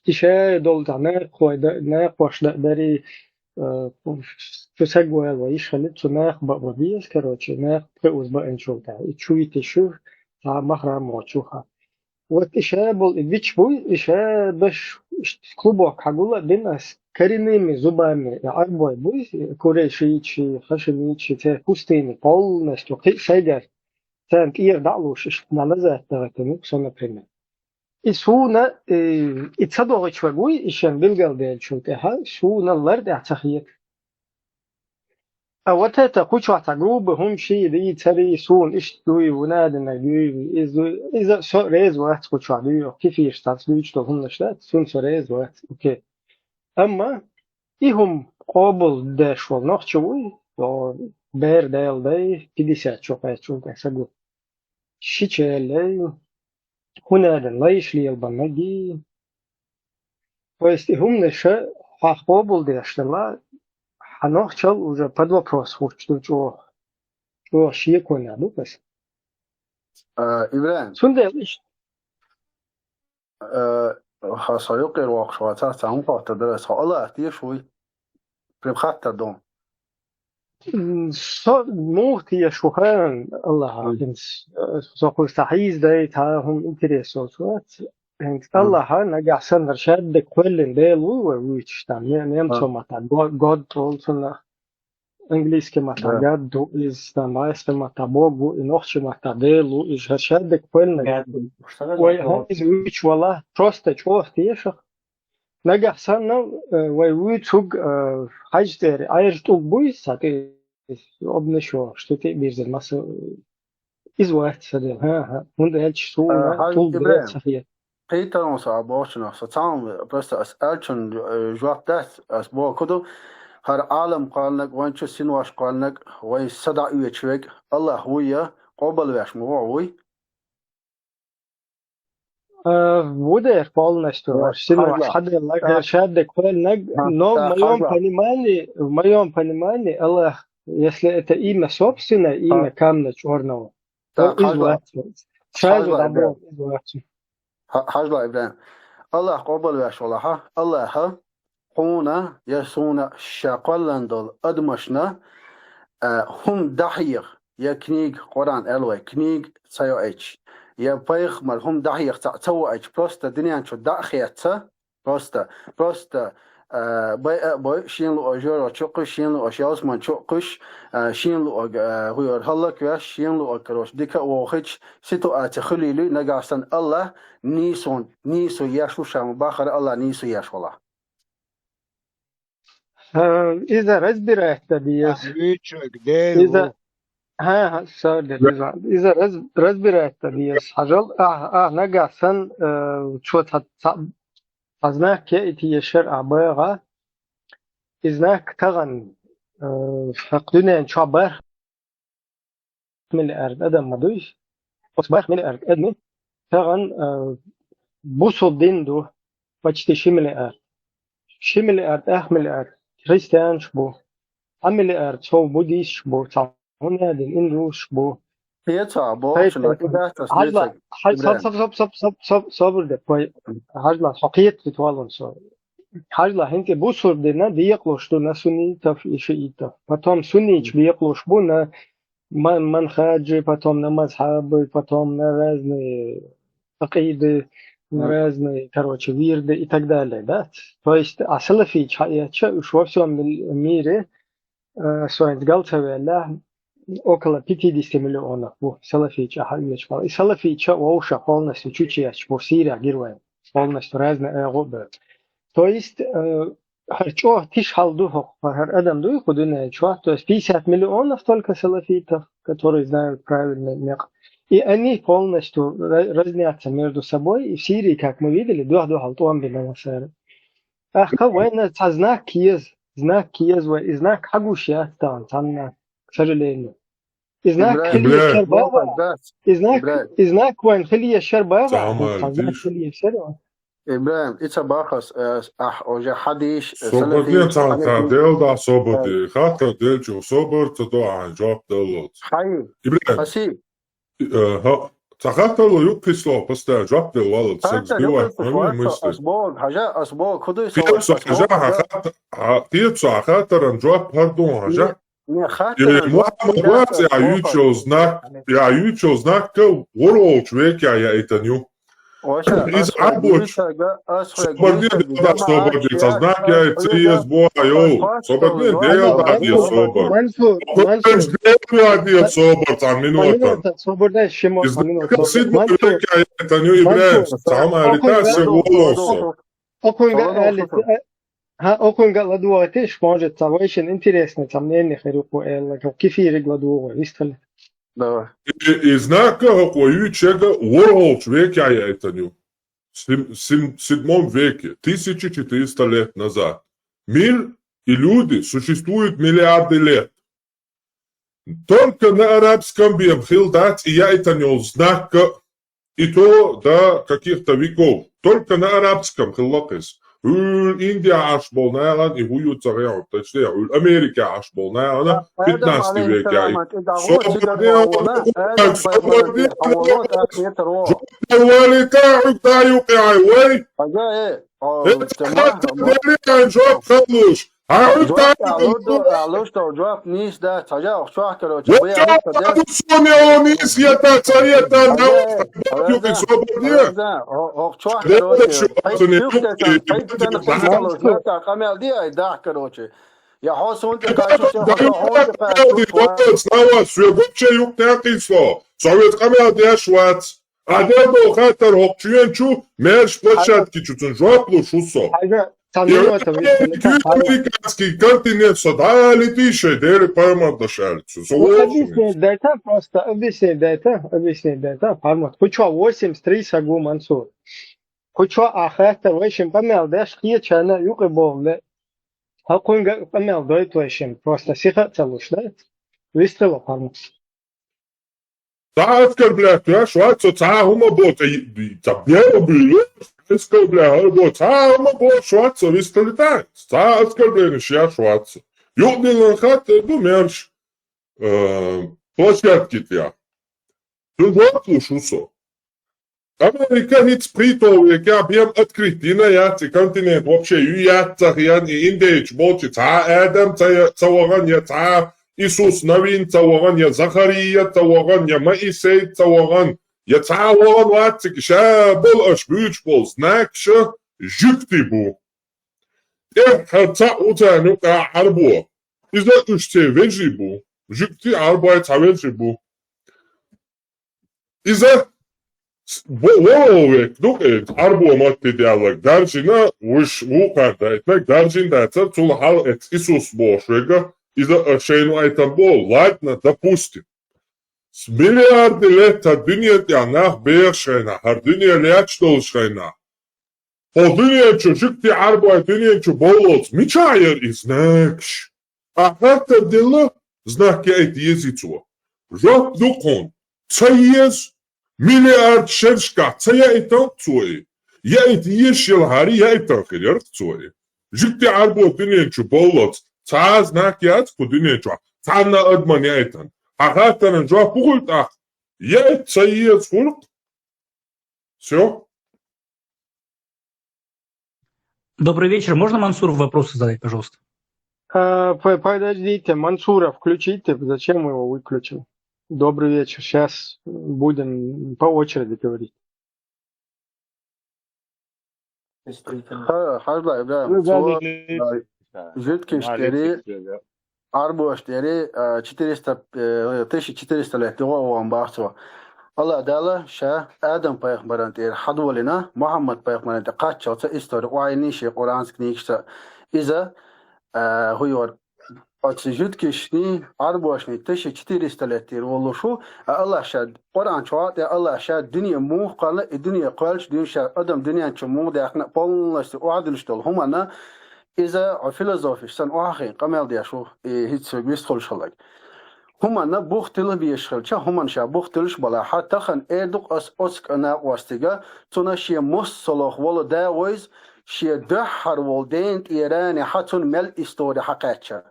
И ша долу тӀехь накхой да-, накхош да-, дарий, э, цу саг вала ван йиш хилла, цу наха бан а бан беза, короче, наха пхи уз баанчул тӀехь. И чу йитиш ю, цхьа махрам а воцуш хьа. Вот и ша болу и бича буй, и ша беш иштта клубок хьагула а бина ас, коренными зубами, и Ӏарбой буй, и курайшийчий, хашимийчий, церан пустыни полностью кхин а шайгара, царна тӀера дӀа а луш, иштта назад дахийтина ю-кх со, например. И суна, и, и ца догӀучу ваг вуй, и шен билгалделлачул тӀаьхьа, суна лар тӀехь ца хета. А вот это кху чохь цхьа грубый хӀума ший дийцарий, суна иштта дуй, ву надинарг дуй, иза дуй, иза со реза вац кху чохь дуй, кефираш цхьацца дуьйцуш долу хӀуманаш дац, цунна со реза вац, окей. Амма и хӀума къобал деш волу нохча вуй, о, бер дела дай, пятьдесят чу кхаьччул тӀаьхьа саг ву. Ши чаллей, хӀун аьлла, лайш лелабан маги. То есть и хӀуманаш хьах къобал деш делла, хьан нохчалла уже под вопрос хӀуттуш ду чӀогӀа. ЧӀогӀа шеконехь ду аса. А, Ибрахим. Цундела иштта. А, хьо со юкъера воккхуш вацахь, цхьа хӀума хаттар дара аса, хьо Аллах теша вуй? Прям хаттар ду. М, со муха теша ву хьан, Аллахьа, Ай. хӀинца, э, со кхуза цхьа хьийзадай, цхьа хӀума интерес йолуш вац. ХӀинца М. Аллахьа нагахь санна хӀара шадерг кхоьллина Дела вуй вай вуьйцуш там, не-, немцо Ай. маттахь го-, Год олу цунах, английский маттахь Да. гад ду иза, там, майская маттахь Бог ву, и нохчий маттахь Дела ву, иза хӀара шадерг кхоьллина. Гад ду. Вай хьо иза вуьйцуш вала, просто чӀогӀа теша. Нагахь санна, э, вай вуьйцург, э, хьаьжцӀера Ӏаьржа тӀулг буй, схьа тӀе обнашо, что тӀе а бирзина масса, иза вац сан дела. ХӀан-хӀа, хӀунда аьлча суна Э, хьан тӀулг Ибрахим, дера ца хета. Кхетарон со а бохучунах, со цхьа хӀума, просто ас аьллачун, э, жоп дац, ас боху ду, хӀара Ӏалам кхоьллинарг, вайн чу синош кхоьллинарг, вайн са дӀа оьцуш верг, Аллах вуй я, къобалвеш ма ву вуй. Э, ву дера полностью, Да, ваш синош хьажа. хьаделларг, Да. шадерг кхоьллинарг, Да, но в да, моём хьажа. понимании, в моём понимании, Аллах, если это имя собственное, имя Да. Камня Чёрного, Да, то из хьажа. вац. Сразу Хьажа, добро, Ибрахим. из вац. Хьа-, хьажа, Ибрахим. Аллах къобалвеш валахьа, Аллаха хьуна, я суна ша кхоьллина долу адамашна, а, хӀума дӀахьеха, я книга, Къуръан аьлла вай, книга ца йоуьйтуш, я пайхамар хӀума дӀахьеха цхьаъ ца воуьйтуш, просто дуьнен чу дӀа а хетта, просто, просто, а, байа а бой, шена луъу жоьра чу кхуьйсуш, шена луъу ялсамани чу кхуьйсуш, а, шена луъу, а, хӀуьйра хӀаллаквеш, шена луъу, короче, дика а вохуьйтуш, ситуация хуьлийла, нагахь санна Аллах нийсо, нийсо еш ву ша ма бахара, Аллах нийсо еш валахь. Э, иза разбирать дан деза. Вуьйцург Дела Иза, ву. хӀа, хӀа, sorry, иза, иза раз-, разбирать дан деза. Хьажал, а, а, нагахь санна, э, чо ца, ца, ца знак яйта ешар а бегӀа. И знак тахана, э, хӀакх дуьнен чохь бар миллиард адам ма дуй. Оцу барх миллиард адамийн тахана, а, бусулба дин ду почти ши миллиард. Ши миллиард, ах миллиард христианаш бу. Ӏа миллиард сов буддисташ бу, цхьа хӀунда дин индусаш бу. Кхета бохучунах, Хьай-, и дац ас хьажла, дуьйцург, хьай-, Ибрахим. Саб-, саб-, саб-, саб-, саб-, саб-, сабур де, пой, хьажла, хьо кхета вит валун со. Хьажал, хӀинца бусурба дин декъалуш ду на суннитов и шиитов. Потом сунниташ бекъалуш бу на ма-, манхаджи, потом на мазхабы, потом на разные акъиды, на разные, короче, вирды и так далее, да? То есть, а салафиташ хьаэцча, уж во всём мил-, мире, э, со хӀинца галт ца веллехь, около пятидесяти миллионов бу салафиташ хьаэцаш бала. И салафиташ вовшах полностью чучиясча бу Сирия гирвайн. Полностью разные агӀо бу. То есть, э, хӀара чӀогӀа тиша хьал ду хӀокху, хӀара адам дуй кху дуьнен чохь, то есть пятьдесят миллионов только салафитов, которые знают правильный никъ. И они полностью ра-, разнятся между собой, и в Сирии, как мы видели, дуьхь-дуьхьал тӀом бина масара. ТӀаккха вайна цхьа знак еза, знак еза вай, и знак хьагуш яц тахана цхьанна, к сожалению. И знак хила еза шера бахара. И знак, и знак вайн хила еза шера бахара. Цхьа знак хила еза шера. ИбрахӀим, и ца бахара, э, ахь уже хьадийш, э, салафиташ, цхьа хьанехий. Дел да собар де. Хаттар делча собар ца до ахьа жоп даллалц. Хьай. ИбрахӀим. Аси. Э, хьо, цхьа хаттар ю кхисло, постоянно жоп дел валлалц. Хаттар ю кхисло, ас боху, хьажа, ас боху, кху дуй со, хьажа, хьа хаттаран жоп хӀара ду, хьажа. Не, хаттар. Мухьаммад вац, я юьйцу знак, я юьйцу знак, ка ворхӀолчу веке яйтан ю. Иза Ӏабоч. Собар де, да, собар де, ца знак яйта ца еза боху, йо. Собар де, Дела да де собар. Мансур, Мансур. Дела да де собар, цхьа минута. Собар де, шима, цхьа минута. Сидна веке яйтан ю, ИбрахӀим, цхьа ма алита, се волосо. Окунга алита. Хьа, окунга ладугӀуйтиш, может, ца вайшин интересный, ца мнение хир ю кху элла, кху кефириг ладугӀу, вистхили. Давай. И, и знака хӀокхо юьйцуш яга ворхӀолчу веке яйтан ю. Сим-, сим-, седьмом веке, тысяча четыреста лет назад. Мир и люди существуют миллиарды лет. Только на арабском бен хилла дац и яйтан йолу знакка, и то до каких-то веков. Только на арабском хилла кхеза. Хьуьлла Индия Ӏаш болу нахана и хӀун ю ца гӀехьур, точнее, хьуьлла Америка Ӏаш болу нахана пятнадцатый век яй. Собар де, собар де, вали та хьуьгда юкъе хьай вай. Хьуьгда жоп халуш. Хьан жоп хьалуш ду, хьалуш ду, жоп нийса дац, хьажа, оху чохь, короче, бу я оху де. Суна нийса ета, ца ета, оху чохь, короче, тхайт тенах тенах халуш, жоп къамел де, ай дах, короче. Я хьо суна тӀе кхачу, я хьо хьо тӀе кхачу. Слава, соьга вообще юкъ тӀе кхийсо. Со веза къамел деш вац. Ткъа дел долу хаттар хӀокху чоьнчу, мерш площадки чу цунна жоп луш ву со. Хьайга, цхьа минута висина, американский континент со дӀа а литий шайн, Дела пайхамар дашаьлла цу. Со вовшийн. Объяснить дайта, просто объяснить дайта, объяснить дайта, формат. Кху чохь восемьдесят три сагу, Мансур. Кху чохь а хаттар вай шин къамел деш, кхечарна юкъа боху ле. Хьо кхуьнга къамел дойту вай шин, просто сиха а ца луш, да? Вистхила формат. Цхьа оскорблять веш вац со, цхьа а хӀума бо, ца, ца бер а буьйлу, оскорбля хӀара бо, цхьа а хӀума бо, швац со вистхилийтахь, цхьа а оскорблениш еш вац со. Юкъадиллина хаттар ду мерш, э, площадки тӀехь. Цуьнан жоп луш ву со. Америка хӀинца пхийтталгӀа векехь бен открыть дина яц, и континент вообще ю яц ца хиъна, и индейцаш болчу цхьа а адам ца, ца вахана, я цхьа а Исус Навин ца вахана, я Захария ца вахана, я Моисей ца вахана, я цхьа а вахана вац цига, ша болу аша буьйцуш болу знакаша жуьгти бу. ТӀехь хӀара цхьаъ ву царна юкъахь Ӏарбо. Иза уьш церан вежарий бу. Жуьгти Ӏарбой цхьа вежарий бу. Иза с-, во-, ворхӀалгӀа век ду-кх и Ӏарбо матте даьлларг, даржийна, вуьш вукхара дайтинарг, даржийна дацара, цул хьалха эцу Исус бохуш верг, иза а шайна вайтам боху, ладно, допустим. С-, миллиарды лет хӀара дуьнен тӀехь нах бехаш хенахь, хӀара дуьне лаьтташ долуш хенахь, хӀокху дуьнен чу жуьгти Ӏарбой дуьнен чу бовллалц мичахь яра и знакаш? Ахьа хаттар делла, знак яийта езий цо? Жоп ду кхунна. Ца еза, миллиард шерашкахь ца яийтина цо и. Яийта езаш елахьара, яийтина хир яра цо и. Жуьгти Ӏарбо дуьнен чу бовллалц цхьа а знак яц кху дуьнен чохь, цхьанна а адамна яийтина. Ахьа хаттаран жоп бу хуьлу тӀаккха? Яийта ца еза хуьлу-кх. Всё. Добрый вечер. Можно Мансуру вопросы задать, пожалуйста? А, п- Подождите, Мансура включите, зачем мы его выключим? Добрый вечер, сейчас будем по очереди говорить. Хьажал, Ибрахим, цо жуткиш тӀери, Ӏарбош тӀери, а, четыреста, э, тысяча четыреста лет догӀа ван бахцо. Алла Дала ша Адам пайхамаран тӀера хьадволина, Мухаммад пайхамаран тӀе кхаччалца истори Ӏайни ши Къуръанс книгашца. Иза, а, хӀу йор, оцу жуткишни, Ӏарбошни тысяча четыреста лет тӀера волуш ву, а Алла ша Къуръан чохь а тӀе Алла ша дуьне муха кхоьллина, и дуьне кхоьллинчу дуьйна ша адам дуьнен чу муха даьккхина, полностью охьадуьллуш долу хӀуманна, иза философиш санна охьахиъна къамел деш ву, и хӀинца вистхуьлуш хилларг. ХӀуманна бух тила везаш хилча, хӀуманна ша бух тилаш балахьа, тахана эр ду-кх ас оцу кӀа накъостига, цунна шен мостагӀ волу да вайза, шен дуьххьара волу ден тӀера нехьа цунна мел истори хьакхаьчча.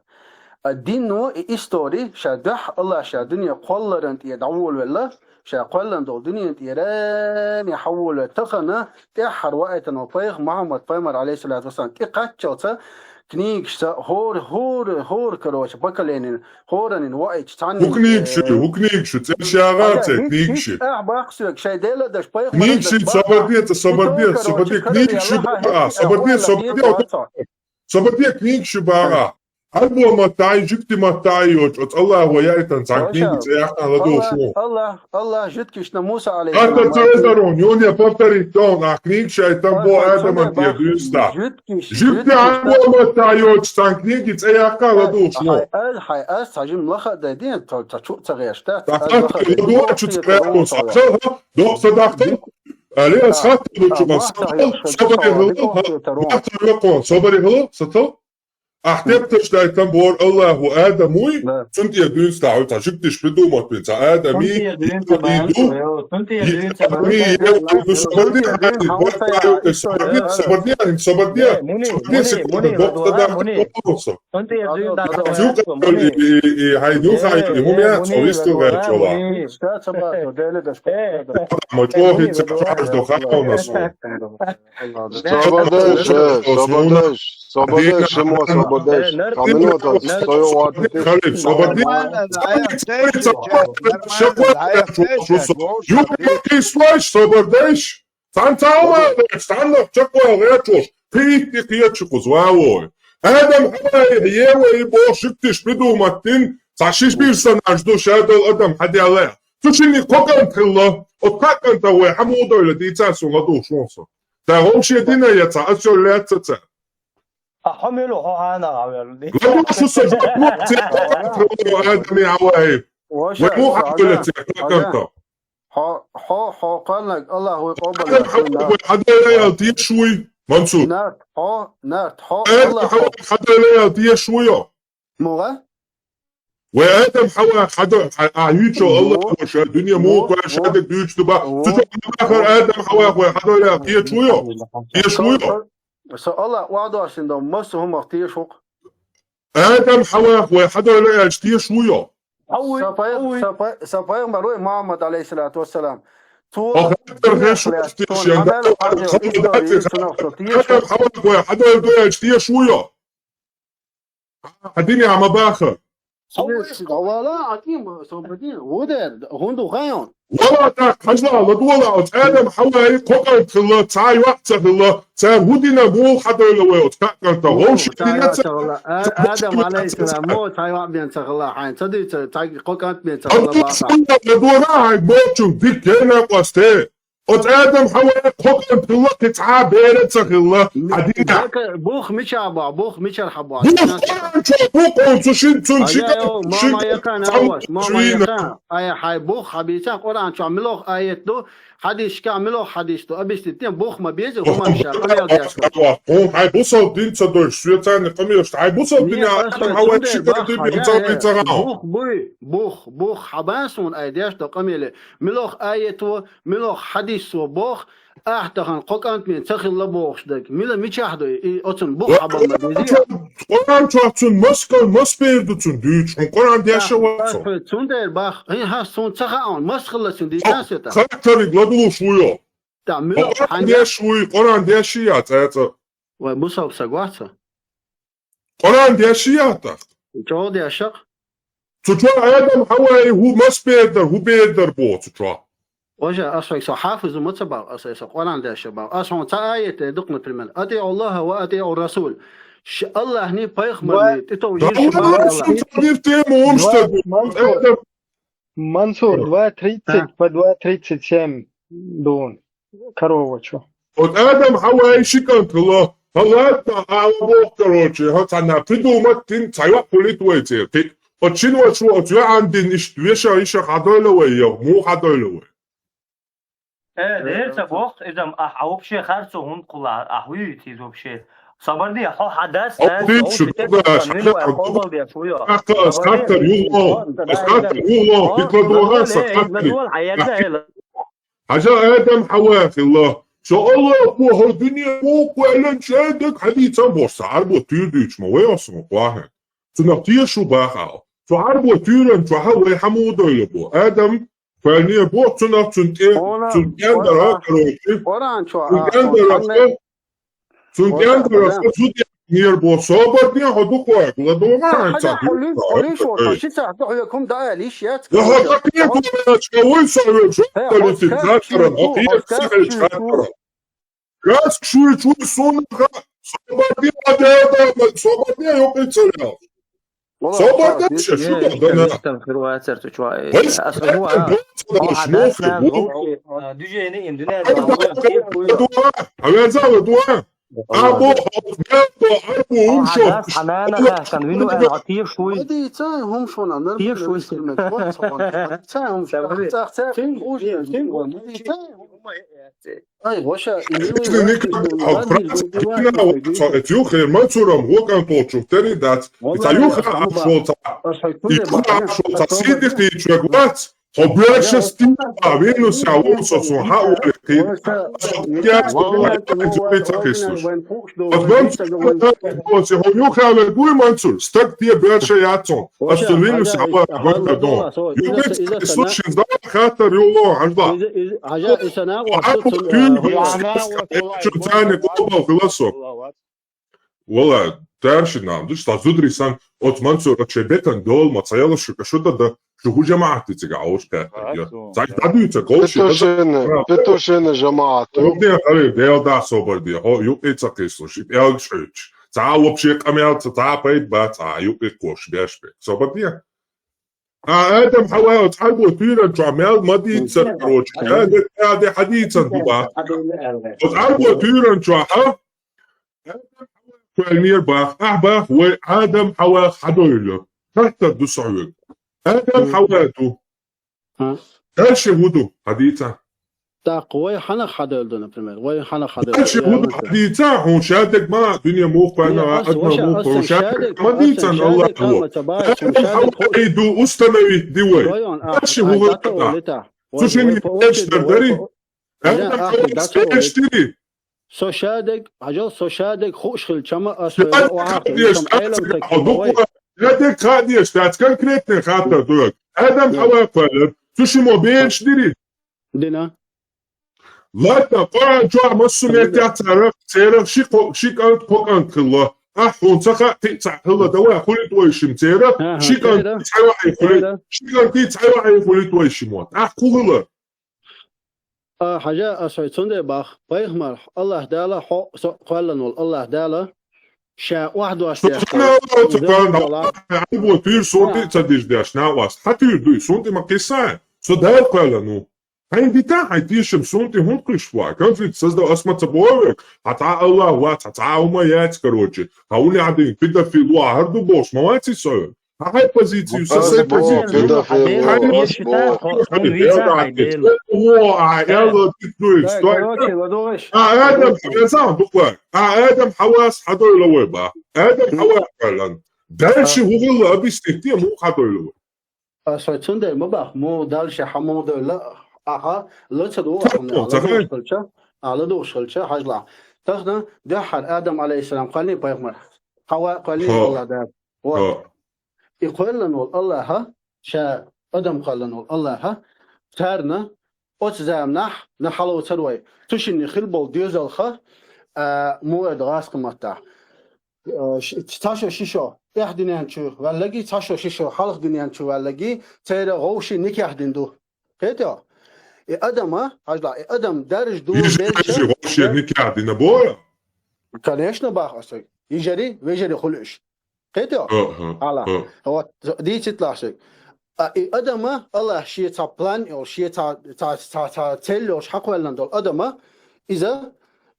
А динно и истори ша дуьхьа Алла ша дуьне кхолларан тӀе дӀаволавелла, ша кхоьллан долу дуьнен тӀера нехьа волавелла. Тахана тӀаьххьара ваийтина ву пайхамар Мухаммад пайхамар, алейхиссалату вассалам, тӀе кхаччалца книгашца хӀора, хӀора, хӀора, короче, поколенин, хӀоранин ваийтча цхьаннин, ХӀу книгаш ю, хӀу книгаш ю, цӀе шагӀа а ца книгаш ю. Ахь бахсоьга шайн Делан даш пайхамар. Книгаш ю, собар де, ца собар де, собар де, книгаш ю бахьа, собар де, собар де, собар де, книгаш ю бахьа. Ӏарбо маттай, жуьгти маттай йоцу, оцу Аллахо яйтан цхьана книги цӀе яхкана ладугӀуш ву. Аллах, Аллах жуьткишна Муса алейхиссалам. Хатта цайдарон, юне повторить дон, а книгаш яйтан бо Адаман тӀе дуьйста. Жуьгти Ӏарбо маттай йоцу цхьана книги цӀе яхкана ладугӀуш ву. Ай, ай, ай, ас цхьа жим лаха а дай ден, ца чу ца гӀеш, да? Ца хатта ладугӀучу цӀе яхкана, ца хатта, доккха дахта. Али ас хатта лучу, ма сатал, собаре хилла, ма собаре хилла, сатал. Ахь тепташ дайтан бор Аллаху Адамуй, цун тӀе дуьйна стахьуй, цхьа жуьгтиш придумать бин, цхьа Адамий, Собардеш, цхьаьна ца хьалалеш, цхьаннах чекхвала гӀечош, кхийтти кхечу кхуза валой. Адам хьалаихьа Евай боху жуьгтиш придумать дин, цхьа шиш персонаж ду, шадал адам хьаделла. Цу шинниг кхо кӀант хилла, оцу кхаа кӀантах вай хьан муха дойла дийца суна ладугӀуш вон со. Ца гӀовше дина я ца, ас йолу лаьцца ца. А хьо мила хьо хьанах хьавелла? ЛадугӀуш шу со жо, Адаме хьаваи. Вай муха хьан дойла ца кхаа кӀантах. Хьо, хьо, хьо кхоьллинарг Аллах вуй къобал. Адам хьаваи вай хьадойла аьлла тешаш вуй, Мансур? Нарт, хьо, нарт, хьо, Адам хьаваи хьадойла аьлла тешаш вуй йо? Муха? Вай Адам хьаваи хьадо-, хьа-, а, юьйцу Аллах вай ша, дуьне муха кхоьллина ша дерг дуьйцу ду бах. Цу чохь ма бахара Адам хьаваи вай хьадойла аьлла тешаш вуй йо? Тешаш вуй йо? Со Аллах охьадоссина дан, масса хӀумах тешаш ву-кх. Адам хьаваи вай хьадойла аьлча тешаш вуй йо? Сан пай-, сан пай-, сан пайхамар вуй Мухаммад, алейхиссалату вассалам. Цо Адам хьаваи вай хьадойла ду аьлча тешаш вуй йо? Хьан динехь ма баха. Вала, Аким, собардин, ву дер, хӀунда хайон? Вала, так, хьажла, ладугӀала, оцу Адам хьаваи кхо кӀант хилла, цхьа йоӀ ца хилла, цара хӀун дина, муха хьадойла вай оцу кхаа кӀантах? Вовши дина ца хилла. Адам, алейхиссалам, муха цхьа йоӀ бен ца хилла хьайн, ца дуьйцу, цхьа кхо кӀант бен ца хилла баха. ЛадугӀара хьайн бочун, дика гена къасте. Оцу Адам хьаваи кхо кӀант хилла, кхин цхьа а бер а ца хилла. Хьан дина? Бух мича боху, бух мичара хьан боху? Бух Къуръан чохь бу, къовла цу шин, цун ши кӀант, шин кӀант. Ай, хьайн бух хьан бийца, Къуръан чохь милох аят ду, хьадисашкахь милох хьадис ду, объяснить де, бух ма беза, хӀуманаш къамел деш. Хьайн бусалба дин ца дойш, соьцанна къамелаш, хьайн бусалба дин Адам хьаваи ши кӀант ду, ца вай ца гӀан. Бух буй, бух, бух хьан бан суна ай деш до къамеле. Милох аят ву, милох хьадис ву боху, ахь тахана кхо кӀант мен ца хилла бохуш дерг. Мила мичахь ду и, оцун бух хьан бан ма безий? Къуръан чохь цун маскал, мас бер ду цун дуьйцуш, хьуна Къуръан деш а вац со. Цундела бах, хӀин хьан суна ца хаьа, мас хилла цун дийцан сета. Хаттариг ладугӀуш вуй йо? Къуръан деш вуй, Къуръан деш я цӀа-цӀа. Вай бусалба саг вац хьо? Къуръан деши яхтах? ЧӀогӀа дешах? Цу чохь Адам Хьаваи хӀу мас бер дар, хӀу бер дар боху цу чохь? Важа, ас вайга со хьафиз ма ца бав, ас айса Къуръан деши бав. Ас хьуна ца аят дукха, например, «АтиӀу Аллаха ва атиӀу Расул». Ш-, Аллахни пайхамарни тӀетов йиш бав Аллах. Цхьа тема умста. Мансур, два тридцать по два тридцать семь дун. Корова чу. От Адам Хьаваи ши кӀант хилла. ХӀа ладна, ала боху, короче, хӀа цхьанна придумать дина, цхьа йоӀ хуьлуьйту вай церан кхин. От шина вашо оцу йоӀан дина иштта веша иша хьадойла вай, я муха хьадойла вай? Э, дер ца боху, иза ахьа вообще харцо хӀунда кхуллахь, ахьа вуьйуьйту иза вообще? Собар де, хьо хьан дас, хьан дас, хьо ши тӀе ца вуьйна вай, хьо балдеш вуй. Аса хаттар юлло, аса хаттар юлло, хӀитла догӀа, аса хаттар. Хьажа Адам Хьава хилла. Со Аллахо хӀара дуьне муха кхоьллина шайдаг хьадийцан боху, сан Ӏарбо туьйра дуьйцуш ма вай оцу ма кхохьа. Цунах теша ву баха ала. Цу Ӏарбо туьйран чохьа вай хьан муха дойла бо? Адам кхоьллина боху, цунах цунна тӀе, цунна тӀен дара, короче. Цунна тӀен дара, цунна тӀен дара, цу тӀе нера боху. Собар де, хьо дукха вай, ладогӀа хьайн ца. Хьо лиш ву, хьо ши сахьт хьоьга хӀума даьлла йиш яц. Я хьо тӀакхе хьо вуй со вуьйчу, политик, хаттаран, хьо кхета ца хилча хаттаран. Газ шуьйчу вуй суна ха, собар де, а де, а де, собар де, юкъе ца лел. Собар де, ша, шу да, да, на. Вай собар де, бо ца далуш, мо хир бу. Движение им, дуьнен. Хьавязала дуа. Або, хьо, мел до, арбу, умшо. Хьанана хасан, вину ан, хьо тешуй. Тешуй. Ай, ваша, юхер мацурам гокан толчух тери дац. Ица юха ашолца. И юха ашолца сиди хи чугвац. Хо бяша стим а вину ся вун со сун ха ули хи. Я ца кислуш. От ман цур хо юха ве гуй ман цур. Стак тие бяша яцун. Ас цу вину ся ва гонка дон. Юкит кислуш из да хатар юло хажда. Хажа исана ва цун. Чу цани кобал философ. Вала, тарши нам душ, ца зудри сан, от Мансур, от шебетан дол, ма ца яла шу, шу да да, шу ху жамаат цига ауш катария. Ца дадуй ца колши. Петушина, Петушина жамаат. Обден хави, дел да собар ди, хо, юкъи ца кислуш, и пелг шуч. Ца вообще камел, ца, ца пайд ба, ца, юкъи кош, беш бе. Собар ди. А Адам Хьава, от Ӏарбо туьйран чохь мел ма дийца, короче. Адам, Адам хьадийцан дуба. От Ӏарбо туьйран чохь, а? Адам Хьава кхоьллинера бах, ахь бах, вай Адам Хьава хьадойла. Хаттар ду со хьоьга. Адам Хьава ду. Дальше хӀу ду, хьадийца. ТӀаккха вай хьанах хьадойла ду, например? Вай хьанах хьадойла ду? Дальше хӀу ду, хьадийца, хьуна шадерг ма, дуьне муха кхоьллина, Адам муха кхоьллина, шадерг ма дийцан Аллах хьо. Адам Хьава ду, установить ди вай. Дальше хӀу хӀу ду. Цу шинна печдар дари? Адам Хьава печдири? Со шадерг, хьажал, со шадерг хууш хилча ма ас вай охьа хилча ма Ӏелам таг хӀу ма вай. Шадерг хаа деш дац, конкретный хаттар ду. Адам Хьава кхоьллира. Цу шиммо бераш дири? Дина. Ладна, Къуръан чохь массу меттехь царах, церах ши кхо-, ши кӀант, кхо кӀант хилла. Ахь хьуна ца хаьа, кхин цхьаъ хилла, давай, хуьлуьйту вай шим церах, ши кӀант цхьа ваӀий хуьлуьйту, ши кӀант цхьа ваӀий хуьлуьйту вай шиммо. Ахь хӀун хилла? А, хьажа, ас хьоьга цундела бах, пайхамар, Аллаха Дала хьо, со кхоьллина волу Аллаха Дала, ша охьадош деш. Ӏарбо туьйра сунтий ца диждеш, накъост. Хьан туьйра дуй, сунтий ма кхиссай? Со Дала кхоьллина ву. Хьайн дита, хьайн тешам сунтий хӀунда кхуьйсуш вай? Конфликт создав, ас ма ца боху вайга. Хьан цхьа Аллах вац, хьан цхьа хӀума яц, короче. Хьан хӀун яхьдин, педофил ву, ахьар ду бохуш, ма вац иза со вайга? Хьан хьайн позицию, со сайн позицию. Хьайн еш шу та, хьо, хьуна вийца хьайн дела. О, а, Элла, ты дуй, стой. А, Адам, хьан веза, буква. А, Адам, хьан вас, хьан дойла вай ба. Адам, хьан вас, хьан. Дальше хӀун хилла, объяснить де, муха хьан дойла вай. Ас хьоьга цундела ма бах, муха дальше хьан муха дойла, ахьа, ла ца дугӀу, ахьа, ладугӀуш хилча, а, ладугӀуш хилча, хьажлахь. Тахана, дуьххьара Адам, алейхиссалам, кхоьллина пайхамар. Хьава кхоьллина Аллах Дала. Вот. И кхоьллина волу Аллаха, ша адам кхоьллина волу Аллаха, царна оцу заманахь на хьалоцур вай. Цу шинна хила болу доьзалха, а, мугӀед гӀаскхаматтахь. Э, ш-, цхьа шо ши шо тӀаьхьа динен чу ваьллаги, цхьа шо ши шо хьалха динен чу ваьллаги, церан гӀовши никехь дина ду. Кхетий хьо? И адама, хьажал, и адам дарж ду Йижарий белча, вовше никехь дина бо? Конечно, бах аса. Йижарий, вежарий хуьлу уьш. Кхетий хьо? Аха, Ала. Аха. Вот, дийцитлахь шег. А, и адама, Аллах шен цхьа план йолуш, шен цхьа, цхьа, цхьа, цхьа цель йолуш хьакхоьллина долу адама, иза,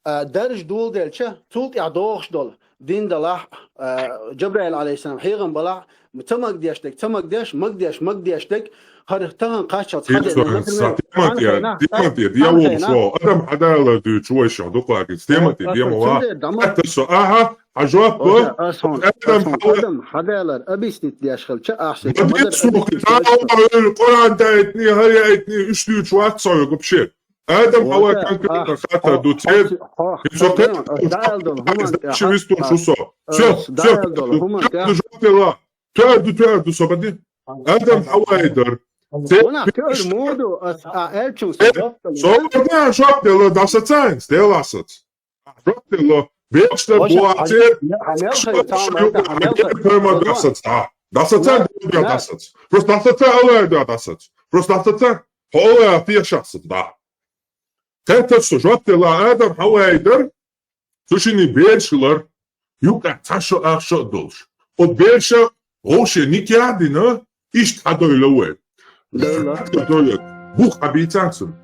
а, дарж доладелча, цул тӀаьхьа догӀуш долу дин далахь, а, Джабраил, алейхиссалам, хьехам балахь, ца магадеш дерг, ца магадеш, магадеш, магадеш дерг, хӀара тахана кхаччалц хьадеана, например, Тимати, Тимати, я волуш ву. Адам хьадалар дуьйцу вай шо, дукха гиц. Тимати, дема ва. Цундела дама. Хьатта со, аха, хьан жоп бо. Аса хьуна, Адам аса хьуна, хьала- Адам хьадалар объяснить деш хилча, ахьа шега. Ма дит сухи, та Аллах Къуръан даитни, хӀара яитни, уьш дуьйцу вац со, вообще. Адам хьала конкретно хата ду цер. Ицо кхета. Даьл долу хӀуман тӀехь. Чи вистур шу со. Всё, всё. Даьл долу хӀуман тӀехь. Жоп дела. Твердо, твердо, собади. Адам хьалайдар. Вона твердо моду, ас, а, элчун со жоп дела. Собади, жоп дела, дасацайн, дела асац. Жоп дела. Бешта буа цер. Хьамел хай, там, это, хьамел хай. Пойма дасац, а. Дасацайн, дасац. Просто дасацайн, алайдар дасац. Просто дасацайн, хьалайдар пешахсац, да. Тетта со жоп дела, Адам хьалайдар. Цу шинна берш хилар, юкъа цхьа шо ах шо а долуш. Оцу берша вовше никъ а дина, иштта хьадойла вай. Дойла. Хьадойла. Бух хьабийцан цунна.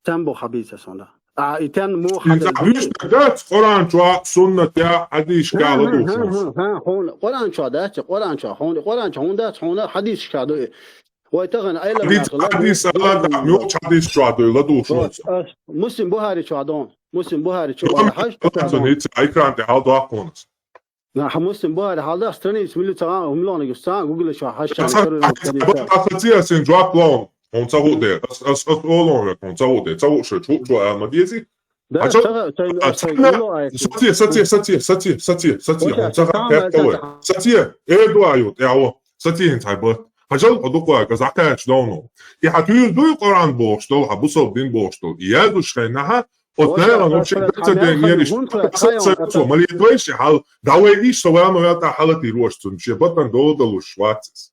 Тан бух хьабийца суна. А, и тан муха хьадойла. Дац Къуръан чохь, суннатехь, хьадийсехь ала ду. Ха, ха, ха, ха, хьуна. Къуръан чохь дац, Къуръан чохь, хьуна, Къуръан чохь хьуна дац, хьуна хьадийсехь ду. Вай тахана айла хьадийс, хьадийс, ала да, муьлхачу хьадийс чохь дойла ду шуна. Муслим Бухари чохь ду. Муслим Бухари чохь ду. Хьажа, ца экран тӀе хьал доккхунас. На, хьан Муслим Бухари хьал да, страница милли ца, хӀума лоьхниг ца, Google чохь хьажа, ца, ца, ца, ца, ца, ца, ца, ца, ца, ца, ца, ца, ца, ца, хьуна ца хӀу де, ас, ас, ас олон век, хьуна ца хӀу де, ца хӀу шо, чу, чу, а, ма дези. Да, а, ца, ца, ца, а, ца, ца, ца, ца, ца, ца, ца, ца, ца, ца, хьуна ца ха, ца, ца, ца, ца, э, ду, а, ю, я, о, ца, ца, хин, ца, ба. Хьажал, хьо дукха, ка, закач, да, ну. И хьа туьйр дуй Къуръан бохуш долу, хьа бусал дин бохуш долу. И язуш хай, наха, Оцу нахана вообще дац ден ериш. Малетвайши хьал, давай иш, со вама вел тӀа хьалати рош цун, ше батан дола далуш вацис.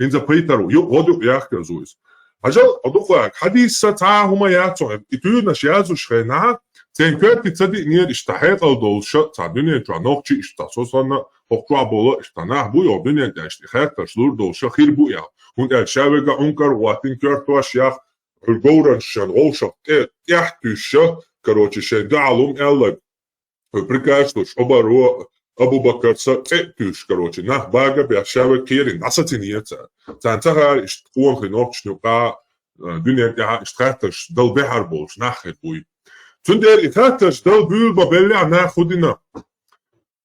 ХӀинца пайтар ву, ю, гӀодук яхкар зуйс. Хьажал, гӀодукъак, хьадийс са цхьа хӀума яцун, и туьйрнаш язуш хай, наха, цен коьрти ца диънера иштта хьекъал долуша, цхьа дуьнен чохь нохчи иштта, со санна, хӀокху чохь бола иштта, нах бу йо дуьнен тӀе иштта, хаттарш лур долуша, хир бу ял. ХӀунда аьлча ша вега Ӏункар гӀоттин коьртош ях, Говраншан гӀовшах тӀе-, тӀехь туьйсуша, короче, шайн дуьхьал хӀума аьлларг, хӀу прикашлуш, обаро, Абу-Бакарца тӀе а туьйсуш, короче, нах бага беш, ша вай кхерина, дӀасацина ецара. Царна ца хаьара иштта къонахий нохчашна юкъа, э, дуьнен тӀехь иштта хаттарш дала бехьар болуш нах хир буй. Цундела и хаттарш дала буьйлуба беллехь нах хӀу дина.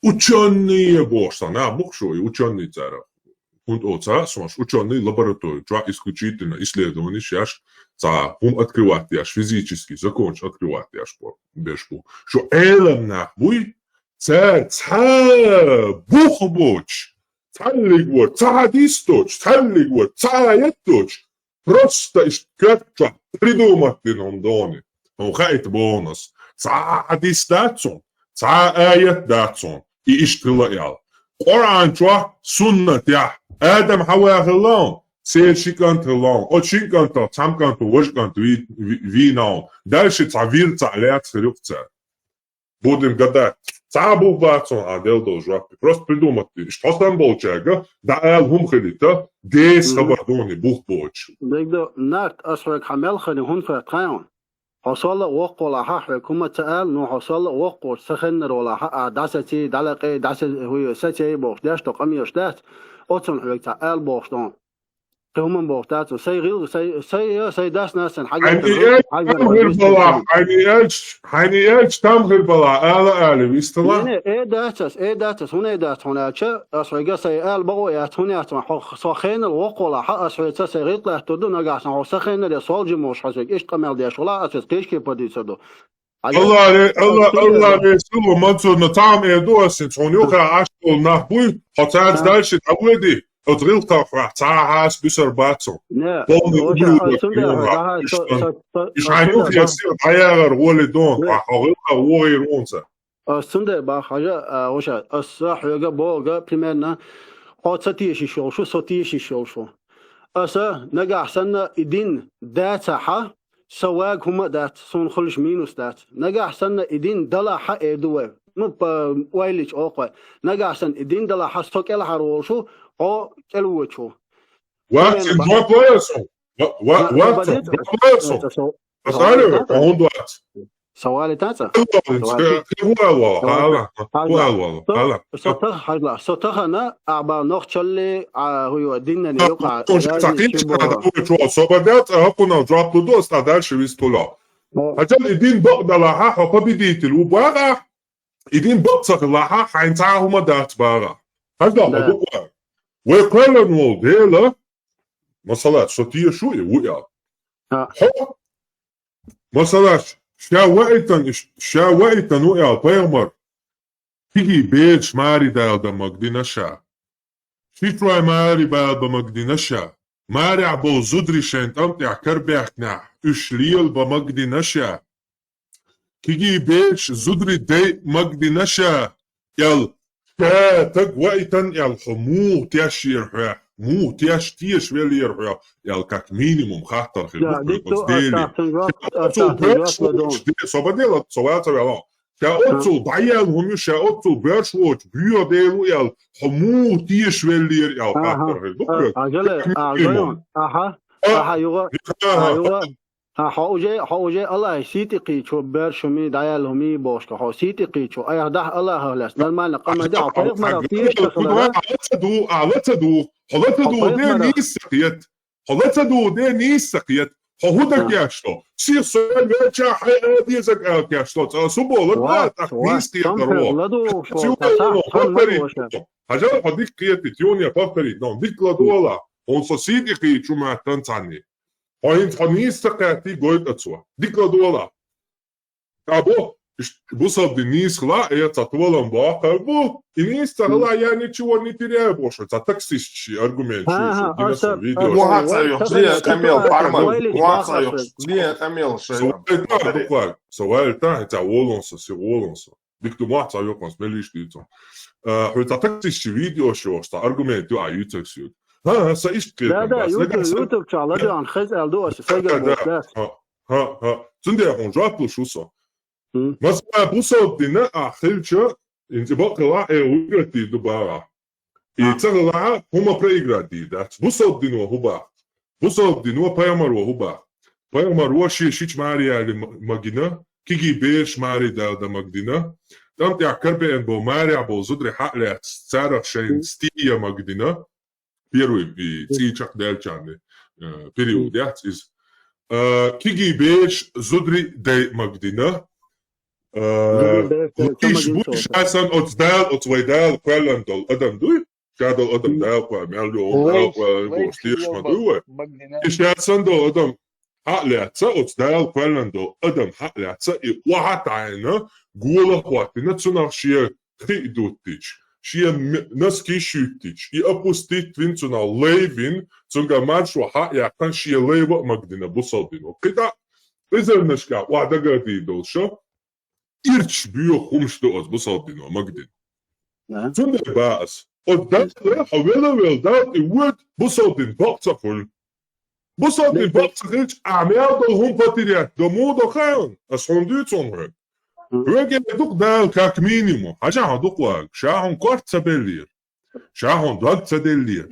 Учёные бохуш сан, нах бу-кх шу, и учёные цара. ХӀунда оцу цхьа а сонаш учёные лаборатори чохь исключительно исследованиш еш, цхьа хӀума открывать еш, физический законаш открывать еш бо-, беш бу. Шу Ӏелам нах буй, цара цхьа бух боцуш, цхьаллиг вара, цхьа хьадис доцуш, цхьаллиг вара, цхьа аят доцуш, Просто иштта коьрта чохь придумать дина хӀума доне. ХӀун хаийта боху ас. Цхьа а хьадис дац цунна, цхьа а аят дац цунна, и иштта хила аьлла. Къуръан чохь, суннатехь, Адам хьан ваьхилла хьуна, церан ши кӀант хилла хьуна, оцу шин кӀантах цхьана кӀанто важа кӀант вий-, ви-, вийна хьуна. Дальше цхьа вир цхьа лаьцна хир ю-кх цара. Будем гадать. Цхьа а бух бац хьуна, а, дел долу жоп. Просто придумать дийш. Хьо санна болчаьрга, дӀа ала хӀума хилийта, деса хабар дуни бух боцуш. Дегда, Нарт, ас хьоьга хьан мел хани хӀун фатта хаьий хьуна? Хьо солла а воккхула хьа хьоьга хӀума ца ала, ну хьо солла а воккхуш, ца хеннар вола хьа, а, дӀасаций, дӀалакъий, дӀаса-, хӀуй, саций бохуш, деш до къамеш дац, оцунна хьоьга цхьа ала бохуш ду хьуна. Кхин хӀуманна бохуш дац, сайн гӀил-, сайн, сайн, сайн дас-нанас сан хьагар хьайна элча, хьайна элча, хьайна элча там хир бала, ала али, вистала? Не, не, э дац ас, э дац ас, хӀунда э дац хьуна аьлча, ас хьоьга сайн ала бакъо яц, хӀунда яц хьуна, хьо, со хенал воккхула хьа, ас хьоьца сайн гӀилкъ лаьттур ду, нагахь сан хьо са хеннар я, сол жимош хьо соьга иштта къамел деш вала, ас вес кхечке падийца ду. Аллах ре-, Аллах, Аллах Ресулу Мансурна там э ду ас хӀинца, хьуна юха Ӏаш долу нах буй, хьо цаьрца дальше дӀавоьди. Оцу гӀиллакхах хьох цхьа а хьаса буьсур бац хьо. Не, полный вообще, ублюдок, а цундела, Йона, да, хьо со, иштта. Со, со, Иш со, хьан цундела, юххе да. Сир дӀаягӀар гӀоле дон, хьо, хьо гӀиллакхах вогӀийр вон ца. Ас цундела бах, хьажа, а, вообще, аса хьоьга боху, примерно, хьо ца тешаш йолуш ву, со тешаш йолуш ву. Аса нагахь санна и дин дацахьа, сан вага хӀума а дац, суна хуьлуш минус дац. Нагахь санна и дин далахьа эр ду вай. Ну, па, ойла йича оха вай. Нагахь санна и дин далахьа, со кӀелхьара волуш ву, хьо кӀелвочу ву. Вац, Примерно, жоп лоя со. Ва-, ва-, ва-, вац, бадит, жоп лоя со. Аса, аса, Аса аса алло, валита, хьо хӀунда вац? Аса валита ца? Аса валита. Кхин хӀун ала, хьо ала, хӀун ала, хьо ала. Со, со тах-, хьажла, со тахана, а, ба нохчалли, а, хӀуй ва, диннани юкъа, Со язни чу бо. Чо, собар дац, а, хӀокхунал жоп лу до, ста дальше вист хуьлу. О. Хьажал, и дин бакъ далахьа, хьо победитель ву бага, и дин бакъ ца хилахьа, хьайн цхьа а хӀума дац бага. Хьажла, хьо Да. буква. Вай кхоьллан волу Дела, масала, со тешу и ву аьлла. А. Хьо, масала, ша ваийтан, ша ваийтан ву аьлла пайхамар, кхиги бераш маре дала дан магадина ша. Ши чой маре бала бан магадина ша. Марехь болу зударий шайн тӀам тӀехь карабаьхкинехь, уьш лела бан магадина ша. Кхиги бераш зударий дайа магадина ша, аьлла, ша таг ваийтан аьлла, хьо муха тешъера хьоьх, муха теш-, тешавеллера хьоьх, аьлла, как минимум хаттар хир ду хьоьга оцу Деле. Ша оццул бераш вочу де-, со бан дела, со ваца ваьлла. Ша оццул дӀаяьлла хӀума ю, ша оццул бераш вочу, боьха Дела ву аьлла, хьо муха тешавеллера аьлла хаттар хир ду хьоьга. Как минимум. Аха, аха, юха, аха, юха. А, хьо уже, хьо уже Аллахье сий тӀе кхийчо, бераш хӀума, дӀаяьлла хӀума бохуш, хьо сий тӀе кхийчо. Айхьа дахьа Аллахьах лаьцна, нормально къа ма де, хьо пайхамарах тешаш ца хилара. Ала ца ду, ала ца ду, хьо ла ца ду, де нийса ца кхета. Хьо ла ца ду, де нийса ца кхета. Хьо хӀун дан кечло? Сих со велча хьай а дезаг ала кечло. Цкъа су бо ла ду, тӀаккха нийса кхетаро. Хьажал, хьо дика кхетий, тюне повторить, но дика ла ду ала. Хьуна со сий тӀе кхийчу моттан цхьаьний. Хьо хӀинца хьо нийса ца кхетий, гойтӀа цо. Дика ладогӀала. Або, иш-, бусалба дин нийса хила, э, цхьа толам боккхар бу, и нийса ца хила, я ничего не теряю больше, цхьа таксист ши аргумент шу, шу, дина со видео. Муха ца йоху, ле, къамел, парма, муха ца йоху, ле, къамел, шайна. Со вайта, дукхар, со вайта, хӀинца волон со, си волон со. Дика ду мохь ца йоккханс, мел иштта дийцо. Э, хьуьца таксист ши видео шо, ста аргумент ю, а, юьцаг сюд. ХӀа, хӀа, са иштта кхетам. Да, да, YouTube, YouTube чохь ладоьгӀна хеза аьлла ду аса, сайгара боху, да. ХӀа, хӀа, хӀа. Цундела хьуна жоп луш ву со. Масала, бусалба дина а хилча, инца бакъ хилахь, э, вуьгатий ду бара. И ца хилахь, хӀума проиграть дийр дац. Бусалба дино хӀу бах? Бусалба дино пайхамаро хӀу бах? Пайхамаро шен шича маре яли м-, магина, киги бераш маре дала дан магадина, тӀам тӀехь карабеана болу марехь болу зударий хьа а лаьцна, царах шайна стия магадина, первый и цӀий чекхдаьллачарна, э, период яц иза. Э, киги бераш зударий дай магадина. Э, лиш бу ша сан оцу Дала, оцу вай Дала кхоьллина долу адам дуй? Ша долу адам Дала кхоьллина, мел йолу Дала кхоьллина, бохуш, тешаш ма дуй вай? И ша сан долу адам хьа а лаьцна, оцу Дала кхоьллина долу адам хьа а лаьцна, и охьа а таьӀна, гола а хӀоттийна, цунах шен хи а дуттича, шен м-, носки а шуьттича, и опустить вина цунах лай вина, цуьнгара маршо хьа а яьккхина, шен лайва а магадина бусалба дино. Кхин дӀа, изарнашка охьа дагардийр долуш, ирча боьха хӀумаш ду оцу бусалба дино магадина. Цундела бах ас. Оцу Дала, хьо велавелла, Далла тӀе воьду, бусалба дин бакъ ца хуьлу. Бусалба дин бакъ ца хилча, ахьа мел долу хӀума потерять до, муха до хаьий хьуна? Ас хьуна дуьйцу хьуна хьоьга. Хьоьга эр ду-кх Дала, как минимум. Хьажахь хьо дукха вага. Ша хьуна корта ца беллера. Ша хьуна дог ца деллера.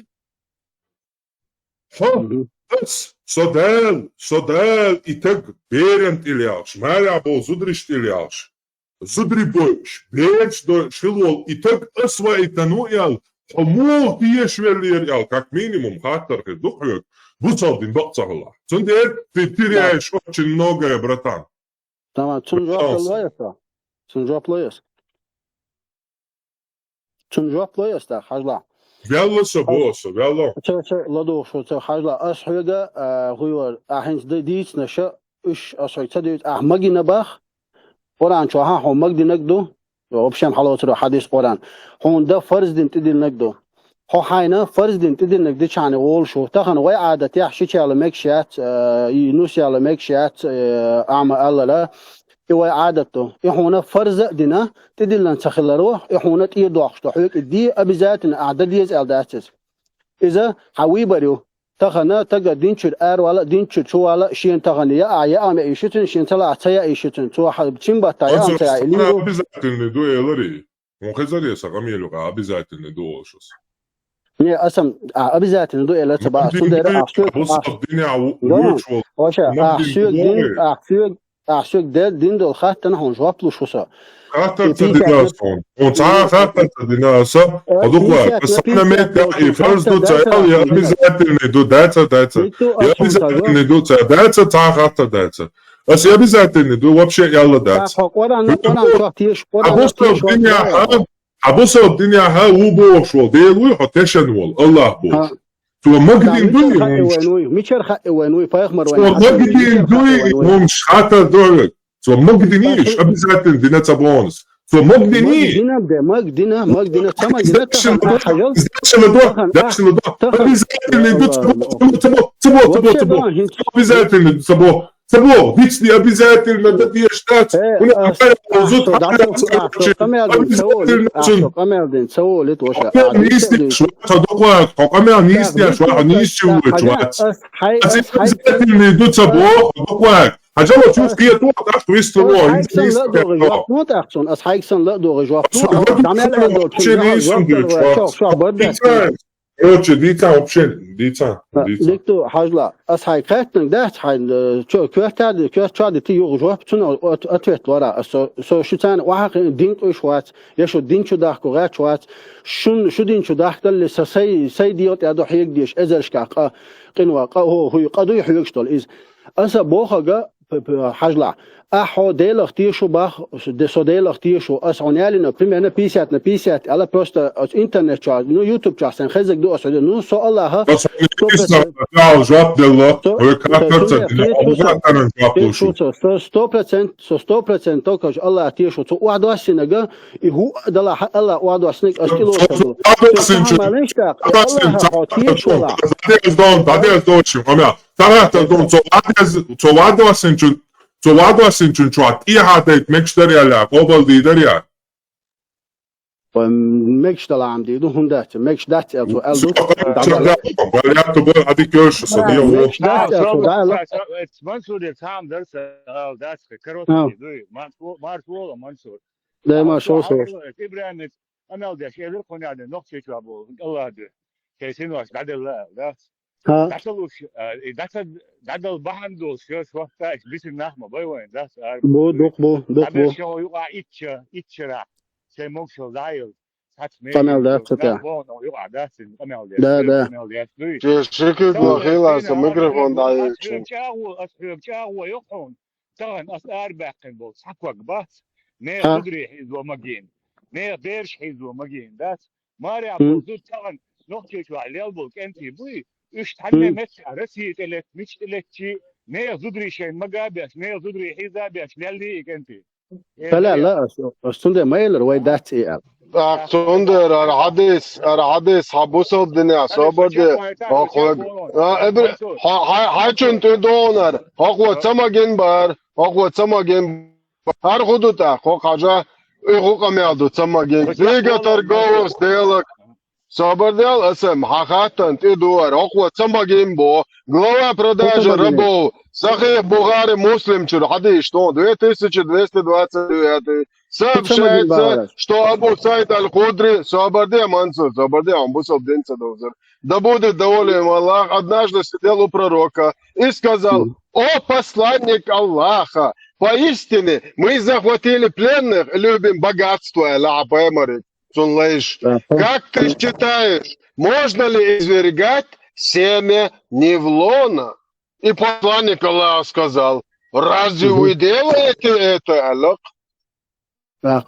Хьо, ас, со Дала, со Дала и таг беран тӀе лелхаш, марехь болу зудариш тӀе лелхаш, зударий бойуш, бераш дойуш хила волу и таг ас ваийтан ву аьлла, хьо муха тешавеллера аьлла, как минимум хаттар хир ду хьоьга, бусалба дин бакъ ца хилахь. Цундела ты теряешь очень многое, братан. Тамам, цунна жоп лой аса. Цунна жоп лой аса. Цунна жоп лой аса, тӀаккха, хьажалахь. Ваьлла со, бо со, ваьлла. Ца, ца, ладугӀуш ву, ца, хьажалахь. Ас хьоьга, а, хӀуй вара, ахьа хӀинца дай дийцина ша, уьш ас хьоьга ца дуьйцу, ахьа магина бах, Къуръан чохь хьуна магадинарг ду, вообще хьалоцура хьадис Къуръан. Хьуна дан фарз дина тӀедиллинарг ду. Хьо хьайна фарз дин тӀедиллинарг дичахьана гӀолаш ву. Тахан вай Ӏадатехь шича яла мегаш яц, э, и нус яла мегаш яц, э, Ӏама аллара, и вай Ӏадат ду. И хьуна фарз а дина, тӀедиллина ца хиларо, и хьуна тӀедохуш ду. Хьоьга и де обязательно ахь дан деза аьлла дац иза. Иза хьан выбор ю. Тахана тага дин чуьра аравала а, дин чуьра чувала а, шена тахана яа, яа ма ийши цуьнан, шена ца лаахь ца яа ийши цуьнан. Цо хьа-, чим батта яа ца яа, или ю. Обязательный ду элари. Хьуна хезарий сан къамел юкъа обязательный ду олуш аса? Не, асан, а, обязательно ду элира ца баа. Цундела ахь соьга, ахь, Бусалба динехь ву-, Гаван, воьлуш волу. Воша, ахь соьга дин, ахь соьга, ахь соьга де-, дин долу хаттана хьуна жоп луш ву со. Хаттар ца дина аса хьуна. Хьуна цхьа а хаттар ца дина аса. Хьо дукха вара. Сан метта и фарз ду ца ял, я обязательный ду, дац а, дац а. Я обязательный ду ца, дац а, цхьа а хаттар дац а. Аса я обязательный ду, вообще ялла дац. Хьо Къуръан, Къуръан чохь теша, Къуръан чохь теша. Хьан бусалба динехь а ву бохуш волу Дела вуй, хьо тешан волу, Аллах бохуш. Цо магадин дуй хӀумаш. Мичара хаьа вайн вуй, пайхамар вайн. Цо магадин дуй хӀумаш, хаттар ду хьоьга. Цо магадин йиш, обязательно дина ца бонус. Цо магадин йиш. Магадина, магадина, магадина, ца магадина, тахана ахьа жал. Дашила до, дашила до. Обязательно ду ца бо, ца бо, ца бо, ца бо, ца бо. Обязательно ду ца бо. Ца боху, дицди обязательно дан дезаш дац. Э, хӀунда ас-, аьлча, ас-, зуда ас-, хьан ас-, ас-, обязательно ас-, чун, къамел дин ца волу, обязательно ас-, чун. Къамел дин ца волу, это вообще къамел а, нис деш вац, хьо дукха вац, хьо къамел нис деш вац, хьо нис чу вуьлуч вац. Ас хьай, ас хьай, обязательно ду ца боху, хьо дукха вац. Хьажал чу кхето, тӀаккха вистало, хьайгсан ладогӀа жоп, ну, тӀаккха цунна, ас хьайгсан ладогӀа жоп, ну, ас ладогӀа жоп, чу нис чу вуьлуч вац. Короче, дийца вообще, дийца, дийца. Дикто, хьажла, ас хьайга хаьттинарг дац, хьайн, э, чо-, коьрта де-, коьрта чохь де ти юха жоп, цунах от-, ответ лора. Ас со, со шу царна охьа хиъна дин къуьйш вац, я шу дин чу дахко гӀерташ вац, шун, шу дин чу дахкалли, са сай, сай дегӀа тӀе ду хьега деш, эзаршкахь къа, къинойх къа, хӀу-, хӀуй, къа дуй хьоьгуш долу иза. Аса бохага, п-, п-, хьажлахь. Ахьа хьо Делах тешу бах, де-, со Делах тешу, ас хьуна ялина, примерно пятьдесят на пятьдесят, ала просто ас интернет чохь, ну, YouTube чохь сайн хезаг ду ас хьуна, ну, со Аллаха, сто процент. Жоп делла, со, вай картаца, со, со, со, сто процент, со сто процент только Аллах тешу, цо охьадоссинага, и хӀу а далахь Аллах охьадоссинаг, ас кӀило со, со, Аллаха хьо тешу, Аллах. Дадеш дон, дадеш дон, шим, хьо мя. Царахтар ду, цо вадес-, цо вадоссинчун, цо вадоссинчун чохь тӀехьа дайта мегаш дара аьлла, къобал дийр дара. Мегаш далахь ам дийр ду, хӀунда аьлча, мегаш дац аьлла, цо аьлла ду. Вариант бу, ади кёршу со, дио. Мегаш дац аьлла, цо даьлла. Мансур, я цхьа ам дара са, ал дац, короткий дуй, Мансур, Мансур, Мансур. Да, Мансур, Мансур. Ибрахим, Амел деш, элира кхунене, нохчийчохь боху, Аллах дуьхьа. Шайн синош дӀаделла аьлла, да? ХӀа. ДӀа ца луш, а, и дӀа ца, дӀадала бахьана долуш, шо, шортта, иштта бисина нах ма бай вайн, да, ара. Бу, дукха бу, дукха бу. ДӀабеш шо юкъа итча, итчарахь, шайн могушалла дӀаелла. Къамел дац цу тӀехь. Нах боху, юкъа дац, къамел деш. Да, да. Къамел деш, дуй. Ши-, ши куьйга хила аса микрофон дӀаелча. Ас хьоьга чӀагӀо, ас хьоьга чӀагӀо йо хьуна. Тахана ас арабаьккхина болу цхьа ког бац, нехан зударий хьийзо магийна, нехан бераш хьийзо магийна дац. Марехь болу зуда тахана Нохчийчохь лел болу кӀентий буй, уьш цхьанне меттехь Россия тӀе летта, мича тӀе леттачий, нехан зударий шайна мага а беш, нехан зударий хьийза а беш, леллий и кӀентий. Халала, ас, ас цундела ма элира, вай дац и аьлла. ТӀаккха цундела ара хьадис, ара хьадис, хьан бусалба динехь собар де, хьо хьоьга. А, эбир, хьо, хьо, хьо чун тӀе догӀунар, хьо хьо ца магийна бара, хьо хьо ца магийна бара. ХӀара хӀун ду тӀаккха, хьо хьажа, и хӀун къамел ду ца магийна. Книга торговых сделок. Собар де, аса хьан хаттарна тӀе догӀар, хьо хьо ца магийна бо. Глава продажи рабов, Сахих Бухари, Муслим чуьра хьадис ду, две тысячи двести двадцать девятый. Сообщается, что Абу Саид Аль-Худри, собар де, Мансур, собар де, хьан бусалба дин ца довзар. Да будет доволен им Аллах, однажды сидел у пророка и сказал: «О посланник Аллаха, поистине мы захватили пленных и любим богатство», аьлла хьан пайхамаре, цунна лайш. Как ты считаешь, можно ли извергать семя не в лоно? И посланник Аллаха сказал: «Разве вы делаете это?» Аллах. Вам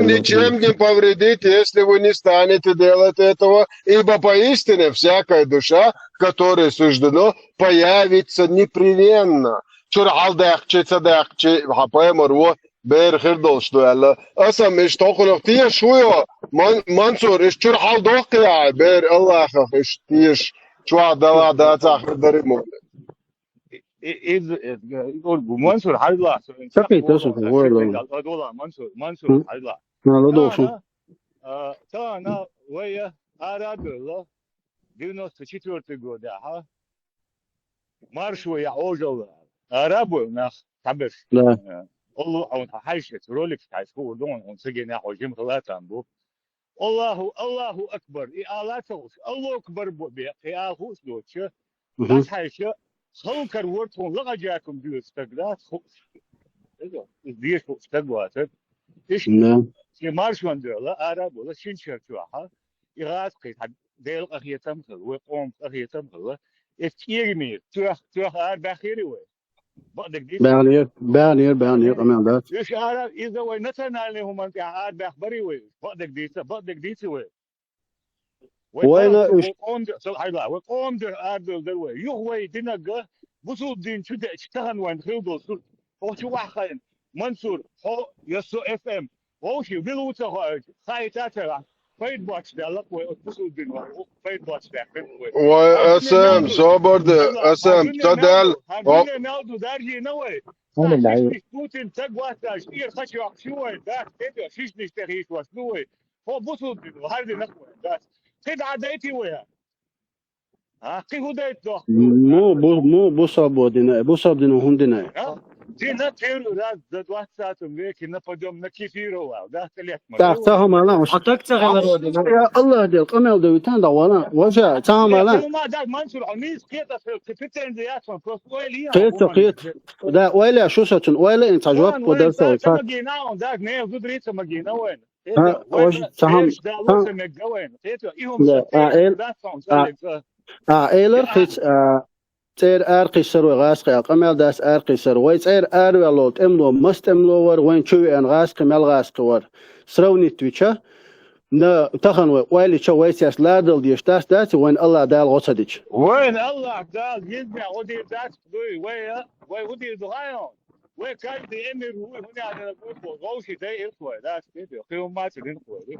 ничем не повредит, если вы не станете делать этого, ибо поистине всякая душа, которой суждено появиться непременно. Чуьра хьалдаьккхича, ца даьккхича, хьан пайхамар ву, бер хир долуш ду аьлла. Аса-м иштта хӀокхунах теша ву йо, Ман-, Мансур, иштта чуьра хьал дохкхий ахьа, бер Аллахах, иштта теша, чохь дала дацахь хир дарий мо. И-, и-, из-, из-, Мансур, хьажла, со Сакхий тосу, вай ло. Адола, Мансур, Мансур, М. хьажла. На, ло, доху. Тахана, а, тахана вай ара а бевлла, девяносто четвёртый годехь, маршо яхь Ӏожалла. Ара а бевлла нах, цхьаберш. Да. Э, Алло, хьуна хьайша, ролик хьайша, хуур ду хьуна, хьуна ца гинехь, хьо жимхила а там бу. Аллаху, Аллаху акбар. И ала ца хууш, Аллаху акбар бу бе, и ала хууш доцуша. Мгм. Дас хьайша, халкара вара тхуна лакъаджакум дуьйцу стаг дац хууш. Иза, иза деша хууш стаг вацара. Иштта, Да. шен маршонна дуьхьала, ара а бевлла, шина шар чохь, и гӀазкхий, хьан Делан къахетам хилла, вай къоман къахетам хилла. Эцу кӀегамера, тоьх, тоьх ара баьхкира вай. Бакъдерг дийца. Баьхнера, баьхнера, баьхнера, къамел дац. Уьш ара, иза вай национальный хӀуманна тӀехь ара баьхна барий вай. Бакъдерг дийца, бакъдерг дийций вай. Вай Вайна къоман, уьш вай къоман дуьхьа, со хьайла, вай къоман дуьхьа ара бевлла дара вай. Юха вай динарг, бусулба дин чу деъча тахана вайна хила долу сурт. Хьо чу ваххайна, Мансур, хьо, я со Ф М. Вовши, вилуца хоуьйту, хаита а ца вахь, пайда боцуш даьлла вай, оцу бусулба дин вахь, пайда боцуш даьккхина вай. Вай, Хьо дуьне С М, мел ду, собар де, хьо С М, дуьне ца мел даьлла. ду, хьо О. дуьне мел ду даржийна вай. Хьо Сан мел ду. Шишнаш Путин таг вац аьлла, тӀера хача йоккхуш ю вай, дац, тӀе шишнаш тӀе хийшош ду вай. Хьо бусулба дин вахь, хьардина вай, дац. Кхин дӀа дайти вай. А, кхин хӀун дайта дохку? Муха бу-, муха бусалба дина, бусалба дина хӀунда дина? А? Дина первый раз за двадцатом веке нападём на кефиров, да, столетний. Так, ца хӀума лан, Хьо так ца хилар ву дина? Я Аллах дел, къамел де витан да вала. Вожа, ца хӀума лан. Хьума дай, Мансур, хьо нийса кхета, хьо претензия яц, просто ойла ян, Кхета, хӀума. кхета. Да, ойла, шу сацун, ойла ин ца жоп Ван, ван, подар со, ца так. магина, он даже не зудрица магина, вайн. Ха, Хета, вай, ваш, ца хӀума, бераш да ца лоса мегга вайн. Хета, и хӀума Да, ша а, тӀе эл-, дац хьуна а, цӀаллиг, а. А, элар Я. хиц, а, цӀера ара кхиссар вай гӀазкхи аьлла, къамел дац ара кхиссар. Вай цӀера араваьлло тӀемло, мас тӀемло вар, вайн чу веана гӀазкхи мел гӀазкхи вар. Сравнить вича, на, тахана вай ойлича, вай цес ладал деш дац, дац, вайн Аллах Дала гӀо ца дича. Вайн Аллах Дала, йизбе гӀо дийр дац, дуй, вай, а, вай гӀо дийр ду гӀайон. Вай каждый эмир вуй, хӀунда аьлла вай бо, вовши дай ирх вай, дац, кхета, кхин хӀума ца динх вай, ду. Вай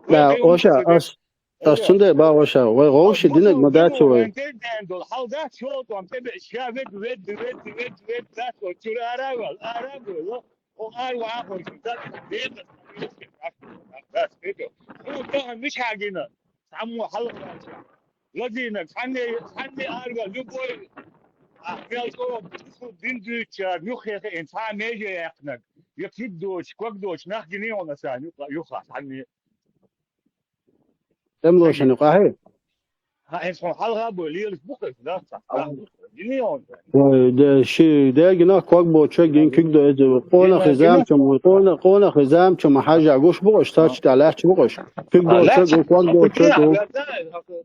Да, кхин хӀума Оша, ца динх. ас, ас Ай, цунда ба, Оша, вай вовши Бусул динаг ма дац вай. Вайн тел дан долу, хьал дац, шолтом тӀе бе, ша вед, вед, вед, вед, вед, дац, о, чуьра ара вал, ара вал, о, ара ва, ахур, дац, вед, дац, вед. Хьуна тахана мича гина, цхьаммо хьалха ваьлча. Ладийнаг, цхьанне, цхьанне арга, любой, а, мел цӀо, бусул дин дуьйцучара, юххе хиъна, цхьа меже яьккхинарг, я куьг доцуш, ког доцуш, нах гиний хьуна сан, юха, юха, цхьанне. ТӀемлошан юкъахье? Хьан, хьайн хьуна хьалха бой, лелаш бу-кх, да, цхьа, гиний хьуна. Ой, де, ши, дегина, ког боцуш, гин куьг до, эза, къонах Гина, изам гина. чума, къона-, къонах изам чума хьажа гуш бу-кх, сач тӀа лаьтташ бу-кх. Куьг А, доцуш, лаьтташ. гу, ког доцуш, Окей, гу. а, да,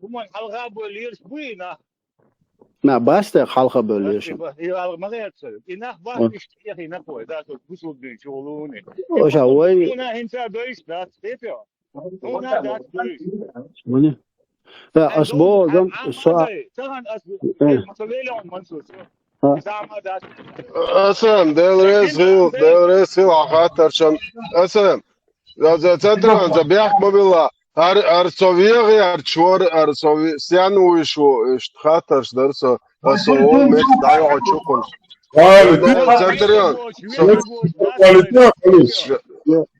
хӀуман хьалха бой, лелаш буй, нах. На, баста хьалха бой лелаш. Баста, ба-, и алгӀа ма гӀерташ. И нах бах Ой. иштта эхий нах вай, да, со бусул дин чулуни. Оша, вай. Хьуна хӀинца дойш, да, цхьа. Хьуна дац дуьйш. Вуни? Э, Ай, ас зовна, бо, ай, зам, ай, со, ай, тахана ас, э, э, ма ца велла он, Мансур, со. А. Сама дац. Асан, Дел реза хил, Дел реза хил, а хаттаршан. Асан, за, за, ца тран, за бехк ма билла. Ар, ар со вегӀи, ар чор, ар со ви-, сен вуй шу, ишт хаттарш дар со. Аса ол мет дӀайохьо чукхунаш. Али, Ца даран.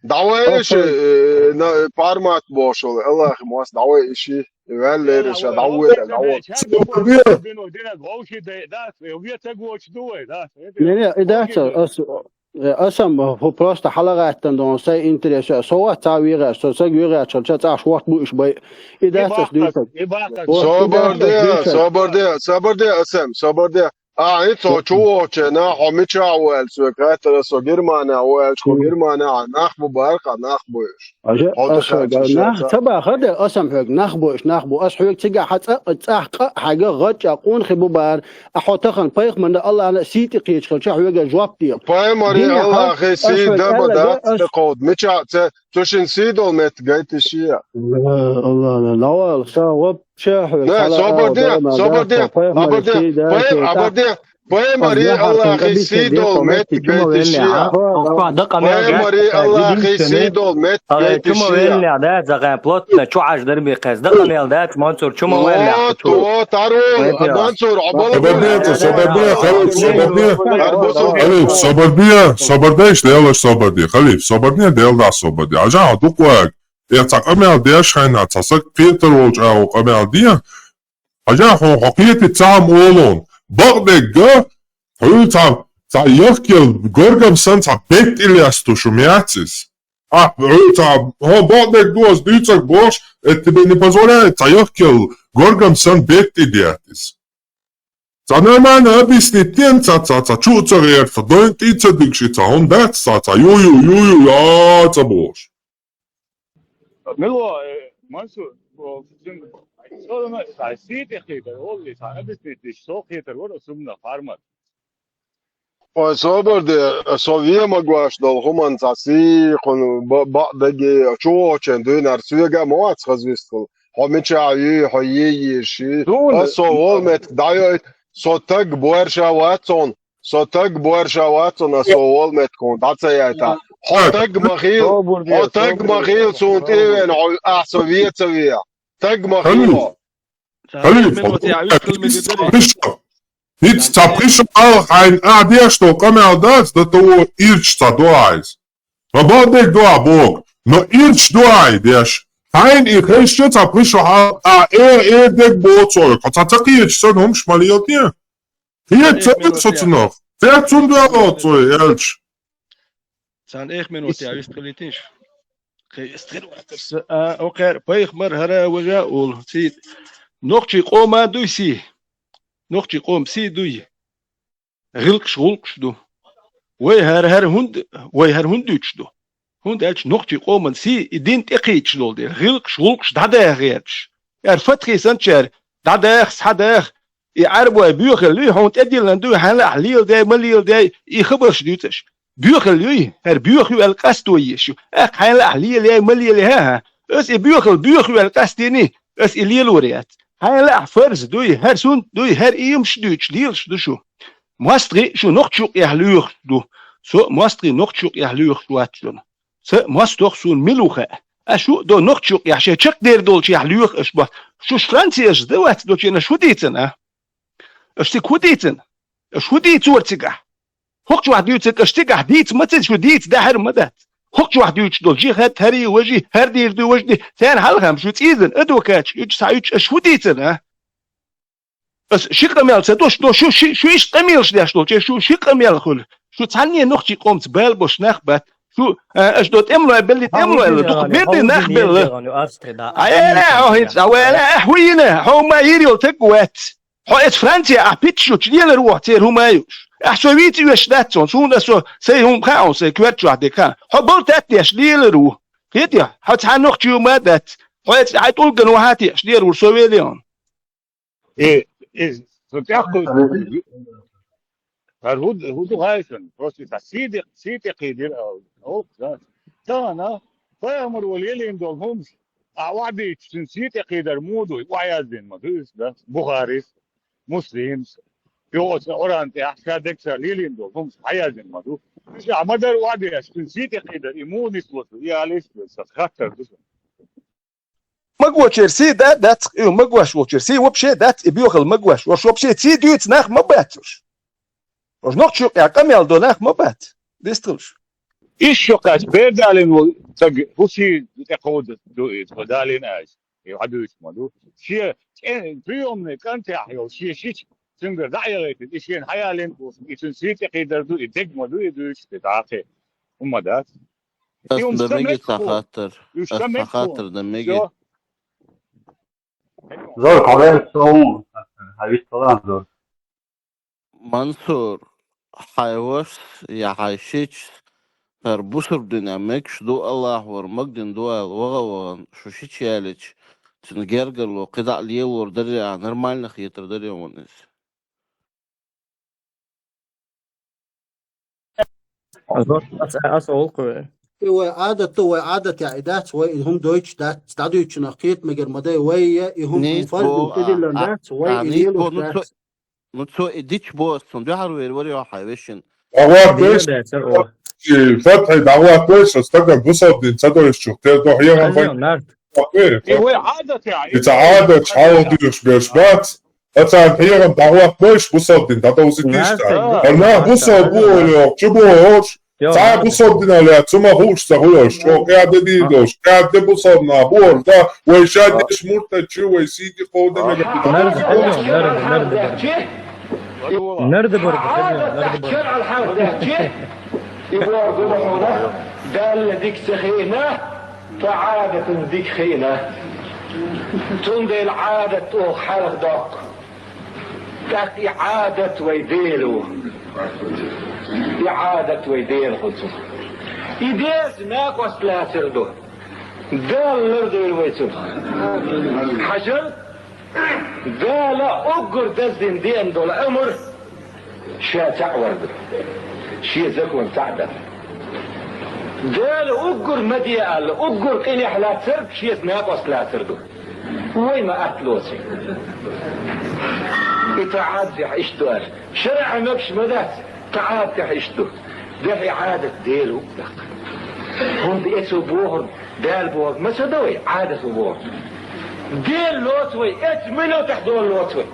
ДӀавай иши, э, на, формат бошул. Аллахи мос, дӀавай иши. Ваьллера ша, дӀавай, дӀавай. Не, не, и дац, ас, э, асам, хӀу просто хьалагӀаттан дон, сай интерес, со вац цхьа вегӀеш, со саг вегӀеш, хилча цӀахь шорт бу иш бай. И дац ас дуьйцург. Собар де, собар де, собар де, асам, собар де. А, и цо чу вохуче, на, хьо мичахь ву аьлла, соьга хаьттара, со Германия ву аьлча, хьо Германия, а, нах бу бара, кха, нах бу уьш. Хьо аса тӀе хаьттара, нах ца бахар де, асам хьоьга нах бу уьш, нах бу. Ас хьоьга цигахь хьан цӀа-, цӀахь къа хьаьга гӀачча къонахий бу бара, а хьо тахана пайхамарна, Аллахьна сий тӀе кхеча хилча хьоьга жоп де. Пайхамаре Аллахе сий дан ма дац тӀе кховда. Мичахь ца, цу шин сий долу метта гайта шиа. Аллах, Аллах, Аллах, Аллах, Не, собар де, собар де, абар де, пай-, абар де, пайхамари Аллахи сий дола метта гайтиш я. Пайхамари Аллахи сий дола метта гайтиш я. Чума веллехь дац, закъан плотно, чу Ӏаш дар бекхес. Дакъа мел дац, Мансур, чума веллехь. Ло, то, таро, Мансур, абал. Собар де, собар де, халиф, собар де. Халиф, собар де, собар де, иш делаш собар де. Халиф, собар де, делда собар де. Ажа, дукъваг. Я цхьа къамел деш хьайна, цхьа саг кхетар волчу агӀо къамел де. Хьажа, хьо, хьо кхетий цхьа хӀума олун. Бакъдерг а, хьуьйцу цхьа, цхьа яхкел горгам санна цхьа беттӀи лесту шу мецис. А, хьуьйцу цхьа, хьо бакъдерг ду ас дуьйцург бохуш, это тебе не позволяет цхьа яхкел горгам санна беттӀи детис. Цхьа нормально объяснить ден, цхьа, цхьа, цхьа чу а ца гӀерта, цхьа дойн тӀе а ца дигаш, цхьа хӀума дац, цхьа, цхьа ю-ю, ю-ю, а ца бохуш. Мило, э, Мансур, о, цуьнга, цо, цхьа сий тӀе кхетар, олли, цхьа объяснить деш, со кхетар вара, ас хӀуманах хьармат. Ой, собар де, со вен магош долу хӀуманца сий, кхуьнан ба-, бакъдерг а, чу вогӀучун дуьйнар соьга а ма вац хаза вистхула. Хьо мичахь юй, хьо е езаш юй? Ас со волу меттиг дӀайойта, со таг боьрша вац хьуна, со таг боьрша вац хьуна, ас со волу меттиг хьуна дӀа ца яйта. Хьо таг ма хийла, хьо таг ма хийла, суна тӀе а веана, хьо, ахь со вен ца веа. Таг ма хийла. Халиф, халиф, хӀинца цхьа пхи шо хьалха хьайна ахь деш долу къамел дац, до того ирча цхьа дуьйцу. Ма бакъдерг дуьйцу боху, но ирча дуьйцу деш. Хьайна и хезча цхьа пхи шо хьалха а э, э, дерг боцург. Хьо цхьа ца кхеташ санна хӀумаш ма лела те. Кхета ца цунах. Цец цунна дуьйцу цо, элча. Царна эх минут я вистхилийтинаш. Кхин вистхир вац аса, а, окхер пайхамар хӀара а важа а олу. Ций, нохчий къома дуй сий? Нохчий къома сий дуй? ГӀиллакхаш, гӀуллакхаш ду. Вай хӀара, хӀара хӀунда, вай хӀара хӀунда дуьйцуш ду? ХӀунда аьлча нохчий къоман сий и дин тӀекхийчаш долу дела. ГӀиллакхаш, гӀуллакхаш дӀадаха гӀерташ. Яра фатхий санчара дӀадаха, схьадаха, и Ӏарбой боьхалла юй, хьуна тӀедиллина дуй, хьайна лаахь леладай, ма леладай, и хабарш дуьйцуш. Боьхалла юй, хӀара боьха ю аьлла къасто езаш ю. Аьхка хьайна лаахь лелаяй, ма лелаяй, хӀа-хӀа. Ас и боьхалла боьха ю аьлла къастийний, ас и лелор яц. Хьайна лаахь фарз дуй, хӀара суннат дуй, хӀара иймаш дуьйцуш лелаш ду шу. МостагӀий шу нохча юкъехь лоьхуш ду. Со а мостагӀий нохча юкъехь лоьхуш вац шуна. Сан мостагӀ суна мила ву хаьа. Аш шу а до нохча юкъехь шайн чекхдер долчехь лоьху аш боху. Шуш францияш дан вац долчу аш хӀун дийцина, а? Аш цига хӀун дийцина? Аш хӀун дийцора цигахь? ХӀокху чохь дуьйцург аш цигахь дийца ма ца, шу дийца даьхьар ма дац. ХӀокху чохь дуьйцуш долу жихад хӀарий, важий, хӀара дийр дуй, важа ди, царна хьалха шу цӀийзина адвокаташ уьдуш схьа уьдуш, аш хӀун дийцина, а? Ас ши къамел ца до, шу до, шу ши, шу иштта къамелаш деш долчу, шу ши къамел хуьлу. Шу цхьанне нохчий къомца бала бош нах бац. Шу, а, аш до тӀемлой белли, тӀемлой ла, дукха берди нах белла. Ай, ай, ай, хьо хӀинца, ай, ай, ай, хӀун йина, хьо ма йир йолу таг вац. Хьо эца Франция ахь питташ йолчу лелар ву хьо церан хӀума юуш. Ахь со вийца оьшуш дац цунна, суна аса сайн хӀума хаьа, сайн коьрта чохь дерг хаьа. Хьо балтат деш лелар ву. Хетий, хьо цхьа нохчий ма дац. Хьо эца хьайн тӀулган вахьа теша лелар ву со велион. Э, э, со тӀаккха хӀара хӀу, хӀу ду хаьий шуна? Просто иза сий де-, сий тӀекхийдира, а, оха, да. Тахана пайхамар ву лелийна долу хӀумаш, а, охьадийча, цуьнан сий тӀекхийдар муха ду, охьаяздина ма ду иза, да? Бухарис, Муслимс, йо оцу Къуръан тӀехь, ша дегша лелийна долу хӀумаш хьаяздина ма ду. Уьш ахь ма-дарра охьадеш, цуьнан сий тӀекхийдар, и муха нислуш ду, и алийша ду, сан хаттар ду шуна. Магочеран сий да, дац, и магош волчеран сий вообще дац, и боьхалла магош. Уьш вообще сий дуьйцу нах ма бац уьш. Уьш нохча юкъехь къамел до нах ма бац. Дистхилаш. Иш шо кхаьчча, бер далийна волу стаг хӀун сий тӀекховда ду иза, хьо далийна аса, и хьан дуьйцу ма ду. Шен кӀен-, приёмный кӀантехь йолу шен шича, цуьнгара дӀа а ялийтина, и шена хьаялийна волуш, и цуьнан сий тӀекхийдар ду, и дег ма ду, и дуьйцуш, и дӀа а кхин. ХӀумма дац. Ас дан мегий цхьа хаттар? Ас цхьа хаттар дан мегий? Всё. Зор, хьо ваьлла со хӀун? Хьан вистхилан, Зор. Мансур, хьайн вашас я хьайн шичас, хӀара бусурба динехь мегаш ду Аллахь вара, магадина ду аьлла, ваха а вахана, шу шича ялийча, цуьнан гергарло кхидӀа а лелор дарий, ахь нормально хетар дарий хьуна иза? Ас, ас, ас олу кхуьур. И вай Ӏадат ду, вай Ӏадат яхь и дац, вай и хӀума дойтуш дац, дӀадуьйчунах кхета мегар ма дай, вай я и хӀума Нийса фарзу бо, тӀедиллар а, дац, вай а, и нийса бо, лелуш ну, дац. Цо, ну, цо и дича бо, сан дуьхьал вер вар йохьа вешин. ДӀагӀоргбеш, Дина дац, о. И фатхӀи дӀагӀоргбеш, ас стаган бусалба дин ца дойшучух, те дохьа егӀан Хазин бай. Нарт. И вай Ӏадат я, И ца Ӏадат хьалха дуьйш берш бац. Ацан хьерам дӀагӀоргбеш, бусалба дин дӀадовзийтиш Нарт, тӀа. о. Ар нах бусалба бу олох, чу бу ош. Йо, Ца нарт. Бусалба дин аля, цума хуш ца хуйош, чо къяда дидош, къяда бусалба на бу ош, да, вай шадеш мурта чу, вай сиди хода мега. Нарт, о, нарт, нарт, нарт. Нарт бар, Ӏадат нарт бар. Шаръал хьалха даьхчи, и бор губа хьуна, Далла дика ца хиъна, тӀа Ӏадатан дика хиъна. Цундела Ӏадат оха хьалха доккху. ТӀаккха и Ӏадат вай Дела ву. И Ӏадат вай Дела хуцу. И деза накъост лацар ду. Дала лардойла вай цунах. Хьажал, Дала уггар даздина деана долу амр ша цхьаъ вар ду. Шен закон цхьаъ дар. Дала уггар ма де аьлла, уггар къинехь лацарг шеца накъост лацар ду. Вай ма атта лоций. И тӀа Ӏадатехь иштта ду аьлла. ШарӀа мегаш ма дац, тӀа Ӏадатехь иштта ду. Дехьа Ӏадат Дела ву даккха. ХӀунда эцу бохург, Дала бохург ма ца до вай, Ӏадат ву бохург. Дела лоцу вай, эцу миллион тӀехь дола лоцу вай.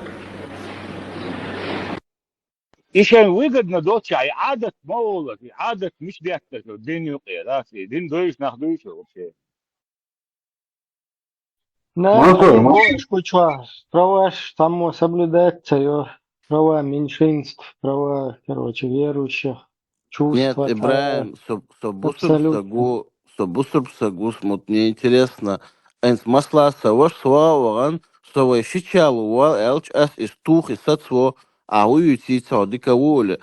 И шайн выгодно доцчахь, и Ӏадат ма олу, и Ӏадат мича детташ ду, дин юкъера, и дин дуйш нах дуйш вообще. Мансур, Мансур. Права, права, там соблюдать ца йо, права меньшинств, права, короче, верующих, Нет, чувствовать. Ибрахим, со, со бусург Абсолютно. Сагу, со бусург сагу, смут, мне интересно. Эйнс масла са ваш сва ваган, со вай шичал вал, элч ас ис тухи сацво, а уйти цо дика вули.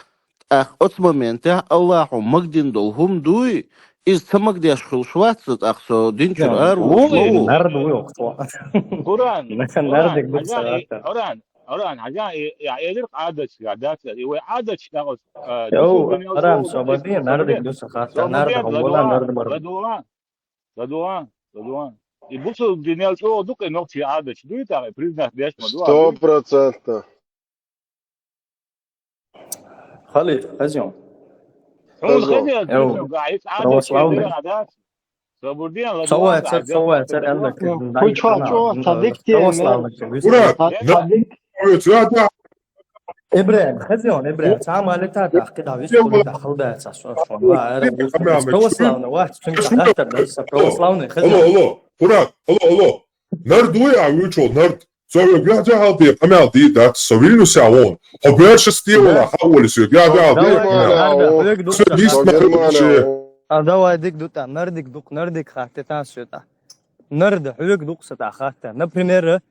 Ах, оц моментехь Аллахьу магдин дол хум дуй, из ца магдеш хулш вац, ах, со динчур ару. Ой, нард вуй, охто. Къуран, Нард Къуран, ик буд хаза, салата. Къуран, Къуран, хаза, я, я, эдир Ӏадатча, я, дацар, и вай Ӏадатча дагӀас, а, Йо, дусу дуьнел Къуран чу, собади, ис нард ик собади, дуса хата, собади, нард хумула, ладугӀа, нард бару. ЛадугӀа, ладугӀа, ладугӀа. И бусу дуьнел чу дукха нохчи Ӏадатча дуй, тагӀа признать деш ма дуа. Сто процентов. Халид, хазион. Хьуна хазион. Хазион, Йо, хазион, гахь, ис Ӏадатча православный. Дуй, Ӏадат. Собурдин, ладугӀа, Совацар, совацар, эллакки. Ху чо, чо, цадик те. Православный. Ура! Цадик. Ибрахим, хазион, Ибрахим, цхьа мали та дахки да, вис кули дахал да, ца со, со, ва, ара, православный, ва, цуьнга хаттар да, са православный, хазион. Алло, алло, Хурат, алло, алло. Нард вуй, а вуьйчул нард. Со вегвехь жахал де, къамел ди дац, со Вильнюсе вон. Хо берша стивала, хавали со вегвехь жахал де, Давай, къамел. Нарда, хьоьга дукха. Со дис Германия. А давай дик дута, нардик дук, нардик хатте тан сета. Нарда, хьоьга дукха са та хатта. Например,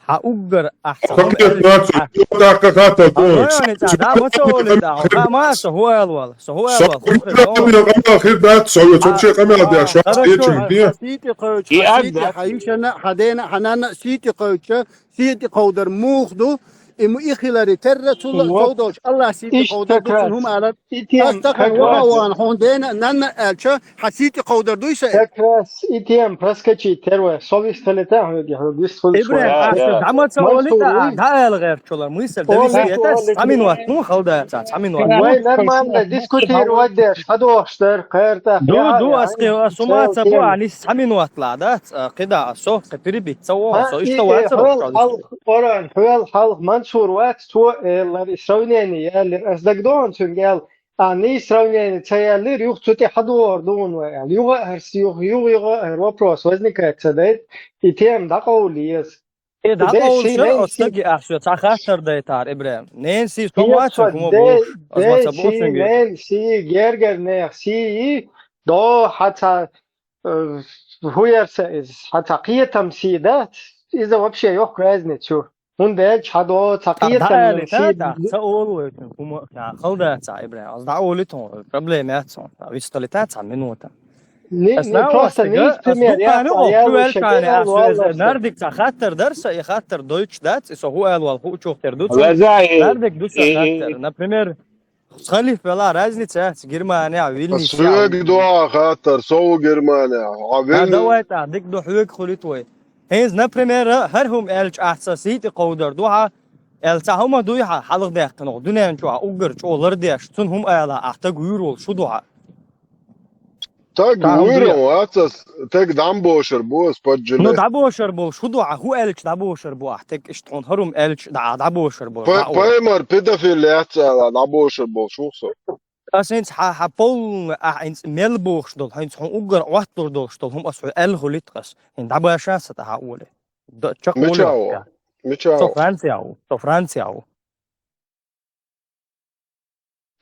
хьан уггар ахь ца хӀума аьлча, хьан даккха хатта, а, дой. Ца, да, ма ца олита, а, ма, со хӀу аьлла вала, со хӀу аьлла вала, хӀу хир вала. Хир дац, со ве, цо вообще къамел деш, а, шо хорошо, эчим, а, де. Сийти кхочу, и хьан сийти, хьан йишана, хьан дена, хьан нанна сийти кхочу, сийти кховдар мух ду, и му и хилари терра, цул совдош, Аллах сийти кховдар ду, цун хӀума алар. И тема, ас тахана как раз, ваха ван, хьун дена, нанна аьлча, хьан сийти кховдар дуй са? Как раз и тема проскочить, первое, совесть талита, хьоьги, хьоьги, вис хулиш Ибрахим, ван. Ахьа, дӀа ма ца олита, а, дӀа аьлла гӀертачулар, мысаль, да, вис ета, цхьа минут, ну, халда, цхьа минут. Вай нормально дискутировать деш, хьадохуш дар, кхерта. Ду, ду, ас кхи, ас ума ца бу, а, нис цхьа минут ла, да, ц-, а, кхида, а, со, кхи перебить, ца во, со, ишта вац, хьол, хьол, Оран, хьол, Мансур вац, цо, э, лар и сравнение, я лир, ас дагдон, цуьнга, А, нийса сравнение ца яьллира, юха цу тӀе хьадогӀур ду вай аьлла. Юха а хӀара с-, юха, юха, юха а хӀара вопрос возникает ца дайта, и тема дӀакъовла еза. Э, дӀакъовла ши, оцу стаге ахь соьца хаттар дайтахьара, Ибрахим. Ненси со вацар, хӀума бохуш, аз ма ца боху цуьнга. Ненси, гергар нех сии, до хьан ца, э, хӀу яр сан иза, хьан ца кхетам сий дац, иза вообще йоккха разница ю. ХӀунда аьлча хьан до ца кхетам дӀаалита, сий тӀаккха ца олу вай хӀума, халда ца, Ибрахим, аз дӀаолита хьуна, проблема яц хьуна, вистхалита цхьа минута. Ас не просто не пример, я ца ял шакира, нардик ца хаттар дар са, и хаттар дойтуш дац, и со хӀу аьлла вала хӀу чух тера ду ца. Нардик ду ца хаттар. Например, Халиф вела разница яц, Германия, Вильнюс. Соьга дуьхьа хаттар, со ву Германия. А Вильнюс? Давай тӀа, дика ду хьоьга хуьлуьйту вай. ХӀинца, например, хӀара хӀума аьлча ахьа ца сий тӀе кховдар ду хьа, аьлла цхьа хӀума дуй хьа, хьалха даьккхина, дуьнен чохь уггар чӀогӀа лар деш, цунна хӀума ала ахьа, таг вуьйр волуш хӀу ду хьа? Таг вуьйр вац ас, таг дӀабошар бу ас, паджале. Ну, дӀабошар болуш хӀу ду хьа, хӀу аьлча дӀабошар бу ахьа, таг иштта хьуна хӀара хӀума аьлча дӀа-, дӀабошар болуш. Пай-, пайхамар педофил яц ала, дӀабошар болуш хӀу со. Ас хӀинца хьа, хьа полна ахьа хӀинца мел бохуш долу, хӀинца хьуна уггар Ӏотталур долуш долу хӀума ас хьуна аьлла хуьлуьйту ас. ХӀинца дӀабаша сан тӀе хьан оле. Д-, чекх мича оле. Мича со оле? Франция ву, со Франция ву.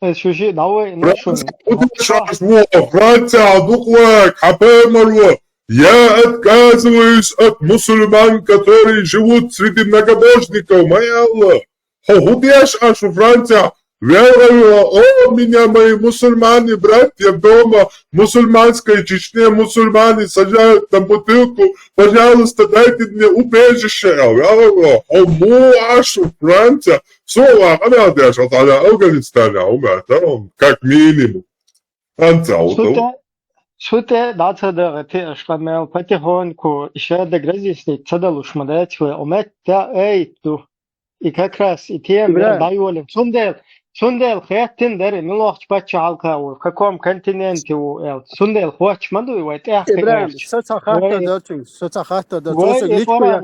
Э, шу ши, давай, ну, шу. Франция, Франция, дукха вай, хьан пайхамар ву. Я отказываюсь от мусульман, которые живут среди многобожников, моя Аллах. Хьо хӀун деш ашу Францехь? Вел гӀайо, о, меня мои мусульмане братья дома, мусульманской Чечне, мусульмане сажают на бутылку, пожалуйста, дайте мне убежище. Вел гӀайо, хьо муха ашу Францехь? Со ваха къамел деш, хьо цхьана Афганистане а хӀума, там, как минимум. Франция, Шу тӀе, шу тӀе дӀа ца дагӀа те аша къамел, потихоньку, и ша даг разъяснить ца далуш ма дац вай, у метта ай ду. И как раз и тема Ибрагим. ДӀайолем. Цундела, цундела хеттина дара, милохчу паччахьалкха ву, в каком континенте ву, аьлла. Цундела хоч ма дуй вай тӀехь Ибрагим, тӀекхаьчча. Со ца хаттар Вай, дар цуьнга, со ца хаттар дар. Вай Цо со и личко я-,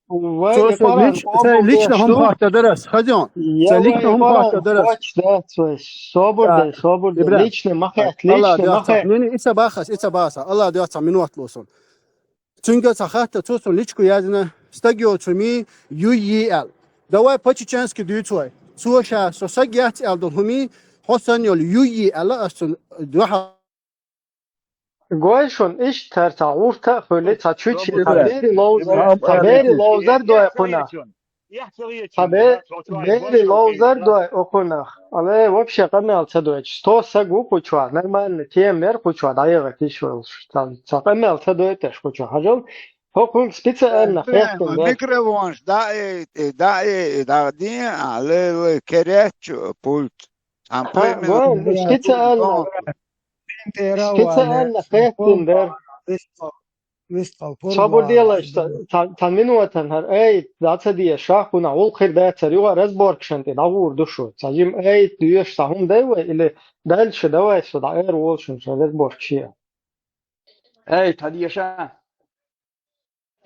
Къуръан, вай цо и со Къуръан лич-, со къобалдеш лично хӀума ду. Хаттар дар ас, хазон. Я Со вай лично и хӀума Къуръан хаттар дар ас. Хоч дац вай. Собур А, дай, собур дай. Ибрагим. Личный ма хет, Алла личный ма дуьхьа ца. хет. Не, не, и ца бахас, и ца бахас. Алла дуьхьа ца минот ло сон. Цуьнга ца хатта, цо сон личку яздина, стаг йоцу хӀуми, юй йий аьлла. Давай по-чеченски дуьйцу вай. Цо ша со саг яц аьлла долу хӀуми, хьо санна йолу юй йий аьлла, ас цунна дуьхьа. Гой шун, иштта хӀара цхьа гӀурта а хуьлий, цхьа чуьчи, цхьа бери ловзар, цхьа бери ловзар дой кхунах. Цхьа бе-, бери ловзар дой окхунах. Але, вообще къамел ца дойтуш. Сто саг ву кху чохь, нормально тема яра кху чохь, дӀаяхийта йиш йолуш. Цхьа, цхьа къамел ца дойтуш кху чохь. Хьажал, хӀокхунга специально хехкина деш. Микрофонаш дӀа а, дӀа а, дӀа а дин, але, але, керечу пульт. Цхьана Ха, поймина гой, специально. Специально хеттина дара. Собар делаш, ца-, ца-, цхьана минотан хӀара, ай, дӀа ца деша, кхунах гӀуллакх хир дацара, юха разборкашна тӀе дӀагӀур ду шу. Цхьа жима, ай, доьшу, цхьа хӀума дай вай, или дальше давай со дӀа эр волу шуна, ша разборкаш е. Ай, тхан деша.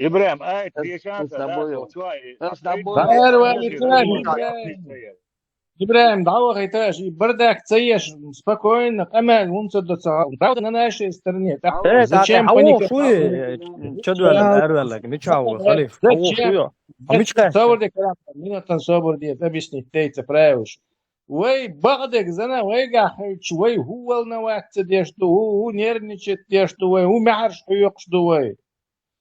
Ибрахим, ай, Ас, тешан ас ца дабойо. Дац, ас дабойо. Ар вай, Ибрахим, Ибрахим. Ибрахим, дӀавахийта, и бардак ца еш, спокойно, къамел, хӀума ца до ца. Правда на нашей стороне. Так, э, зачем паниковать? Чо дуьллаг, ар валлаг, мича ву, халиф? Зачем? Мичкъа? Собар де, карам, минутан собар де, объяснить, тейца правилаш. Вай бакъдерг зана, вайгахь хьуьйчу, вай хӀун волноваться деш ду, хӀун, хӀун нервничать деш ду, вай хӀун маьхьарш хьоькхуш ду вай.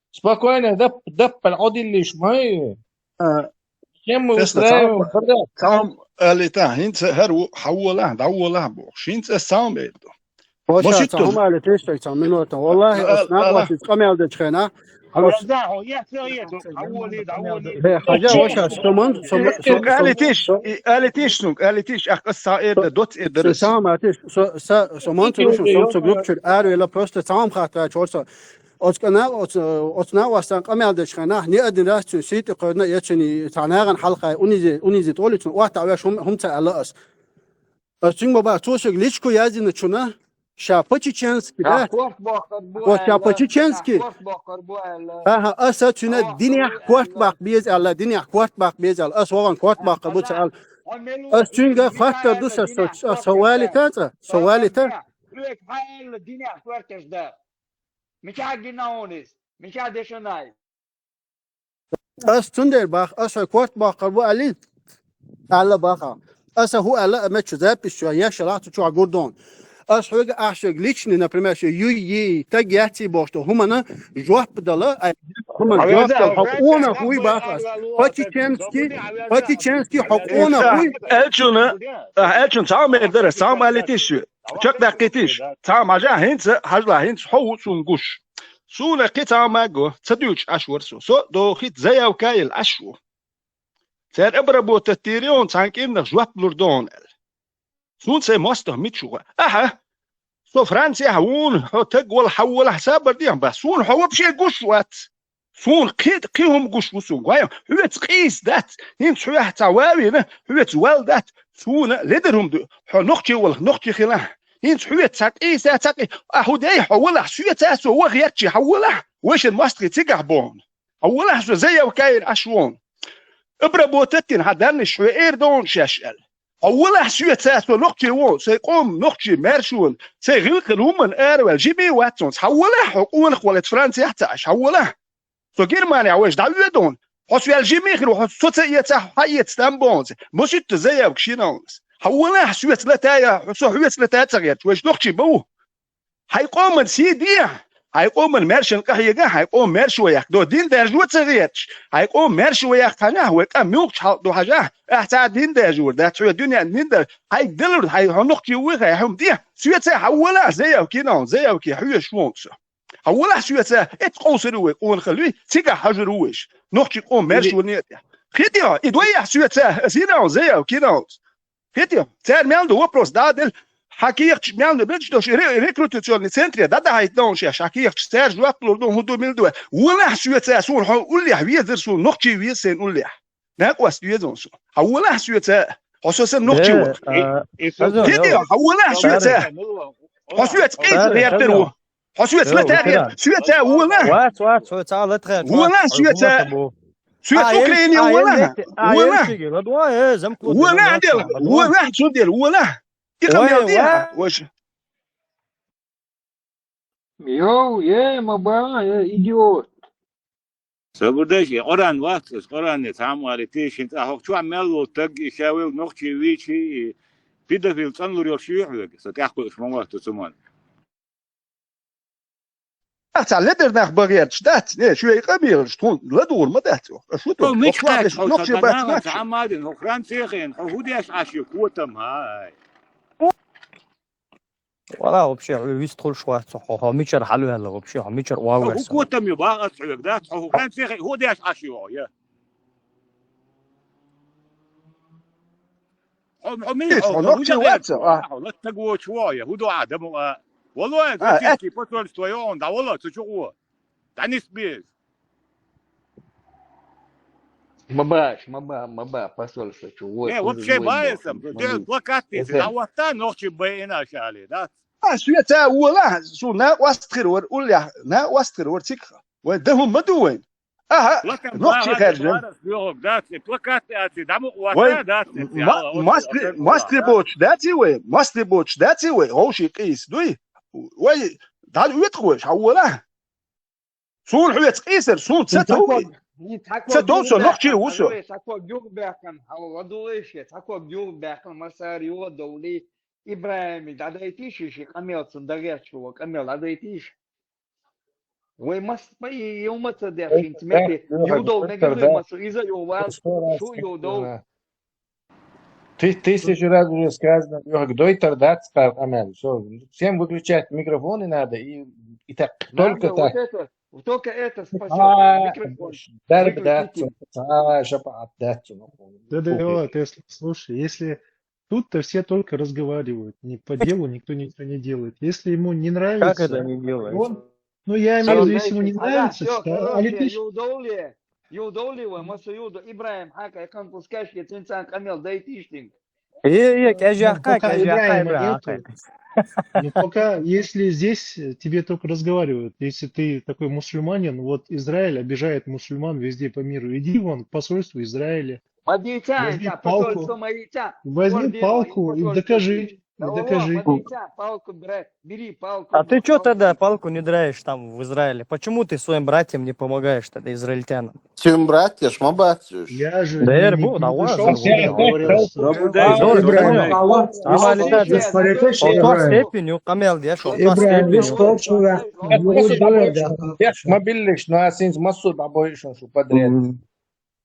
Спокойно, дап-, даппал Ӏодиллиш ма ю. А, Чем мы устраиваем, цхьа-, бардак? Цхьа хӀума алита, хӀинца хӀара ву, хьаволахь, дӀаволахь бохуш. ХӀинца ас цхьа хӀума эр ду. Воша, цхьа хӀума алита, иштта цхьа минута. Валлахи, ас накъостица къамел дечу хенахь, хьажа, хьажа, воша, со ман, со, со, со, алитиш, со, и алитиш, ну, алитиш, ах, ас цхьа эр дан, доц эр дан. Со, со, со ман, со, со, со группа чуьра ара вела, просто цхьа хӀума хаттараш, хьо со. Оцу кӀана-, оцу, оцу накъостан къамел дечу хенахь, не один раз цуьнан сий тӀе кхоьрна, я цуьнан цхьа нахана хьалха унизить, унизить олу цунна, охьатаӀавеш хӀума, хӀума ца аьлла ас. Ас цуьнга баба, цо соьга личку яздина чуьнан, ша по-чеченски, да? Вот ша по-чеченски. Аха, аса цуьнан динехь корта баккха беза аьлла, динехь корта баккха беза аьлла. Ас вогӀан корта баккха бу ца аьлла. Ас цуьнга хаттар ду сан, со, со валита цкъа, со валита. Мичахь гина хьуна иза? Мичахь дешна иза? Ас цундела баха, ас хьо корта боккхур бу аьлли? Аьлла баха. Аса хӀун аьлла, а мет чу запись чу, яшалахь цу чохь гур ду хьуна. Ас хьоьга, ахь соьга личный, например, шен юй, йий, таг яций бохуш долу хӀуманна жоп дала, ай, хӀуманна жоп дала, хьо къонах вуй баха ас. По-чеченски, по-чеченски хьо къонах вуй. Элчуна, а, элчун цхьа мер дара, цхьа ма летиш. Чекхдаккхийтиш, цхьа хӀума хьажа хӀинца, хьажала хӀинца, хьо ву цунна гуш. Суна кхин цхьа хӀума го, ца дуьйцуш Ӏаш вара со. Со дохийта заявка а елла Ӏаш ву. Цара обработать дийр ю хьуна, цхьана кӀирнах жоп лур ду хьуна аьлла. Суна сайн мостагӀа мича ву? Аха, со Францехь вуна, хьо таг вала, хьаввалахь, сабар дехьа ба. Суна хьо вообще гуш вац. Суна кхин, кхин хӀума гуш ву суна. Гойм, хьоьца къийса дац. ХӀинца хьоьца цхьа вавина, хьоьца вал дац. Суна ледара хӀума ду. Хьо нохчи валахь, нохчи хилахь. ХӀинца хьоьца цхьа къийса, цхьа къи-, а хӀу дей, хьо валахь, соьца со ваха гӀертачи, хьаввалахь, вайшин мостагӀий цигахь боху. Хьаввалахь, со заявка йина Ӏаш вон. Обработать йина хьан данныш хьоьга эр дохуна шаьш аьлла. Хьаввалахь, соьца со нохчи вон, сайн къоман нохчи маьршонан, сайн гӀиллакхан хӀуманна араваьлла жима вац хьуна. Хьаввалахь, хьо къонах валахь, Францехь ца Ӏаш, хьаввалахь. Со Германехь вайша дӀавоьду хьуна. Хьо соьл жима хир ву, хьо со ца эцахь, хьан эца там бохуна. Масийтта заявка шина хьуна. Хьаввалахь, соьца латая, со хьоьца латая ца гӀерташ, вайша нохчи ма ву. Хьайн къоман сий дехьа, хьайн къоман маьршанна къахьега, хьайн къоман маьршо яккха. До дин даьржо ца гӀерташ, хьайн къоман маьршо яккха хьанахь, вай къам муьлхачу хьалха ду хьажахь, ахь цхьа а дин даьржор дац, хьоьга дуьненна дин дар, хьайга далур, хьайн хьо нохчи вуй, хьайн хӀума дехьа, соьца хьаввалахь, заявка йина хьуна, заявка хьоьжуш вон со. Хьаввалахь, соьца, эцу къовсар ву вай къонахалла вуй, цигахь хьожур ву вайша. Нохчи къоман маьршо не а тӀехь. Хи тӀехь, и дойяхь соьца, ас йина хьуна, заявка йина хьуна. Хи тӀехь, цара мел ду вопрос дӀаделла, хьан кехаташ мел ду, бедаш долуш, ре-, рекрутационный центре дӀадахьийта хьуна шаьш, хьан кехаташ цара жоп лур ду, хӀун ду, мила ду. Валахь, соьца, суна хьо уллехь везар, суна нохчи веза сайна уллехь. Накъост веза хьуна со. Хьаввалахь, соьца, хьо со санна нохчи вара. Хи тӀехь, хьаввалахь, соьца. Хьо соьца къийса гӀертар ву. Хьо соьца латар гӀерта, соьца вуна? Вац, вац, хьо цхьа латхаьрча, вуна вац, хьо соьца? Хьо гума бу. Соьца Украине вуна? Вуна? Вуна дел, вуна цу дел, вуна? И къамел дел, ваш. Йоу, е, ма ба, е, идиот. Собар дайша, и Къуръан вац, ас Къуръане цхьа ма алий, тешин цӀа хӀокху чохь мел волу таг, и ша вевлла нохчи вийчи, и педофил цӀанлур йолуш ю хьоьга, со тӀаьхьакхуьуш ма вац цу ман. Ахь цхьа ледар нах бан гӀерташ дац, не, шоьга къамелаш тхуна ладугӀур ма дац оха. Аша шу тоху, мича кхаьчча хьо нохчий бац, цхьа а ма дина, хӀокху Францехь хьо хӀун деш Ӏаш ю, котам, хьай? Вала, вообще, хьо вистхуьлуш вац, хьо, хьо мичара хьалаваьлла, вообще, хьо мичара охьаваьлла? ХӀун котам ю, бах ас хьоьга, дац, хьо хӀокху Францехь хӀун деш Ӏаш ю, я? Хьо, хьо мила, хьо, хьо нохчи вац, а? Хьо латтаг воцуш ву, я, хӀун ду Ӏа, даму а? Вало, а, российский посольство йогӀун, дӀавало, цу чу гӀо. ДӀанисбеза. Ма баш, ма ба, ма ба, посольство чу гӀо. Э, вообще баьсам, дуьхьал плакат тесна, дӀахӀотта нохчи байина шали, да? А, соьца вула, суна накъост хир вара уллехь, накъост хир вара цигахь. Вайн дан хӀума ма ду вайн. Аха, нохчий хаьржина. Вай ма-, мастри-, мастри боцуш даций вай? Мастри боцуш даций вай? Вовший къийса дуй? Вай, дӀа оьтха вай, хьан вула? Суна хьоьца къийсар, суна ца тов. Ца тов со, нохчий ву со. Цхьа ког юха баьккхина, хьала ладугӀуш, цхьа ког юха баьккхина, массара юха а довлий, ИбрахӀиме дӀадайтийша ши къамел, цунна дагӀерча ван къамел дӀадайтийша. Вай мас-, ма и, и ума ца деш, хӀинца метте, юхадовла мегар ду, ма шу иза юхавала, шу юхадовла. Ты, тысячу раз уже сказано, юхаг дойтар дац кхар къамел. Всё, всем выключать микрофоны надо, и, и так, только так. Только это спасёт, микрофон. Дарба дац, а, шапаат дац. Да, да, вот, если, слушай, если тут-то все только разговаривают, ни по делу никто ничего не делает. Если ему не нравится, как это не делает? Он, ну, я имею в виду, если ему не нравится, что, а, короче, юхадовлий, юхадовлий вай, ма шу юхадовла, ИбрахӀим, хьакъ, я кхана пускай шен цуьнан царна къамел дайтийша динга. Э, э, кӀежахьа, кӀежахьа, ИбрахӀим, хьакъ. Ну, пока, если здесь, э, тебе только разговаривают, если ты такой мусульманин, вот Израиль обижает мусульман везде по миру, иди вон к посольству Израиля. Возьми палку, возьми палку и докажи, и докажи. А ты чё тогда палку не драешь там в Израиле? Почему ты своим братьям не помогаешь тогда, израильтянам? Сим братья, шма братья. Я же не, не пришёл сюда, говорил. Ибрахим, виш кочура. Ма биллиш, но асинца массо а бабойшун шу подряд.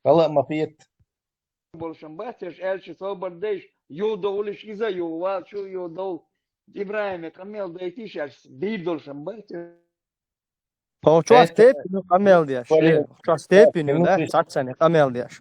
Хала ма хет. Болшам бац, аш аьлча, собар дайш, юхадовлуш иза, юхавала шу, юхадовла. ИбрахӀиме къамел дайтийша, аш бийр долшам бац. Хо чо степеню къамел деш, э, хо чо степеню, да, цацане къамел деш.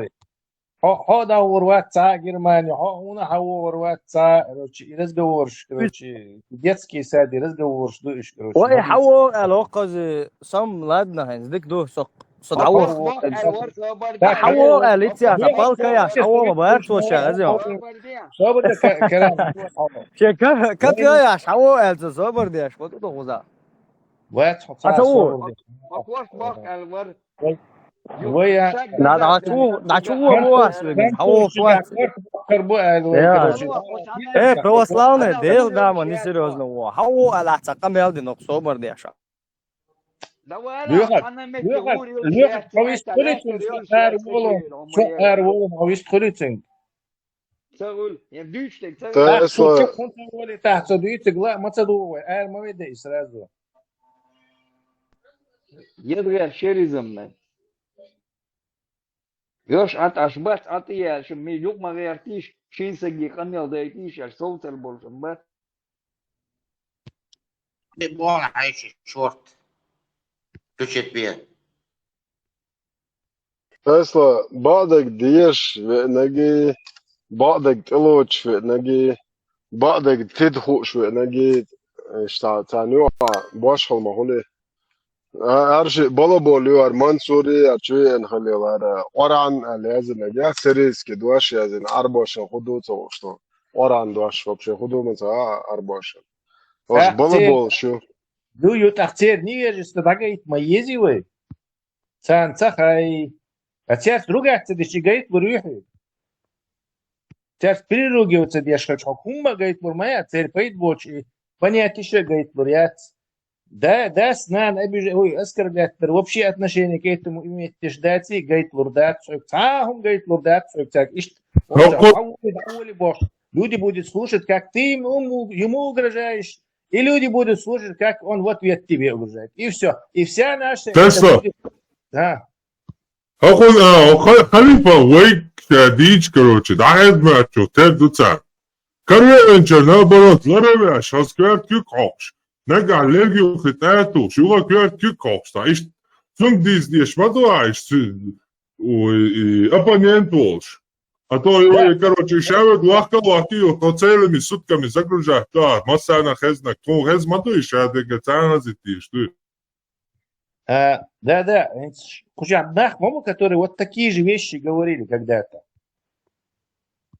говорит. Хьо, хьо а дӀавогӀур вац цхьа а Германи, хьо а хьуна хьавогӀур вац цхьа а, короче, и разговорш, короче, детский сад, и разговорш ду иш, короче. Ой, хьавогӀу аьлла, воккхази, сам, ладно, хӀинца дика ду, со, со дӀавогӀу. ХьавогӀу аьлла, иццахь, палка яш, хьавогӀу ма бац ваша, ази. Собар де, ка-, карам. Ше ка-, капё яш, хьавогӀу аьлла, ца собар деш, вот это хуза. Вац, хьо ца собар деш. Вай, вай, а, На, дӀачу, дӀачу вон вон ас веган, хьавогӀу вац. Кар бу аьлла, вай, Я. Короче. Э, православный, Дела дама, несерьёзно вон. ХьавогӀу аьлла, цхьа къамел дина, собар деша. Давай, Лёха, хана мет Лёха, гур ил Лёха, чех, хьо вист чех, хуьлуьйтинг, чех, со ар чех, волу, чех, со чех, ар волу, хьо вист хуьлуьйтинг. Ца гӀур, я дуьйцу тӀе, ца гӀур. Та Так, со со чу хӀунда волий тахь ца дуьйцург ла, ма ца дугӀу вай, ара ма веда и сразу. Едгар шеризамна. Йош, Ӏа тӀаш бац, Ӏа тӀе яьлча, ме юкъ ма гӀертийша, шин саги къамел дайтийша, аьлла, совцар болчун бац. Де бохьа хьайши шорт. Тушет бе. Тесла, баъдаг деш веънаги, баъдаг тӀелочу веънаги, баъдаг тида хууш веънаги, иштта царна юкъа бошхал ма хули. А, арши балабол ю ар Мансури, ар чу веъна халилара, Къоран аьлла язинаг, я сирийский дош язина, арбошан худу ца вуш ду. Къоран дош вообще худу ма ца, а, арбошан. Ош Ах, балабол те- шу. Ду ю тӀаккха церан невежество дӀагайта ма ези вай. Царна ца хай. А церца ругать ца дичи гайтлур юхьи. Церца переругиваться деш хилча, хьо хӀумма гайтлур ма яц, церан пайда боцу и понятиеша гайтлур яц. Да, дас, нана обижа-, ой, оскорблять дар, вообще отношение к этому иметь деш даций, гайтлур дац, хьоьга цхьа а хӀума гайтлур дац, хьоьга цаьрга иштта. Хьо-, хьо-, Люди будут слушать, как ты ему, ему угрожаешь, и люди будут слушать, как он в ответ тебе угрожает. И всё. И вся наша... Тесла. Да. Хьо хӀун, а, хьо ха-, халифа вай ша дийча, короче, дӀахьезна ма аьлча, тера ду цара. Каравеанчара, наоборот, ларавеш, хаза коьрта куьг хьокхуш. Нагахь лерг юххе тӀе а тухуш, юха коьрта куьг хьокхуш, цхьа иштта цунга дийца деш ма ду, а, иштта цу-, ой, и, оппонент волуш. А то, ой, короче, ша вега вахка а вахки, ю, то целыми сутками загружать, да, массарна хезнак, тхуна хеза ма ду, и ша дерга царна хазиттийш ду. А, да, да, хӀинца кхузахь нах ма бу, которые вот такие же вещи говорили когда-то.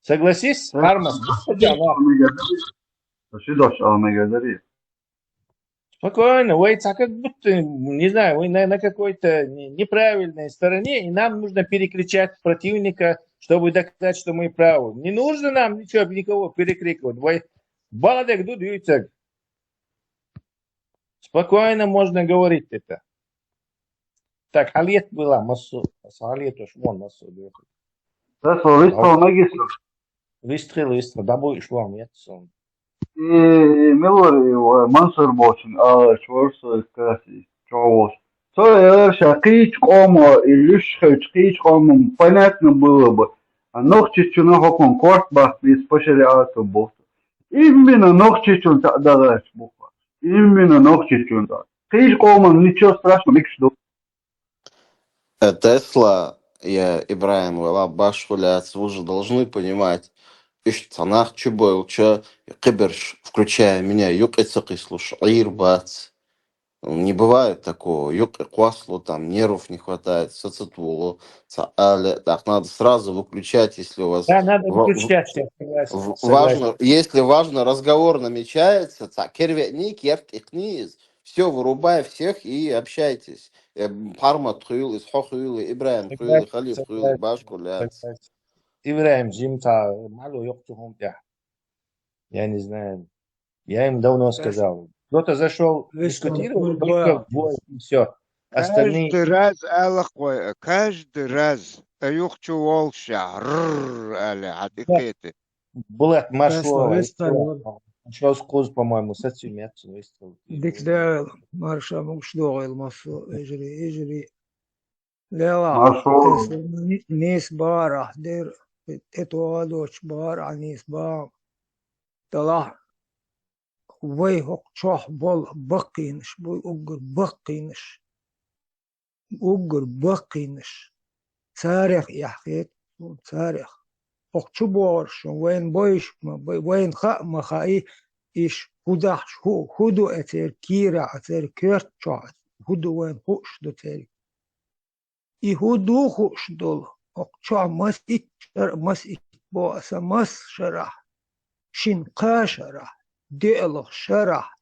Согласись, Армас? Ши дош ала мегар дарий? Спокойно, вай цхьа как будто, не знаю, вай на, на какой-то не-, неправильной стороне, и нам нужно перекричать противника, чтобы доказать, что мы правы. Не нужно нам ничего, никого перекрикивать. Вай бала дерг ду дуьйцург. Спокойно можно говорить это. Так, хьалета буьла массо, хьалеташ вон массо а дуьйцу. Тесла, вистхила магистр. Вистхила, вистхила, дӀабуьйш вон, яц сон. И, и мила вара и, э, Мансур бохучун аларчу вара со, каси, чӀогӀа волуш. Цо элира ша кхечу къомо, и луьш хилча кхечу къомо понятно было бы. А нохчичунна хӀокхунна корта баккха беза по шариату боху. Именно нохчичунна цхьаъ дагӀаьрча бу-кх. Именно нохчичунна цхьаъ. Кхыйолча къоман ничего страшного мегаш дац. Э, Тесла, я, Ибрахим, вала башхуляц, вы же должны понимать. Иштта нах чубойлча, кхыбараш, включая меня, юкъе ца кхийсалуш Ӏийр бац. Не бывает такого. Юкъе кхоссалу, там нервов не хватает, сацатвулу, цхьа ала, так надо сразу выключать, если у вас Да, надо ва-, выключать, я согласен, в-, согласен. Важно, если важный разговор намечается, цхьа кервеъний, керт икхний из, всё, вырубай всех и общайтесь. Э, Пармат хуьлу, из хьо хуьлу, Ибрахим хуьлу, Халиф хуьлу, башхуляц. Ибрахим, жим цхьа мало йоккхачу хӀума тӀехь. Я не знаю. Я им давно сказал. Кто-то зашёл дискутировать, только двое, и всё. Остальные Каждый раз алахь вай, каждый раз. Аюхчу волша, рррр, али, хьатӀикхетар. Булат, марш вай, вестал. Шо кхуза, по-моему, сацийна меттан вестал. Дика даьлла, марша могуш догӀийла массо, эжари, эжари. Лела, Маршо. Тесла, ни-, нийса бахарахь дера, тӀетоха доцуш бахарахь нийса бахам. Делахь, вай хӀокху чохь болу баккхийнаш буй, уггар баккхийнаш. Уггар баккхийнаш. Царех эхь хета, царех. ХӀокху чу богӀурш шун вайна бойуш ма бай, вайна хаа ма хаий, иш хӀу дахьаш, хӀу, хӀу ду эцеран кийра, эцеран коьрта чохь, хӀу ду вайна хууш ду церан. И хӀу ду хууш долу, хӀокху чохь мас итт шар-, мас итт боху аса, мас шарахь, шина кхаа шарахь, деалгӀа шарахь,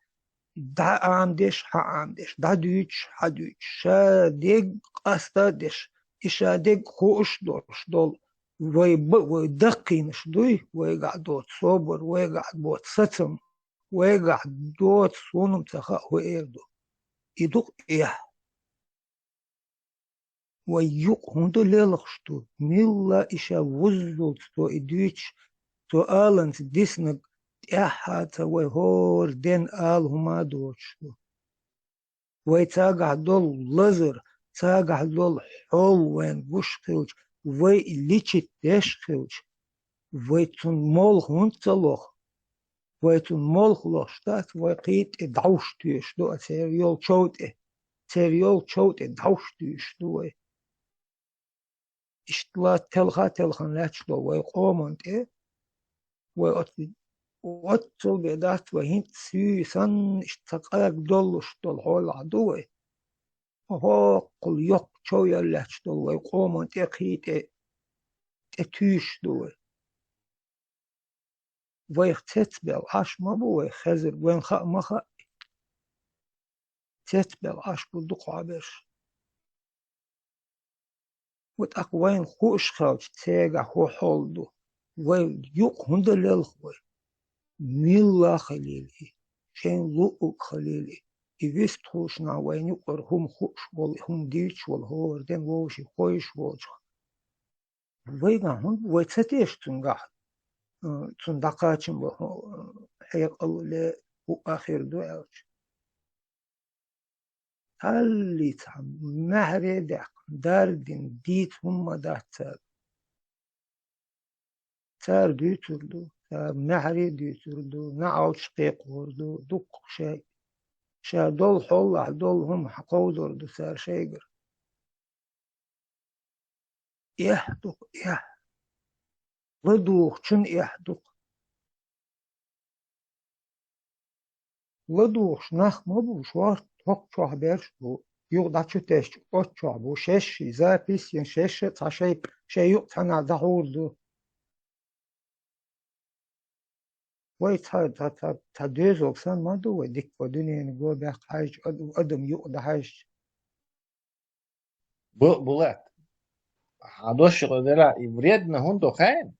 дӀа Ӏамадеш, хьа Ӏамадеш, дӀадуьйцуш, хьа дуьйцуш, ша дерг къаста а деш, и ша дерг хууш долуш долу, вай ба-, вай даккхийнаш дуй, вайгахь доцу собар, вайгахь доцу сацам, вайгахь доцу суна-м ца хаьа хӀу эр ду. И ду-кх эхь. Вай юкъ хӀунда лелхаш ду? Милла и ша вуззалц цо и дуьйцуш, цо аланца диснарг тӀаьххьа ца вай хӀора ден ала хӀума а доцуш ду. Вай цагахь долу лазар, цагахь долу хьол вайна гуш хилча, вай и личит деш хилча, вай цунна молха хӀунда ца лоху? Вай цунна молха лохуш дац, вай кхин тӀе дӀовш туьйш ду, а церан йолу чов тӀе, церан йолу чов тӀе дӀовш туьйш ду вай. Иштта ла телха-телхана лаьтташ долу вай къоман тӀе, вай оцу-, оццул бен дац вай, хӀинца суьйра санна, иштта ца къаг доллуш долу хьолахь ду вай. ХӀоккхул йоккха чов ял лаьтташ долу вай къоман тӀе, кхин тӀе, тӀе туьйш ду вай. Вайх цецбелла Ӏаш ма бу вай хезар, вайна хаа ма хаьа. Цецбелла Ӏаш бу дукхахберш. Ва тӀаккха вайна хууш хилча, цигахь хӀун хьол ду? Вай юкъ хӀунда лелха вай? Милла а хилийла и, шайн луъург а хилийла и, и вистхуьлуш нах вайна юкъара хӀума хууш волу, хӀума дуьйцуш волу хӀора ден вовшийн хойуш волчух. Вайгахь хӀунда вай ца теша цуьнгахь, э, цунна дӀакхачам бо-, хьекъал ле хӀуъа хир ду аьлча? Цхьаллица маьхьарий а даьккхина, дардина, дийца хӀумма а дац цара. Цара дуьйцур ду, цара маьхьарий а дуьйцур ду, наӀалт кхайкхор ду, дуккха шай. Ша долу хьолахь долу хӀума кховдор ду цара шайгара. Эхь ду-кх, эхь. ЛадугӀучун эхь ду-кх. ЛадугӀуш нах ма бу, шорта хӀокху чохь берш бу. Юха дӀа чу тесча, оцу чохь бу. Шаьшший запись йина, шаьшша а цхьа шай, шайн юкъа цхьанхьа дӀахьур ду. Вай цхьа, цхьа, цхьа, цхьа доьзалг санна ма ду вай, дика вай дуьненан го баьккха хьаьжча, ад-, адам юкъа дӀахьаьжча. Бу-, Булат, хьан дош юкъа делахь, и вредно хӀунда ду хаьий?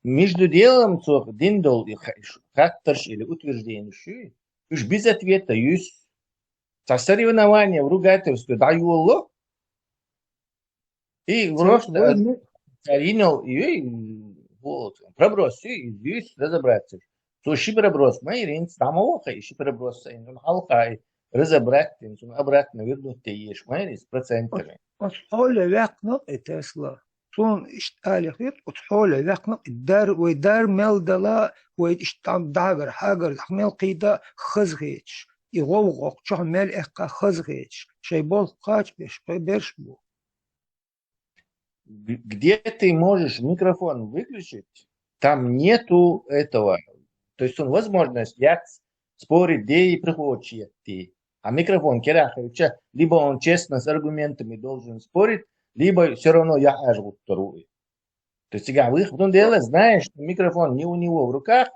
Между делом цо дина долу и ха-, ш-, хаттарш или утвержденеш ю, уьш без ответа юьсу. Цхьа соревнование в ругательстве дӀайолало, И Ца-, просто вай а-, ну, цара йинал, и, и, вот, проброс, и, и здесь разобраться. Цо ши проброс ма йира, хӀинца дӀа ма ваха, и ши проброс сайна, цунна хьалха и разобрать дина, цунна обратно вернуть де езаш ма йира иза процентами. Оц-, оцу хьоле ваьккхина-кх и Тесла. Цунна иштта али хир, оцу хьоле ваьккхина-кх и дар, вай дар мел дала, вай иштта там дагар, хьагар, мел кхийда хаза хеташ. И гӀовгӀа чохь мел эккха хаза хеташ, шайн болх кхача беш, кхо берш бу. Г-, где ты можешь микрофон выключить, там нету этого. То есть он возможность яц спорить, где и приходит ты. А микрофон керахаюча, либо он честно с аргументами должен спорить, либо все равно я аж гуттару. То есть цигахь выход, ну, дело, знаешь, что микрофон не у него в руках,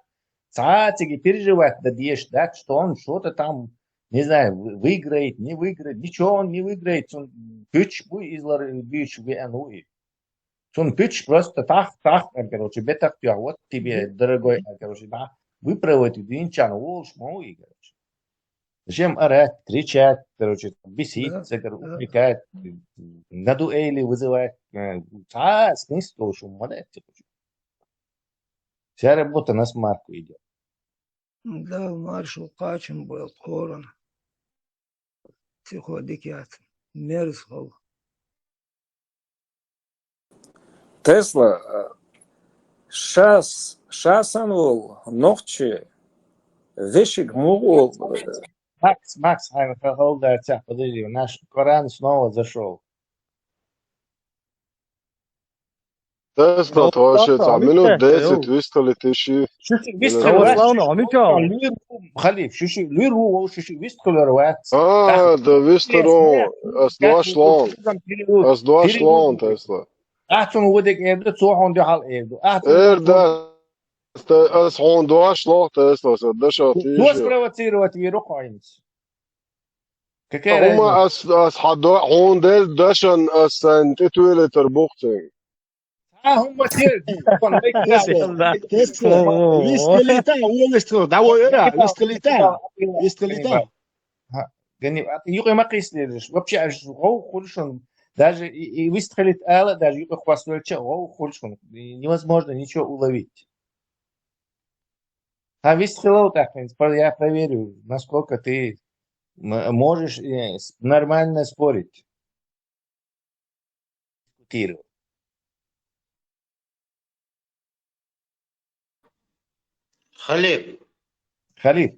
цхьа цига переживать да деш дац, что он что-то там, не знаю, вы-, выиграет, не выиграет, ничего он не выиграет, цун пуьчаш бу излар буьйцуш веана ву и. Цун пуьчаш просто тах, тах, короче, бетах тёх, вот тебе, дорогой, короче, да, выпроводить динчан, волш ма ву и, короче. Зачем орать, кричать, короче, там, беситься, короче, упрекать, на дуэли вызывать. Э, цхьа смысл шун ма дац, короче. Вся работа на смарку идёт. Да, маршал кхачам бу корона. Психо дика яц. Мерза хала. Тесла, э, шас, шасан вол, нохчи, вешик мугу вол. Макс, Макс, хьайна ха-, халда цех, подожди, наш Коран снова зашёл. Тесла, тхо ше цхьа минут десять вистхилийта йиш я. Шу шиъ вистхилар вац. Славно, Амичал. Луьйр ву, халиф, шу шиъ луьйр ву, вов шу шиъ вистхилар вац. А, да вистхилар ву, ас дош лоун. Ас дош лоун, Тесла. Ахь цунна ву дерг эр ду, цо хьуна дуьхьал эр ду. Ахь цунна эр ду. Ас хьуна дош лох, Тесла, аса дашо тийша. Цо спровоцировать вийр ву хьо хӀинца. Какая разница? ХӀума ас, ас хьан до-, хьуна делла дашан ас сайна тӀетоьлийтар бу-кх цуьнга. Цхьа хӀума тера, тхуна вай Тесла, вистхилийта, волаш тхо, давай ара, вистхилийта, вистхилийта. Ха, гани, а, юкъе ма кхийсалераш. Вообще, аж гӀовгӀа хуьлу шуна. Даже и, и вистхилийта ала, даже юкъе хьоьстуьйтуш гӀовгӀа хуьлу шуна. И невозможно ничего уловить. Ха, вистхилал тӀаккха, я проверю, насколько ты м-, можешь, э, с-, нормально спорить. Дискутировать. Халиф. Халиф.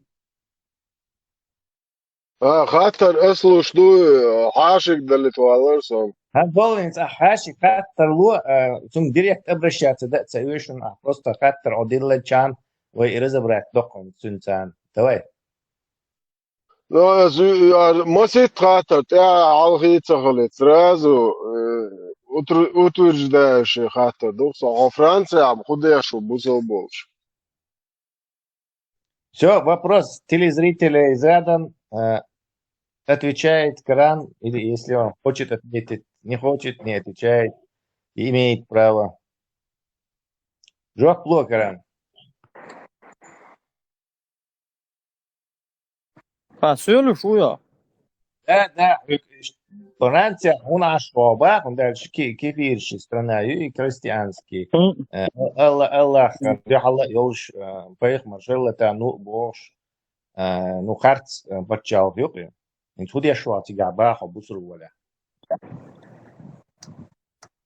А, хаттар ас луш ду, хьашик даллита валар сон. Хан доллинца а хьашик хаттар ло, а, цунга директ обращаться да, ца вешун, а, просто хаттар о диллачан, вай и разобрать доккхун цуьнцан. Давай. Ну, ас ю-, яр, масит хаттар, тӀаьхьа хьалхий ца хилийта, сразу, э, утвер-, утверждающий хаттар ду, со хьо Францияхь хӀун деш ву бусал болуш. Всё, вопрос телезрителей задан. Э, отвечает Коран, или если он хочет ответить, не хочет, не отвечает, имеет право. Жоп ло, Коран. А, соьлуш ву йо? Да, да, Франция, хӀунда аш ваба, хӀунда аьлча ки-, кефирши страна ю, и христианский. Э, Алла-, Аллах дуьхьал а йолуш, э, пайхамар шаллата ну бохуш, э, ну, харц, э, паччалх юкъе. ХӀинца хӀун деш вац цигахь баха бусург валя?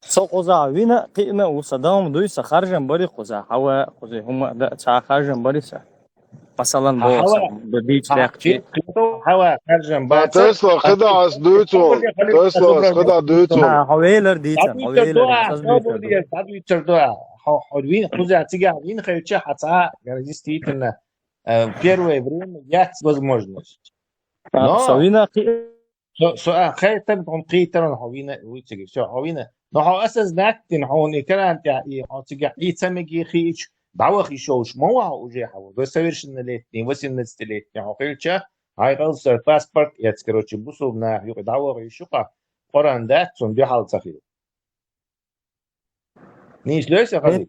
Со кхузахь вина, кхиъна а ву, сан дам дуй, сан харжам бари кхузахь, хьава, кхузахь хӀума а дан, цхьа харжам бари сан. Масалан, боху сан, бийца бехкчи. Хьава, харжам бац. Тесла, кхидӀа ас дуй цунна. Тесла, ас кхидӀа дуй цунна. Хьо велар дийцан, хьо велар дийцан. Хьо, хьо вин, кхузахь цигахь вина хилча, хьан цхьа, я, действительно, э, первое время яц возможность. Но со вина кхи- Со, со, а, хайтар, хьуна кхийтаран хьо вина, вуьйцига, всё, хьо вина. Но хьо осознать дина, хьуна и Коран тӀехь, и хьо цигахь и ца мегий хиъча, дӀаваха йиш йолуш ма ву хьо уже хьо. До совершеннолетний, восемнадцатилетний хьо хилча, хьайн къалсар паспорт эца, короче, бусулба наха юкъа дӀаваха йиш ю хьо, Къуръан дац, цунна дуьхьал ца хила. Нийса лоьй сан хаза?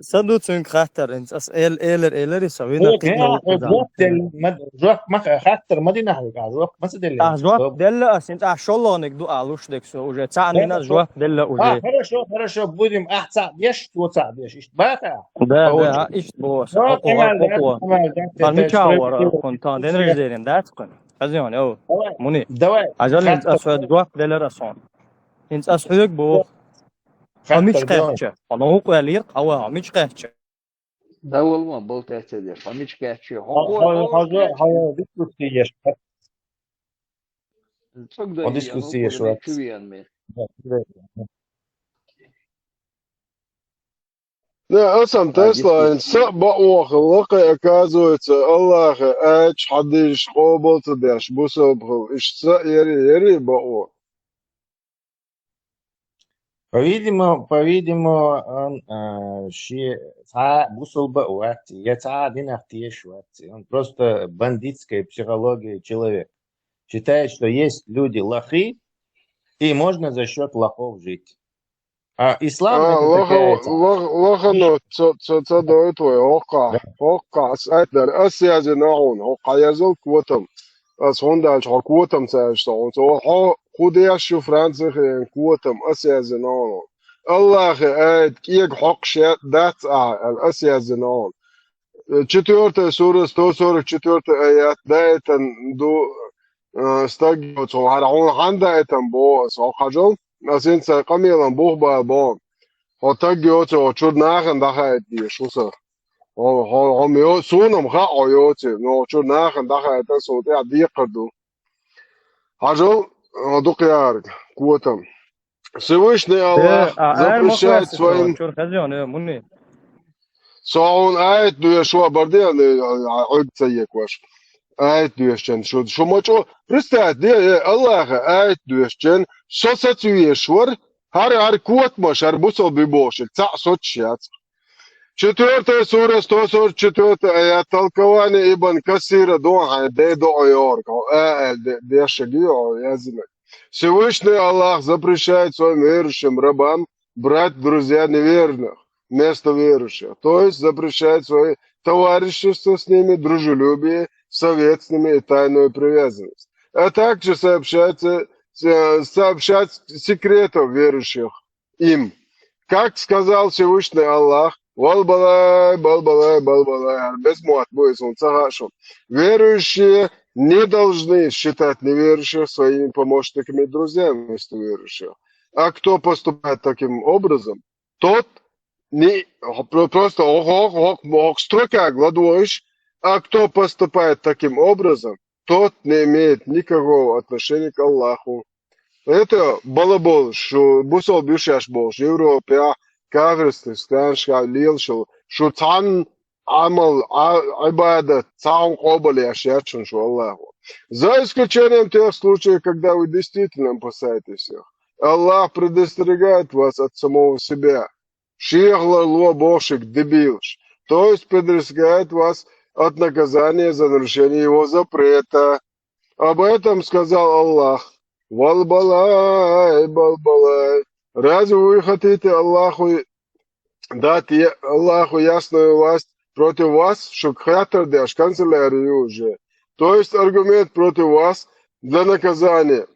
Са ду цуьнга хаттар, хӀинца ас эл-, элар, элари со вина. Хьо кхидӀа кхин а жоп делла, ма, жоп ма ха-, хаттар ма дина хьоьга, а жоп ма ца делла. А, жоп делла ас, хӀинца а шолгӀаниг ду а луш дерг со уже. Цхьаъ нина жоп делла уже. А, хорошо, хорошо, будем, ахь цхьаъ деш, цо цхьаъ деш. Иштта баха? Да, да, иштта боху аса. Хьан мича вара, хьуна тахана день рождения дац хьуна? Хаза йоьна, йо. Давай. Муни. Давай. Ажал хӀинца ас хьоьга жоп делар ас хьуна. ХӀинца ас хьоьга боху. Хьо мича кхаьчча? Хьо новкъа ваьллера, хьо ва, хьо мича кхаьчча? Давала ма балтаьча деш, хьо мича кхаьчча? Хьо, хьо, хьо, хьо дискуссия еш. Цугдо дискуссия шуац. Да, аса-м тесла, ин са а бакъо хилла, кхы, оказывается, Аллахӏа аяташ хьадисаш къоабал ца деш бусалба хилла. Иштта са а яри, яри бакъо. По-видимому, по-видимому, он, а, ши-, цхьа бусалба а вац, я цхьа динах тешаш вац. Он просто бандитская психология человек. Считает, что есть люди лохи, и можно за счёт лохов жить. А ислам — это такая ца- Лохано, ца, ца, ца дойт вай, окха, окха, ас айт дар, ас язина хьуна, окха язал котам. Ас хьуна даьлча хьо котам ца аьлча хьуна. Ца хьо ху деш шу Францихен котам, ас язина хьуна. Аллахӏа аят кӏега хьокхуш дац ахьа аьлла, ас язина хьуна. Четвёртая сура, сто сорок четвёртый аят, даийтан ду, э, стаг йоцу, хьара хьуна хьан даийтан боху ас, хьо хьажал, ас хӀинца къамелан бух бала боху. Хьо таг йоцу, хьо чуьра нахана дӀахаийта дезаш ву сан. Хьо, хьо, хьо ма йо-, суна-м хаьа хьо йоций, но хьо чуьра нахана дӀахаийта суна тӀехь декхар ду. Хьажал, хьо дукха яхарг, котам. Всевышний Аллах запрещает своим... Со хьуна аят доьшу, бар де, хьоьга ца екваш. Аят доьшучен шу, шу мачо, представь, де, э, Аллаха аят доьшучен, со сацвеш вар, хӀара, хӀара котамаш, хӀара бусалби бохуш, цхьаъ соцуш яц. Четвёртая сура, сто сорок четвёртый аят, толкование Ибн Касира, дон хьайн де доӀа йорг, хьо а аьлла де-, дешаги, хьо яздинарг. Всевышний Аллах запрещает своим верующим рабам брать друзья неверных вместо верующих, то есть запрещает свои товарищество с ними, дружелюбие, совет с ними и тайную привязанность, а также сообщать, э, сообщать секретов верующих им. Как сказал Всевышний Аллах: «Балбалай, балбалай, балбалай», хӀара беза мотт бу иза, хӀунда ца хаьа шуна. Верующие не должны считать неверующих своими помощниками и друзьями вместо верующих. А кто поступает таким образом, тот не, про-, просто ох, ох, ох, ох, строкаг ладвоиш, а кто поступает таким образом, тот не имеет никакого отношения к Аллаху. Это балабол, шу бусалба ю шаьш бохуш, Европехь, кафирских странашкахь лелаш йолу, шу цхьанна Ӏамал, Ӏа-, Ӏибадат, цхьа хӀума къобал еш яц шуна шу Аллахо. За исключением тех случаев, когда вы действительно опасаетесь их. Аллах предостерегает вас от самого себя. Шех ларло боху шуьга дебилаш. То есть предостерегает вас от наказания за нарушение его запрета. Об этом сказал Аллах: «Валбалай, балбалай. Разве вы хотите Аллаху дать я-, Аллаху ясную власть против вас, шуьга хаттар деш, канцелярия ю уже? То есть аргумент против вас для наказания».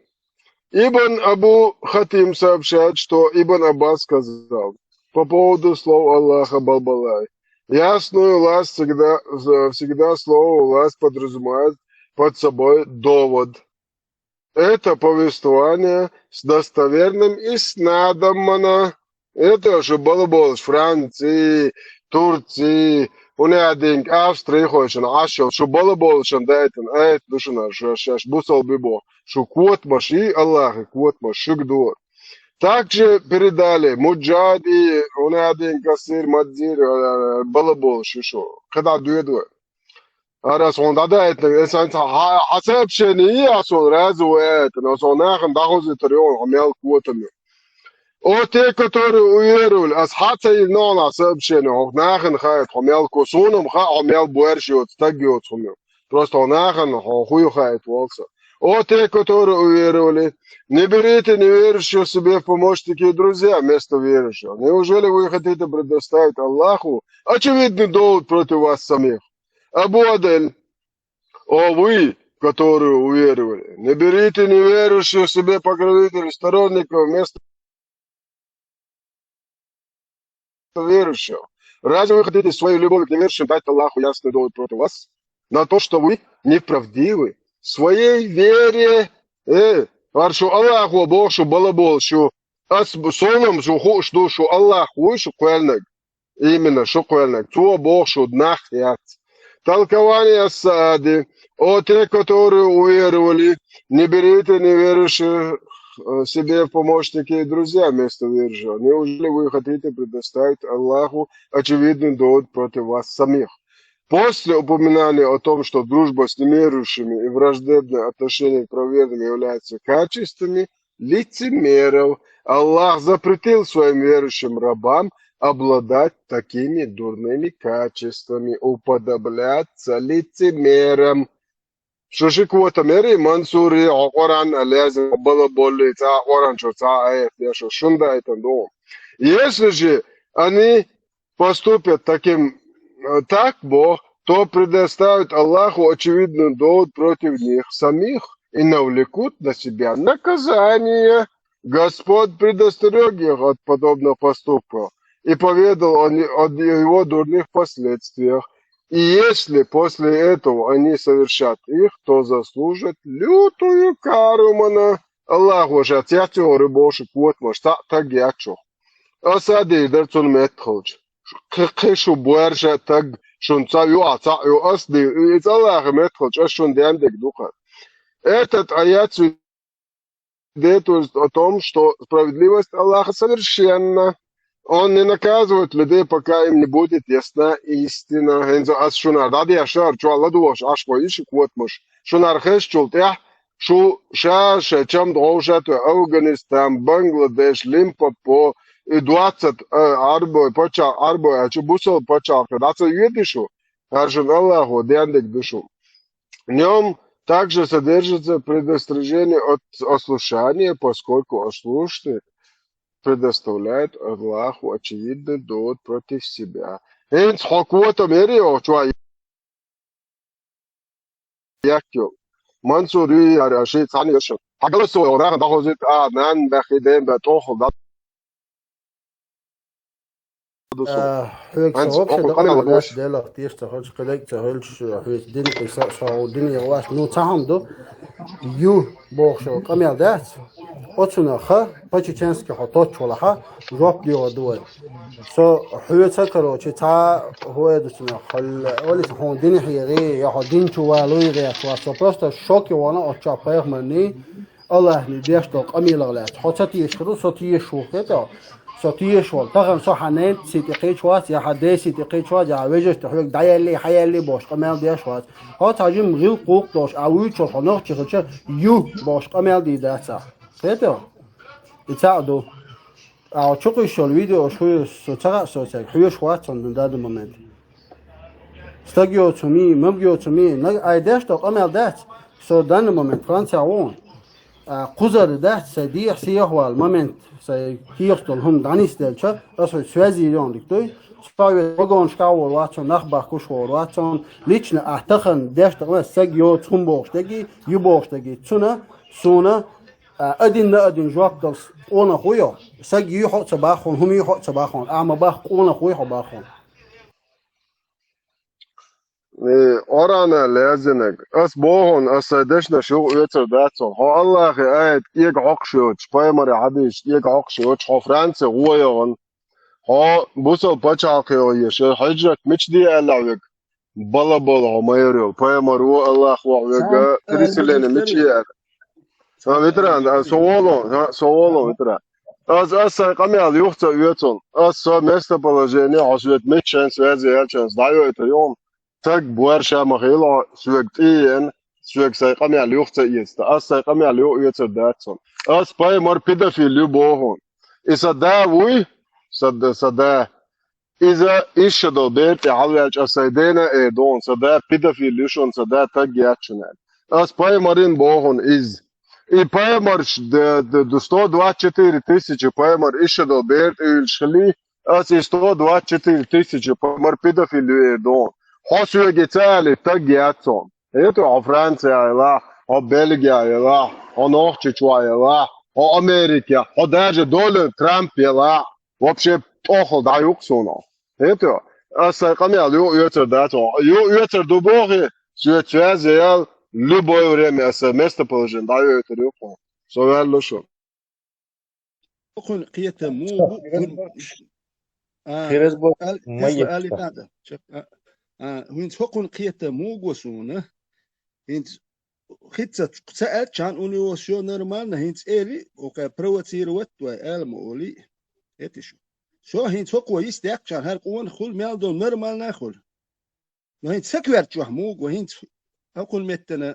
Ибн Абу Хатим сообщает, что Ибн Аббас сказал по поводу слов Аллаха «балбалай». Ясную власть всегда, всегда слово «власть» подразумевает под собой довод. Это повествование с достоверным иснадом мана. Это шу балаболуш Франци, Турци, хӀунда аьлча Австрихойшна Ӏаш йолу, шу балаболушна дайтина аят ду шуна, шу шаьш бусалби боху, шу котамаш и, Аллахи котамаш шуьга дора. Также передали Муджади, хӀунда аьлча Касир, Мадзир, э, балаболуш ю шу. КхидӀа доьду вай. Ара ас хьуна дӀадаийтинарг, аса хьан ца-, хьан, хьан сообщение йи, аса хьуна раза ву аьлла, аса хьуна нахана дӀахозуьйтур ю хьо мел котам ю. О те, которые уверовали, ас хьан ца йина хьуна сообщение, хьо нахана хаийта хьо мел ко-, суна-м хаьа хьо мел боьрша йоцу, стаг йоцу хӀума ю. Просто хьо нахана хьо хӀу ю хаийта волу со. О те, которые уверовали, не берите неверующих себе в помощники и друзья вместо верующих. Неужели вы хотите предоставить Аллаху очевидный довод против вас самих? Абу Адель, о вы, которые уверовали, не берите неверующих себе покровителей, сторонников вместо верующих. Разве вы хотите своей любовью к неверующим дать Аллаху ясный довод против вас? На то, что вы неправдивы в своей вере. Э, хӀара шу Аллахо боху шу балаболуш ю. Ас бу-, суна-м шу хууш ду, шу Аллах вуй шу кхоьллинарг. Именно шу кхоьллинарг. Цо боху шу нах яц. Толкование Ас-Саади. О те, которые уверовали, не берите неверующих э, себе в помощники и друзья вместо верующего. Неужели вы хотите предоставить Аллаху очевидный довод против вас самих? После упоминания о том, что дружба с неверующими и враждебное отношение к правоверным являются качествами лицемеров, Аллах запретил своим верующим рабам обладать такими дурными качествами, уподобляться лицемерам. Шу ши квота мери Мансури, о Коран алязин, бала болли, ца Коран чо, ца аят, я шо шунда айтан ду. Если же они поступят таким, э, так, Бог, то предоставит Аллаху очевидный довод против них самих и навлекут на себя наказание. Господь предостерег их от подобных поступков и поведал о, не- о его дурных последствиях. И если после этого они совершат их, то заслужат лютую кару мана. Аллаху ша цяцю рыбоши квот маш та таг ячо. Асади дар цун мет холч. Кы- кышу буэрша таг шун ца ю а ца ю асди. Иц Аллахи мет холч, аш шун дяндек духа. Этот аят свидетельствует о том, что справедливость Аллаха совершенна. Он не наказывает людей, пока им не будет ясна истина. Хензо ас шунар дади ашар, чуа ладуош, аш во иши квот маш. Шунар хеш чултя, шу ша ша чам дошат Афганистан, Бангладеш, Лимпопо, и двадцать, э, арбой, пача арбой, а чу бусал пача, двадцать юэдишу. Харшун Аллаху, дяндек душу. В нем также содержится предостережение от ослушания, поскольку ослушный предоставляет Аллаху очевидный довод против себя. Хенц хоквота мерио, чуа якё. Мансур ю яра ши цани яшо. Хагаласо, рахан дахозит, а, нан бахи ден ба тохол да. Хьоьга со вообще дакъа мел дац, делах теш ца хьоьга, кхелег ца хьоьга, хьоьга дин кхиса, со дин я вас. Ну, цхьаъ хӀама ду, ю бохуш къамел дац. Оцунах по-чеченски хьо точ валахьа, жоп дегӀо ду вай. Со хьоьца, короче, цхьа хӀоя ду цунах, хьол, олис хьо дин хьегӀи, я хьо дин чу валуй гӀерташ вац. Со просто шок йогӀана оцу пайхамарний, Аллахьний деш долу къамелах лаьцна. Хьо ца тешаш хир ву, со тешаш ву, хетта? Со тешаш волу. Тахана со хьан ненан сий тӀе кхечу вац, я хьан ден сий тӀе кхечу вац, я хьан вежаршна тӀе хьоьга дӀаяллий, хьаяллий бохуш къамел деш вац. Хьо цхьа жимма гӀиллакх-гӀуллакх долуш, а вуьйцуш хьо нохчи хилча, ю бохуш къамел дийр дац ахь. Хетта? И цхьаъ ду. А чукхуьйсуш йолу видео шу со ца хаьа, со цаьрга хьоьжуш вац цунна данный момент. Стаг йоцу хӀума, маг йоцу хӀума, наг ай деш долу къамел дац, со данный момент Францехь ву. А кхузара дац, сайн дехьа сехьа вала момент, сайн кехаш долу хӀума дӀанисделча, аса хьоьца связи йогӀун дика дуй. Со вагонашкахь а вогӀур вац, нах бахкуш вогӀур вац, лично а тахана деш долу къамел стаг йоцу хӀума бохуш дерг, ю бохуш дерг, цуьнан, суна, а, один на один жоп дала къонах вуй хьо. Стаг юй хьо а ца боху хьуна, хӀума юй хьо а ца боху хьуна, ахьа ма боху, къонах вуй хьо боху хьуна. Э, Къуръана лаьцнарг. Ас боху хьуна, ас сайн дешнаш юха оьцур дац хьуна. Хьо Аллахьан аят кӀега хьокхуш йоцуш, пайхамаран хьадисаш кӀега хьокхуш йоцуш, хьо Франце гӀо йогӀуна. Хьо бусалба пачхьалкхе йогӀуш, хьижрат мича де аьлла хьоьга? Балабол хьо ма яр йолу. Пайхамар ву, Аллахь ву хьоьга, переселение мича е аьлла? Ха, ветеран, а, со волу, ха, со волу, ветеран. Ас, ас сайн къамел юха ца оьцу хьуна. Ас со местоположение, хьо соьца миччан связи яьлчанца дӀайойтур ю хьуна. Стаг бор ша ма хилла хьо, соьга тӀеена, соьга сайн къамел юха ца эцу. Ас сайн къамел юха оьцур дац хьуна. Ас пайхамар педофил ю боху хьуна. И сан да вуй, сан да, сан да. Иза иштта долу бер тӀе хьалаваьлча, аса сайн дена а эр ду хьуна, сан да педофил ю шуна, сан да стаг яц шуна аьлла. Ас пайхамарна боху хьуна иза. И пайхамарш д-, д-, д-, сто двадцать четыре тысячи пайхамар иштта долу бер тӀе уьйлуш хилий, ас и сто двадцать четыре тысячи пайхамар педофил ю эр ду хьуна. Хьо соьга ца али, стаг яц хьуна. ХӀета хьо Францехь елахь, хьо Бельгехь елахь, хьо Нохчийчохь елахь, хьо Америкехь, хьо даже Дональд Трамп елахь, вообще тӀохал дӀаюкъа суна. ХӀета хьо, ас сайн къамел юха оьцур дац хьуна. Юха оьцур ду бохий, соьца связи ял, любое время ас местоположение дӀайойтур ю хьуна. Со ваьлла шу. ХӀокхуьнан кхетам муха бу, хӀун-, а, Хирезбо али-, ма тесла али ца. ТӀаккха. Чакх-, а, а, хӀинца хӀокхуьнан кхетам муха го суна? ХӀинца хица ца аьлча, у него всё нормально, хӀинца эли, оха провоцировать вай, ала ма оли. Это шу. Всё, хӀинца хӀокхо йист яьккхача, хӀара къонах хула мел долу нормально хула. Но хӀинца сакоьртачохь муха ву, хӀинца хӀокхун меттана,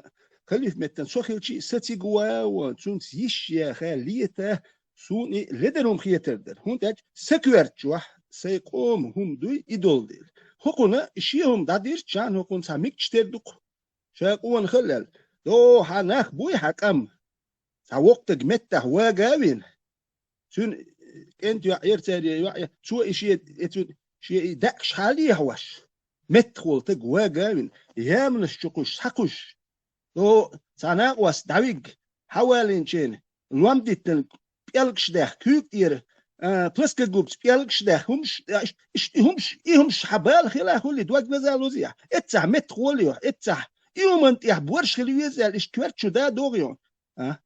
халиф меттана со хилчи а, са цига ван, цунца йиш яха, лета, суна и ледар хӀума хетар дара. ХӀунда аьлча сакоьртачохь сайн къома хӀума дуй, и долу дела. ХӀокхунна шен хӀума дӀадирча, хӀокхунна цхьа мигча тера ду-кх. Ша къонах а лел. До, хьан нах буй хьан къам? Цхьа воккха стаг меттахь вага а вина. Цуьнан кӀентан йоӀ яра, церан йоӀ яра. Цо и шен, и цуьнан, шен и даьӀахкаш хьалехьош. Меттахволу стаг вага а вина. Яманаш чу кхуьссуш, схьакхуьссуш. До, цхьа накъост дӀавигга, хьавалийначийн, лом диттина, пӀелгаш даьхна, куьйга тӀера, а, плоскогубца пӀелгаш даьхна, хӀумаш, а, иш-, иш-, и хӀумаш, и хӀумаш хьан бала хила хуьлий, дог веза лузехь. Эццахь меттахволу йохь, эццахь и хӀуманна тӀехь борш хила веза аьлла, иштта коьрта чу да догӀу йохь. А?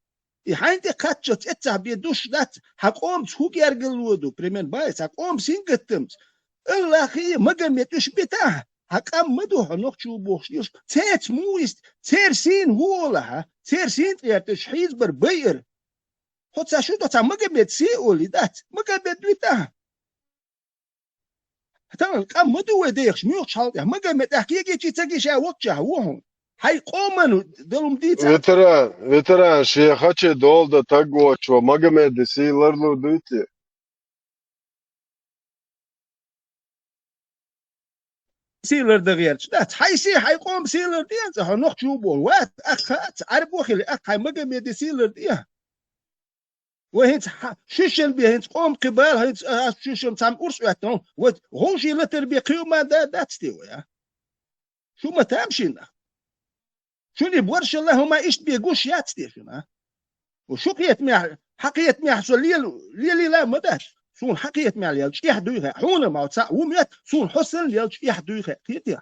И хьайна тӀе кхаччалц эццахь бен душ дац, хьан къомаца хӀун гергарло ду, примерно, бай, цхьа къоман сингаттамца. Аллахьий, Магомед, уьш битахь, хьан къам ма ду хьо нохчо бохуш йолуш. Цаьрца муха йист, церан сийна хӀун олахьа, церан сийна тӀера тӀе уьш хьийзабар байар. Хьо ца шу до цхьа Магомед сий олий дац, Магомед витахь. Тахана къам ма ду вай дехаш, муьлхачу хьал тӀехь, Магомед тӀехь кегийчий ца гиша воккхачахь ву хьуна. Хьайн къоман далум дийца. Ветеран, ветеран, шен хаче долу дан таг воцчо Магомеде сий ларлур дуй те? Сий лардан гӀерташ дац. Хьайн сий, хьайн къоман сий ларде цкъа, хьо нохчо боху. Вац, ахха, ца Ӏарбо хили, ахха хьайн Магомеде сий ларде. Вай хӀинца хьа-, шишшан бен хӀинца къоман кхин бала, хӀинца а, ас шишшан цхьамма урс оьттина, вай гӀовший латар бен кхин ма да, дац те вай, а? Шу ма тамашийна. Шуна и боршалла хӀума иштта бен гуш яц те шуна, а? Ва шу кхетамехь, хьан кхетамехь со лел-, лелийла ма дац. Суна хьан кхетамехь лел чӀехь дуй хьа. Хьуна ма цхьаъ ву моьтту, суна хьо санна лел чӀехь дуй хьа. Кхетий?